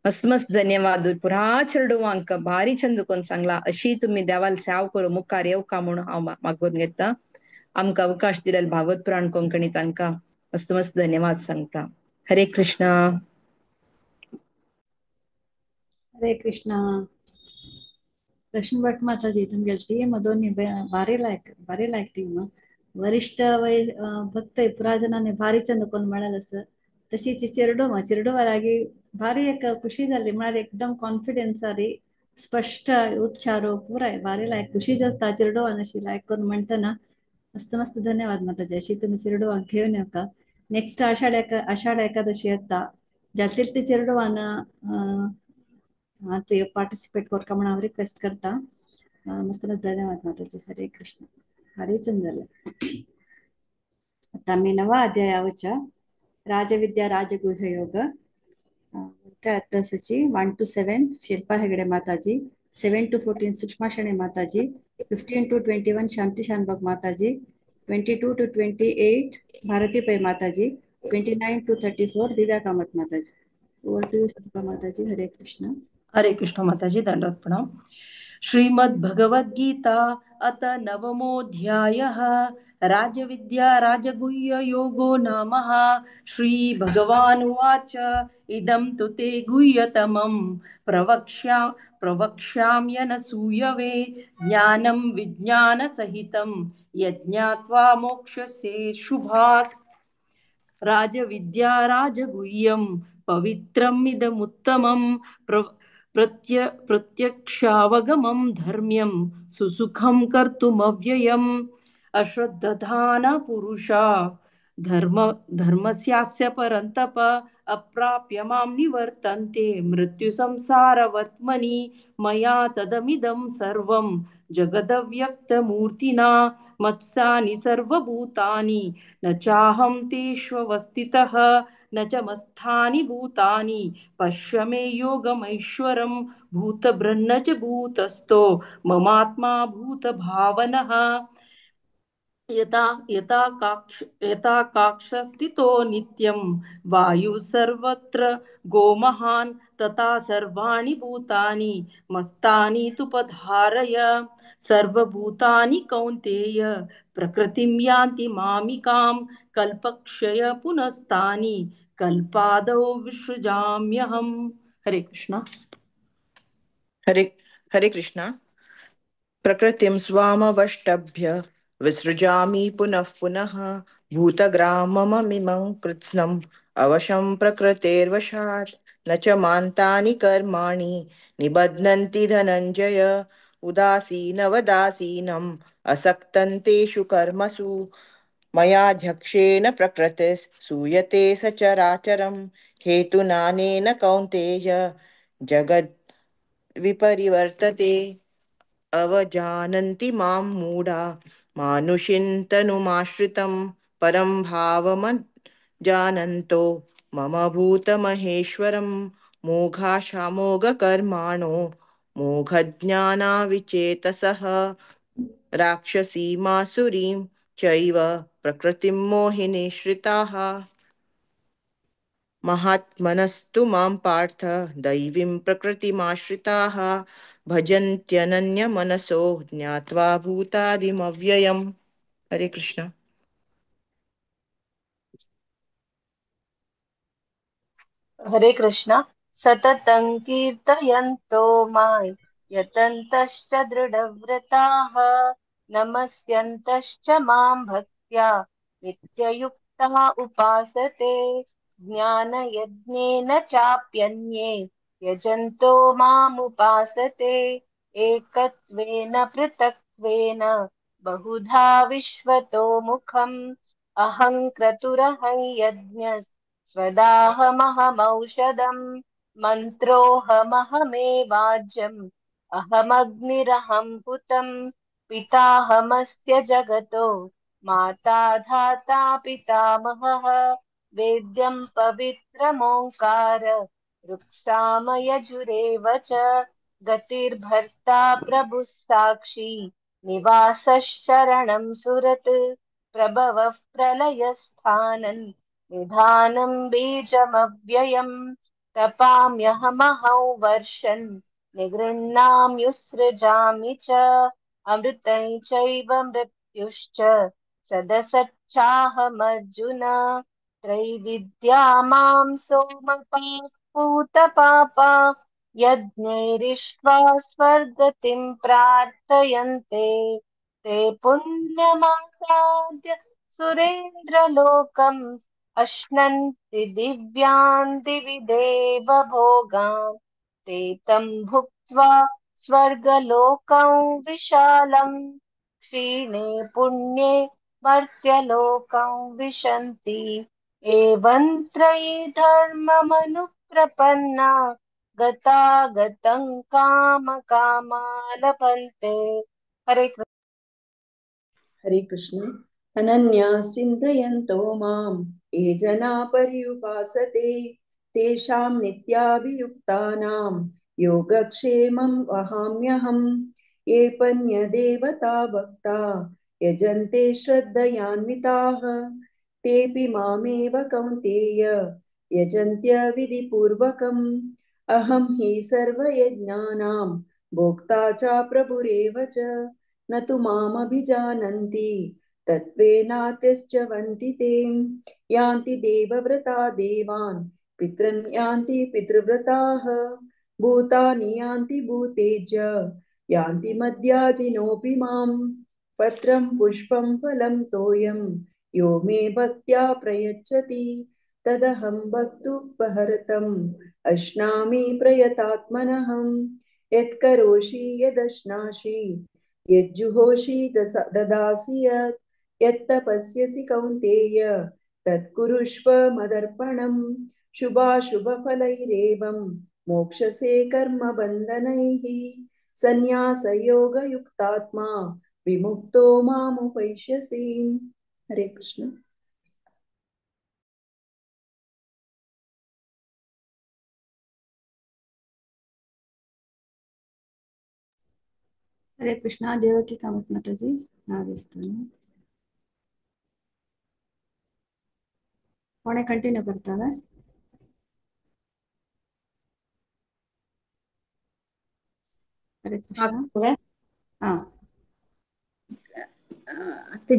मस्त मस्त धन्यवाद। पुरा चेडवांक भारी चंद कोन सांगला अशी तुम्ही देवाल सेव करू मुखार येवका म्हूण हांव मागून घेता। आमकां अवकाश दिलेल भागवत पुराण कोंकणी तांकां मस्त मस्त धन्यवाद सांगता। हरे कृष्णा। हरे कृष्णा। रश्मी भट माताजी तुमगेले टीम दोन्ही भारी लायक भारी लायक टीम। वरिष्ठ वय भक्त ಪುರಾ ಜನನೆ ಭಾರಿ ಚಂದ ಕೊಂಡ್ ಮಾಡಲ್ಲ ಸರ್. तशीच चेरडूवा चेरडूवा भारी एक खुशी जाली म्हळ्यार एकदम कॉन्फिडन्स आरी स्पष्ट उच्चारो पुराय भारी लायक खुशी जाता चेरडूवान अशी लायक करून म्हणटना मस्त मस्त धन्यवाद माताजी. अशी तुमी चेरडूवांक घेवन येवका. नेक्स्ट आषाढ आषाढ एकादशी येता जातील ते चेरडूवान तूं पार्टिसिपेट करका म्हण हांव रिक्वेस्ट करता. मस्त मस्त धन्यवाद माताजी. हरे कृष्ण. हरे चंद. आता आमी नवा अध्यायावच्या राजविद्या राजगुह्य योग सची 1 to 7 Shilpa Hegde Mataji, 7 to 14 Sushma Shenoy Mataji, 15 to 21 Shanti Shanbhag Mataji, 22 to 28 Bharati Pai Mataji, 29 to 34 Divya Kamath Mataji. Over to you Shilpa Mataji. Hare Krishna. Hare Krishna Mataji. दंडवत प्रणाम. श्रीमद् भगवद्गीता अत नवमोऽध्यायः राजविद्या राजगुह्य योगो नामः. श्री भगवानुवाच इदं तु ते गुह्यतमं प्रवक्ष्याम्यनसूयवे ज्ञानं विज्ञानसहितं यज्ञात्वा मोक्षसे शुभात्. राजविद्या राजगुह्यं पवित्रम् इदमुत्तमं प्रत्यक्षावगमं धर्म्यं सुसुखं कर्तुमव्ययम्. अश्रद्धान पुरुषा धर्मस्यास्य परन्तप अप्राप्य मां निवर्तन्ते मृत्युसंसारवर्त्मनि. मया तदमिदं सर्वं जगदव्यक्तमूर्तिना मत्सानि सर्वभूतानि न चाहं तेष्वस्थितः न च मत्स्थानि भूतानि. पश्य मे योगमैश्वरं भूतभृन्न च भूतस्थो ममात्मा भूतभावनः. यथा यथा काक्षस्थितो नित्यं वायु सर्वत्र गोमहान् तथा सर्वाणि भूतानि मस्तानि तुपधारय. सर्वभूतानि कौन्तेय प्रकृतिं यान्ति मामिकां कल्पक्षय पुनस्तानि कल्पादौ विसृजाम्यहम्. हरे कृष्ण. हरे हरे कृष्ण. प्रकृतिं स्वामवष्टभ्य विसृजामि पुनः पुनः भूतग्राममिमं कृत्स्नम् अवशं प्रकृतेर्वशात्. न च मान्तानि कर्माणि निबध्नन्ति धनञ्जय उदासीनवदासीनम् असक्तं तेषु कर्मसु. मयाध्यक्षेण प्रकृतिः सूयते सचराचरं हेतुनानेन कौन्तेय जगद्विपरिवर्तते. अवजानन्ति मां मूढा मानुषीं तनुमाश्रितं परं भावमजानन्तो मम भूतमहेश्वरं. मोघाशामोघकर्माणो मोघज्ञानाविचेतसः राक्षसीमासुरीं चैव प्रकृतिं मोहिनीश्रिताः. महात्मनस्तु मां पार्थ दैवीं प्रकृतिमाश्रिताः भजन्त्यनन्यमनसो ज्ञात्वा भूतादिमव्ययम्. हरे कृष्ण. हरे कृष्ण. सततं कीर्तयन्तो मां यतन्तश्च दृढव्रताः नमस्यन्तश्च मां भक्त्या नित्ययुक्ता उपासते. ज्ञानयज्ञेन चाप्यन्ये यजन्तो मामुपासते. एकत्वेन पृथक्त्वेन बहुधा विश्वतो मुखम्. अहं क्रतुरहं यज्ञः स्वदाहमहमौषधम्. मन्त्रोऽहमहमेवाज्यम् अहमग्निरहं हुतम्. पिताहमस्य जगतो माता धाता पितामहः. वेद्यं पवित्रमोङ्कार ऋक्सामयजुरेव च. गतिर्भर्ता प्रभुः साक्षी निवासः शरणं सुरत्. प्रभवः प्रलयस्थानं निधानं बीजमव्ययम्. तपाम्यहमहौ वर्षन् निगृह्णाम्युत्सृजामि च. अमृतं चैव मृत्युश्च सदसच्चाहमर्जुन. त्रैविद्या मां सोमपाः पूतपापा यज्ञैरिष्ट्वा स्वर्गतिं प्रार्थयन्ते. ते पुण्यमासाद्य सुरेन्द्रलोकम् अश्नन्ति दिव्यान् दिवि देवभोगान् ते तं भुक्त्वा स्वर्गलोकं विशालं क्षीणे पुण्ये मर्त्यलोकं विशन्ति। एवं त्रयी धर्ममनुप्रपन्ना गता गतं काम कामा लभन्ते। हरे कृष्ण। हरे कृष्ण। अनन्या चिन्तयन्तो मां ये जना पर्युपासते तेषां नित्याभियुक्तानां योगक्षेमं वहाम्यहम्। ये पन्यदेवता भक्ता यजन्ते श्रद्धयान्विताः तेऽपि मामेव कौन्तेय यजन्त्य विधिपूर्वकम्। अहं हि सर्वयज्ञानां भोक्ता च प्रभुरेव च न तु मामभिजानन्ति तत्त्वेनात्यश्चवन्ति ते। यान्ति देवव्रता देवान् पितॄन् यान्ति पितृव्रताः भूतानि यान्ति भूतेज्य यान्ति मद्याजिनोऽपि माम्। पत्रं पुष्पं फलं तोयं यो मे भक्त्या प्रयच्छति तदहं भक्तुपहरतम् अश्नामि प्रयतात्मनहं। यत्करोषि यदश्नासि यज्जुहोषि ददासि यत् यत्तपस्यसि कौन्तेय तत्कुरुष्व मदर्पणम्। शुभाशुभफलैरेवं मोक्षसे कर्मबन्धनैः सन्न्यासयोगयुक्तात्मा विमुक्तो मामुपैष्यसि। हरे कृष्ण। हरे कृष्णा। देवकी कामत माताजी नादिस्ताను. कोणे कंटिन्यू करतावे? हरे कृष्ण. हाँ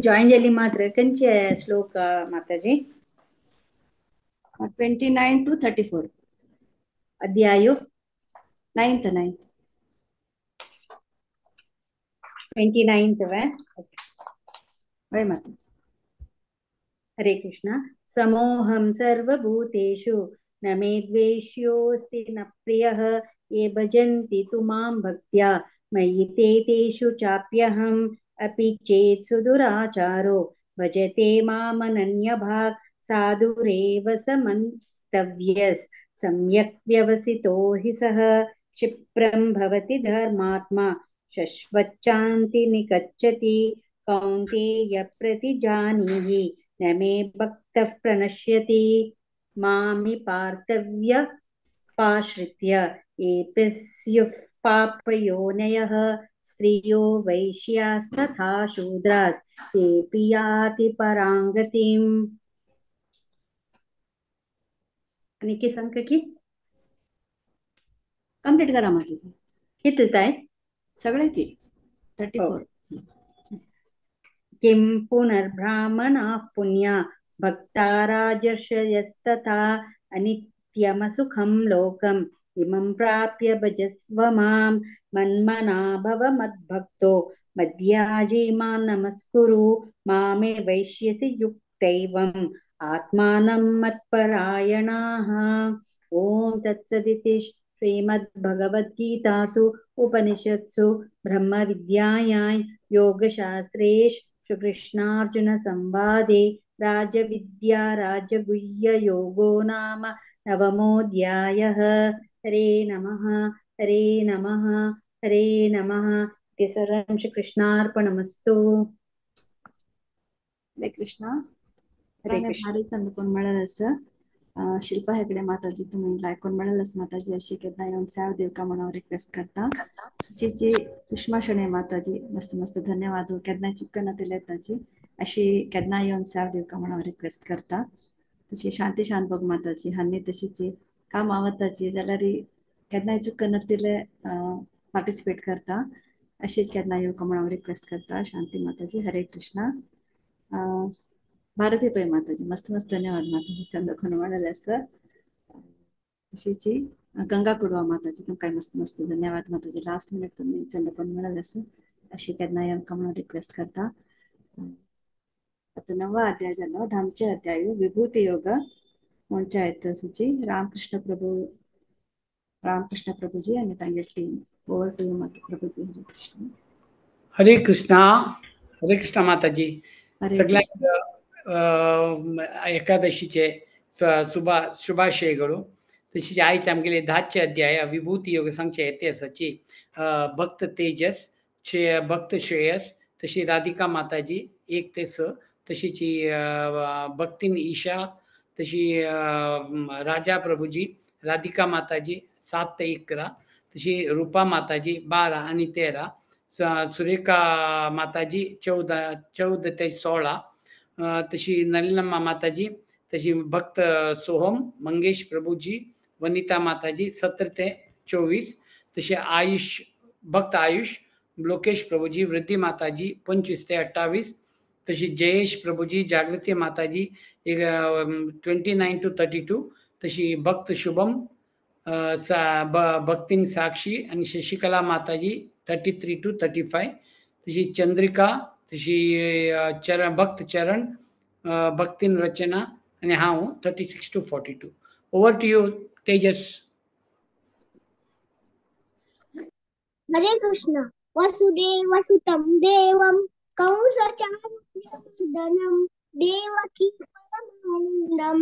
ಜಾಯಿನ್ ಜಲ್ಲಿ ಮಾತ್ರ ಕಂಚೆ ಶ್ಲೋಕ ಮಾತಾಜಿ. 29 to 34 ಅಧ್ಯಾಯ 9th 29th वे. वै माताजी. हरे कृष्ण. समोहं सर्वभूतेषु न मे द्वेष्योऽस्ति न प्रियः ये भजन्ति तु मां भक्त्या मयि ते तेषु चाप्यहम् अपि चेत् सुदुराचारो भजते मामनन्यभाक् साधुरेव समन्तव्यस् सम्यक् व्यवसितो हि सः क्षिप्रं भवति धर्मात्मा शश्वच्चान्ति निगच्छति कौन्तेय प्रतिजानीहि न मे भक्तः प्रणश्यति. मामि पार्थव्य पाश्रित्य एपि स्युः पापयोनयः स्त्रियो वैश्यास्तथा शूद्रास्तेऽपि याति परां गतिम्. आणि की संख्या की कंप्लीट करा माताजी. किती ताय सगळ्याची 34. किं पुनर्ब्राह्मणाः पुण्या भक्ता राजर्षयस्तथा अनित्यमसुखं लोकम् इमं प्राप्य भजस्व मां मन्मना भव मद्भक्तो मद्याजी मां नमस्कुरु मामे वैश्यसि युक्तैवम् आत्मानं मत्परायणाः. ॐ तत्सदिति श्रीमद्भगवद्गीतासु उपनिषत्सु ब्रह्मविद्यायां योगशास्त्रे श्रीकृष्णार्जुन संवादे राजविद्या राजगुह्य योगो नाम नवमोऽध्यायः. हरे नमः हरे नमः हरे नमः. इति सर्वं श्रीकृष्णार्पणमस्तु. हरे कृष्ण. हरे कृष्ण. भारी चंद मिळालं शिल्पा हेगडे माताजी तुम्ही लायकून मिळालंच माताजी अशी केन्ना येवन सेव दिवका म्हणून रिक्वेस्ट करता. जी सुषमा शणे माताजी मस्त मस्त धन्यवाद. केन्ना चुकना दिले ताजी अशी केन्ना येवन सेव दिवका म्हणून रिक्वेस्ट करता. तशी शांती शानभोग माताजी हांणी तशीची काम आवताची जाल्यार केन्नाय चुकना तिले पार्टिसिपेट करता अशीच केन्ना येवका म्हणून रिक्वेस्ट करता. शांती माताजी. हरे कृष्णा. भारती पै माताजी मस्त मस्त धन्यवाद माताजी चंद म्हणाले सर. तशीची गंगा कुडवा माताजी तुमकां मस्त मस्त धन्यवाद माताजी. लास्ट मिनिट तुम्ही चंद्रकोण म्हणाले सर. अशी केन्ना आमकां म्हणून रिक्वेस्ट करता. आतां नवो अध्याय जालो, धामचे अध्याय विभूती योग म्हणच्या येता रामकृष्ण प्रभू, रामकृष्ण प्रभुजी आनी तांगे team. Over to you Prabhuji. Hare Krishna. Hare Krishna. Hare Krishna Mataji. सगळ्यांक एकादशीचे शुभाशयಗಳು. तशीच आयज आमगेले 10चे अध्याय विभूती योग सांगचे येते आसाची भक्त तेजस, भक्त श्रेयस, तशी राधिका माताजी 1 ते 6, तशीच भक्तीन ईशा, तशी राजा प्रभुजी, राधिका माताजी 7 ते 11, तशी रूपा माताजी 12 आणि 13, सुरेखा माताजी 14 ते 16, तशी नलिनम्मा माताजी, तशी भक्त सोहम, मंगेश प्रभुजी, वनिता माताजी 17 ते 24, तशी आयुष भक्त आयुष, लोकेश प्रभुजी, वृद्धी माताजी 25 ते 28, तशी जयेश प्रभुजी, जागृती माताजी 29 to 32, तशी भक्त शुभम, भक्तीन साक्षी आणि शशिकला माताजी 33 to 35, तशी चंद्रिका, तशी चरण भक्त चरण, भक्तीन रचना आणि हांव 36 to 42. Over to you Tejas. Hare Krishna. Vasudev सुतं देवं कंसचाणूरमर्दनं देवकी परमानन्दं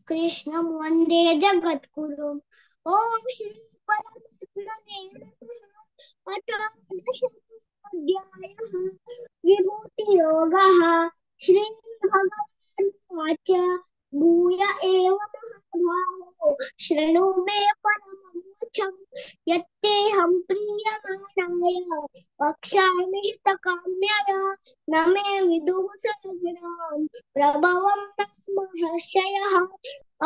कृष्णं वन्दे जगद्गुरुम्. ओम श्री परमात्मने नमः. अथ दशमोऽध्यायः विभूतियोगः. श्री भगवानुवाच भूय एव महाभावो शृणु मे परमं वचनं यत्तेऽहं प्रीयमाणाय वक्ष्यामि हितकाम्याय न मे विदुः सर्वगुणान् प्रभवं महर्षयः.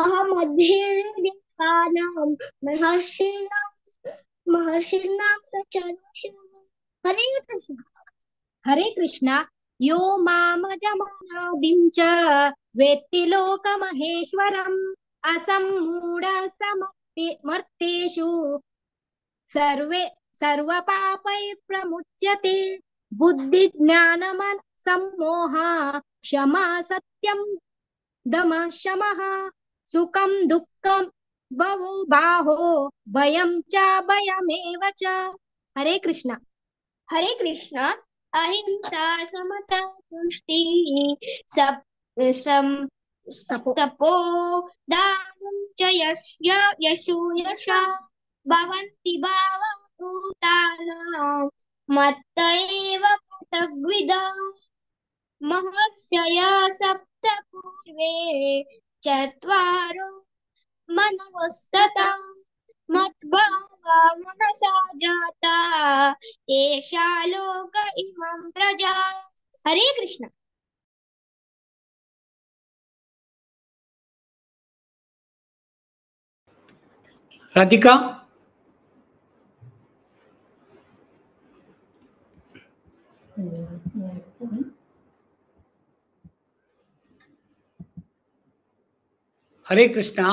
अहमद्भिर्देवानां महर्षीणां सचराचरं. हरे कृष्ण. हरे कृष्ण. यो मामजमानादिं च वेत्ति लोकमहेश्वरम् असम्मूढसमर्तेषु सर्वे सर्वपापैः प्रमुच्यते. बुद्धिज्ञानमन सम्मोह क्षमा सत्यं दम शमः सुखं दुःखं भवो बाहो भयं च भयमेव च. हरे कृष्ण. हरे कृष्ण. अहिंसा समता तुष्टिः तपो दानं च यस्य यशो यशा भवन्ति भावभूतानां मत्त एव पृथग्विदा. महर्षयः सप्त पूर्वे चत्वारो मनवस्तथा मद्भावा मनसा जाता एषा लोक इमं प्रजा. हरे कृष्ण. राधिका. हरे कृष्णा.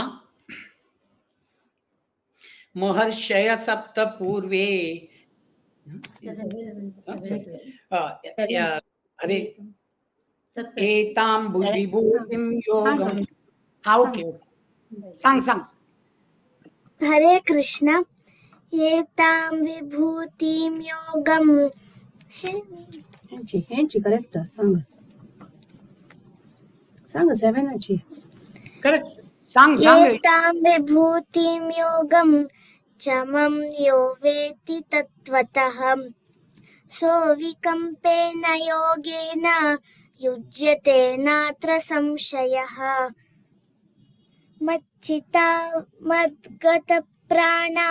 महर्षय सप्त पूर्वे हरे एतां विभूतिं योगं. हा ओके सांग सांग. हरे कृष्ण. एतां विभूतिं योगं हेंची हेंची करेक्ट सांग सांग 7 करेक्ट सांग सांग. एतां विभूतिं योगं च मम यो वेत्ति तत्त्वतः सोऽविकम्पेन योगेन युज्यते नात्र संशयः. मच्चिता मद्गतप्राणा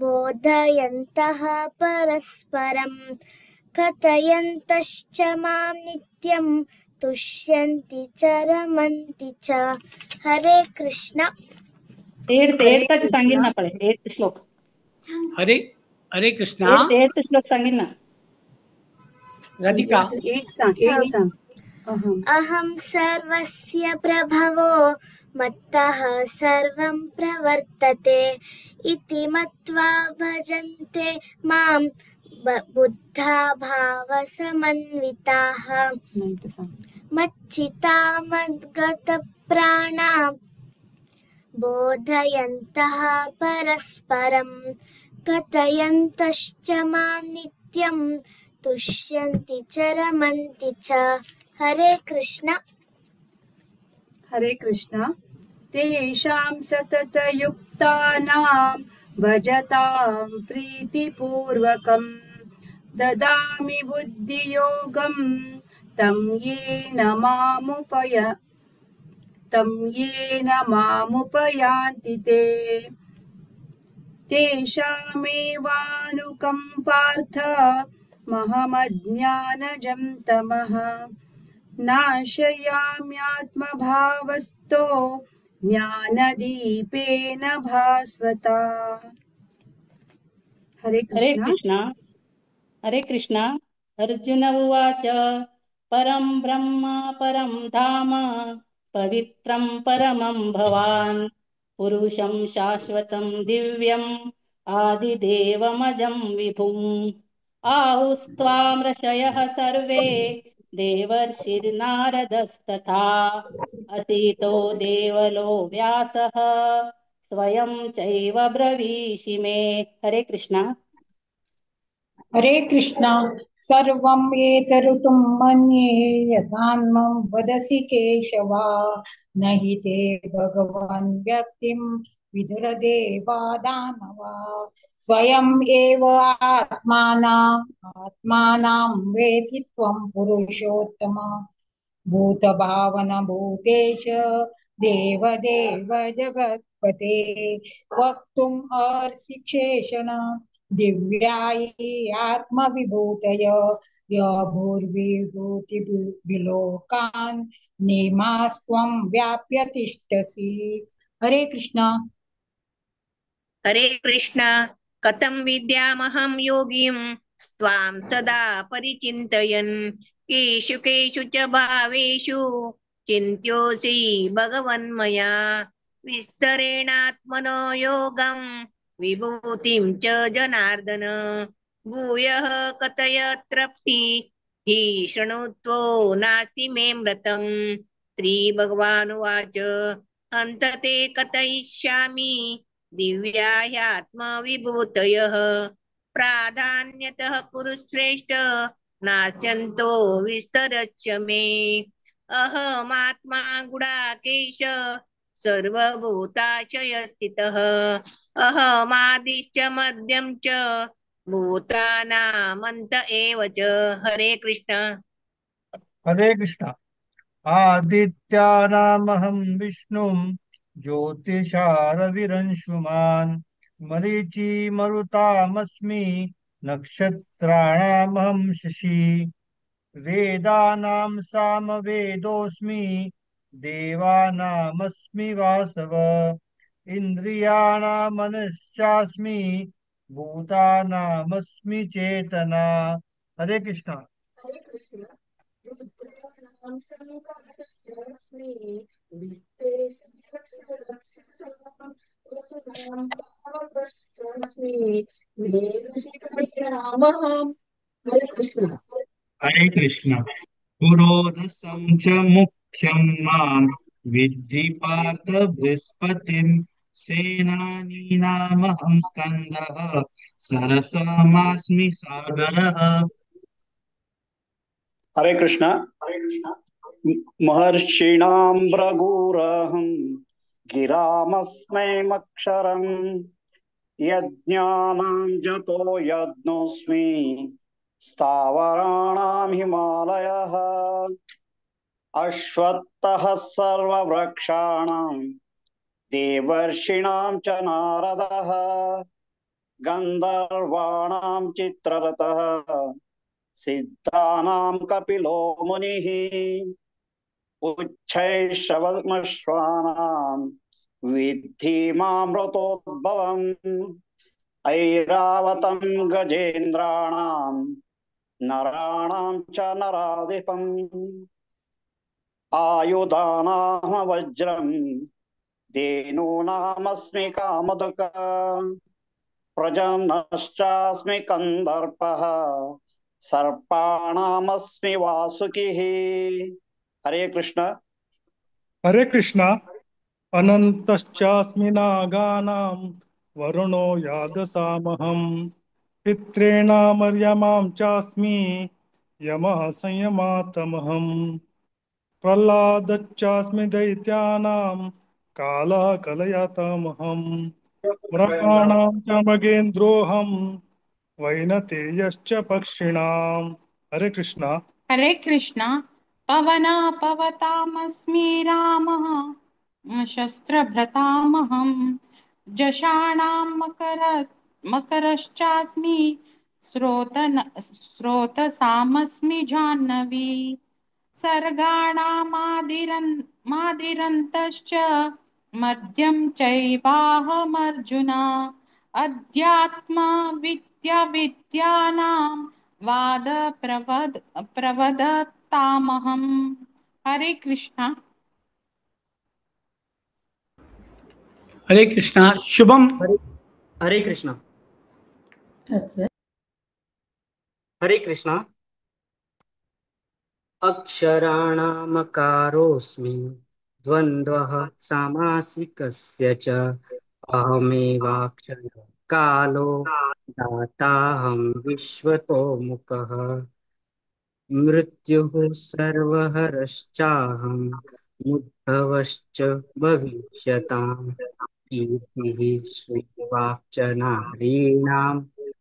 बोधयन्तः परस्परं कथयन्तश्च मां नित्यं तुष्यन्ति च रमन्ति च. हरे कृष्ण. एट्थ सांगेल ना पळे 8th श्लोक. हरे हरे कृष्णा. 8th श्लोक सांगेल ना राधिका. एक सांग एक सांग. अहं सर्वस्य प्रभवो मत्तः सर्वं प्रवर्तते इति मत्वा भजन्ते मां बुद्धा भावसमन्विताः। मच्चिता मद्गतप्राणा बोधयन्तः परस्परं कथयन्तश्च मां नित्यं तुष्यन्ति च रमन्ति च। हरे कृष्ण। हरे कृष्ण। तेषां सततयुक्तानां भजतां प्रीतिपूर्वकं ददामि बुद्धियोगं तं येन मामुपयान्ति ते। तेषामेवानुकम्पार्थ महमज्ञानजं तमः नाशयाम्यात्मभावस्तो ज्ञानदीपेन भास्वता। हरे हरे कृष्ण। कृष्ण। हरे कृष्ण। अर्जुन उवाच, परं ब्रह्म परं धाम पवित्रं परमं भवान् पुरुषं शाश्वतं दिव्यम् आदिदेवमजं विभुम्। आहुस्त्वां ऋषयः सर्वे देवर्षिर्नारदस्तथा असीतो देवलो व्यासः स्वयं चैव ब्रवीषि मे। हरे कृष्ण। हरे कृष्ण। सर्वं एतऋतुं मन्ये यथान्मं वदसि केशव, न हि ते भगवान् व्यक्तिं विदुरदेवा दानवा। स्वयम् एव आत्मानां वेति त्वं पुरुषोत्तम। भूतभावन भूतेश देवदेव जगत्पते, वक्तुम् अर्षि शेषण दिव्यायि आत्मविभूतय। यभूर्विभूतिविलोकान् निमास्त्वं व्याप्य तिष्ठसि। हरे कृष्ण। हरे कृष्ण। कथं विद्यामहं योगीं त्वां सदा परिचिन्तयन्, केषु केषु च भावेषु चिन्त्योऽसि भगवन्मया। विस्तरेणात्मनो योगं विभूतिं च जनार्दन। भूयः कथय तृप्ति हि शृणुत्वो नास्ति मे मृतम्। श्रीभगवानुवाच, हन्त ते कथयिष्यामि दिव्या ह्यात्मविभूतयः। प्राधान्यतः कुरुश्रेष्ठ नास्त्यन्तो विस्तरस्य मे। अहमात्मा गुडाकेश सर्वभूताशयस्थितः। अहमादिश्च मध्यं च भूतानामन्त एव च। हरे कृष्ण। हरे कृष्ण। आदित्यानामहं विष्णुं ज्योतिषारविरंशुमान् मरीचि मरुतामस्मि नक्षत्राणामहं शशि। वेदानां सामवेदोऽस्मि देवानामस्मि वासव। इन्द्रियाणां मनश्चास्मि भूतानामस्मि चेतना। हरे कृष्ण। हरे कृष्ण। रुद्राणां शङ्करश्चास्मि वित्तेषु यक्षरक्षसां वसुनां पावकश्चास्मि मेरुशिखरिणामहं। हरे कृष्ण। हरे कृष्ण। पुरोधसं च मुख्यं मां विद्धि पार्थ बृहस्पतिं। सेनानीनामहं स्कन्दः सरसमास्मि सागरः। हरे कृष्ण। महर्षीणां भृगुरहं गिरामस्मैमक्षरं यज्ञानां जपो यज्ञोऽस्मि स्थावराणां हिमालयः। अश्वत्थः सर्ववृक्षाणां देवर्षीणां च नारदः। गन्धर्वाणां चित्ररथः सिद्धानां कपिलो मुनिः। उच्छैश्रवमश्वानां विद्धि मामृतोद्भवम्। ऐरावतं गजेन्द्राणां नराणां च नराधिपम्। आयुधानां वज्रं धेनूनामस्मि कामधुक्। प्रजनश्चास्मि कन्दर्पः सर्पाणामस्मि वासुकिः। हरे कृष्ण। हरे कृष्ण। अनन्तश्चास्मि नागानां वरुणो यादसामहं पितॄणामर्यमां चास्मि यमः संयमातमहं प्रह्लादश्चास्मि दैत्यानां कालः कलयतामहं मृगाणां च मगेन्द्रोऽहं वैनतेयश्च पक्षिणां। हरे कृष्ण। हरे कृष्ण। पवना पवतामस्मि रामः शस्त्रभृतामहं जषाणां मकरश्चास्मि स्रोतसामस्मि जाह्नवी सर्गाणामादिरन्तश्च मध्यं चैवाहमर्जुन अध्यात्मविद्या विद्यानां वाद प्रवदतामहं। हरे कृष्णा। हरे कृष्णा। शुभम। हरे कृष्णा। अच्छा। हरे कृष्णा। अक्षराणामकारोऽस्मि द्वन्द्वः सामासिकस्य च अहमेवाक्षरः कालो दाताहं विश्वतो मुखः मृत्युः सर्वहरश्चाहं मुद्भवश्च भविष्यताम् कीर्तिः श्रीवाक्च नारीणां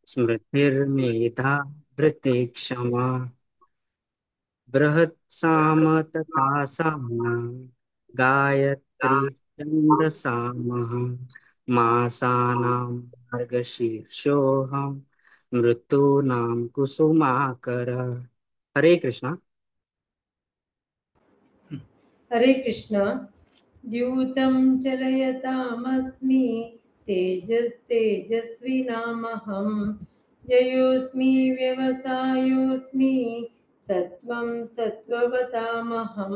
स्मृतिर्मेधा धृतिः क्षमा बृहत्साम तथा साम्नां गायत्री छन्दसामहं मासानां मार्गशीर्षोऽहं मृतूनां कुसुमाकर। हरे कृष्णा। हरे कृष्णा। द्यूतं चलयतामस्मि तेजस्तेजस्विनामहं जयोऽस्मि व्यवसायोऽस्मि सत्वं सत्त्ववतामहं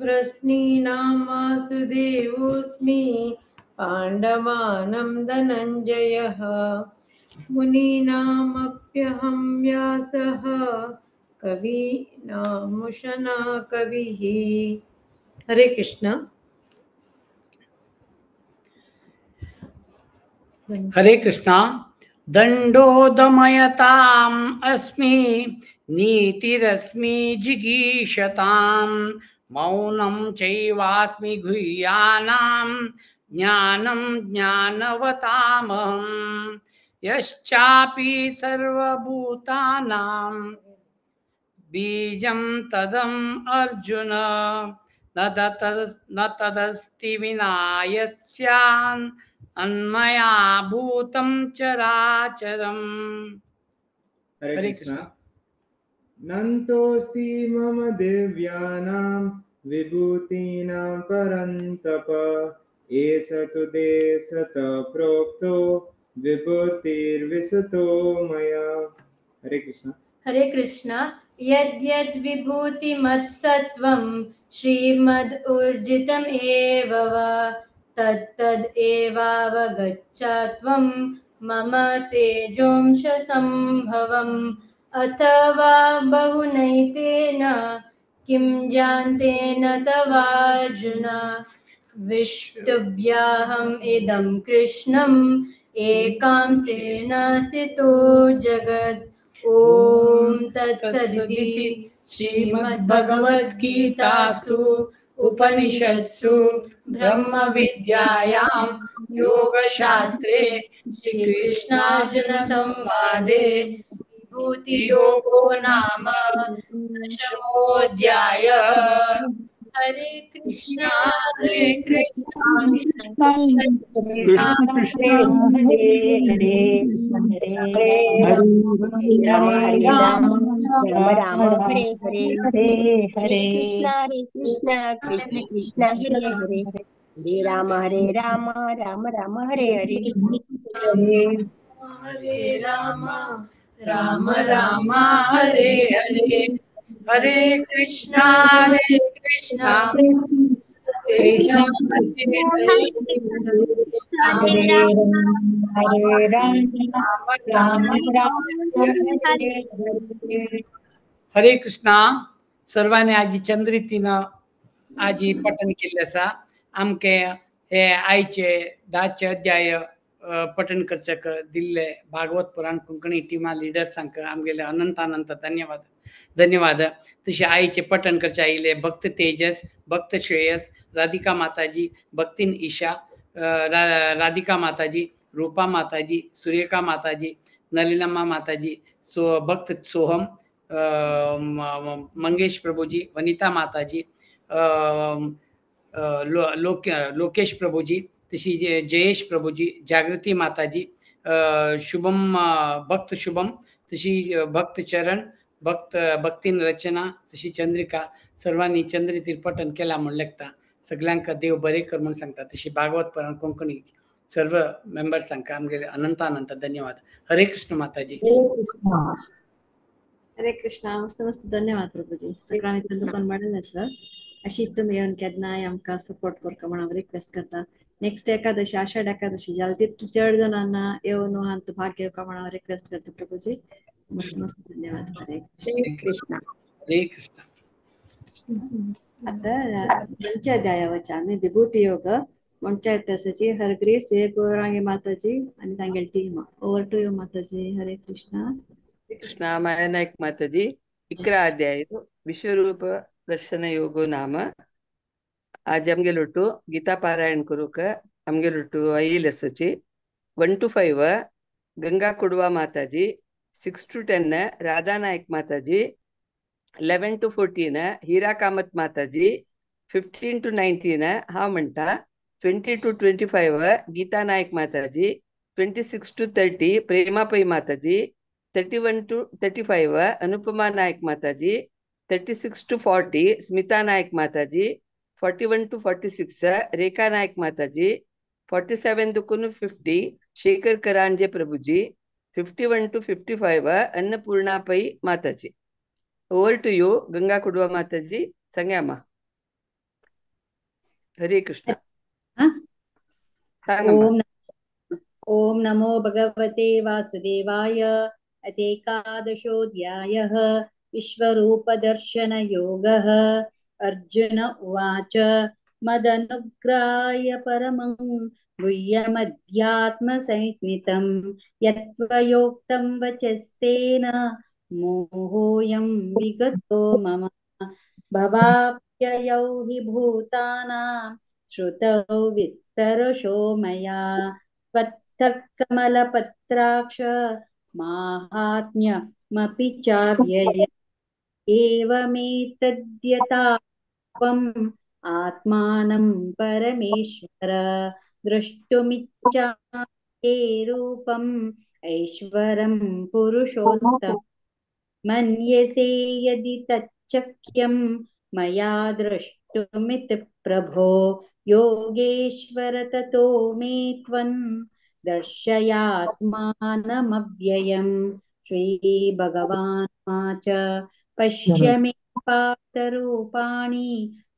वृष्णीनां वासुदेवोऽस्मि पाण्डवानां धनञ्जयः मुनीनामप्यहं व्यासः कवीनामुशना कविः। हरे कृष्णा। हरे कृष्णा। दण्डोदमयताम् अस्मि नीतिरस्मि जिगीषतां मौनं चैवास्मि गुह्यानां ज्ञानं ज्ञानवतामहं यश्चापि सर्वभूतानां बीजं तदम् अर्जुन न तदस्ति विना यस्यान् अन्मया भूतं चराचरम्। हरे कृष्ण। नन्तोऽस्ति मम दिव्यानां विभूतीनां परन्तप एष तु देशतः प्रोक्तो विभूतिर्विसतो मया। हरे कृष्ण। हरे कृष्ण। यद्यद् विभूतिमत्सत्त्वं श्रीमद् ऊर्जितम् एव वा तत्तद् एवावगच्छत्वं मम तेजोंश सम्भवम् अथवा बहुनैतेन किं जान्तेन तवार्जुन विष्टुभ्याहम् इदं कृष्णम् एकांसेन स्थितो जगत्। ॐ तत्सदिति श्रीमद्भगवद्गीतासु उपनिषत्सु ब्रह्मविद्यायां योगशास्त्रे श्रीकृष्णार्जुन संवादे विभूतियोगो नाम दशमोऽध्यायः। हरे कृष्णा हरे कृष्णा कृष्ण कृष्ण हरे हरे हरे राम हरे राम राम राम हरे हरे हरे हरे हरे कृष्णा कृष्ण कृष्ण हरे हरे हरे राम राम राम हरे हरे। हरे राम राम राम हरे हरे हरे कृष्णा कृष्णा कृष्ण हरे राम हरे राम राम राम हरे हरे. हरे कृष्णा. सर्वांनी आजी चंद्रितीन आजी पठण केल्लें आसा. आमके हे आयचे 10 अध्याय पठण करच्याक दिल्ले भागवत पुराण कोंकणी टिमा लिडर्सांक आमगेले अनंत अनंत धन्यवाद धन्यवाद. तशें आयचे पठण करचे आयिल्ले भक्त तेजस, भक्त श्रेयस, राधिका माताजी, भक्तीन ईशा, राधिका माताजी, रूपा माताजी, सुरेखा माताजी, नलिनम्मा माताजी, सो भक्त सोहम, मंगेश प्रभुजी, वनिता माताजी, लोकेश प्रभुजी, तशी जयेश प्रभुजी, जागृती माताजी, शुभम भक्त शुभम, तशी भक्त चरण, भक्त भक्तीन रचना, तशी चंद्रिका, सर्वांनी चंद्रितीर पठण केला म्हूण लेखता. सगल्यांक देव बरें कर म्हूण सांगता. तशी भागवत पुराण कोंकणी सर्व मेंबर्सांक आमगेले अनंत अनंत धन्यवाद. हरे कृष्ण माताजी. हरे कृष्ण. हरे कृष्णा. मस्त मस्त धन्यवाद प्रभुजी. सगळ्यांनी दुकान वाडयलें सर. अशी तुमी येवन केन्नाय आमकां सपोर्ट करता म्हण हांव रिक्वेस्ट करता. नेक्स्ट एकादशी, आषाढ एकादशी जाल्यार तितले चड जाणांना येवन हांतूं भाग घेवका म्हण हांव रिक्वेस्ट करता प्रभुजी. मस्त मस्त धन्यवाद. हरे कृष्ण. हरे कृष्ण. आता पंच अध्याया वच्या आमी विभूती योग म्हणच्या तसची हरग्रीस जय गौरांगी माताजी आणि तांगेली team. Over to you Mataji. Hare Krishna. Hare Krishna. Maya Naik Mataji. 11 अध्याय विश्वरूप दर्शन योगो नाम. आज आमगेलೊಟ್ಟು गीता पारायण करूक आमगेलೊಟ್ಟು ಐಎಲ್ಎಸ್ 1 to 5 Ganga Kodava Mataji, 6 to 10 Radha Naik Mataji, 11 to 14 Heera Kamath Mataji, 15 to 19 हा म्हणटा, 20 to 25 Geeta Naik Mataji, 26 to 30 Prema Pai Mataji, 31 to 35 Anupama Naik Mataji, 36 to 40 Smita Naik Mataji, 41 to 46 Rekha Naik Mataji, 47 to 50 Shekhar Karanje Prabhuji, 51 to 55 Annapurna Pai Mataji. Over to you Ganga Kudva Mataji. Sangama. Hare Krishna. Om Om नमो भगवते वासुदेवाय. अथैकादशोऽध्यायः विश्वरूपदर्शनयोगः. अर्जुन उवाच मदनुग्रहाय परमं गुह्यमध्यात्मसंज्ञितं यत्त्वयोक्तं वचस्तेन मोहोऽयं विगतो मम. भवाप्ययौ हि भूतानां श्रुतौ विस्तरशो मया त्वत्तः कमलपत्राक्ष माहात्म्यमपि चाव्यय. एवमेतद्यथा त्वम् आत्मानं परमेश्वर द्रष्टुमिच्छामि ते रूपम् ऐश्वरं पुरुषोत्तम. मन्यसे यदि तच्चक्यं मया द्रष्टुमिति प्रभो योगेश्वर ततो मे त्वं दर्शयात्मानमव्ययम्. श्रीभगवानुवाच पश्य मे पार्थरूपाणि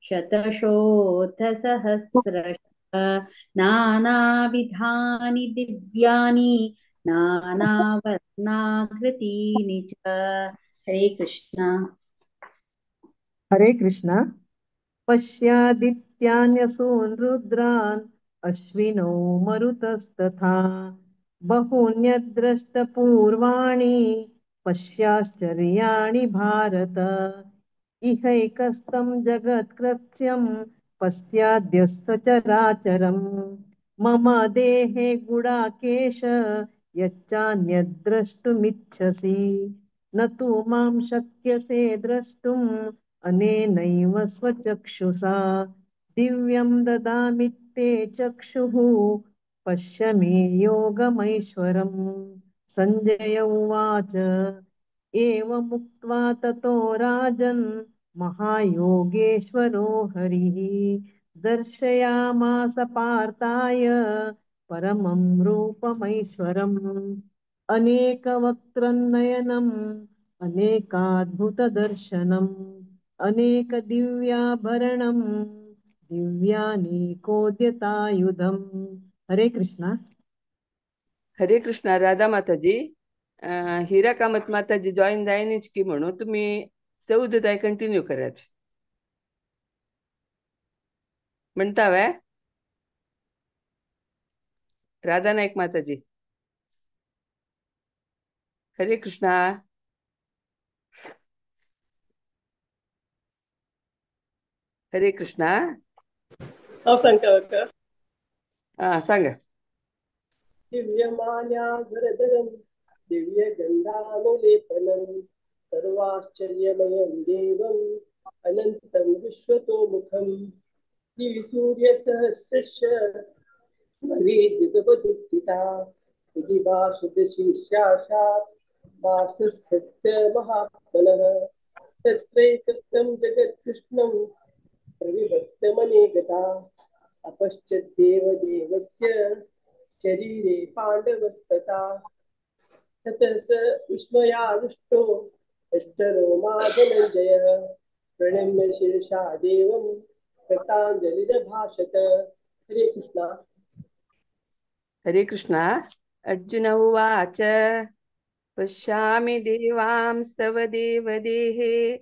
शतशोऽथ सहस्रशः नानाविधानि दिव्यानि नानावर्णाकृतीनि च. हरे कृष्णा. हरे कृष्णा. पश्यादित्यान्यसून् रुद्रान् अश्विनो मरुतस्तथा बहून्यद्रष्टपूर्वाणि पश्याश्चर्याणि भारत. इहैकस्तं जगत्कृत्यं पश्याद्य सचराचरं मम देहे गुडाकेश यच्चान्यद्द्रष्टुमिच्छसि. न तु मां शक्यसे द्रष्टुम् अनेनैव स्वचक्षुषा दिव्यं ददामि ते चक्षुः पश्य मे योगमैश्वरम्. सञ्जय उवाच एवमुक्त्वा ततो राजन् महायोगेश्वरो हरिः दर्शयामास पार्थाय परमं रूपमैश्वरम्. अनेकवक्त्रनयनम् अनेकाद्भुतदर्शनम् अनेकदिव्याभरणं दिव्यानि कोद्यतायुधम्। हरे कृष्णा। हरे कृष्णा। राधा माताजी, हिरा कामत माताजी जॉईन जायनीच की म्हणून तुम्ही 14 ताय कंटिन्यू करायचे म्हणता वय। राधा नाईक माताजी, हरे कृष्णा। हरे कृष्णा। हांव सांगता का? हा सांगा। दिव्यमाल्याधरधरं दिव्यगन्धानुलेपनं सर्वाश्चर्यमयं देवम् अनन्तं विश्वतोमुखं दिवि सूर्यसहस्रस्य भवेद्युगपदुत्थिता यदि वासुदशीर्षाशात् वासस्य महात्मनः तत्रैकस्थं जगत्कृष्णं प्रविभक्तमनेकधा अपश्चद्देवदेवस्य शरीरे पाण्डवस्तथा ततः स विस्मयाविष्टो अष्टरोमा धनञ्जयः प्रणम्य शीर्षा देवं कृताञ्जलिरभाषत। हरे कृष्णा। हरे कृष्णा। अर्जुन उवाच, पश्यामि देवांस्तव देवदेहे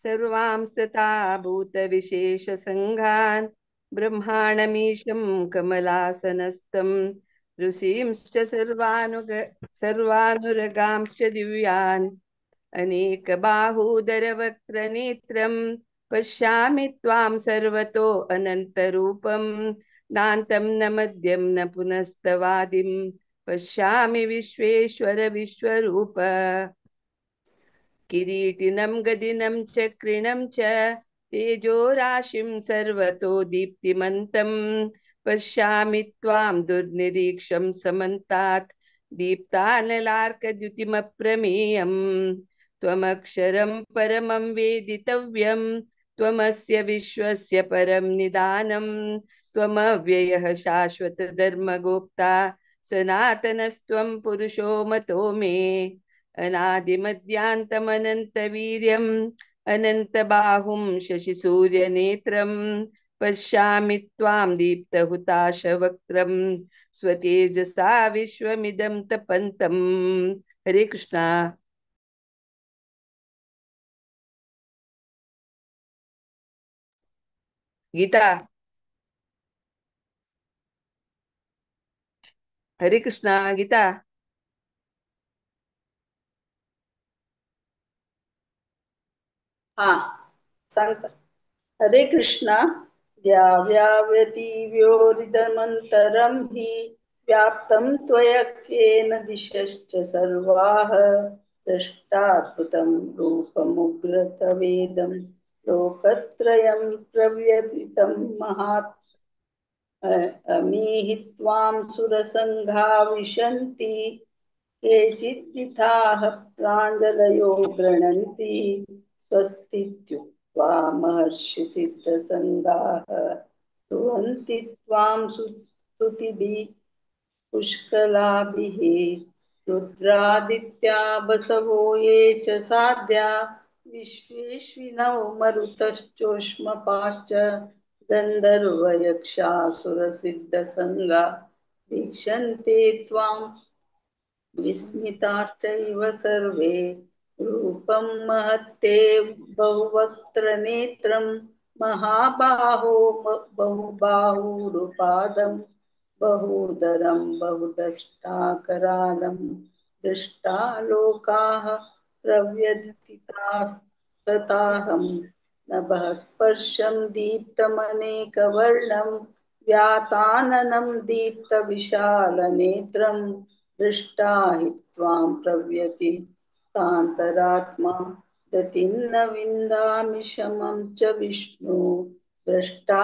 सर्वांस्तथा भूतविशेषसङ्घान् ब्रह्माणमीशं कमलासनस्थं ऋषींश्च सर्वानुरगांश्च दिव्यान् अनेकबाहूदरवक्त्रनेत्रं पश्यामि त्वां सर्वतो अनन्तरूपं नान्तं न मध्यं न पुनस्तवादिं पश्यामि विश्वेश्वर विश्वरूप। किरीटिनं गदिनं चक्रिणं च तेजोराशिं सर्वतो दीप्तिमन्तं पश्यामि त्वां दुर्निरीक्षं समन्तात् दीप्तानलार्कद्युतिमप्रमेयं त्वमक्षरं परमं वेदितव्यं त्वमस्य विश्वस्य परं निदानं त्वमव्ययः शाश्वतधर्मगोप्ता सनातनस्त्वं पुरुषो मतो मे। अनादिमध्यान्तमनन्तवीर्यम् अनन्तबाहुं शशिसूर्यनेत्रं पश्यामि त्वां दीप्तहुताशवक्त्रं स्वतेजसा विश्वमिदं तपन्तम्। हरे कृष्णा। गीता। हरे कृष्णा। गीता। हा सांगता। हरे कृष्णा। द्याव्याव्यतीव्योरिदमन्तरं हि व्याप्तं त्वया केन दिशश्च सर्वाः दृष्टाद्भुतं रूपमुग्रतवेदं लोकत्रयं प्रव्यथितं महात् अमीहि त्वां सुरसङ्घा विशन्ति केचिद्दिथाः प्राञ्जलयो गृह्णन्ति स्वस्तीत्युक्त्वा महर्षिसिद्धसङ्घाः स्तुवन्ति त्वां स्तुतिभिः पुष्कलाभिः। रुद्रादित्या बसवो ये च साध्या विश्वेश्विनौ मरुतश्चोष्मपाश्च गन्धर्वयक्षासुरसिद्धसङ्घा वीक्षन्ते त्वां विस्मिताश्चैव सर्वे। रूपं महत्ते बहुवक्त्रनेत्रं महाबाहो बहुबाहुरुपादं बहूदरं बहुदष्टाकरालं दृष्टा लोकाः प्रव्यथितास्तथाहं नभः स्पर्शं दीप्तमनेकवर्णं व्याताननं दीप्तविशालनेत्रं दृष्टा हि त्वां प्रव्यथितान्तरात्मा गतिं न विन्दामि शमं च विष्णु। दृष्टा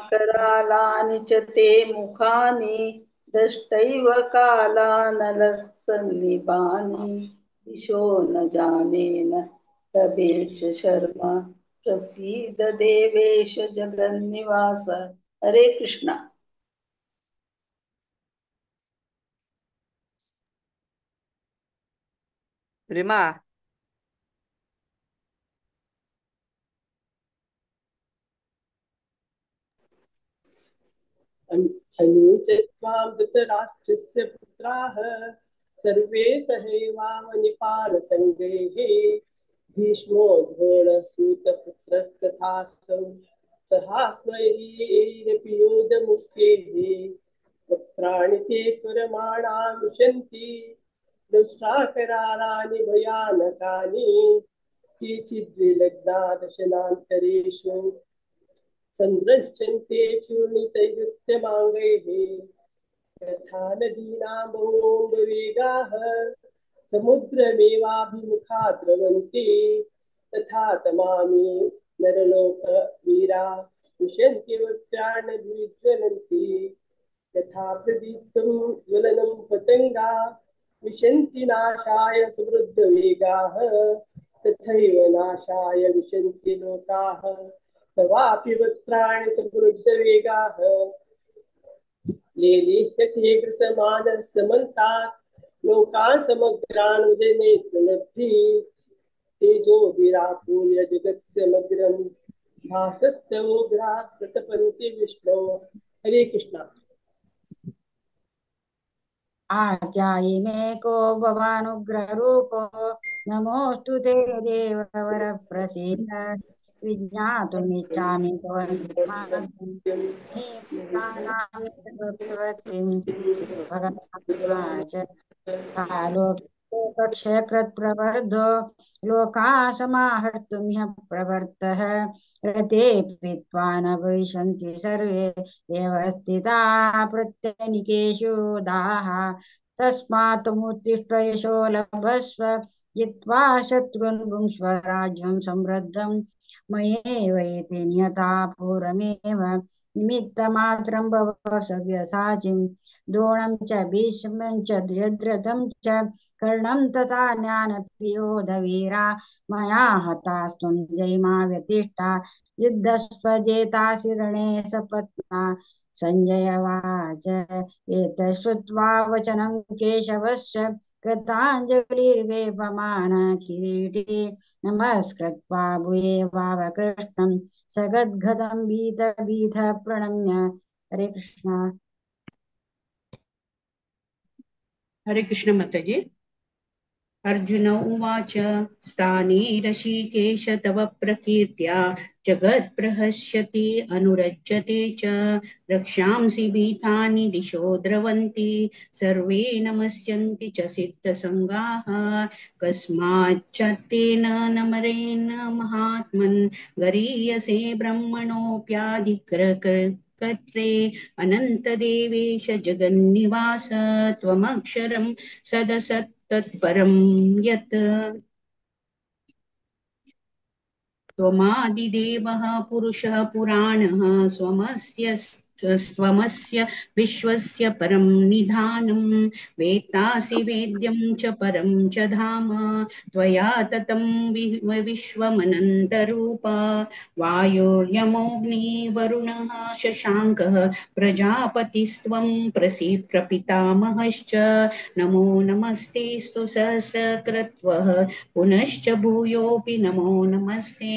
करालानि च ते मुखानि दष्टैव कालानलसन्निभानि दिशो न जाने न तबेश शर्मा प्रसीद देवेश जगन्निवास। हरे कृष्णा। प्रेमा। हनु च त्वां धृतराष्ट्रस्य पुत्राः सर्वे सहैवावनिपालसङ्गैः भीष्मो द्रोणसूतपुत्रस्तथासौ सहास्मैरपि योधमुख्यैः वक्त्राणि ते त्वरमाणा विशन्ति दंष्ट्राकरालानि भयानकानि केचिद्विलग्ना दशनान्तरेषु संद्रश्यन्ते चूर्णितैरुत्तमाङ्गैः यथा नदीनां बहोऽम्बवेगाः समुद्रमेवाभिमुखा द्रवन्ति तथा तमामि नरलोकवीरा विशन्ति वक्त्राण्यभिज्वलन्ति यथा प्रदीप्तं ज्वलनं पतङ्गा विशन्ति नाशाय समृद्धवेगाः तथैव नाशाय विशन्ति लोकाः तवापि वक्त्राणि समृद्धवेगाः लेलिह्यसे समन्तात् लोकान् समग्रान् विजनेत्रलब्धि तेजोभिरापूर्य जगत्समग्रं भासस्तवोग्राः प्रतपन्ति विष्णो। हरे कृष्णा। आज्ञायि मे को भवानुग्ररूपो नमोऽस्तु ते देववरप्रसीद विज्ञातुमिच्छामि भगवान् लोका समाहर्तुमिह प्रवर्तः रतेऽपि त्वा न भविष्यन्ति सर्वे एव स्थिता प्रत्यनिकेषु दाः तस्मात् त्वमुत्तिष्ठ यशो लभस्व जित्वा शत्रून् भुङ्क्ष्व राज्यं समृद्धं मयैवैते नियता पूर्वमेव निमित्तमात्रं भव सव्यसाचिं द्रोणं च भीष्मं च जयद्रथं च कर्णं तथा ज्ञानपि योधवीरा मया हतास्त्वं जयिमा व्यतिष्ठा युद्धस्व जेतासि रणे सपत्ना। संजय उवाच एतत् श्रुत्वा वचनं केशवस्य कृताञ्जलिर्वेपमान किरीटी नमस्कृत्वा भूये वावकृष्णं सगद्गदं भीत भीत प्रणम्य। हरे कृष्ण। हरे कृष्ण माताजी। अर्जुन उवाच स्थाने ऋषिकेश तव प्रकीर्त्या जगत्प्रहस्यति अनुरज्यते च रक्षांसि भीतानि दिशो द्रवन्ति सर्वे नमस्यन्ति च सिद्धसङ्गाः कस्माच्च तेन नमरेण महात्मन् गरीयसे ब्रह्मणोऽप्याधिक्रकर्त्रे अनन्तदेवेश जगन्निवास त्वमक्षरं सदसत् तत्परं यत् त्वमादिदेवः पुरुषः पुराणः स्वमस्य विश्वस्य परं निधानं वेत्तासि वेद्यं च परं च धाम त्वया ततं विश्वमनन्तरूप वायुर्यमोऽग्निवरुणः शशाङ्कः प्रजापतिस्त्वं प्रपितामहश्च नमो नमस्तेऽस्तु सहस्रक्रत्वः पुनश्च भूयोऽपि नमो नमस्ते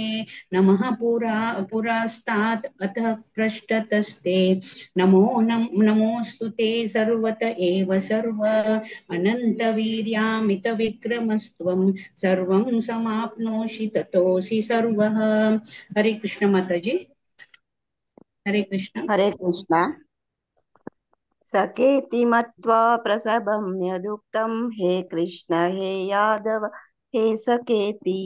नमः पुरास्तात् अतः पृष्ठतस्ते नमो नमोऽस्तु ते सर्वत एव सर्व अनन्तवीर्यामितविक्रमस्त्वं सर्वं समाप्नोषि ततोऽसि सर्वः। हरे कृष्ण माताजी। हरे कृष्ण। हरे कृष्ण। सखेति मत्वा प्रसभं यदुक्तं हे कृष्ण हे यादव हे सखेति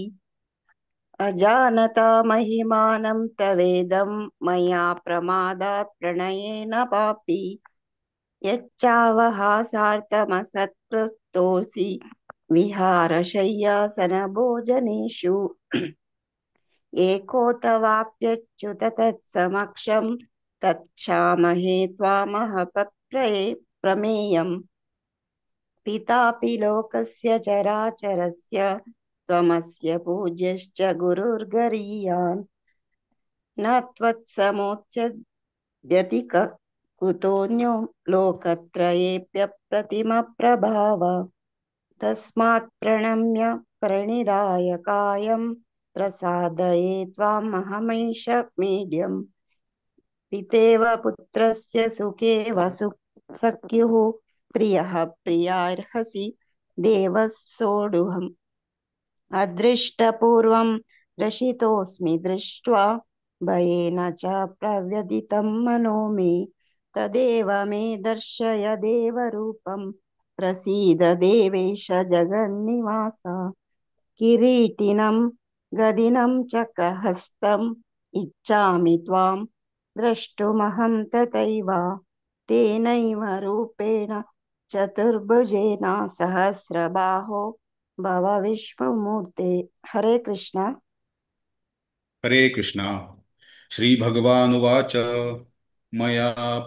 अजानता महिमानं तवेदं मया प्रमादात् प्रणयेन पापी यच्चावहासार्थमसत्कृतोऽसि विहारशय्यासनभोजनेषु एको तवाप्यच्युत तत्समक्षं तच्छामहे त्वामहपप्रये प्रमेयम् पितापि लोकस्य चराचरस्य त्वमस्य पूज्यश्च गुरुर्गरीयान् न त्वत्समोच्यव्यतिक कुतोऽन्यो लोकत्रयेऽप्यप्रतिमप्रभाव तस्मात् प्रणम्य प्रणिधाय कायं प्रसादये त्वामहमैष मीड्यम्। पितेव पुत्रस्य सुखेव सख्युः प्रियः प्रियार्हसि देवः सोढुहम्। अदृष्टपूर्वं रसितोऽस्मि दृष्ट्वा भयेन च प्रव्यथितं मनो मे। तदेव मे दर्शय देवरूपं प्रसीद देवेश जगन्निवास। किरीटिनं गदिनं चक्रहस्तम् इच्छामि त्वां द्रष्टुमहं तथैव। तेनैव रूपेण चतुर्भुजेन सहस्रबाहो भव विष्णुमूर्ते। हरे कृष्ण। हरे कृष्णा। श्री भगवानुवाच। मया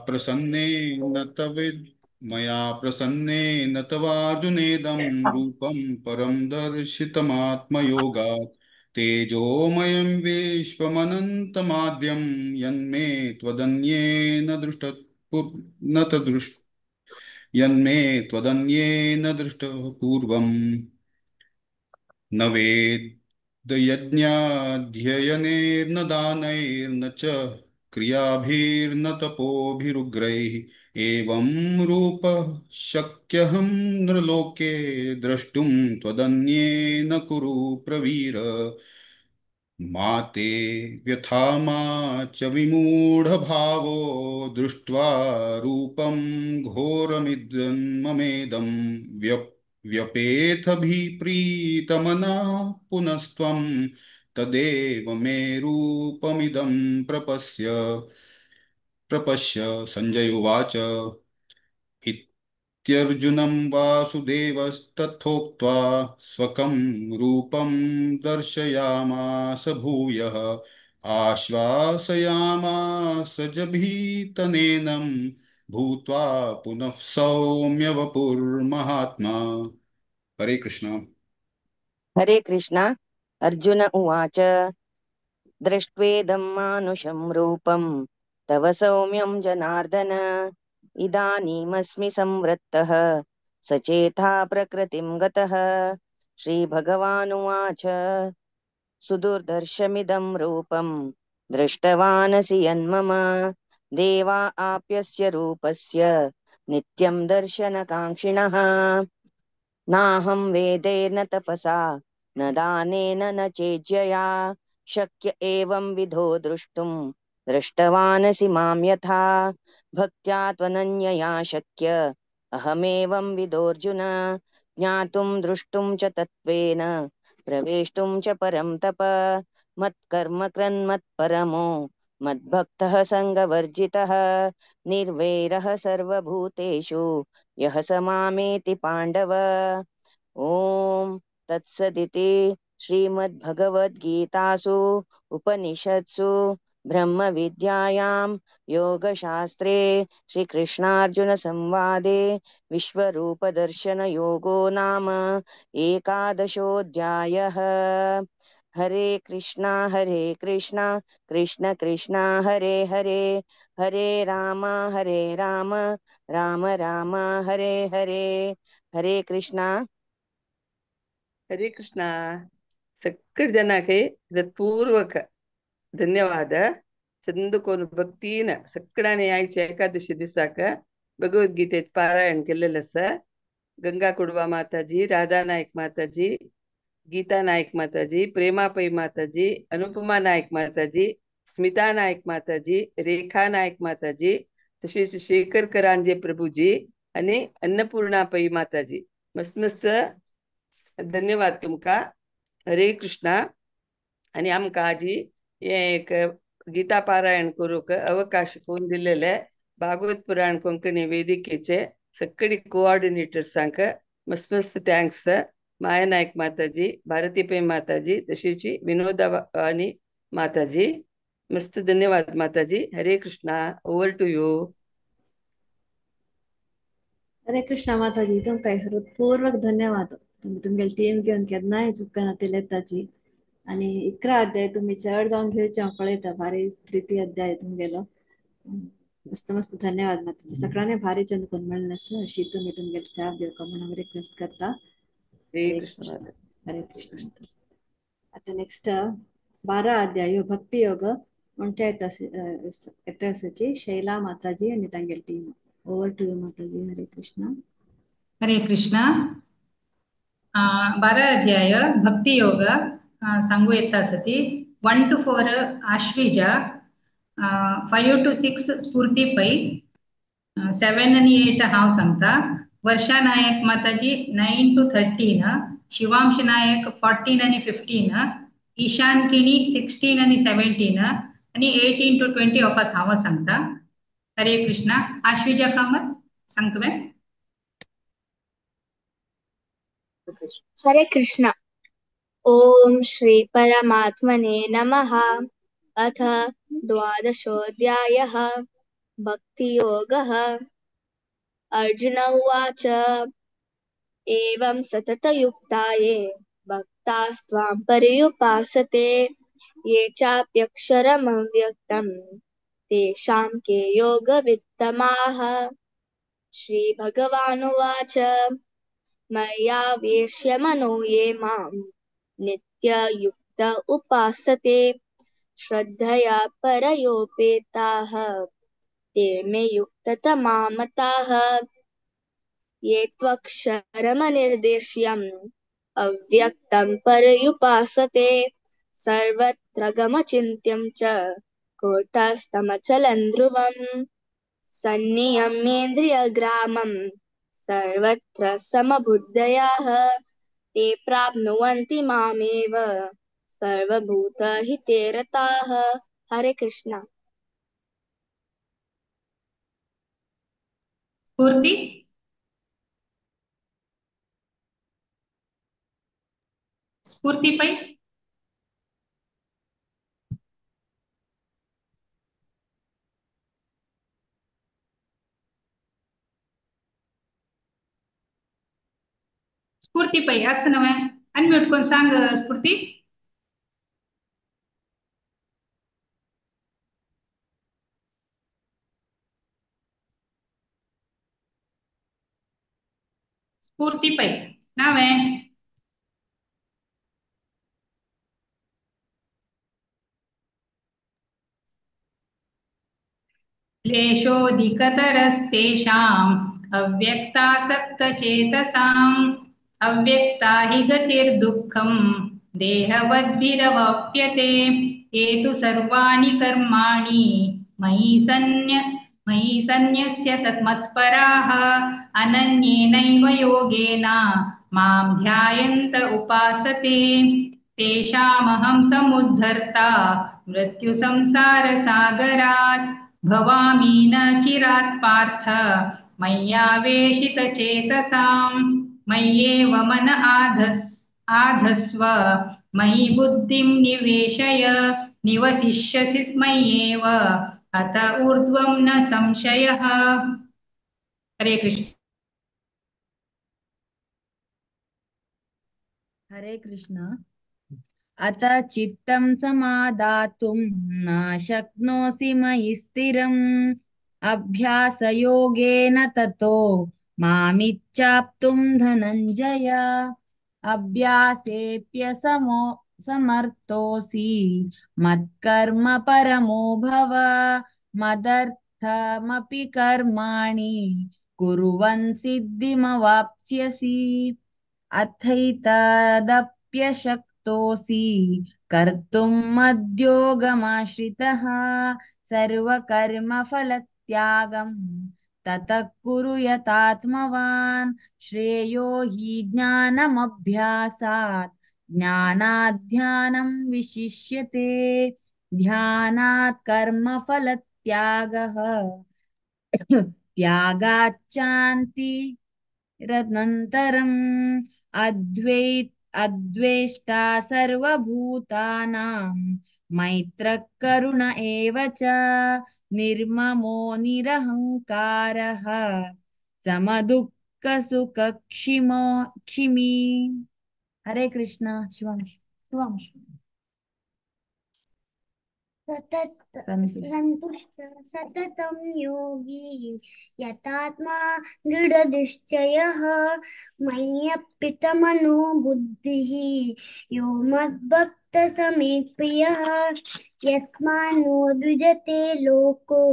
प्रसन्नेन तवार्जुनेदं रूपं परं दर्शितमात्मयोगात् तेजोमयं विश्वमनन्तमाद्यं यन्मे त्वदन्येन दृष्टः पूर्वम्। न वेदयज्ञाध्ययनेर्न दानैर्न च क्रियाभिर्न तपोभिरुग्रैः एवं रूपः शक्यहं नृलोके द्रष्टुं त्वदन्येन कुरु प्रवीर। मा ते व्यथा मा च विमूढभावो दृष्ट्वा रूपं घोरमिदन्ममेदं व्यपेथभिप्रीतमना पुनस्त्वं तदेव मे रूपमिदं प्रपश्य। संजय उवाच। इत्यर्जुनं वासुदेवस्तथोक्त्वा स्वकं रूपं दर्शयामास भूयः। आश्वासयामास जभीतनेनं भूत्वा पुनः सौम्य वपुर्महात्मा। हरे कृष्णा। हरे कृष्णा। अर्जुन उवाच। दृष्ट्वेदं मानुषं रूपं तव सौम्यं जनार्दन। इदानीमस्मि संवृत्तः सचेता प्रकृतिं गतः। श्रीभगवानुवाच। सुदुर्दर्शमिदं रूपं दृष्टवानसि यन्मम। देवा आप्यस्य रूपस्य नित्यं दर्शनकाङ्क्षिणः। नाहं वेदेन तपसा न दानेन न चेज्यया शक्य एवं विधो द्रष्टुं दृष्टवानसि मां यथा। भक्त्या त्वनन्यया शक्य अहमेवं विदोऽर्जुन। ज्ञातुं द्रष्टुं च तत्त्वेन प्रवेष्टुं च परं तप। मत्कर्म कृन्मत्परमो मद्भक्तः सङ्गवर्जितः। निर्वैरः सर्वभूतेषु यः स मामेति पाण्डव। ॐ तत्सदिति श्रीमद्भगवद्गीतासु उपनिषत्सु ब्रह्मविद्यायां योगशास्त्रे श्रीकृष्णार्जुनसंवादे विश्वरूपदर्शनयोगो नाम एकादशोऽध्यायः। हरे कृष्णा कृष्ण कृष्ण हरे हरे, हरे राम राम राम हरे हरे। हरे कृष्णा। हरे कृष्णा। सगळे जनाक हृत्पूर्वक धन्यवाद। चंदकोन भक्तीन सगळ्यांनी आयच्या एकादशी दिसाक भगवद्गीतेत पारायण केलेलं आसा। गंगा कुडवा माताजी, राधा नायक माताजी, गीता नायक माताजी, प्रेमा पै माताजी, अनुपमा नायक माताजी, स्मिता नायक माताजी, रेखा नायक माताजी, तसेच शेखर करांजे प्रभूजी आणि अन्नपूर्णा पै माताजी। मस्त मस्त धन्यवाद तुमका। हरे कृष्णा। आणि आमकां आजी हे एक गीता पारायण करूंक अवकाश कोण दिलेले भागवत पुराण कोंकणी वेदिकेचे सगळी कोऑर्डिनेटर्सांक मस्त मस्त thanks. माया नायक माताजी, भारती पै माताजी, तशीच विनोदा आणि माताजी, मस्त धन्यवाद माताजी. Hare Krishna. Over to you. Hare Krishna माताजी, तुमकां हृत्पूर्वक धन्यवाद. तुमी तुमगेले टीम घेवन केन्नाय चुकना येताची आणि 11 अध्याय तुम्ही चड जावन घेवचे हांव पळयता. भारी प्रिती अध्याय तुमगेलो. मस्त मस्त धन्यवाद माताजी. सगळ्यांनी भारी चंद कोण म्हणलें आसा अशी तुमी तुमगेले सेवा दिवका म्हणून हांव रिक्वेस्ट करता. हरे कृष्ण. हरे कृष्ण माताजी. आता नेक्स्ट 12 अध्याय भक्ती योग. म्हणचे येता येता आसाची शैला माताजी आनी तांगेली team. Over to you Mataji. Hare Krishna. Hare Krishna. 12 अध्याय भक्ती योग सांगू येता आसा 1 to 4 Ashwija, 5 to 6 Sphoorti Pai, 7 आनी 8 हांव सांगता. वर्षा नायक माताजी 9 to 13, Shivansh Naik 14 आनी 15, ईशान किणी 16 आनी 17 आनी 18 to 20 वापस हांव सांगता. हरे कृष्णा. आश्विजा कामत सांग तुवें. हरे कृष्णा. ओम श्री परमात्मने नमः. अथ द्वादशोऽध्यायः भक्तियोगः. अर्जुन उवाच, एवं सततयुक्ता ये भक्तास्त्वां पर्युपासते, ये चाप्यक्षरमव्यक्तं तेषां के योगवित्तमाः. श्री भगवानुवाच, मय्यावेश्य मनो ये मां नित्ययुक्त उपासते, श्रद्धया परयोपेताः ते मे युक्ततमामताः. ये त्वक्षरमनिर्देश्यम् अव्यक्तं पर्युपासते, सर्वत्र गमचिन्त्यं च कूटस्थमचलं ध्रुवम्. सन्नियम्येन्द्रियग्रामं सर्वत्र समबुद्धयाः, ते प्राप्नुवन्ति मामेव सर्वभूतहिते रताः. हरे कृष्णा. स्फूर्ति स्फूर्ति पै. स्फूर्ती पै असं नव्हे, अनम्यूट कोण सांग स्फूर्ती. स्फूर्ती पै नाव आहे. क्लेशोऽधिकतरस्तेषाम् अव्यक्तासक्तचेतसाम् अव्यक्ता हि गतिर्दुःखं देहवद्भिरवाप्यते. ये तु सर्वाणि कर्माणि मयि सन्न्यस्य तन्मत्पराः अनन्येनैव योगेन मां ध्यायन्त उपासते. तेषामहं समुद्धर्ता मृत्युसंसारसागरात् भवामि न चिरात् पार्थ मय्यावेशितचेतसां. मय्येव मन आधस्व मयि बुद्धिं निवेशय निवसिष्यसि मय्येव अत ऊर्ध्वं न संशयः. हरे कृष्ण. हरे कृष्ण. अत चित्तं समादातुं न शक्नोषि मयि स्थिरम् अभ्यासयोगेन ततो मामिच्छाप्तुं धनञ्जय. अभ्यासेऽप्यसमो समर्थोऽसि मत्कर्म परमो भव मदर्थमपि कर्माणि कुर्वन् सिद्धिमवाप्स्यसि. अथैतदप्यशक्तोऽसि कर्तुं मद्योगमाश्रितः सर्वकर्मफलत्यागं ततः कुरु यतात्मवान्. श्रेयो हि ज्ञानमभ्यासात् ज्ञानाध्यानं विशिष्यते ध्यानात् कर्मफलत्यागः त्यागाच्चान्तिरनन्तरम्. अद्वेष्टा सर्वभूतानां मैत्रः करुण एव च निर्ममो निरहङ्कारः समदुःखसुखक्षिमो क्षिमी. हरे कृष्ण. शिवांश शिवांश. सतत संतुष्ट सततं योगी यतात्मा दृढनिश्चयः मय्यर्पितमनो बुद्धिः यो मद्भक्त भक्तः स मे प्रियः। यस्मान्नो द्विजते लोको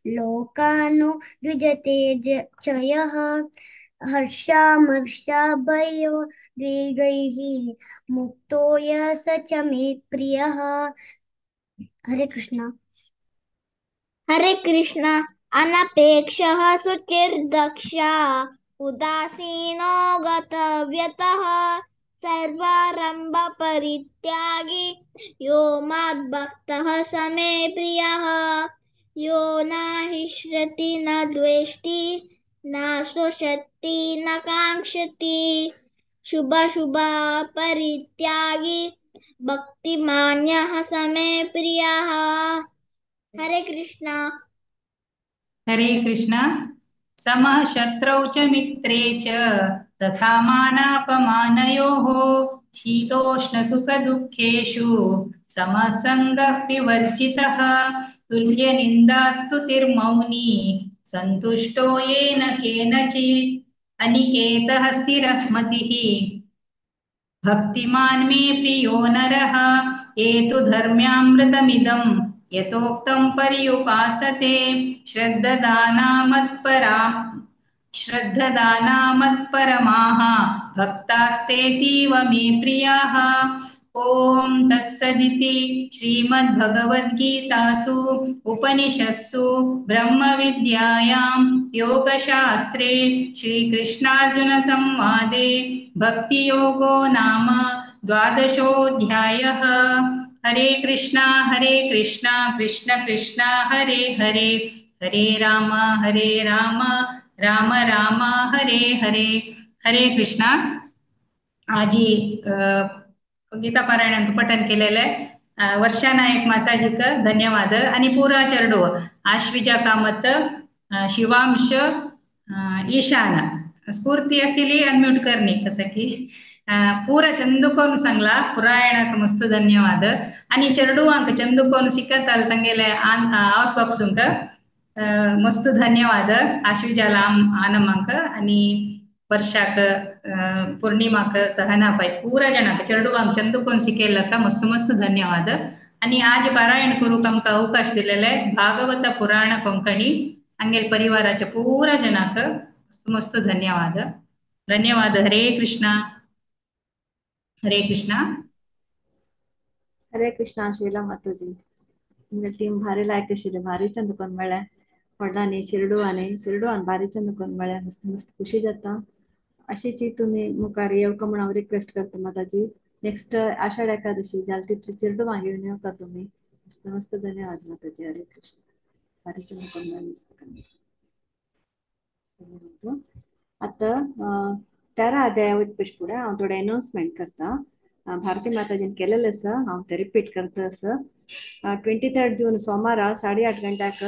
लोकानो द्विजते च यः। हर्षामर्षाभयो द्विगैः मुक्तो यः स च मे प्रियः। हरे कृष्णा। हरे कृष्णा। अनपेक्षः शुचिर्दक्षा उदासीनो गतव्यतः सर्वारंभ परित्यागी यो मद्भक्तः स मे प्रियः। यो न हिष्यति न द्वेष्टि न शोषति न काङ्क्षति शुभ शुभ परित्यागी भक्तिमान्यः स मे प्रियः। हरे कृष्णा। हरे कृष्णा। समः शत्रौ च मित्रे च तथा मानापमानयोः शीतोष्णसुखदुःखेषु समसङ्गः विवर्जितः तुल्यनिन्दास्तुतिर्मौनी सन्तुष्टो येन केनचित् अनिकेतः स्थिरः मतिः भक्तिमान् मे प्रियो नरः। एतु धर्म्यामृतमिदं यथोक्तं पर्युपासते श्रद्धदानामत्परमाः भक्तास्तेतीव मे प्रियाः। ॐ तत्सदिति श्रीमद्भगवद्गीतासु उपनिषत्सु ब्रह्मविद्यायां योगशास्त्रे श्रीकृष्णार्जुनसंवादे भक्तियोगो नाम द्वादशोऽध्यायः। हरे कृष्णा कृष्ण कृष्ण हरे हरे, हरे राम राम राम हरे हरे। हरे कृष्णा। आजी गीता पारायणांत पठन केलेलं आहे। वर्षा नायक माताजीक धन्यवाद आणि पुरा चेरडू आश्विजा कामत, शिवांश, ईशान स्फूर्ती आशिल्ली अनम्यूट करणी कसं की पुरा चंदुकोन सांगला पुरायणाक मस्त धन्यवाद आणि चेरडुवांक चंदुकोन शिकताल तंगेले हावस बापसूंक मस्त धन्यवाद। आश्विजाला आनमांक आणि वर्षाक पूर्णिमाक सहना पाय पुरा जणांक चेरडुवांक चंदुकोन शिकयल्लाक मस्त मस्त धन्यवाद। आणि आज पारायण करूक आमकां अवकाश दिलेले भागवत पुराण कोंकणी अंगेल परिवाराच्या पुरा जणांक मस्त मस्त धन्यवाद। धन्यवाद। हरे कृष्णा। हरे कृष्णा। हरे कृष्णा। शीला माताजी तुमगे टीम भारी लायक आशिल्ली, भारी चंद कोन मेळ्ळें व्हडलांनी चेरडुवांनी चेरडुवान भारी चंद कोन मेळ्ळें, मस्त मस्त खुशी जाता। अशीच तुमी मुखार येवका म्हूण हांव रिक्वेस्ट करता माताजी। नेक्स्ट आषाढ एकादशी जाल तितली चेरडुवां घेवन येवका तुमी। मस्त मस्त धन्यवाद माताजी। हरे कृष्ण। भारी चंद कोन मेळ्ळें। आतां 13 अध्याय वचपा फुडें हांव थोडें अनाउन्समेंट करता। भारती माताजीन केलेलें आसा, हांव तें रिपीट करता आसा। 23 जून सोमारा 8:30 गंट्याक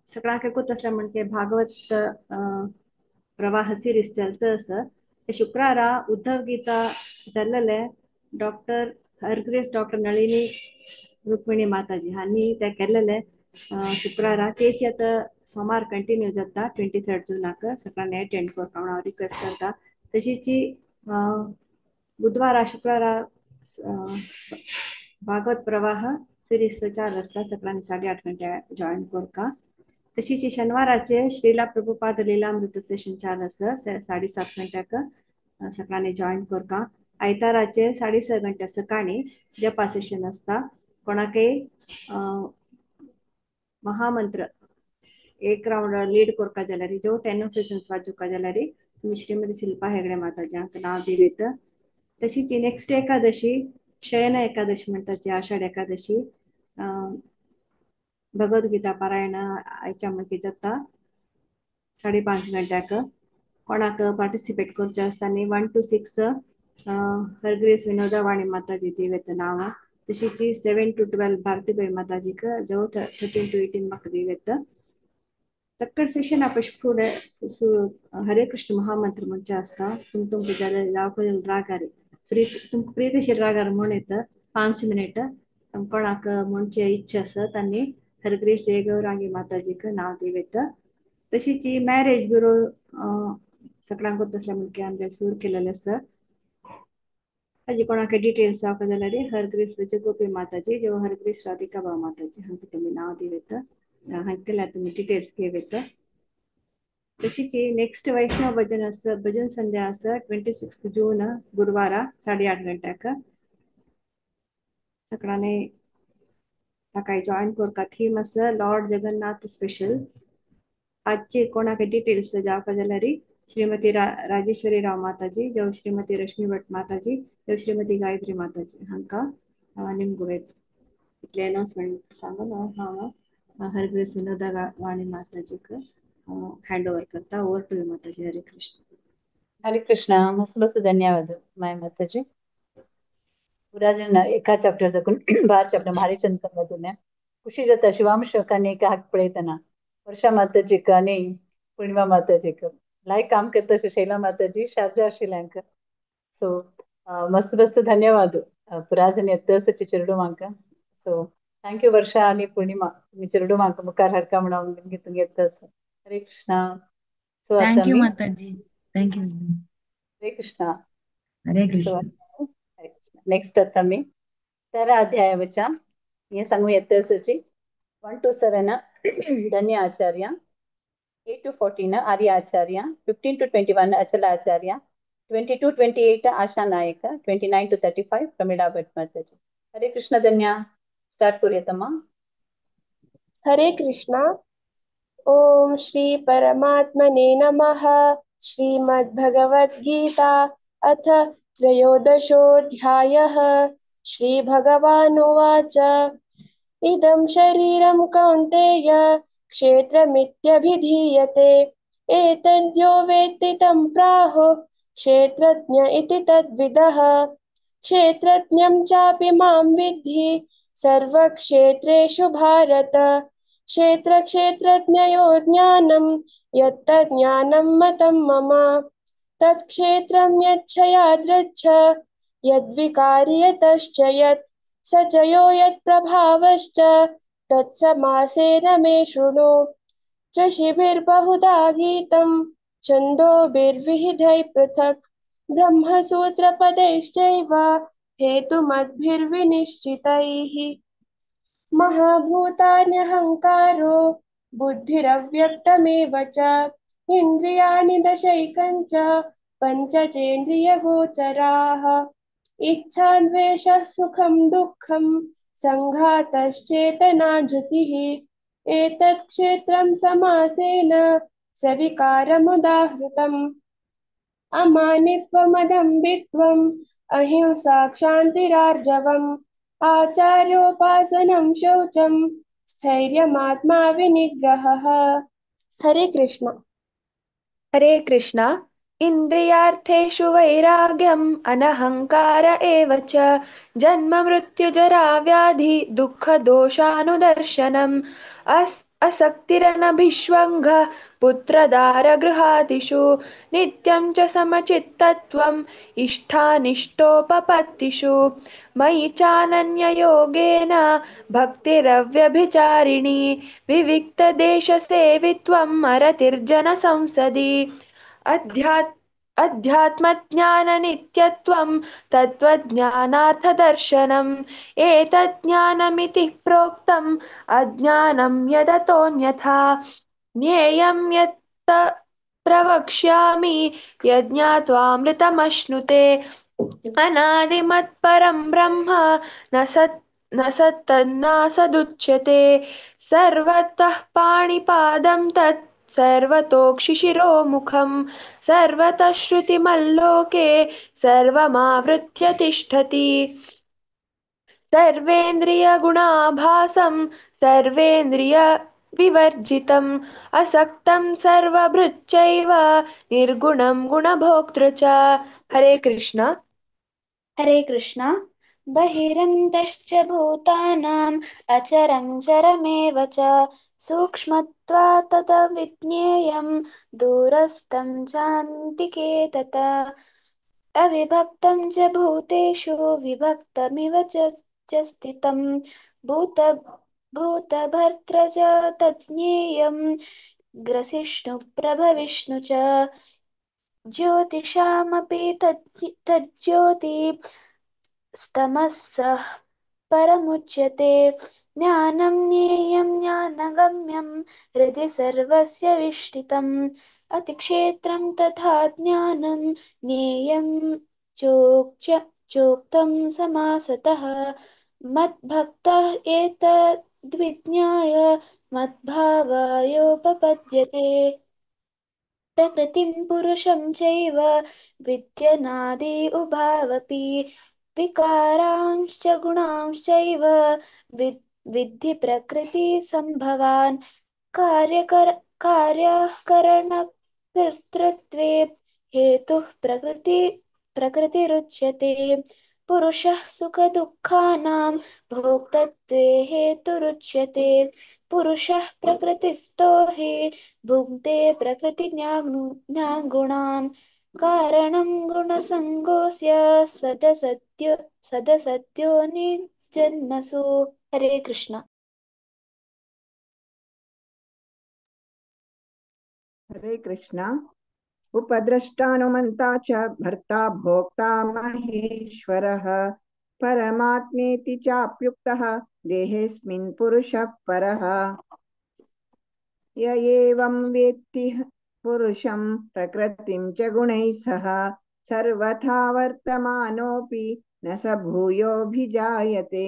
सगळ्यांक एकूच आसलें म्हणजे भागवत प्रवाह सिरीज चलता आसा। शुक्रारा उद्धव गीता जाल्लेले doctor Hargreaves doctor Nalini Rukmini माताजी हांणी तें केलेलें शुक्रारा। तेची आतां सोमार कंटिन्यू जाता 23 जूनाक सगळ्यांनी अटेंड करपाक म्हूण हांव रिक्वेस्ट करता। तशीच बुधवारा शुक्रारा भागवत प्रवाह सिरीज 4 वाजता सगळ्यांनी 8:30 गंटे जॉईन करका। तशीच शनिवाराचे श्रीला प्रभुपाद लीलामृत सेशन 4 आसा 7:30 गंट्याक सगळ्यांनी जॉईन करका। आयताराचे 6:30 गंटे सकाळी जपा सेशन आसता। कोणाकय महामंत्र एक राउंड लीड करका जाल्यार जो 10 ऑफिसन्स वाचुका जाल्यार तुमी श्रीमती शिल्पा हेगडे माताज्यांक नांव दिलेत। तशीच नेक्स्ट एकादशी शयन एकादशी म्हणटा जी आषाढ एकादशी भगवद्गीता पारायण आयच्या मागीर जाता 5:30 गंट्याक। कोणाक पार्टिसिपेट करचें आसता न्ही 1 to 6 हरग्रेस विनोदा वाणी माताजी दिवेत नांव। तशीच 7 to 12 भारतीबाई माताजीक जो 13 to 18 म्हाका दिवेत। तक्कड सेशन आपश फुडें हरे कृष्ण महामंत्र म्हणचे आसता। तुमकां जाल्यार रागार तुमकां प्रीतशील रागार म्हूण येता 5 मिनिट कोणाक म्हणचे इच्छा आसा तांणी हरग्रेश जय गौरांगी माताजीक नांव दिवेत। तशीच मॅरेज ब्युरो सगळ्यांक तसलें म्हणके आमगे सुरू केलेलें आसा। ताजी कोणाक डिटेल्स जावपा जाल्यार हरग्रीस गोपी माताजी जो हरग्रीस राधिका बाबा माताजी हांकां तुमी नांव दिवं हांकां तुमी डिटेल्स घेवं येता. तशीच नेक्स्ट वैष्णव भजन आसा, भजन संध्या आसा 26 जून गुरुवारा 8:30 गंट्याक. सगळ्यांनी ताका जॉईन करता. थीम आसा लॉर्ड जगन्नाथ स्पेशल. आजचे कोणाक डिटेल्स जावपा जाल्यार श्रीमती राजेश्वरी राव माताजी जो श्रीमती रश्मी भट माताजी जो श्रीमती गायत्री माताजी हांकां निमगुवेत. इतले अनाउन्समेंट सांगून हांव हरग्रेस विनोदा वाणी माताजीक हँड ओवर करता. Over to you Mataji. Hare Krishna. Hare Krishna. मस्त मस्त धन्यवाद माय माताजी. पुराजन एका चॅप्टर दाखून बार चॅप्टर भारी चंद मधून खुशी जाता. शिवांशक आनी एका हाक पळयतना वर्षा माताजीक आनी पूर्णिमा माताजीक लायक काम करता शैला माताजी शारजा आशिल्ल्यांक. सो मस्त मस्त धन्यवाद पुराजन येतसचे चेरडू म्हाका. सो thank you वर्षा आनी पूर्णिमा, तुमी चेरडू म्हाका मुखार हाडका म्हणून तुमगे तुमगे येतस. हरे कृष्णा. सो आतां thank you आमी माताजी. Thank you. Hare Krishna. Hare so Krishna. Next आतां आमी 13 अध्याय वच्या हे सांगू येतसची. 1 to 7 Dhanya Acharya, 8 to 14 Arya Acharya, 15 to 21 Achala Acharya, 22 28 Asha Nayak, 29 to 35 Pramila Bhat Mataji. Hare Krishna Dhanya, start करूया. हरे कृष्णा. ओम श्री परमात्मने नमः. श्रीमद्भगवद्गीता अथ त्रयोदशोऽध्यायः. श्री भगवानुवाच. इदं शरीरं कौन्तेय क्षेत्रमित्यभिधीयते. एतद्यो वेत्ति तं प्राहुः क्षेत्रज्ञ इति तद्विदः. क्षेत्रज्ञं चापि मां विद्धि सर्वक्षेत्रेषु भारत. क्षेत्रक्षेत्रज्ञयोर्ज्ञानं यत्तज्ज्ञानं मतं मम. तत्क्षेत्रं यच्छयादृच्छ यद्विकारि यतश्च यत् स च यो यत्प्रभावश्च तत्समासेन मे शृणु. ऋषिभिर्बहुधा गीतं छन्दोभिर्विविधैः पृथक् ब्रह्मसूत्रपदैश्चैव हेतुमद्भिर्विनिश्चितैः. महाभूतान्यहङ्कारो बुद्धिरव्यक्तमेव च इन्द्रियाणि दशैकञ्च पञ्चचेन्द्रियगोचराः. इच्छा द्वेषः सुखं दुःखं सङ्घातश्चेतना धृतिः. एतत् क्षेत्रं समासेन सविकारमुदाहृतम्. अमानित्वमदम्भित्वम् अहिंसा क्षान्तिरार्जवम् आचार्योपासनं शौचं स्थैर्यमात्मा विनिग्रहः. हरे कृष्ण. हरे कृष्ण. इन्द्रियार्थेषु वैराग्यम् अनहङ्कार एव च जन्म मृत्युजरा व्याधि दुःखदोषानुदर्शनम् असक्तिरनभिष्वङ्ग पुत्रदारगृहादिषु नित्यं च समचित्तत्वम् इष्टानिष्टोपपत्तिषु. मयि चानन्ययोगेन भक्तिरव्यभिचारिणी विविक्तदेशसेवित्वम् अरतिर्जनसंसदि. अध्यात्मज्ञाननित्यत्वं तत्त्वज्ञानार्थदर्शनम् एतज्ज्ञानमिति प्रोक्तम् अज्ञानं यदतोऽन्यथा. ज्ञेयं यत् प्रवक्ष्यामि यज्ञात्वामृतमश्नुते. अनादिमत्परं ब्रह्म न सत् न सत्तन्नासदुच्यते. सर्वतः पाणिपादं तत् सर्वतोक्षिशिरोमुखं सर्वतः श्रुतिमल्लोके सर्वमावृत्य तिष्ठति. सर्वेन्द्रियगुणाभासं सर्वेन्द्रियविवर्जितम् असक्तं सर्वभृच्चैव निर्गुणं गुणभोक्तृ च. हरे कृष्ण. हरे कृष्ण. बहिरन्तश्च भूतानाम् अचरं चरमेव च सूक्ष्मत्वात् तदविज्ञेयं दूरस्थं चान्तिके तत. अविभक्तं च भूतेषु विभक्तमिव च स्थितं भूत भूतभर्तृ च तज्ज्ञेयं ग्रसिष्णु प्रभविष्णु च. ज्योतिषामपि तज्ज्योति स्तमस्सः परमुच्यते। ज्ञानं ज्ञेयं ज्ञानगम्यं हृदि सर्वस्य विष्ठितम् अतिक्षेत्रं तथा ज्ञानं ज्ञेयं चोक्च चोक्तं समासतः। मद्भक्तः एतद्विज्ञाय मद्भावायोपपद्यते। प्रकृतिं पुरुषं चैव विद्यनादि उभावपि विकारांश्च गुणांश्चैव विद्धि प्रकृतिसम्भवान्। कार्यकर कार्यकरणकर्तृत्वे हेतुः प्रकृतिरुच्यते। पुरुषः सुखदुःखानां भोक्तृत्वे हेतुरुच्यते। पुरुषः प्रकृतिस्थो हि भुङ्क्ते प्रकृतिज्ञागुणान्। कारणं गुणसङ्गोऽस्य सदसद्यो सदसद्यो निजन्मसु। हरे कृष्ण। हरे कृष्णा। उपद्रष्टानुमन्ता च भर्ता भोक्ता महेश्वरः परमात्मेति चाप्युक्तः देहेऽस्मिन् पुरुषः परः। य एवं वेत्ति पुरुषं प्रकृतिं च गुणैः सह सर्वथा वर्तमानोऽपि न स भूयोऽभिजायते।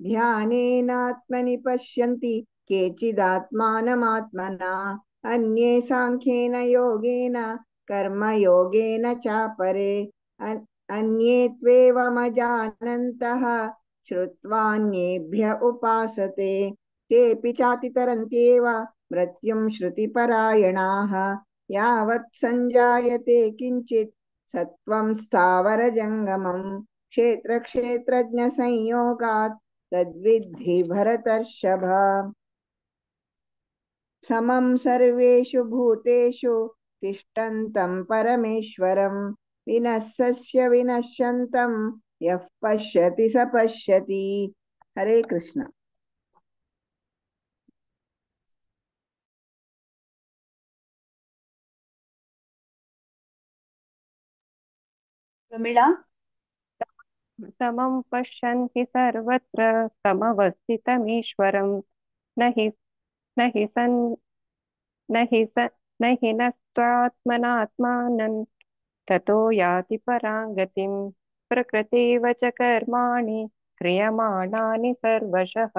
ध्यानेनात्मनि पश्यन्ति केचिदात्मानमात्मना अन्ये सांख्येन योगेन कर्मयोगेन चापरे। अन्ये त्वेवमजानन्तः श्रुत्वान्येभ्य उपासते तेऽपि चातितरन्त्येव मृत्युं श्रुतिपरायणाः। यावत् सञ्जायते किञ्चित् सत्त्वं स्थावरजङ्गमं क्षेत्रक्षेत्रज्ञसंयोगात् तद्विद्धि भरतर्षभ। समं सर्वेषु भूतेषु तिष्ठन्तं परमेश्वरं विनश्यस्य विनश्यन्तं यः पश्यति स पश्यति। हरे कृष्ण। प्रमिळा। समं पश्यन्ति सर्वत्र समवस्थितमीश्वरं न हि न हि सन् न हि स न हि नस्त्वात्मनात्मानं ततो याति परां गतिं। प्रकृतेव च कर्माणि क्रियमाणानि सर्वशः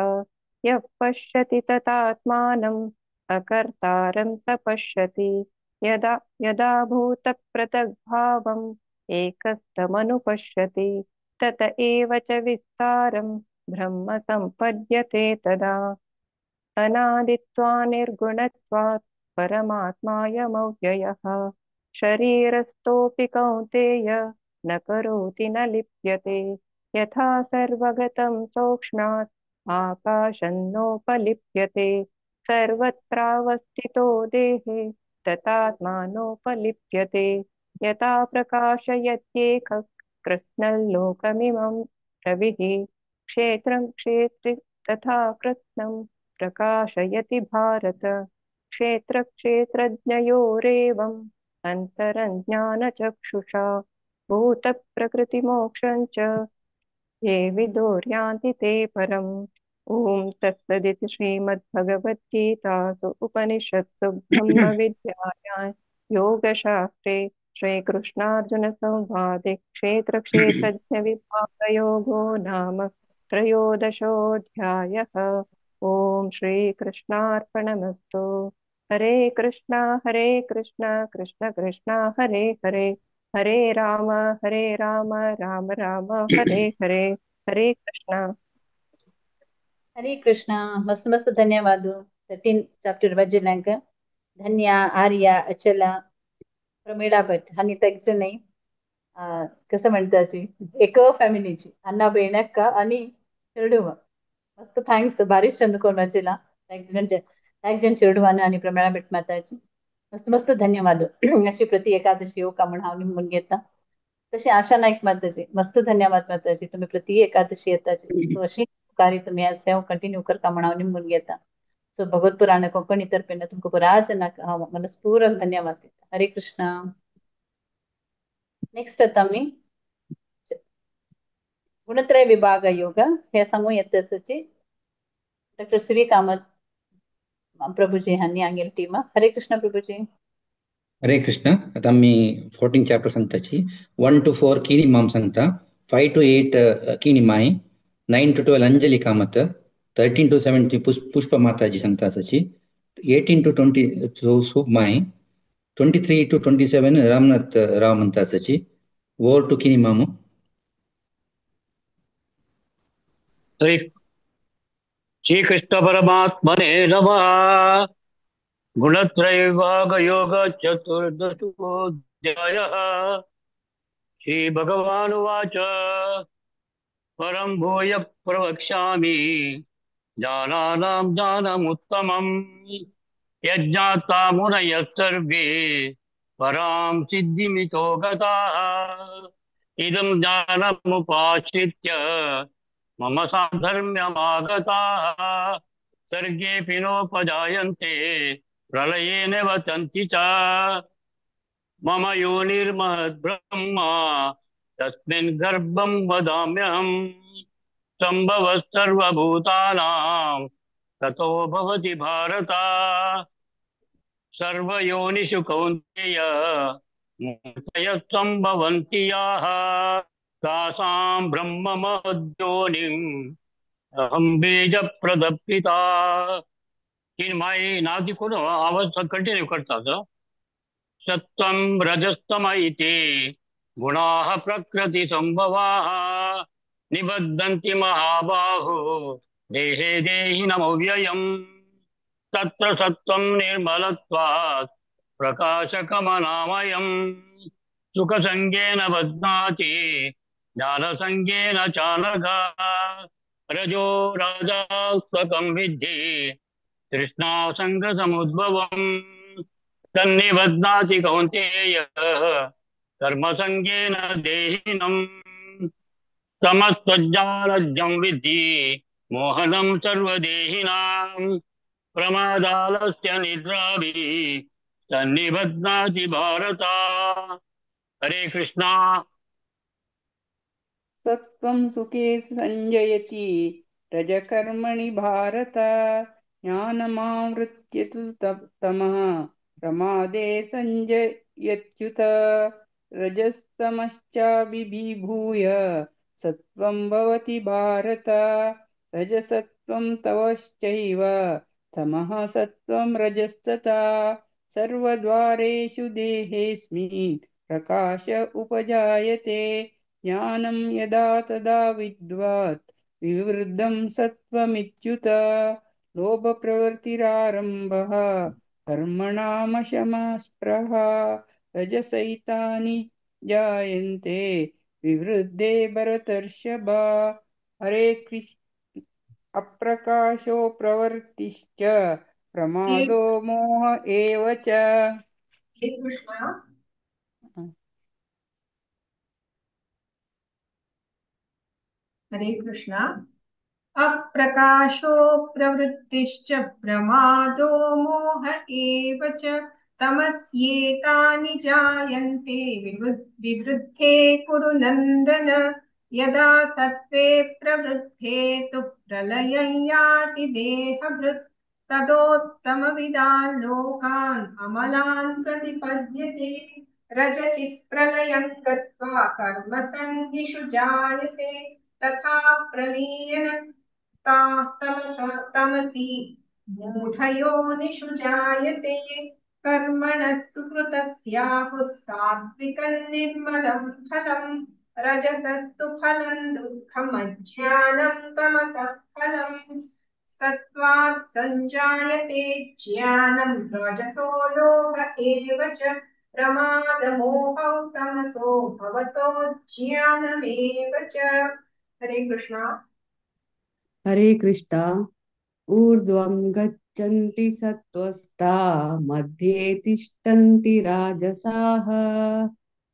यः पश्यति तथात्मानम् अकर्तारं स पश्यति। यदा यदा भूतपृथग्भावम् एकस्थमनुपश्यति तत एव च विस्तारं ब्रह्म सम्पद्यते तदा। अनादित्वा निर्गुणत्वात् परमात्मायमव्ययः शरीरस्थोऽपि कौन्तेय न करोति न लिप्यते। यथा सर्वगतं सौक्ष्म्यात् आकाशन्नोपलिप्यते सर्वत्रावस्थितो देहे तथात्मानोपलिप्यते। यथा प्रकाशयत्येकः कृत्स्नलोकमिमं रविः क्षेत्रं क्षेत्रि तथा कृत्स्नं प्रकाशयति भारत। क्षेत्रक्षेत्रज्ञयोरेवम् अन्तरं ज्ञानचक्षुषा भूतप्रकृतिमोक्षं च ये विदुर्यान्ति ते परम्। ॐ तत्सदिति श्रीमद्भगवद्गीतासु उपनिषत्सु ब्रह्मविद्यायां योगशास्त्रे श्रीकृष्णार्जुनसंवादे क्षेत्रक्षेत्रज्ञविभागयोगो नाम त्रयोदशोऽध्यायः। ॐ श्रीकृष्णार्पणमस्तु। हरे कृष्णा कृष्ण कृष्ण हरे हरे, हरे राम राम राम हरे हरे। हरे कृष्णा। हरे कृष्णा। मस्त मस्त धन्यवाद। 13 चॅप्टर वाचल्यांक धन्या, आर्या, अचला, प्रमिळा भट आणि तांचे नाही कसं म्हणताची एक फॅमिलीची अण्णा बेणक्का आणि चेरडुवा। मस्त thanks. बारीक चंद कोण वाचला एक जण चेरडुवान आणि प्रमिळा भट माताची मस्त मस्त धन्यवाद। अशी प्रति एकादशी योग म्हणून हांव निमून घेता। तशी आशा नाईक माताजी मस्त धन्यवाद माताजी, तुम्ही प्रति एकादशी येताची सो अशी कार्य तुम्ही आज सेवा कंटिन्यू करता म्हणून हांव निमून घेता। सो भगवत पुराण कोंकणी तर्फेन तुमकां पुराय नाका हांव मनस्पूर्वक धन्यवाद दिता। हरे कृष्णा। नेक्स्ट आता आमी गुणत्रय विभाग योग हे सांगू येता आसाची डॉक्टर सी व्ही कामत प्रभुजी हांणी आंगेल टीमा. हरे कृष्ण प्रभुजी. हरे कृष्ण. आता मी 14 चॅप्टर सांगताची. 1 to 4 Kini ma'am सांगता, 5 to 8 Kini Mai, 9 to 12 Anjali Kamat, 13 to 17 Pushpa Mataji सांगता आसाची, 18 to 20 soup Mai, 23 to 27 Ramnath राव म्हणता आसाची. ओवर टू किनी मामू. श्री कृष्ण परमात्मने नमः. गुणत्रय विभाग योग चतुर्दशोऽध्यायः. श्री भगवानुवाच. परं भूय प्रवक्ष्यामि ज्ञानानां ज्ञानमुत्तमम् यज्ञाता मुनयः सर्वे परां सिद्धिमितो गताः. इदं ज्ञानमुपाश्रित्य मम साधर्म्यमागताः. सर्गेऽपि नोपजायन्ते प्रलये न वसन्ति च. मम योनिर्महद्ब्रह्म तस्मिन् गर्भं वदाम्यहम्. सम्भवः सर्वभूतानां ततो भवति भारत. सर्वयोनिषु कौन्तेय मूर्तयः सम्भवन्ति याः. तासां ब्रह्ममहद्योनिम् अहं बीजप्रदपिता. किन्माई नादी कोण आवाज कंटिन्यू करतात. सत्त्वं रजस्तम इति गुणाः प्रकृति संभवाः निबध्नन्ति महाबाहो देहे देहिनमव्ययम्. तत्र सत्त्वं निर्मलत्वात् प्रकाशकमनामयम्. सुखसङ्गेन बध्नाति ज्ञानसङ्गेन चानघ. रजो राजास्त्वकं विद्धि तृष्णासङ्गसमुद्भवम्. तन्निबध्नाति कौन्तेय कर्मसङ्गेन देहिनम्. तमस्त्वज्ञानज्ञं विद्धि मोहनं सर्वदेहिनां. प्रमादालस्य निद्राभिः तन्निबध्नाति भारत. हरे कृष्णा. सत्त्वं सुखे संजयति रजकर्मणि भारत. ज्ञानमावृत्य तु तमः प्रमादे संजयत्युत. रजस्तमश्चाभिभूय सत्त्वं भवति भारत. रजसत्त्वं तवश्चैव तमः सत्त्वं रजस्तथा. सर्वद्वारेषु देहेऽस्मिन् प्रकाश उपजायते. ज्ञानं यदा तदा विद्वात् विवृद्धं सत्त्वमित्युत. लोभप्रवृत्तिरारम्भः कर्मणामशमस्पृहा रजसैतानि जायन्ते विवृद्धे भरतर्षभ. हरे कृष्ण. अप्रकाशो प्रवृत्तिश्च प्रमादो मोह एव च. हरे कृष्ण. हरे कृष्ण. अप्रकाशो प्रवृत्तिश्च प्रमादो मोह एव च. तमस्येतानि जायन्ते विवृद्धे कुरु नन्दन. यदा सत्त्वे प्रवृद्धे तु प्रलयं याति देहभृत्. तदोत्तमविदान् लोकान् अमलान् प्रतिपद्यते. रजसि प्रलयं गत्वा कर्मसङ्गिषु जायते. तथा प्रलीयनस्ता तमसि मूढयोनिषु जायते. कर्मणः सुकृतस्याहुः सात्विकं निर्मलं फलं. रजसस्तु फलं दुःखमज्ञानं तमसः फलं. सत्त्वात् सञ्जायते ज्ञानं रजसो लोभ एव च. प्रमादमोहौ तमसो भवतो ज्ञानमेव च. हरे कृष्णा. हरे कृष्णा. ऊर्ध्वं गच्छन्ति सत्त्वस्ता मध्ये तिष्ठन्ति राजसाः.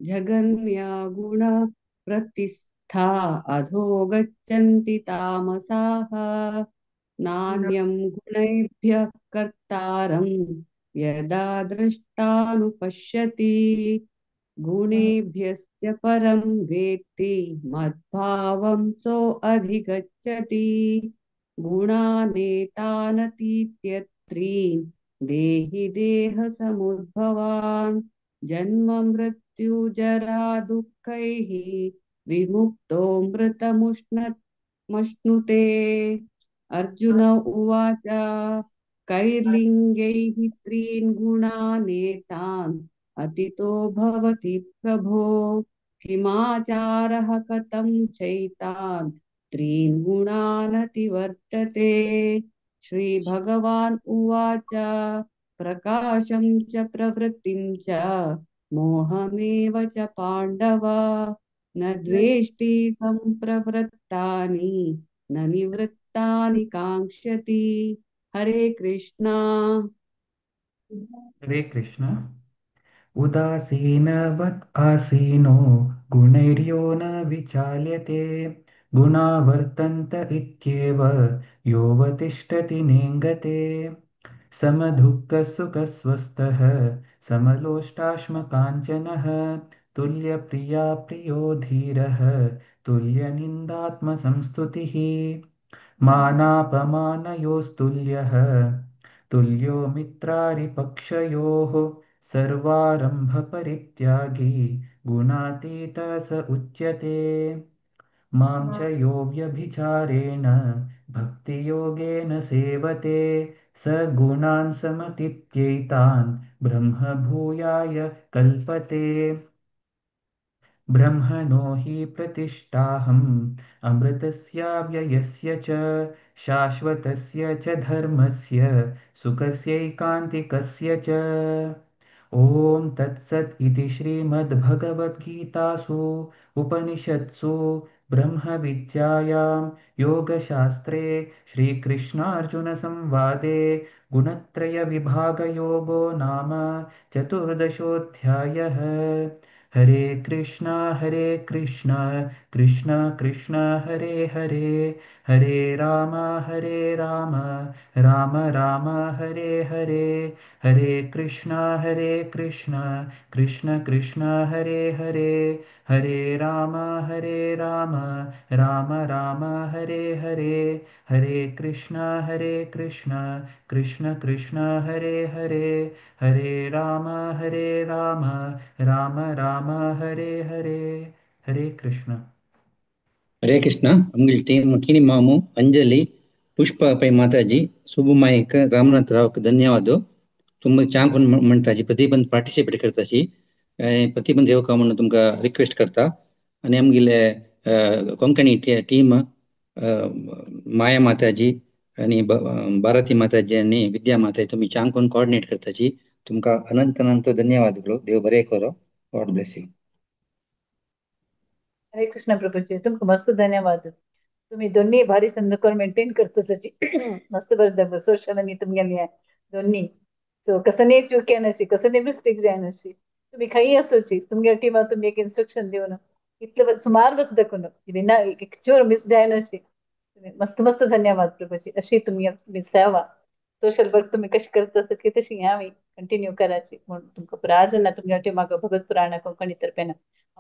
जघन्या गुणा प्रतिस्था अधो गच्छन्ति तामसाः. नान्यं गुणेभ्यः कर्तारं यदा द्रष्टानुपश्यति. गुणेभ्यश्च परं वेत्ति मद्भावं सो अधिगच्छति। गुणानेतानतीत्यत्रीन् देहि देह समुद्भवान् जन्म मृत्यु जरा दुःखैः विमुक्तो मृतमुष्णुते। अर्जुन उवाच कैर्लिङ्गैः त्रीन् गुणानेतान् अतीतो भवति प्रभो किमाचारः कथं चैतान् त्रीन् गुणानतिवर्तते। श्री भगवान् उवाच प्रकाशं च प्रवृत्तिं च मोहमेव च पाण्डव न द्वेष्टि संप्रवृत्तानि न निवृत्तानि काङ्क्षति। हरे कृष्णा। हरे कृष्ण। उदासीनवत् आसीनो गुणैर्यो न विचाल्यते गुणा वर्तन्त इत्येव योऽवतिष्ठति नेङ्गते। समदुःखसुखस्वस्थः समलोष्टाश्मकाञ्चनः तुल्यप्रिया प्रियो धीरः तुल्यनिन्दात्मसंस्तुतिः। मानापमानयोस्तुल्यः तुल्यो मित्रारिपक्षयोः सर्वारम्भपरित्यागी गुणातीतः स उच्यते। मां च यो व्यभिचारेण भक्तियोगेन सेवते स गुणान् समतीत्यैतान् ब्रह्मभूयाय कल्पते। ब्रह्मणो हि प्रतिष्ठाहम् अमृतस्याव्ययस्य च शाश्वतस्य च धर्मस्य सुखस्यैकान्तिकस्य च। ॐ तत्सत् इति श्रीमद्भगवद्गीतासु उपनिषत्सु ब्रह्मविद्यायां योगशास्त्रे श्रीकृष्णार्जुनसंवादे गुणत्रयविभागयोगो नाम चतुर्दशोऽध्यायः। हरे कृष्णा कृष्ण कृष्ण हरे हरे, हरे राम राम राम हरे हरे, हरे कृष्णा कृष्ण कृष्ण हरे हरे, हरे राम राम राम हरे हरे, हरे कृष्णा कृष्ण कृष्ण हरे हरे, हरे राम राम राम हरे हरे। हरे कृष्ण। हरे कृष्ण। अंगिल टीम कीनी मामू अंजलि पुष्प पै माताजी सुबु माईक रामनाथ राव धन्यवाद। तुम चांग म्हणताजी प्रतिबंध पार्टिसिपेट करताशी प्रतिबंध येवका म्हणून तुमका रिक्वेस्ट करता। आणि आमगेले कोंकणी टीम माया माताजी आणि भारती माताजी आणि विद्या माताजी तुम्ही चांग कोण कोऑर्डिनेट करताची तुमका अनंत अनंत धन्यवादಗಳು। देव बरे करो। God bless you. Hare Krishna Prabhuji, तुमका मस्त धन्यवाद। तुम्ही दोन्ही भारी संद करून मेंटेन करता सची मस्त बरं सोशल आणि तुमगेले दोन्ही सो कसं चूक येनाशी कसं मिस्टेक जायनाशी तुम्ही खंय आसूची तुमगे टिमा तुम्ही एक इन्स्ट्रक्शन दिवन इतलं सुमार बस दाखवून विना एक चूर मिस जायनाशी तुम्ही मस्त मस्त धन्यवाद प्रभूजी। अशी तुम्ही सेवा सोशल वर्क तुम्ही कशी करता की तशी ह्या कंटिन्यू करायची म्हणून तुमका प्राजना तुमच्या टिमाक भगवत पुराण कोंकणी तर्फेन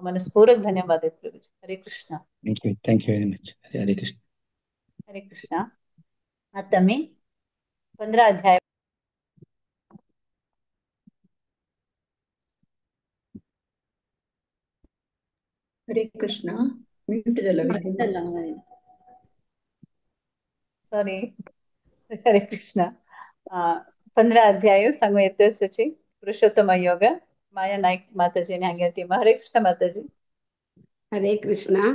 मनस्पूर्वक धन्यवाद आहेत Prabhuji. Hare Krishna. Thank you, thank you very much. Hare Krishna. Hare Krishna. आता मी 15 अध्याय हरे कृष्णा। म्यूट झाला विद्या। सॉरी। हरे कृष्णा। 15 अध्याय सांगू येते सची पुरुषोत्तम योग माया नाईक माताजी ने टीम। हरे कृष्ण माताजी। हरे कृष्णा।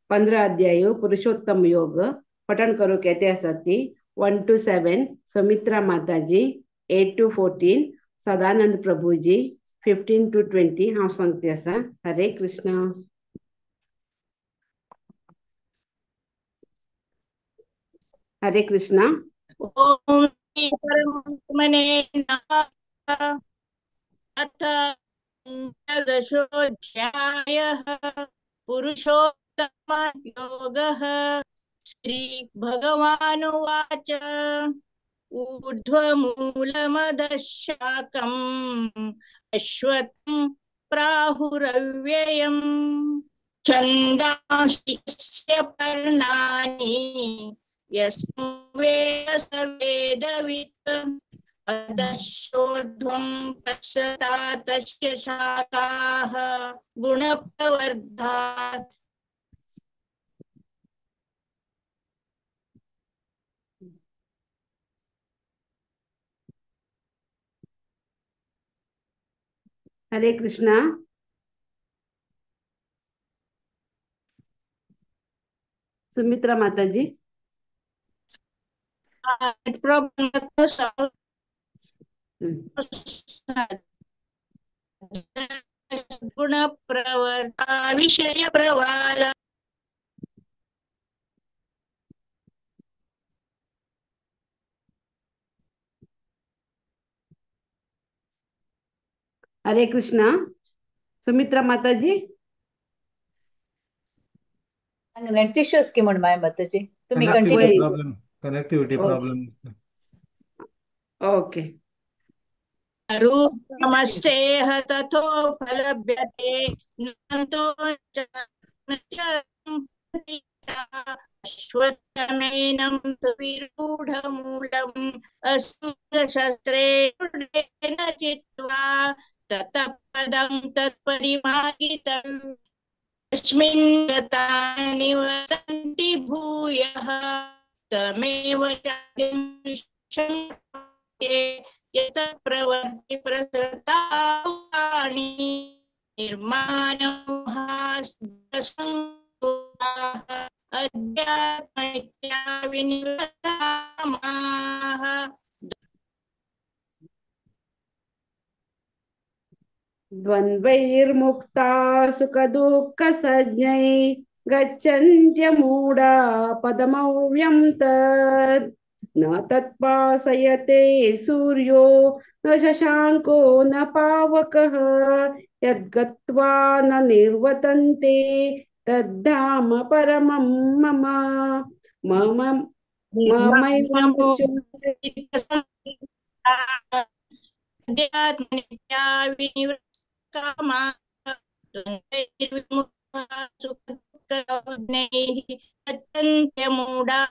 15 अध्याय पुरुषोत्तम योग पठन करू कहते असती 1 to 7 Sumitra Mataji, 8 to 14 Sadanand Prabhuji, 15 to 20 हांव सांगते आसा। हरे कृष्णा। हरे कृष्णा। ओम परमात्मने नमः। अथ दशोऽध्यायः पुरुषोत्तम योगः। श्री भगवानुवाच ऊर्ध्वमूलमधः शाकम् अश्वत्थं प्राहुरव्ययम्। छन्दांसि पर्णानि यस्मै वेद स वेदवित्। अधश्चोर्ध्वं पश्यता तस्य शाखाः गुणप्रवर्धा। हरे कृष्णा। सुमित्रा माताजी। गुण प्रवर्ता विषय प्रवाल। हरे कृष्णा। सुमित्रा माताजी। नेट इश्यूज की म्हण my माताजी, तुम्ही connectivity continue. Problem, connectivity problem. Okay. रूपमस्येह तथोपलभ्यते नान्तो अश्वत्थमेनं विरूढमूलम् असुरशस्त्रेण चित्वा ततः पदं तत्परिमार्गितम्। तस्मिन् गता निवसन्ति भूयः तमेव चाद्यं यतः प्रवर्ति प्रसृतानि निर्माणमहासंसुखाः अध्यात्मनित्या विनिवृत्तामाः। द्वन्द्वैर्मुक्ता सुखदुःखसंज्ञै गच्छन्त्यमूढा पदमव्यं तत्। न तत्पासयते सूर्यो न शशाङ्को न पावकः। यद्गत्वा न निर्वतन्ते तद्धाम परमं मम। मम ममैवांशो अध्यात्मनित्या विनिवृत्तामाः द्वन्द्वैर्विमुक्ता सुखदुःखसंज्ञैः गच्छन्त्यमूढा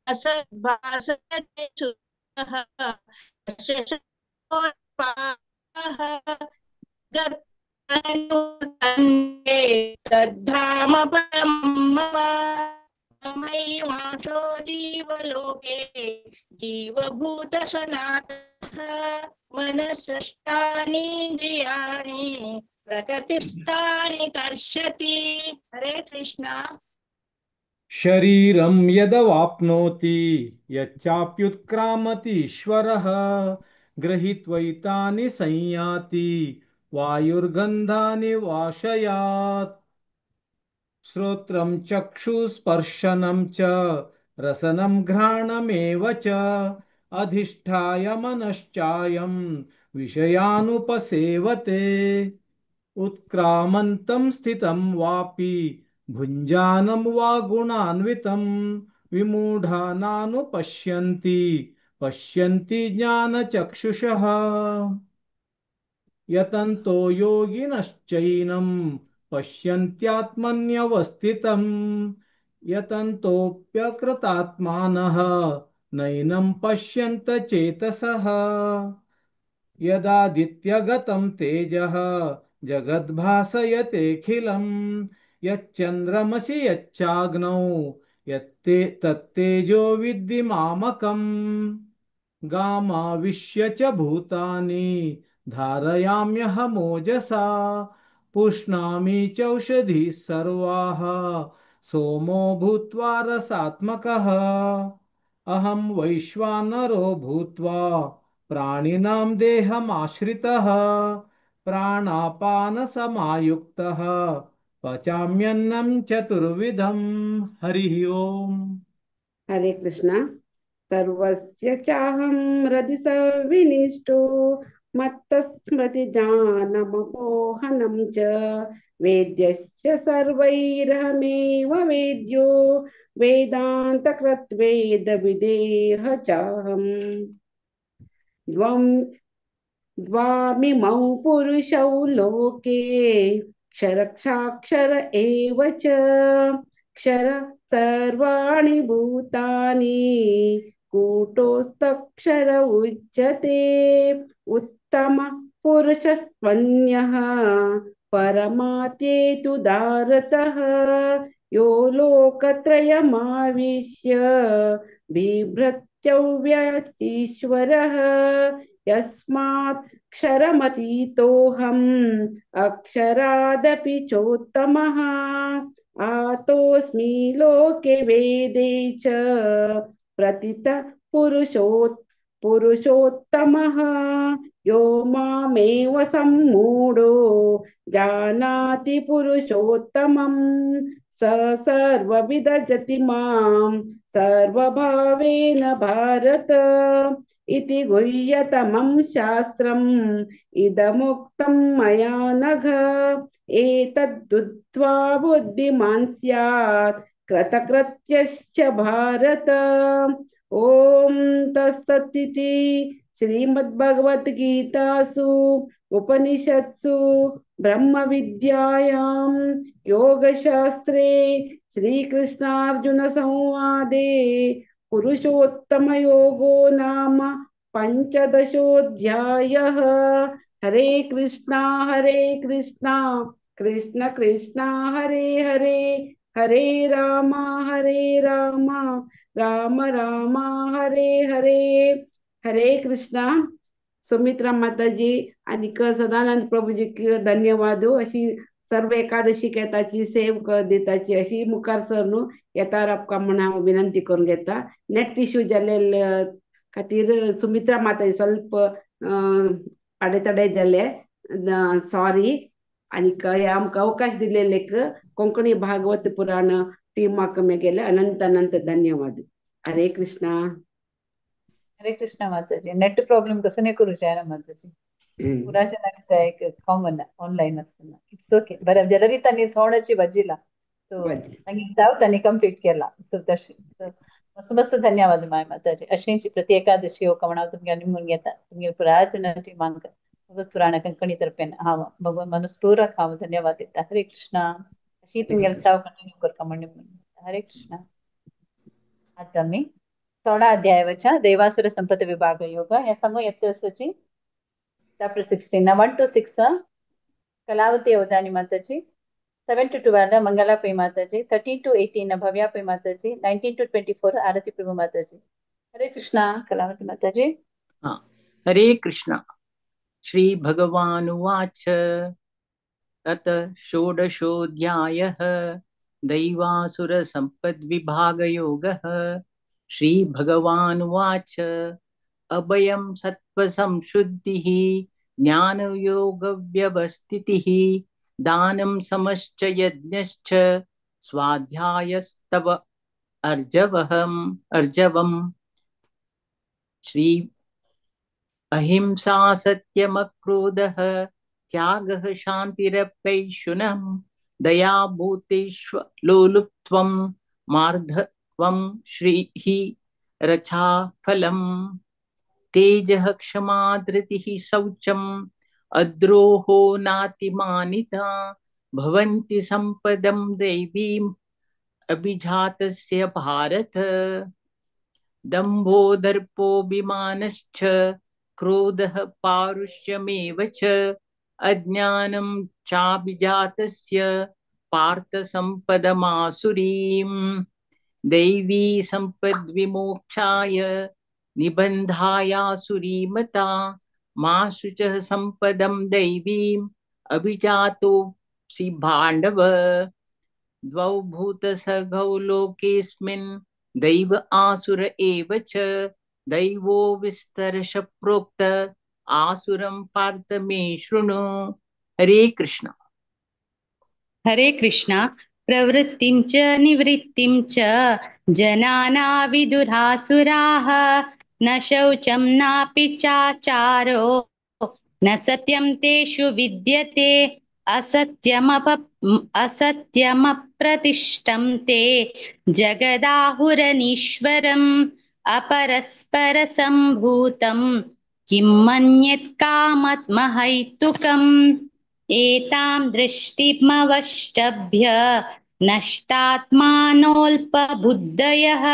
असद्भासते सुखः तस्य सोऽपाः गतनुतन्ते तद्धाम परमं मम। ममैवांशो जीवलोके जीवभूतसनातनः। मनसष्टानीन्द्रियाणि प्रकृतिस्थानि कर्षति। हरे कृष्णा। शरीरं यदवाप्नोति यच्चाप्युत्क्रामतीश्वरः। गृहीत्वैतानि संयाति वायुर्गन्धानि वाशयात्। श्रोत्रं चक्षुस्पर्शनं च रसनं घ्राणमेव च अधिष्ठाय मनश्चायं विषयानुपसेवते। उत्क्रामन्तं स्थितं वापि भुञ्जानं वा गुणान्वितं विमूढानानुपश्यन्ति पश्यन्ति ज्ञानचक्षुषः। यतन्तो योगिनश्चैनं पश्यन्त्यात्मन्यवस्थितं यतन्तोऽप्यकृतात्मानः नैनं पश्यन्त चेतसः। यदादित्यगतं तेजः जगद्भासयतेऽखिलं यच्चन्द्रमसि यच्चाग्नौ यत्ते तत्तेजो विद्धि मामकम्। गामाविश्य च भूतानि धारयाम्यहमोजसा पुष्णामि चौषधीः सर्वाः सोमो भूत्वा रसात्मकः। अहं वैश्वानरो भूत्वा प्राणिनां देहमाश्रितः प्राणापानसमायुक्तः पचाम्यन्नं चतुर्विधं। हरिः ओम्। हरे कृष्णा। सर्वस्य चाहं हृदि सविनिष्ठो मत्तस्मृतिज्ञानमपोहनं च वेद्यश्च सर्वैरहमेव वेद्यो वेदान्तकृत्वेदविदेह चाहम्। द्वं द्वामिमौ पुरुषौ लोके क्षरक्षाक्षर एव च। क्षर सर्वाणि भूतानि कूटोऽस्थक्षर उच्यते। उत्तम पुरुषस्त्वन्यः परमात्येतु दारतः। यो लोकत्रयमाविश्य बिभ्रत्यव्यतीश्वरः। यस्मात् क्षरमतीतोऽहम् अक्षरादपि चोत्तमः। आतोऽस्मि लोके वेदे च प्रतितः पुरुषोत्तमः। यो मामेव सम्मूढो जानाति पुरुषोत्तमं स सर्वविदजति मां सर्वभावेन भारत। इति गुह्यतमं शास्त्रम् इदमुक्तं मया नघ। एतद्दुत्वा बुद्धिमान् स्यात् कृतकृत्यश्च भारत। ॐ तत्सदिति श्रीमद्भगवद्गीतासु उपनिषत्सु ब्रह्मविद्यायां योगशास्त्रे श्रीकृष्णार्जुनसंवादे पुरुषोत्तमयोगो नाम पञ्चदशोऽध्यायः। हरे कृष्णा कृष्ण कृष्ण हरे हरे, हरे राम राम राम हरे हरे। हरे कृष्णा। सुमित्रा माताजी आणि सदानंद प्रभुजी धन्यवाद। अशी सर्व एकादशी केताची सेव दिताची अशी मुखार सर न्हू येतार आपका म्हण हांव विनंती करून घेता। नेट इश्यू जाल्ले खातीर सुमित्रा माताजी स्वल्प आडेतडे जाले, सॉरी। आनी आमकां अवकाश दिलेले कोंकणी भागवत पुराण टीमाक मेगेले अनंत अनंत धन्यवाद। हरे कृष्णा। हरे कृष्णा माताजी। नेट प्रॉब्लेम कसं नाही करू जायना माताजी, पुराच्या एक कॉमन ऑनलाईन असताना it's okay. बरं जलरी तांणी सोणाची भाजीला सो जाव तांणी कंप्लीट केला सो तशी मस्त मस्त धन्यवाद माय माताजी। अशीच प्रति एकादशी हो कमणा तुमगे निमून घेता तुमगे पुराच्या टीमांक भगवत पुराण कंकणी तर्फेन हांव भगवान मनस्पूर्वक हांव धन्यवाद दिता। हरे कृष्णा। अशी तुमगे साव कंटिन्यू करका म्हण निमून घेता। हरे कृष्णा। आतां आमी 16 अध्यायाच्या देवासुर संपत विभाग योग हे सांगू येता आसाची chapter 16 1 to 6 Kalavati Avadhani Mataji, 7 to 12 Mangala Pai Mataji, 13 to 18 Bhavya Pai Mataji, 19 to 24 Arati Prabhu Mataji. Hare Krishna Kalavati Mataji. हाँ, हरे कृष्णा। श्री भगवानुवाच अत षोडशोऽध्यायः दैवासुर संपद्विभागयोगः। श्री भगवानुवाच अभयं सत्त्वसंशुद्धिः ज्ञानयोगव्यवस्थितिः दानं समश्च यज्ञश्च स्वाध्यायस्तव अर्जवम्। श्री अहिंसा सत्यमक्रोधः त्यागः शान्तिरपैशुनः दया भूतेष्व लोलुप्त्वं मार्धत्वं श्रीः रचाफलम् तेजः क्षमा धृतिः शौचम् अद्रोहो नातिमानिता भवन्ति संपदं दैवीम् अभिजातस्य भारत। दम्भो दर्पोऽभिमानश्च क्रोधः पारुष्यमेव च अज्ञानं चाभिजातस्य पार्थ संपदमासुरीम्। दैवी संपद्विमोक्षाय निबन्धायासुरीमता मा शुचः संपदं दैवीम् अभिजातोऽसि भाण्डव। द्वौ भूतसर्गौ लोकेऽस्मिन् दैव आसुर एव च दैवो विस्तरश प्रोक्त आसुरं पार्थ मे शृणु। हरे कृष्ण। हरे कृष्ण। प्रवृत्तिं च निवृत्तिं च जनाना विदुरासुराः न शौचं नापि चाचारो न सत्यं तेषु विद्यते। असत्यमप्रतिष्ठं ते जगदाहुरनीश्वरम् अपरस्परसम्भूतं किं मन्यत् कामत्महैतुकम्। एतां दृष्टिमवष्टभ्य नष्टात्मानोऽल्पबुद्धयः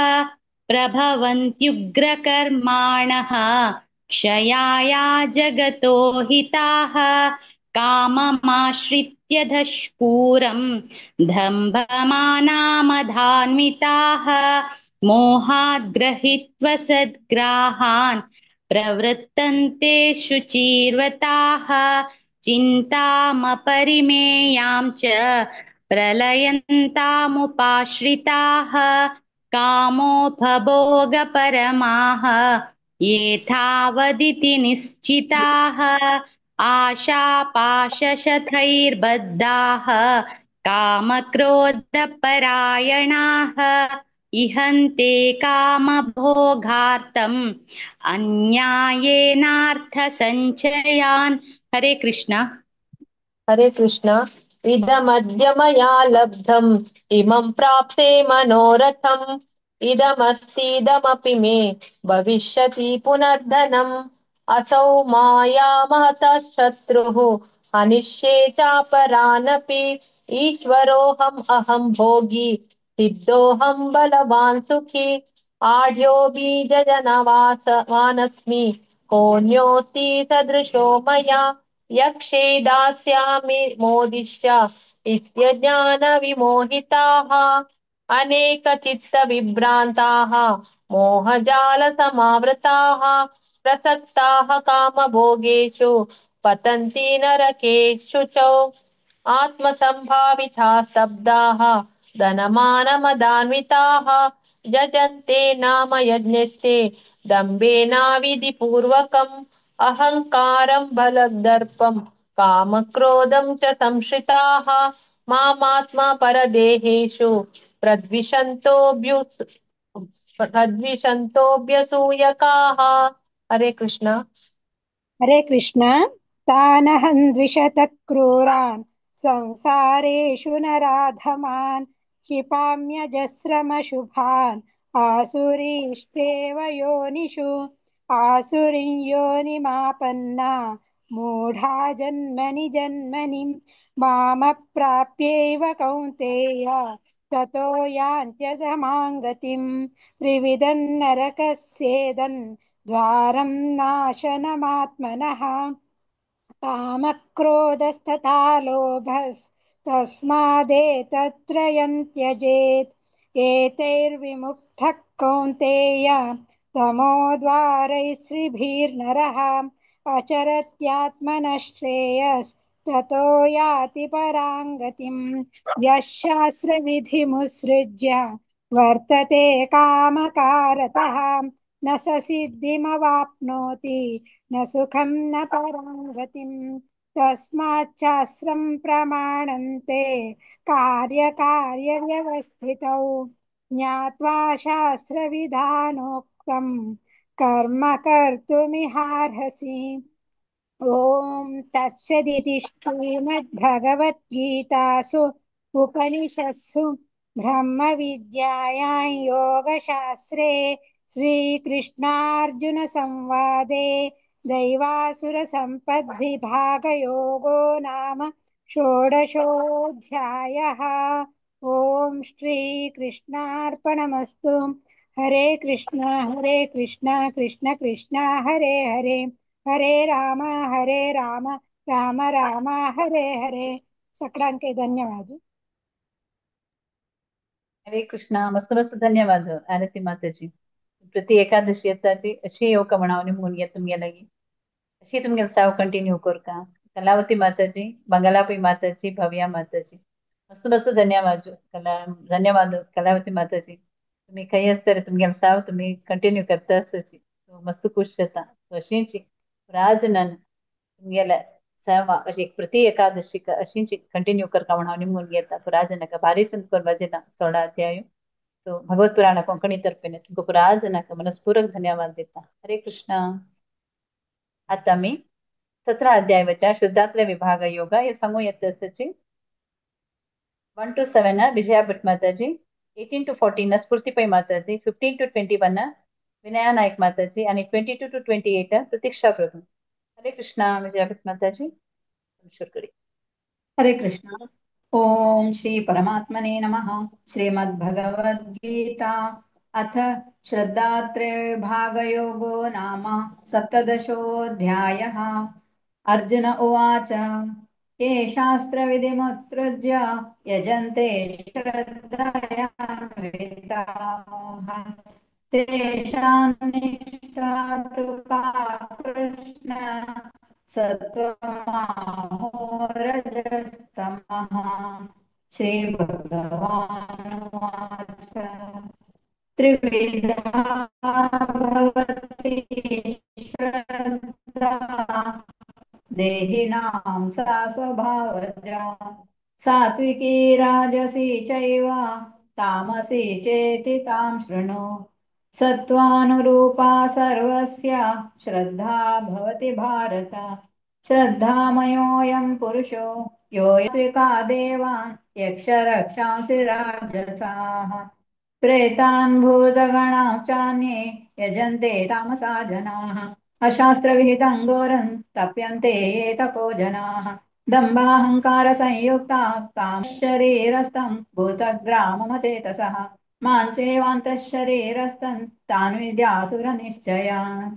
प्रभवन्त्युग्रकर्माणः क्षयाया जगतो हिताः। काममाश्रित्य धष्पूरं दम्भमानामधान्विताः मोहाद् गृहीत्वा सद्ग्राहान् प्रवृत्तन्ते शुचिर्व्रताः। चिन्तामपरिमेयां च प्रलयन्तामुपाश्रिताः कामोपभोगपरमाः येथावदिति निश्चिताः। आशापाशशतैर्बद्धाः कामक्रोधपरायणाः इहन्ते कामभोगार्थम् अन्यायेनार्थसञ्चयान्। हरे कृष्ण। हरे कृष्ण। इदमद्य मया लब्धम् इमं प्राप्ते मनोरथम् इदमस्तीदमपि मे भविष्यति पुनर्धनम्। असौ माया महतः शत्रुः अनिष्ये चापरानपि। ईश्वरोऽहम् अहं भोगी सिद्धोऽहं बलवान् सुखी। आढ्यो बीजजनवासवानस्मि कोऽन्योऽस्ति सदृशो मया। यक्षे दास्यामि मोदिष्य इत्यज्ञानविमोहिताः। अनेकचित्तविभ्रान्ताः मोहजालसमावृताः प्रसक्ताः कामभोगेषु पतन्ति नरकेषु च। आत्मसम्भाविताः स्तब्धाः धनमानमदान्विताः यजन्ते नाम यज्ञस्ते दम्भेनाविधिपूर्वकम्। अहङ्कारं बलदर्पं कामक्रोधं च संश्रिताः मामात्मा परदेहेषु प्रद्विषन्तोऽभ्यसूयकाः। हरे कृष्ण। हरे कृष्ण। तानहं द्विषतः क्रूरान् संसारेषु नराधमान् क्षिपाम्यजस्रमशुभान् आसुरीष्टेव योनिषु। आसुरीं योनिमापन्ना मूढा जन्मनि जन्मनि मामप्राप्यैव कौन्तेय ततो यान्त्यधमां गतिं। त्रिविधं नरकस्येदं द्वारं नाशनमात्मनः कामक्रोधस्तथा लोभस्तस्मादेतत्त्रयं त्यजेत्। एतैर्विमुक्तः कौन्तेय तमोद्वारैस्त्रिभिर्नरः अचरत्यात्मनः श्रेयस्ततो याति परां गतिम्। यः शास्त्रविधिमुत्सृज्य वर्तते कामकारतः न स सिद्धिमवाप्नोति न सुखं न परां गतिम्। तस्माच्छास्त्रं प्रमाणन्ते कार्यकार्यव्यवस्थितौ ज्ञात्वा शास्त्रविधानोक्तं कर्म कर्तुमिहार्हसि। ॐ तत्सदिति श्रीमद्भगवद्गीतासु उपनिषत्सु ब्रह्मविद्यायां योगशास्त्रे श्रीकृष्णार्जुनसंवादे दैवासुरसम्पद्विभागयोगो नाम षोडशोऽध्यायः। ॐ श्रीकृष्णार्पणमस्तु। हरे कृष्ण कृष्ण कृष्ण हरे हरे, हरे राम राम राम हरे हरे। सगळ्यांके धन्यवाद। हरे कृष्णा। मस्त मस्त धन्यवाद आरती माताजी। प्रति एकादशी येताची अशी येवका म्हणून हांव निमगून घेता तुमगे लागीं अशी तुमगे साव कंटिन्यू करका। कलावती माताजी, मंगलापी माताजी, भव्या माताजी, मस्त मस्त धन्यवाद कला धन्यवाद कलावती माताजी। तुम्ही खंय आसतले तुमगे साव तुम्ही कंटिन्यू करता आसची मस्त खुश जाता। अशीच राजनन तुमगेल्या सेवा अशी प्रति एकादशी अशीच कंटिन्यू करका म्हणून हांव निमगून घेता। राजनाका भारी चंद करवा दिना 16 अध्याय तो भगवत पुराण कोंकणी तर्फेने तुमकां पुराजनाक मनस्पूर्वक धन्यवाद दिता। हरे कृष्ण। आता मी 17 अध्याय वता शुद्धात्र विभाग योगा हे सांगू येता आसाची। 1 to 7 Vijaya Bhat Mataji, 18 to 14 Sphurti Pai Mataji, 15 to 21 Vinaya Naik माताजी आणि 22 to 28 Pratiksha Prabhu. Hare Krishna. Vijayabhat माताजी, सुरू करी. हरे कृष्ण. ॐ श्री परमात्मने नमः. श्रीमद्भगवद्गीता अथ श्रद्धात्रयविभागयोगो नाम सप्तदशोऽध्यायः. अर्जुन उवाच, ये शास्त्रविधिमुत्सृज्य यजन्ते श्रद्धयान्विताः, तेषां निष्ठा तु का कृष्ण, सत्त्वमाहोरजस्तमः. श्रीभगवानुवाच, त्रिविधा भवति श्रद्धा देहिनां सा स्वभावजा, सात्विकी राजसी चैव तामसी चेति तां शृणु. सत्त्वानुरूपा सर्वस्य श्रद्धा भवति भारत, श्रद्धामयोऽयं पुरुषो यो यत्विका देवान् यक्षरक्षांसि राजसाः, प्रेतान् भूतगणांश्चान्ये यजन्ते तामसा जनाः. अशास्त्रविहितं घोरं तप्यन्ते ये तपो जनाः, दम्भाहङ्कारसंयुक्ता कामशरीरस्थं भूतग्राममचेतसः, मां चैवान्तः शरीरस्थं तान् विद्यासुरनिश्चयान्.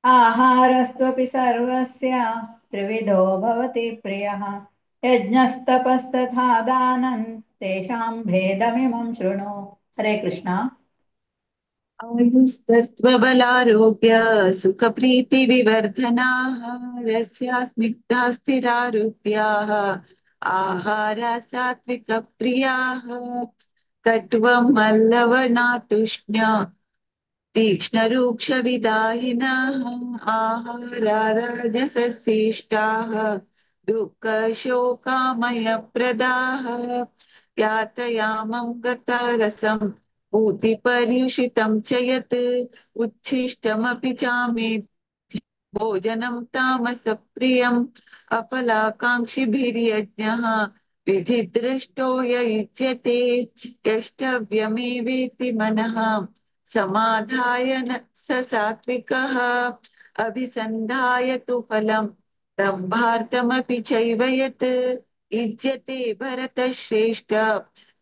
आहारस्त्वपि सर्वस्य त्रिविधो भवति प्रियः, यज्ञस्तपस्तथा दानं तेषां भेदमिमं शृणु. हरे कृष्णा. आयुस्तत्त्वबलारोग्य सुखप्रीतिविवर्धनाः रस्या स्निग्धा स्थिरारुद्याः आहारा सात्विकप्रियाः कट्वं मल्लवणातुष्ण्य तीक्ष्णरूक्षविदाहिनः आहारा राजसशिष्टाः दुःखशोकामयप्रदाः यातयामं गतरसं पूतिपर्युषितं च यत् उच्छिष्टमपि चामेध्य भोजनं तामसप्रियम् अफलाकाङ्क्षिभिर्यज्ञः विधिदृष्टो य युज्यते यष्टव्यमेवेति मनः समाधाय स सात्विकः अभिसन्धाय तु फलं दम्भार्थमपि चैव यत् युज्यते भरतश्रेष्ठ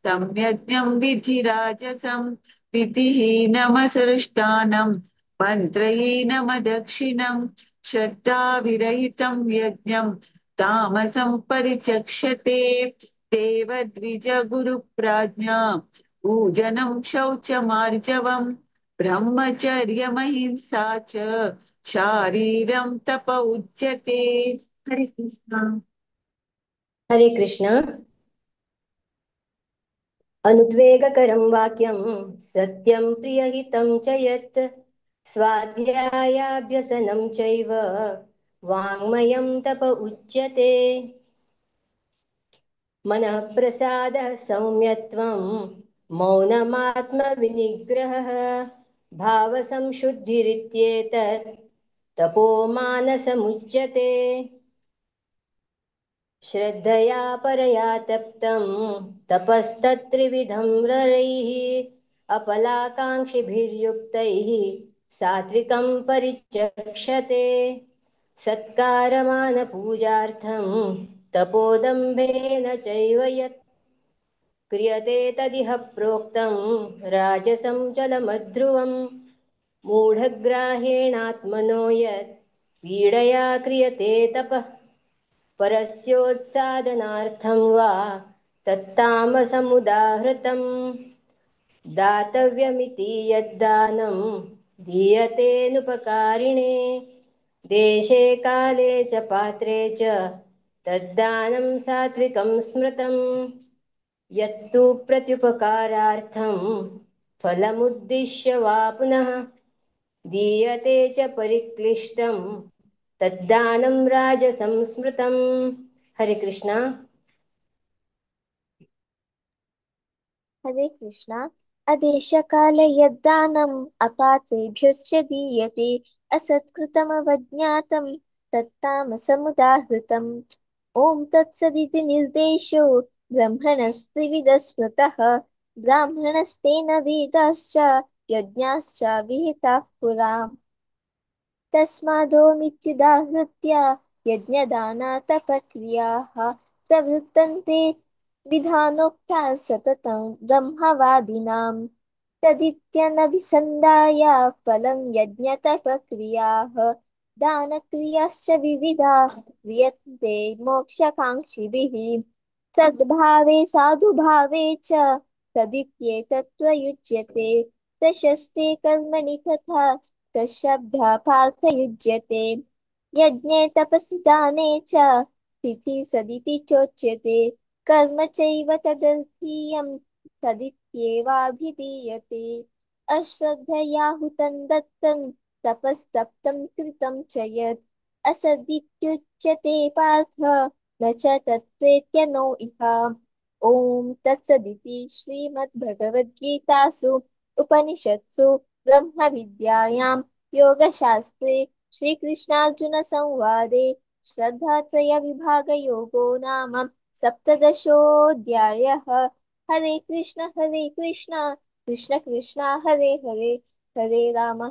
तं यज्ञं विधिराजसं विधिहीनमसृष्टानं मन्त्रहीनमदक्षिणं श्रद्धाविरहितं यज्ञं तामसं परिचक्षते. देवद्विज गुरुप्राज्ञा पूजनं शौचमार्जवं ब्रह्मचर्यमहिंसा च शारीरं तप उच्यते. हरे कृष्ण. हरे कृष्ण. अनुद्वेगकरं वाक्यं सत्यं प्रियहितं च यत् स्वाध्यायाभ्यसनं चैव वाङ्मयं तप उच्यते. मनः प्रसादः सौम्यत्वं मौनमात्मविनिग्रहः भावसंशुद्धिरित्येतत् तपो मानसमुच्यते. श्रद्धया परया तप्तं तपस्तत्त्रिविधं ररैः अपलाकाङ्क्षिभिर्युक्तैः सात्विकं परिचक्षते. सत्कारमानपूजार्थं तपोदम्भेन चैव यत् क्रियते तदिह प्रोक्तं राजसं चलमध्रुवं. मूढग्राहेणात्मनो यत् पीडया क्रियते तपः परस्योत्सादनार्थं वा तत्तामसमुदाहृतम्. दातव्यमिति यद्दानं दीयतेऽनुपकारिणे देशे काले च पात्रे च तद्दानं सात्विकं स्मृतम्. यत्तु प्रत्युपकारार्थं फलमुद्दिश्य वा पुनः दीयते च परिक्लिष्टं तद्दानं राजसं स्मृतम्. हरे कृष्णा. हरे कृष्णा. अदेशकाले यद्दानम् अपात्रेभ्यश्च दीयते असत्कृतमवज्ञातं तत्तामसमुदाहृतम्. ॐ तत्सदिति निर्देशो ब्रह्मणस्त्रिविधः स्मृतः. ब्राह्मणस्तेन वेदाश्च यज्ञाश्च विहिताः पुरा। तस्मादोमित्युदाहृत्य यज्ञदानतपक्रियाः प्रवृत्तन्ते विधानोक्ताः सततं ब्रह्मवादिनाम्। तदित्यनभिसन्धाय फलं यज्ञतपक्रियाः दानक्रियाश्च विविधा क्रियन्ते मोक्षकाङ्क्षिभिः। सद्भावे साधुभावे च तदित्येतत् प्रयुज्यते। प्रशस्ते कर्मणि तथा तत्शब्दः पार्थयुज्यते। यज्ञे तपसि दाने च स्थितिः सदिति चोच्यते। कर्म चैव तदर्थीयं तदित्येवाभिधीयते। अश्रद्धया हुतं दत्तं तपस्तप्तं कृतं च यत् असदित्युच्यते पार्थ न च तत्प्रेत्य नो इह। ॐ तत्सदिति श्रीमद्भगवद्गीतासु उपनिषत्सु ब्रह्मविद्यायां योगशास्त्रे श्रीकृष्णार्जुनसंवादे श्रद्धात्रयविभागयोगो नाम सप्तदशोऽध्यायः। हरे कृष्ण कृष्ण कृष्ण हरे हरे, हरे राम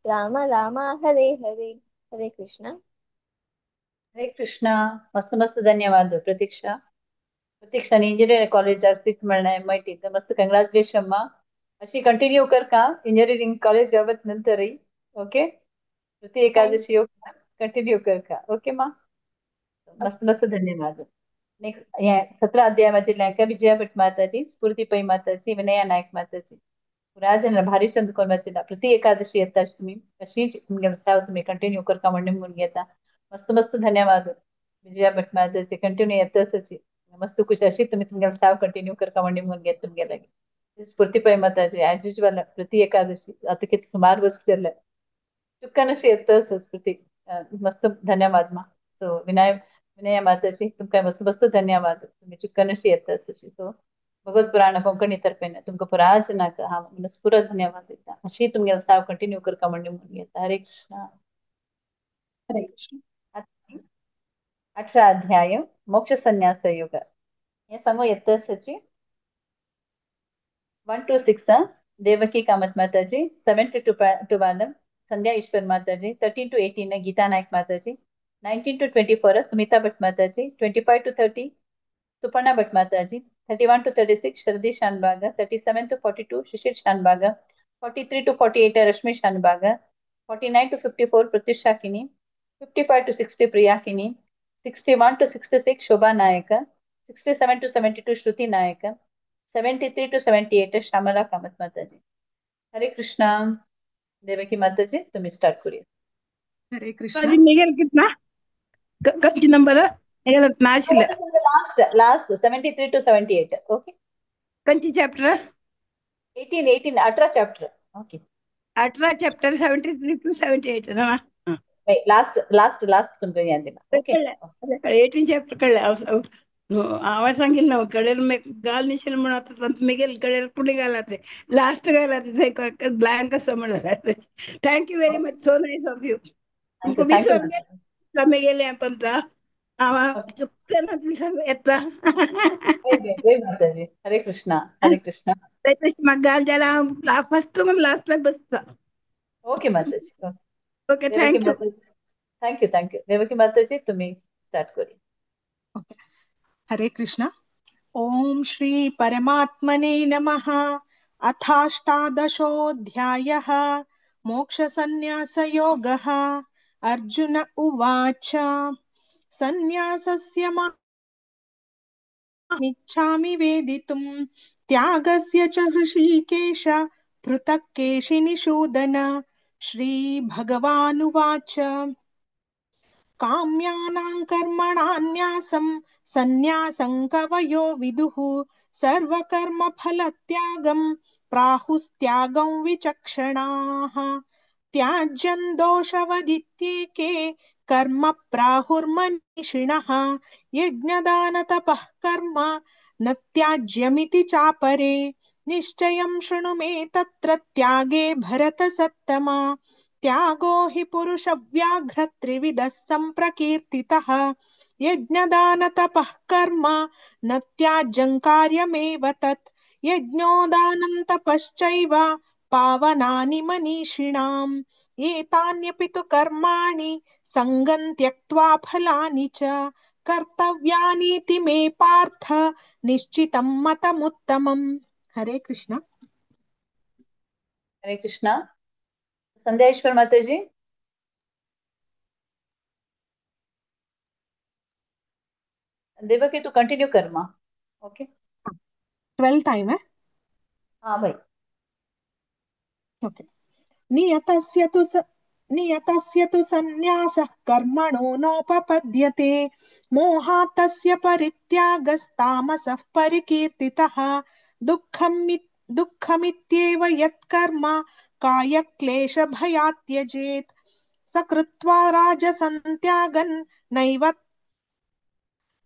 राम राम हरे हरे। हरे कृष्ण। हरे कृष्ण. मस्त मस्त धन्यवाद प्रतीक्षा. प्रतीक्षा इंजिनियरिंग कॉलेजाक सीट मेळ्ळें एम I T. मस्त कंग्रॅच्युलेशन मा. अशी कंटिन्यू कर का इंजिनियरिंग कॉलेज जावत नंतरही. ओके, प्रति एकादशी योग कंटिन्यू कर का. ओके मा, मस्त मस्त धन्यवाद. नेक्स्ट 17 अध्याय माझे विजया भट माताजी, स्फूर्ती पै माताजी, विनया नायक माताजी, राजन भारी चंद कोण प्रति एकादशी येता तुम्ही अशी तुमगे साव तुम्ही कंटिन्यू कर का म्हणून घेता. मस्त मस्त धन्यवाद विजया भट माताजी, कंटिन्यू येतच मस्त खुश अशी तुम्ही तुमगे साव कंटिन्यू कर का म्हणून घेत तुमगे लागी. स्फूर्ती पै माताजी ॲज युज्युअल प्रति एकादशी आता किती सुमार वर्ष जाले चुक्कन अशी येतच प्रति. मस्त धन्यवाद मा. सो विनया माताजी तुमकां मस्त मस्त धन्यवाद, तुम्ही चुक्कन अशी येतच. सो भगवत पुराण कोंकणी तर्फेन तुमकां पुराच नाका हांव मनस्पुरो धन्यवाद दिता. अशी तुमगे साव कंटिन्यू करका म्हणून घेता. हरे कृष्ण. हरे कृष्ण. 18 अध्याय मोक्ष संन्यास योग हे सांगू येतच. 1 to 6 Devaki Kamat Mataji, 7 to 12 Sandhya Ishwar Mataji, 13 to 18 Geeta Naik Mataji, 19 to 24 Sumita Bhat Mataji, 25 to 30 Suparna Bhat Mataji, 31 to 36 Sharadi Shanbaga, 37 to 42 Shishir Shanbaga, 43 to 48 Rashmi Shanbaga, 49 to 54 Pratyusha Kini, 55 to 60 Priya Kini, 61 to 66 Shobha Nayaka, 67 to 72 Shruti Nayaka, 73 to 78 Shyamala Kamat Mataji. Hare Krishna. Devaki Mataji तुम्ही start करूया. हरे कृष्ण. निघेल कितना कच्ची number last last 73 to 78. Okay, कंची chapter 18 18 chapter. Okay, 18 chapter 73 to 78 ना. Last last last तुमचं याद दिला. ओके, 18 चॅप्टर कळलं. आवाज सांगेल ना कडेल गाल निशेल म्हणून मी गेल कडेल कुठे गाला ते लास्ट गाला ते ब्लँक असं म्हणलं. Thank you very much, so nice of you. तुमको गेले पण येता. हरे कृष्णा. हरे कृष्णा. मग गाल ज्याला फर्स्ट लास्ट बसता. Okay Mataji. Okay, thank you thank you thank you Devaki Mataji तुम्ही स्टार्ट करूया. ओके. हरे कृष्ण. ओम श्री परमात्मने नमः. अथाष्टादशोऽध्यायः मोक्षसंन्यासयोगः. अर्जुन उवाच. संन्यासस्य मामिच्छामि वेदितुं त्यागस्य च हृषीकेश पृथक् केशिनिषूदन. श्री भगवानुवाच. काम्यानां कर्मणान्यासं संन्यासं कवयो विदुः सर्वकर्मफलत्यागं प्राहुस्त्यागं विचक्षणाः. त्याज्यं दोषवदित्येके कर्म प्राहुर्मनीषिणः यज्ञदानतपः कर्म न त्याज्यमिति चापरे. निश्चयं शृणु मे तत्र त्यागे भरतसत्तमा. त्यागो हि पुरुषव्याघ्र त्रिविधः सम्प्रकीर्तितः. यज्ञदानतपः कर्म न त्याज्यं कार्यमेव तत्. यज्ञो दानं तपश्चैव पावनानि मनीषिणाम्। एतान्यपि तु कर्माणि सङ्गं त्यक्त्वा फलानि च कर्तव्यानीति मे पार्थ निश्चितं मतमुत्तमम्। हरे कृष्ण। हरे कृष्ण। संध्याश्वर माताजी, देवकी तू कंटिन्यू कर माँ। ओके, 12 टाइम है। हाँ भाई। ओके। नियतस्य तु संन्यासः कर्मणो नोपपद्यते, मोहात् तस्य परित्यागस्तामसः परिकीर्तितः। दुःखमित्येव यत्कर्म कायक्लेशभयात् त्यजेत्, स कृत्वा राजसं त्यागन्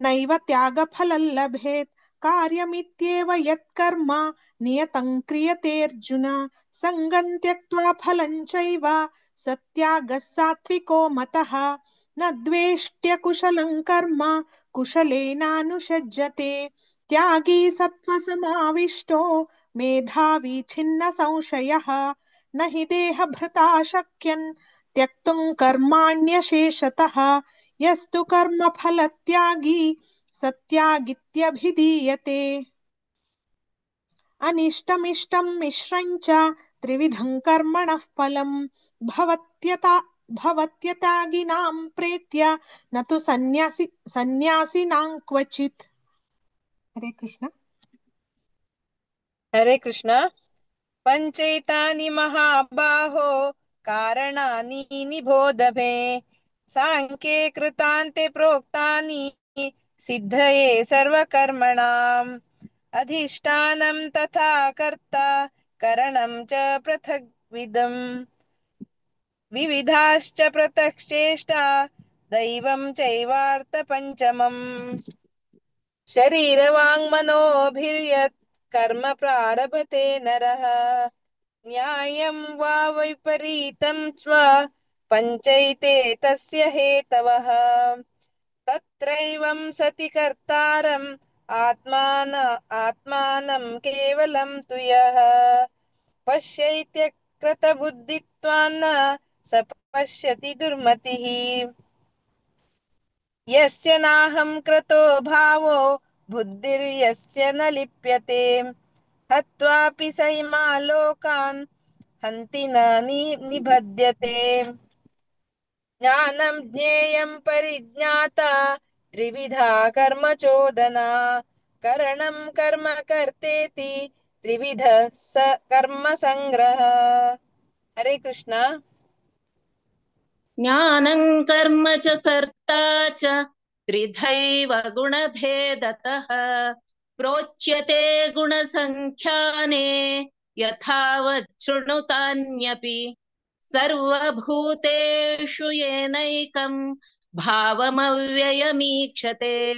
नैव त्यागफलं लभेत्। कार्यमित्येव यत्कर्म नियतं क्रियतेऽर्जुन, सङ्गं त्यक्त्वा फलं चैव सत्यागः सात्विको मतः। न द्वेष्ट्य कुशलं कर्म कुशलेनानुषज्यते, त्यागी सत्त्वसमाविष्टो मेधावी छिन्न संशयः। न हि देहभृता शक्यन् त्यक्तुं कर्माण्यशेषतः, यस्तु कर्मफलत्यागी सत्यागित्यभिधीयते। अनिष्टमिष्टं मिश्रं च त्रिविधं कर्मणः फलं, भवत्यतागिनां प्रेत्य न तु सन्न्यासिनां क्वचित्। हरे कृष्ण। हरे कृष्ण। पंचैतानि महाबाहो कारणानि निबोध मे, सांख्ये कृतान्ते प्रोक्तानि सिद्धये सर्वकर्मणाम्। अधिष्ठानं तथा कर्ता करणं च पृथग्विदम्, विविधाश्च पृथक् चेष्टा दैवं चैवार्थपञ्चमम्। शरीरवाङ्मनोभिर्यत् कर्म प्रारभते नरः, न्यायं वा वैपरीतं च पञ्चैते तस्य हेतवः। तत्रैवं सति कर्तारम् आत्मानं केवलं तु यः पश्यैत्यकृतबुद्धित्वान्न स पश्यति दुर्मतिः। यस्य नाहं कृतो भावो बुद्धिर्यस्य न लिप्यते, हत्वापि स इमा लोकान् हन्ति न निबध्यते। ज्ञानं ज्ञेयं परिज्ञाता त्रिविधा कर्म चोदना, करणं कर्म कर्तेति त्रिविध स कर्म संग्रह। हरे कृष्णा। ज्ञानं कर्म च कर्ता च त्रिधैव गुणभेदतः, प्रोच्यते गुणसंख्याने यथावत् शृणुतान्यपि। सर्वभूतेषु येनैकं भावमव्ययमीक्षते,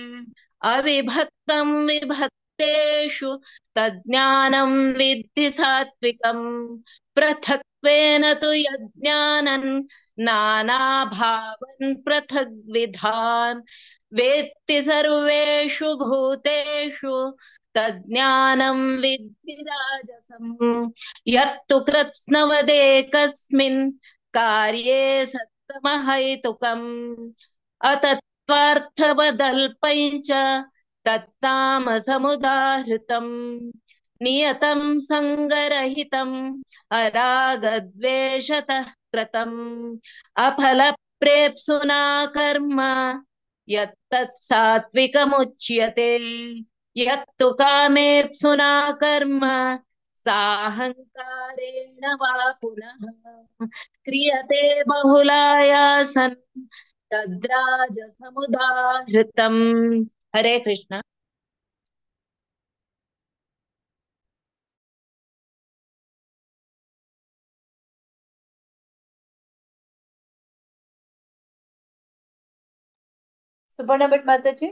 अविभक्तं विभक्तेषु तज्ज्ञानं विद्धि सात्विकम्। पृथक्त्वेन तु यज्ञानं नानाभावन् पृथग्विधान्, वेत्ति सर्वेषु भूतेषु तज्ज्ञानं विद्धि राजसम्। यत्तु कृत्स्नवदेकस्मिन् कार्ये सत्तमहैतुकम्, अतत्त्वार्थवदल्पं च तत्तामसमुदाहृतम्। नियतं सङ्गरहितम् अरागद्वेषतः कृतम्, अफलप्रेप्सुना कर्म यत्तत् सात्विकमुच्यते। यत्तु कामेप्सुना कर्म साहंकारेण वा पुनः क्रियते बहुलायासन् तद्राजसमुदाहृतम्। हरे कृष्ण। सुपर्णा भट्ट माताजी,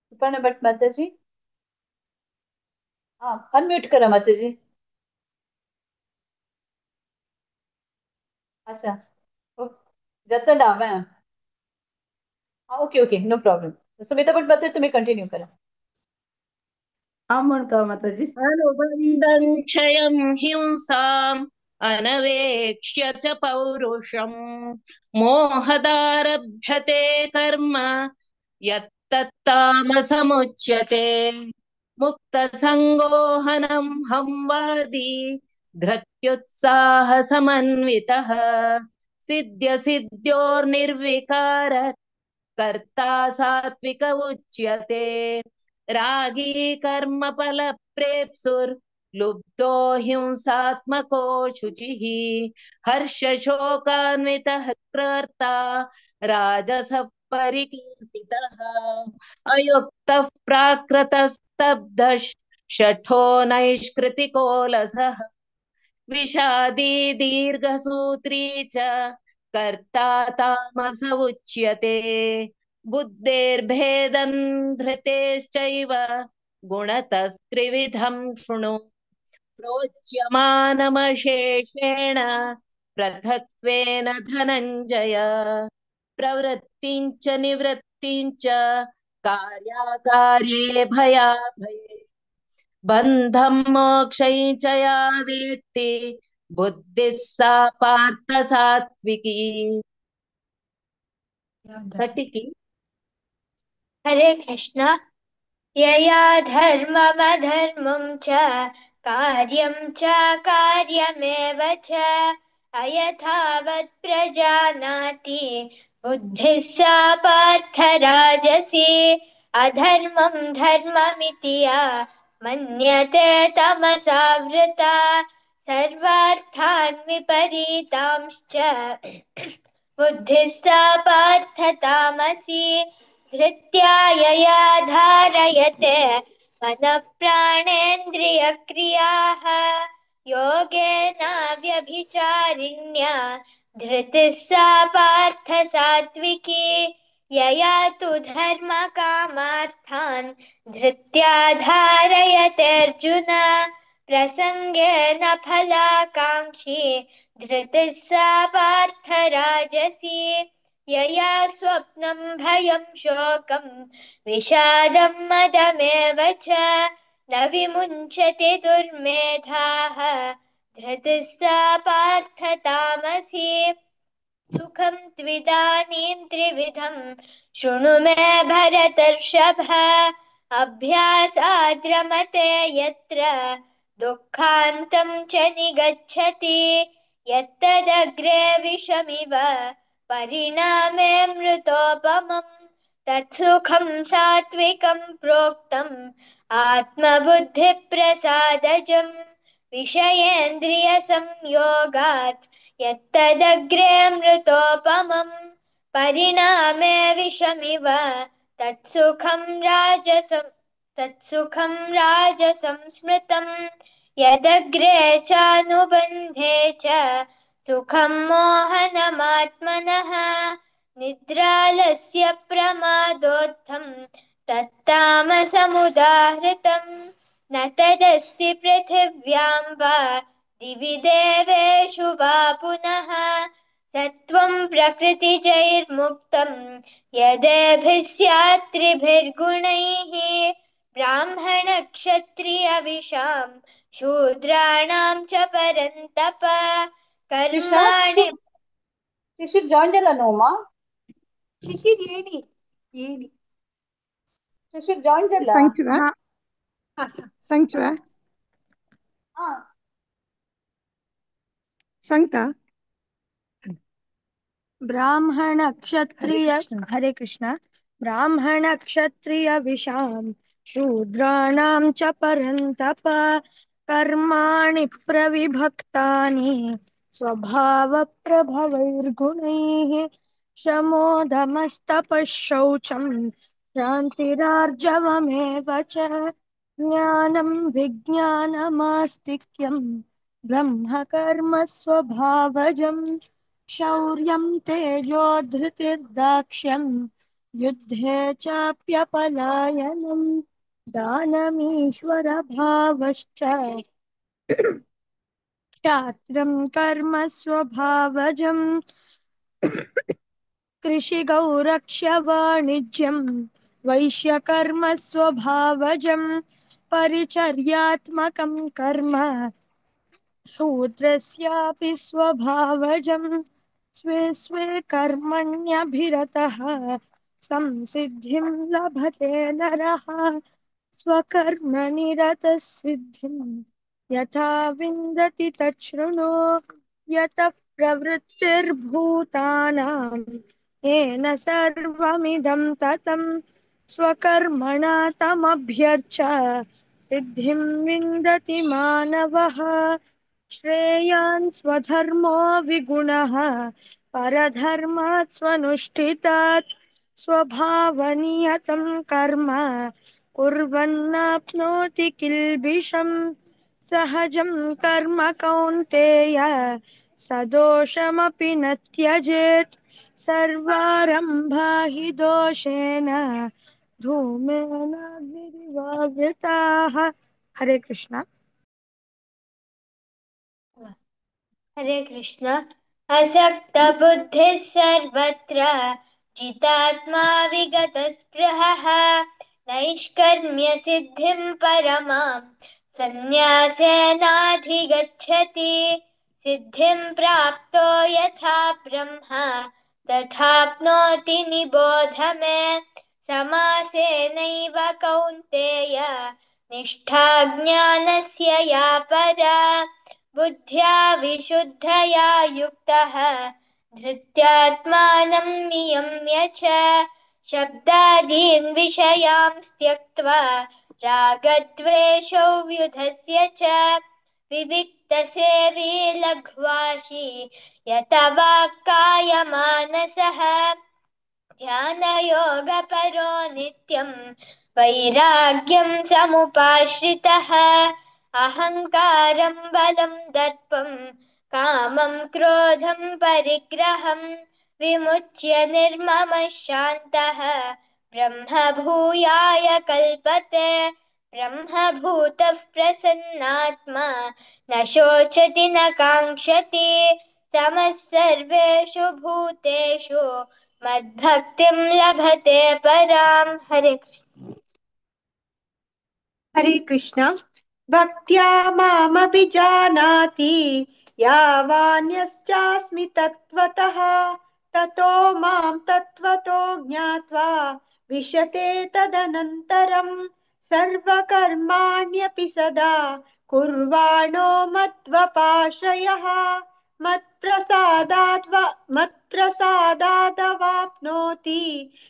सुपर्णा भट्ट माताजी, हाँ अनम्यूट करा माताजी। अच्छा, जाता नाम है। Okay okay, no problem. Sumita Bhat माताजी तुम्ही कंटिन्यू करा. हांव म्हणटा माताजी. अनुबन्धं क्षयं हिंसाम् अनवेक्ष्य च पौरुषम् मोहदारभ्यते कर्म यत्तत्तामसमुच्यते. मुक्तसङ्गोहनं हंवादी धृत्युत्साहसमन्वितः सिद्ध्यसिद्ध्योर्निर्विकार कर्ता सात्विक उच्यते. रागी कर्मफलप्रेप्सुर्लुब्धो हिंसात्मको शुचिः हर्षशोकान्वितः कर्ता राजसः परिकीर्तितः. अयुक्तः प्राकृतस्तब्धः शठो नैष्कृतिकोलसः विषादी दीर्घसूत्री च कर्ता तामस उच्यते. बुद्धेर्भेदं धृतेश्चैव गुणतस्त्रिविधं शृणु. प्रोच्यमानमशेषेण पृथक्त्वेन धनञ्जय. प्रवृत्तिं च निवृत्तिं च कार्याकार्ये भयाभये बन्धं मोक्षं च या वेत्ति बुद्धिः सा पार्थ सात्विकी. 30. हरे कृष्ण. यया धर्ममधर्मं च कार्यं च कार्यमेव च अयथावत् प्रजानाति बुद्धिः सा पार्थ राजसी. अधर्मं धर्ममिति या मन्यते तमसावृता सर्वार्थान् विपरीतांश्च बुद्धिः सा पार्थ तामसी. धृत्या यया धारयते मनः प्राणेन्द्रियक्रियाः योगेनाव्यभिचारिण्या धृतिः सा पार्थ सात्विकी. यया तु धर्मकामार्थान् धृत्या धारयतेऽर्जुन प्रसङ्गेन फलाकाङ्क्षी धृतिः सा पार्थ राजसी. यया स्वप्नं भयं शोकं विषादं मदमेव च न विमुञ्चति दुर्मेधाः धृतिः सा पार्थ तामसी. सुखं त्विदानीं त्रिविधं शृणु मे भरतर्षभ. अभ्यासाद्रमते यत्र दुःखान्तं च निगच्छति यत्तदग्रे विषमिव परिणामे मृतोपमं तत्सुखं सात्विकं प्रोक्तम् आत्मबुद्धिप्रसादजं विषयेन्द्रियसंयोगात् यत्तदग्रे मृतोपमं परिणामे विषमिव तत्सुखं राजसं स्मृतं. यदग्रे चानुबन्धे च सुखं मोहनमात्मनः निद्रालस्य प्रमादोत्थं तत्तामसमुदाहृतं. न तदस्ति पृथिव्यां वा दिवि देवेषु वा पुनः सत्त्वं प्रकृतिजैर्मुक्तं यदेभिः स्यात् त्रिभिर्गुणैः. ब्राह्मणक्षत्रियविषां शूद्राणां च परन्तप कर्माणि. शिशिर जॉईन झाला ना उमा? शिशिर येनी येनी शिशिर जॉईन झाला. सांगचुवा हा सांगचुवा हा सांगता. ब्राह्मण क्षत्रिय. हरे कृष्ण. ब्राह्मण क्षत्रिय विषां शूद्राणां च परन्तप कर्माणि प्रविभक्तानि स्वभावप्रभवैर्गुणैः. शमोदमस्तपः शौचं शान्तिरार्जवमेव च ज्ञानं विज्ञानमास्तिक्यं ब्रह्मकर्म स्वभावजं शौर्यं तेजो धृतिर्दाक्ष्यं युद्धे चाप्यपलायनं दानमीश्वरभावश्च क्षात्रं कर्म स्वभावजम्. कृषिगौरक्ष्यवाणिज्यं वैश्यकर्म स्वभावजं परिचर्यात्मकं कर्म शूद्रस्यापि स्वभावजं स्वे स्वे कर्मण्यभिरतः संसिद्धिं लभते नरः। स्वकर्मनिरतः सिद्धिं यथा विन्दति तच्छृणु। यतः प्रवृत्तिर्भूतानां येन सर्वमिदं ततं स्वकर्मणा तमभ्यर्च सिद्धिं विन्दति मानवः। श्रेयान् स्वधर्मो विगुणः परधर्मात् स्वनुष्ठितात् स्वभावनियतं कर्म कुर्वन्नाप्नोति किल्बिषम्। सहजं कर्म कौन्तेय सदोषमपि न त्यजेत्। सर्वारम्भा हि दोषेण धूमेनाग्निरिवावृताः। हरे कृष्ण। हरे कृष्ण। असक्तबुद्धिः सर्वत्र जितात्मा विगतस्पृहः नैष्कर्म्यसिद्धिं परमां सन्न्यासेनाधिगच्छति। सिद्धिं प्राप्तो यथा ब्रह्म तथाप्नोति निबोध मे। समासेनैव कौन्तेय निष्ठा ज्ञानस्य या परा। बुद्ध्या विशुद्धया युक्तः धृत्यात्मानं नियम्य च शब्दादीन् विषयांस् त्यक्त्वा रागद्वेषौ व्युधस्य च विविक्तसेवी लघ्वाशी यत वाक्कायमानसः। ध्यानयोगपरो नित्यं वैराग्यं समुपाश्रितः। अहङ्कारं बलं दर्पं कामं क्रोधं परिग्रहं विमुच्य निर्ममः शान्तः ब्रह्मभूयाय कल्पते। ब्रह्मभूतः प्रसन्नात्मा न शोचति न काङ्क्षति। समः सर्वेषु भूतेषु मद्भक्तिं लभते पराम्। हरे कृष्ण। हरे कृष्ण। भक्त्या मामभिजानाति यावान्यश्चास्मि तत्त्वतः ततो मां तत्त्वतो ज्ञात्वा विशते तदनन्तरं सर्वकर्माण्यपि सदा कुर्वाणो मद्वपाश्रयः मत्प्रसादादवाप्नोति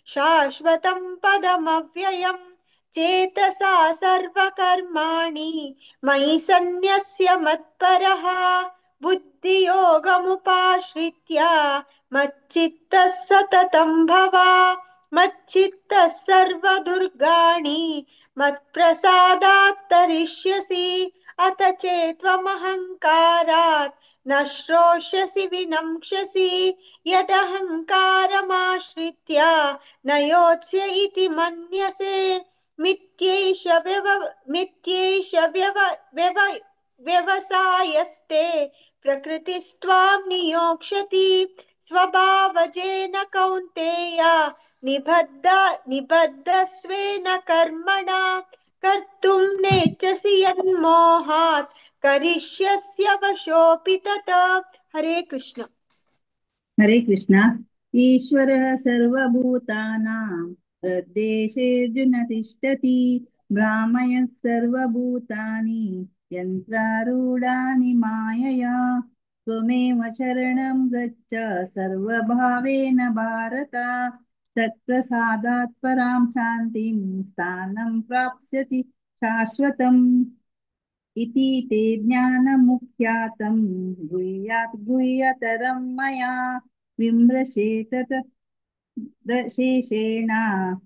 शाश्वतं पदमव्ययम्। चेतसा सर्वकर्माणि मयि सन्न्यस्य मत्परः बुद्धियोगमुपाश्रित्य मच्चित्तः सततं भव। मच्चित्तः सर्वदुर्गाणि मत्प्रसादात् तरिष्यसि। अत चेत्त्वमहङ्कारात् न श्रोष्यसि विनंक्ष्यसि। यदहङ्कारमाश्रित्य न योत्स्य इति मन्यसे। मिथ्यैष व्यव मिथ्यैष व्यव व्यव व्यवसायस्ते प्रकृतिस्त्वां नियोक्ष्यति। स्वभावजेन कौन्तेय निबद्धस्वेन कर्मणा कर्तुं नेच्छसि यन्मोहात् करिष्यस्य वशोऽपि तत्। हरे कृष्ण। हरे कृष्ण। ईश्वरः सर्वभूतानां हृद्देशेऽर्जुन तिष्ठति। भ्रामयन् सर्वभूतानि यन्त्रारूढानि मायया। त्वमेव शरणं गच्छ सर्वभावेन भारत। तत्प्रसादात् परां शान्तिं स्थानं प्राप्स्यति शाश्वतम्। इति ते ज्ञानमुख्यातं गुह्यात् गुह्यतरं मया। विमृशेत शेषेण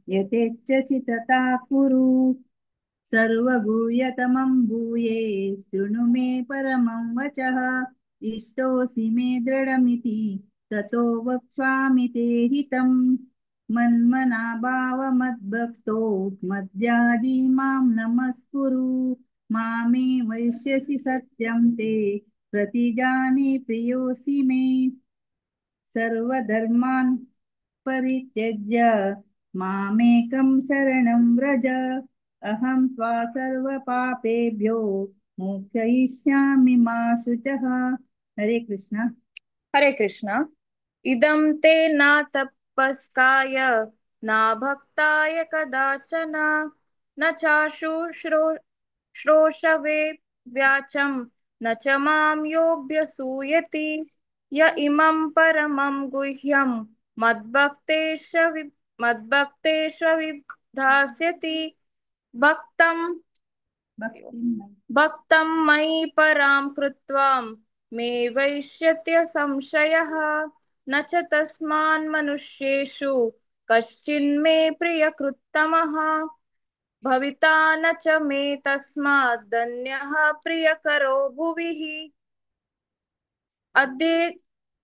यथेच्छसि तथा कुरु। सर्वगुह्यतमं भूये शृणु मे परमं वचः। इष्टोऽसि मे दृढमिति ततो वक्ष्यामि ते हितम्। मन्मना भाव मद्भक्तो मद्याजी मां नमस्कुरु। मामे वैश्यसि सत्यं ते प्रतिजाने प्रियोऽसि मे। सर्वधर्मान् परित्यज्य मामेकं शरणं व्रज। अहं त्वा सर्वपापेभ्यो मोक्षयिष्यामि मा शुचः। हरे कृष्ण। हरे कृष्ण। इदं ते न तपस्काय न भक्ताय कदाचन न चाशुश्रूषवे व्याचं न च मां योऽभ्यसूयति य इमं परमं गुह्यं मद्भक्तेष्वभिधास्यति भक्तं भक्तं मयि परां कृत्वा मे वैश्यत्य संशयः न च तस्मान् मनुष्येषु कश्चिन्मे प्रियकृत्तमः भविता न च मे तस्मादन्यः प्रियकरो भुविः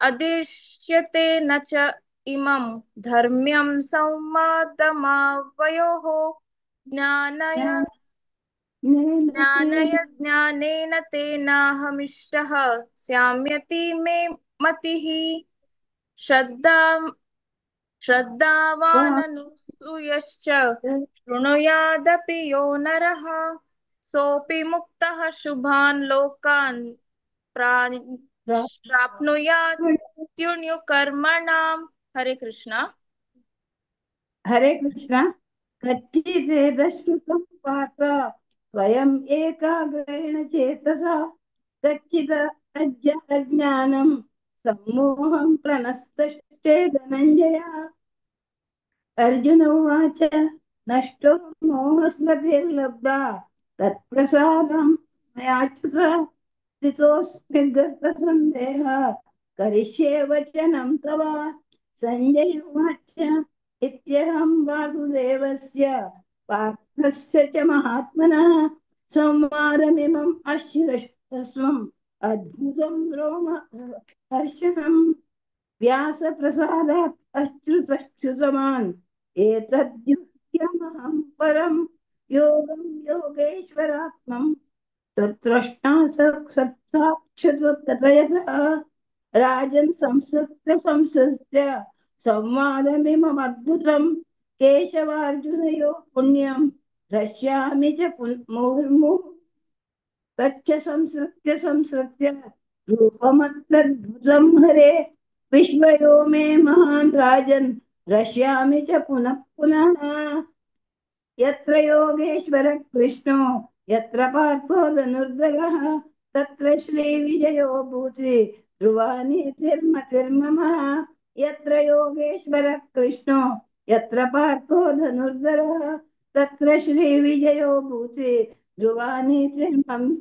अदिश्यते न च इमं धर्म्यं संवादमावयोः ज्ञानय ज्ञानेन तेनाहमिष्टः स्याम्यति मे मतिः श्रद्धावाननुसूयश्च शृणुयादपि यो नरः सोऽपि मुक्तः शुभान् लोकान् प्राप्नुयात् पुण्यकर्मणाम्। हरे कृष्णा। हरे कृष्णा। कच्चिदेतश्रुतं पार्थ स्वयम् एकाग्रेण चेतसा कच्चिद अज्ञानं सम्मोहं प्रणस्तष्टे धनञ्जय। अर्जुन उवाच नष्टो मोहस्मृतिर्लब्धा तत्प्रसादं मयाच्युत स्थितोऽस्मि गतसन्देहः करिष्ये वचनं तव। सञ्जय उवाच इत्यहं वासुदेवस्य पार्थस्य च महात्मनः संवादमिमम् अश्रस्वम् अद्भुतं रोमहर्षणं व्यासप्रसादात् अच्युतश्च्युतमान् एतद्युक्त्यमहं परं योगं योगेश्वरात्मं तत्रष्टा सत्साक्षात्कथयतः राजन् संसृत्य संसृत्य संवादमिममद्भुतं केशवार्जुनयो पुण्यं द्रक्ष्यामि च मुहुर्मुहुः तच्च संसृत्य संसृत्य रूपमत्यद्भुतं हरे विस्मयो मे महान् राजन् द्रक्ष्यामि च पुनः पुनः। यत्र योगेश्वर कृष्णो यत्र पार्थो धनुर्धरः तत्र श्रीविजयो भूति ध्रुवानीतिर्मतिर्मम। यत्र योगेश्वर कृष्णो यत्र पार्थो धनुर्धरः तत्र श्रीविजयो भूति ध्रुवानीतिर्मम।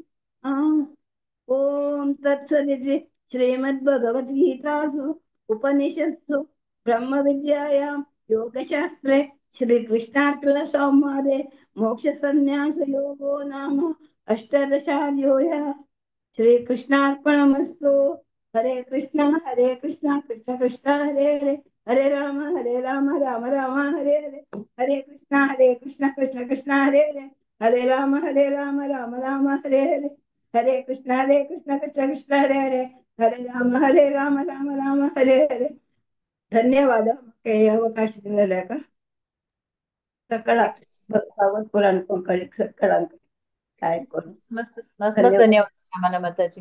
ॐ तत्सदिति श्रीमद्भगवद्गीतासु उपनिषत्सु ब्रह्मविद्यायां योगशास्त्रे श्रीकृष्णार्जुनसंवादे मोक्षसंन्यासयोगो नाम अष्टादशाध्यायः। श्रीकृष्णार्पणमस्तु। हरे कृष्णा कृष्ण कृष्ण हरे हरे, हरे राम राम राम हरे हरे, हरे कृष्णा कृष्ण कृष्ण हरे हरे, हरे राम राम राम हरे हरे, हरे कृष्ण कृष्ण कृष्ण हरे हरे, हरे राम राम राम हरे हरे। धन्यवाद अवकाश दिलेला का सकळा भागवत पुराण कोंकणी सकळांक काय करून मस्त मस्त मस्त धन्यवाद आम्हाला माताजी.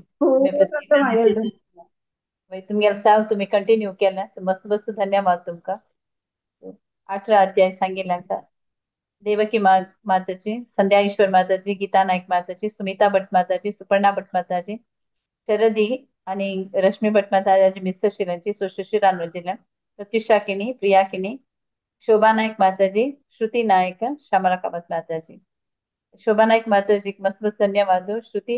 तुमगेले साव तुम्ही कंटिन्यू केला मस्त मस्त धन्यवाद तुमका. 18 अध्याय सांगितला का. देवकी माताजी, संध्या ईश्वर माताजी, गीता नाईक माताजी, सुमिता भट माताजी, सुपर्णा भट माताजी, शरदी आणि रश्मी भट माताजी, मिस्टर शिलांची, सुश्री रानवजिला, प्रत्युषा किणी, प्रिया किणी, शोभा नाईक माताजी, श्रुती नाईक, श्यामला कामत माताजी. शोभा नाईक माताजी मस्त मस्त धन्यवाद. श्रुती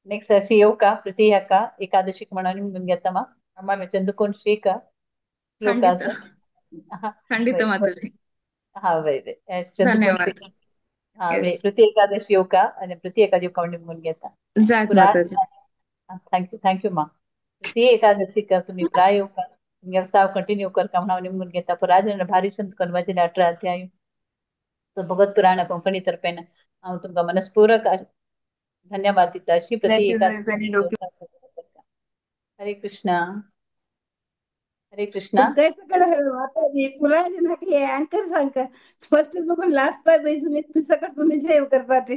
नेक्स्ट अशी येऊ का प्रति ह्याका एकादशीक म्हणून घेता मा आम्हाला चंदुकोण श्री का श्लोक खंडित माताजी. हा वय धन्यवाद. हा प्रति एकादशी येऊ का आणि प्रति एकादशी म्हणून घेता. Thank you thank you मा. प्रति एकादशी का तुम्ही प्राय येऊ का तुमगे साव कंटिन्यू कर का म्हणून निमून घेता. पण राजन भारी संत कन्वाचे 18 अध्याय तो भगवत पुराण कोंकणी तर्फेन हांव तुमकां मनस्पूर्वक धन्यवाद दिता. अशी प्रति. हरे कृष्णा. हरे कृष्णा. तुमकां सकट माताजी पुराय जनाक हे अँकर सांगता स्पश्ट चुकून लास्ट पाय बैसून इतली सकट तुम्ही सेव करपाची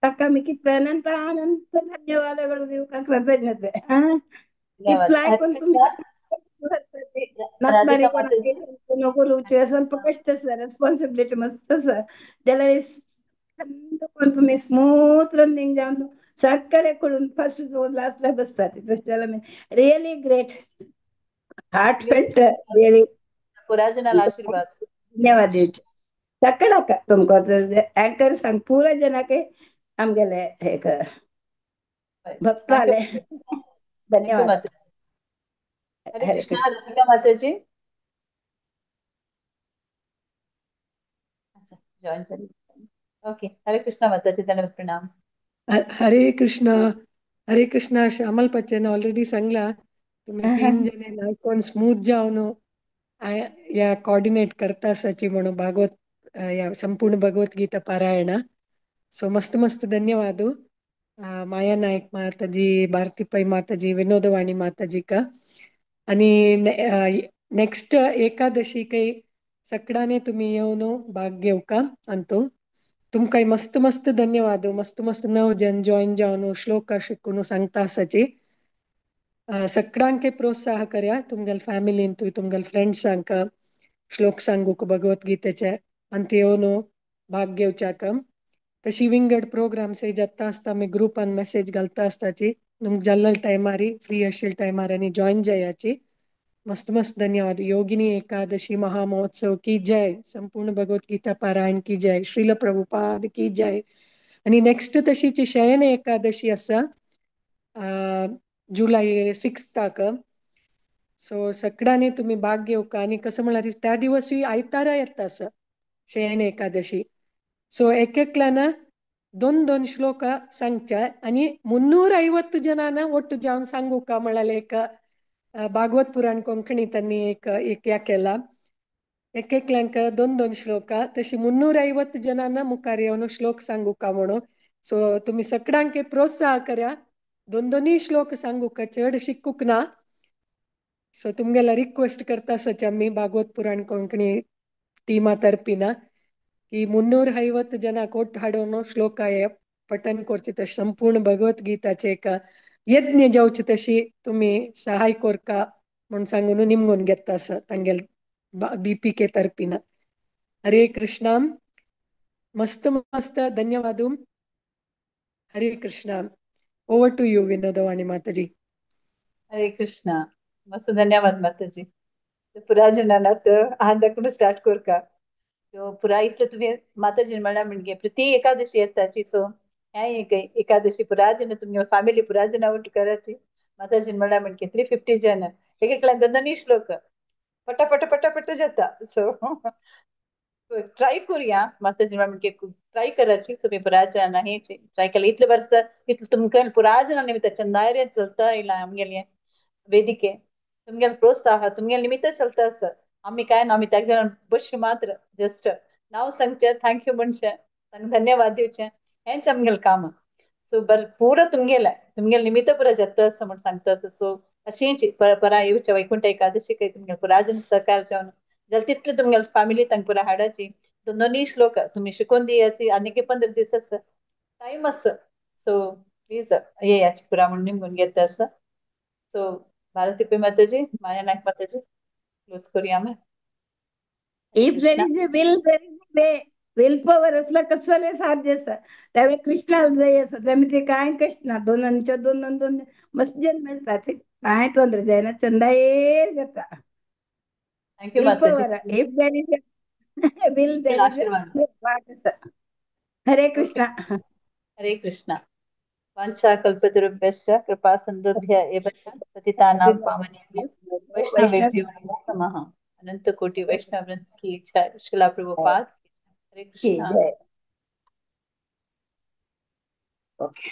ताका आमी कितले अनंत अनंत ಧನ್ಯವಾದಗಳು दिवका कृतज्ञते. ಧನ್ಯವಾದ. इतलं हरे ऐकून तुम्ही कृष्णा. नात राधिका माताजी. नको उलवचे ಸ್ವಲ್ಪ कष्ट सर, रेस्पॉन्सिबिलिटी मस्त सर. त्याला पण तुम्ही स्मूथ रनिंग जाऊन सगळे कडून फर्स्ट जोन लास्टला बसतात. त्याला मी really great, heart felt really. पुराजनाला आशीर्वाद. धन्यवाद दिवचे सगळ्याक तुमकां अँकर सांग पुरा जनाक आमगेले हे भक्त thank you. आले. Thank you धन्यवाद. माताजी. हरे हरे कृष्णा. कृष्ण. राधिका माताजी. अच्छा, जॉईन झाली. ओके. हरे कृष्णा माताजी, धन्यवाद, प्रणाम. हरे कृष्णा. हरे कृष्णा. श्यामल पच्चन ऑलरेडी सांगला तुम्ही तीन जण ऐकून स्मूथ जावन या कोऑर्डिनेट करता आसाची म्हणून भागवत या संपूर्ण भगवत गीता पारायण. सो मस्त मस्त धन्यवाद माया नायक माताजी, भारती पै माताजी, विनोदवाणी माताजी का. आणि नेक्स्ट एकादशी काही सगळ्याने तुम्ही येऊन भाग घेऊ का अंतो तुमकां मस्त मस्त धन्यवाद. मस्त मस्त नव जन जॉईन जावन श्लोक शिकून सांगता आसाची. सगळ्यांके प्रोत्साह कर्या तुमगेल फॅमिलीन तुमगेल फ्रेंड्सांक श्लोक सांगूक भगवद्गीतेचे आनी ते येवन भाग घेवच्याक. तशी विंगड प्रोग्राम्स जाता आसता, आमी ग्रुपान मेसेज घालता आसताची. तुमकां जाल्ले टायमार फ्री आशिल्ले टायमार आनी जॉईन जायाची. मस्त मस्त धन्यवाद. योगिनी एकादशी महामहोत्सव की जय, संपूर्ण भगवत गीता पारायण की जय, श्रील प्रभुपाद की जय. आणि नेक्स्ट तशीची शयन एकादशी आसा जुलै 6. सो सगळ्यांनी तुम्ही भाग घेवका. आणि कसं म्हळ्यार त्या दिवसूय आयतारा येता आसा शयन एकादशी. सो एक एकल्यान दोन दोन श्लोक सांगच्या आणि 350 जनांना ಒಟ್ಟು जावन सांगूका म्हळ्यार एक भागवत पुराण कोंकणी त्यांनी एक एक या केला. एक एकल्यांक दोन दोन श्लोक तशी 350 जनांना मुखार येवन श्लोक सांगूका म्हणून. सो तुम्ही सगळ्यांके प्रोत्साह करा दोन दोन्ही श्लोक सांगूका, चड शिकूक ना. सो तुमगेला रिक्वेस्ट करता आसाची आमी भागवत पुराण कोंकणी टीमा तर्पिना की 350 ಜನ ಕೊಟ್ಟು हाडून श्लोक हे पठन करचे तशें संपूर्ण भगवद्गीताचे एक यज्ञ जावचे तशी तुम्ही सहाय कोरका म्हूण सांगून निमगून घेता आसा तांगेल बीपीके तर्पिना. हरे कृष्णा. मस्त मस्त धन्यवाद. Hare Krishna. Over to you Vinodvani Mataji. Hare Krishna. मस्त धन्यवाद माताजी. पुराजनात आहांदाकडून स्टार्ट करका. सो पुरा इतलें तुमी माताजीन म्हणलां म्हणजे प्रति एकादशी येताची. सो ह्या एक एकादशी पुराजन तुमगे फॅमिली पुराजन आवट कराची. माताजीन म्हणलां म्हणजे 350 जन एक एकल्यान दोन दोन श्लोक पटापट पटापट जाता. सो ट्राय करूया माताजी म्हणजे ट्राय कराची तुम्ही पुराजन हे ट्राय केलं इतले वर्स इतले तुमकां पुराजना निमित्त चंदायरे चलता येयला आमगेले वेदिके तुमगेले प्रोत्साह तुमगेले निमित्त चलता आसा. आमी काय ना आमी त्या जाण बसचे मात्र जस्ट नांव सांगचें thank you म्हणचें तांकां धन्यवाद दिवचें हेंच आमगेलें काम. सो बरें पुरो तुमगेलें तुमगेलें निमित्त पुरो जाता आसा म्हूण सांगता आसा. सो अशेंच परा येवचें वैकुंठ एकादशी काही तुमगेलें पुराजन सहकार जावन जाल्यार तितलें तुमगेलें फॅमिली तांकां पुरा हाडाची दोन दोनूय श्लोक तुमी शिकोवन दियाची. आनीक 15 दीस आसा टायम आसा. सो प्लीज येयाची पुरा म्हूण निमगून घेता आसा. सो भारती पै माताजी, माया नायक माताजी, क्लोज करूया आमी. हरे if there Krishna. Is a will there is a way. Will power असला कसले साध्य आसा. त्यावेळी कृष्णा जय आसा त्यामुळे ते काय कष्ट ना दोनांच्या दोन दोन दोन मस्त जन मेळटा ते काय तोंदरे जायना चंदायेर जाता. Thank you will Mataji. Power if there is a will there is आशीर्वाद. वाट आसा. हरे ओके. कृष्णा. हरे कृष्णा. वाञ्छा कल्पतरुभ्यश्च कृपा सिन्धुभ्य एव च पतितानां पावनेभ्यो वैष्णवेभ्यो नमो नमः. अनंत कोटि वैष्णव वृंद की जय. श्रीला प्रभुपाद. हरे की कृष्णा. जय. ओके.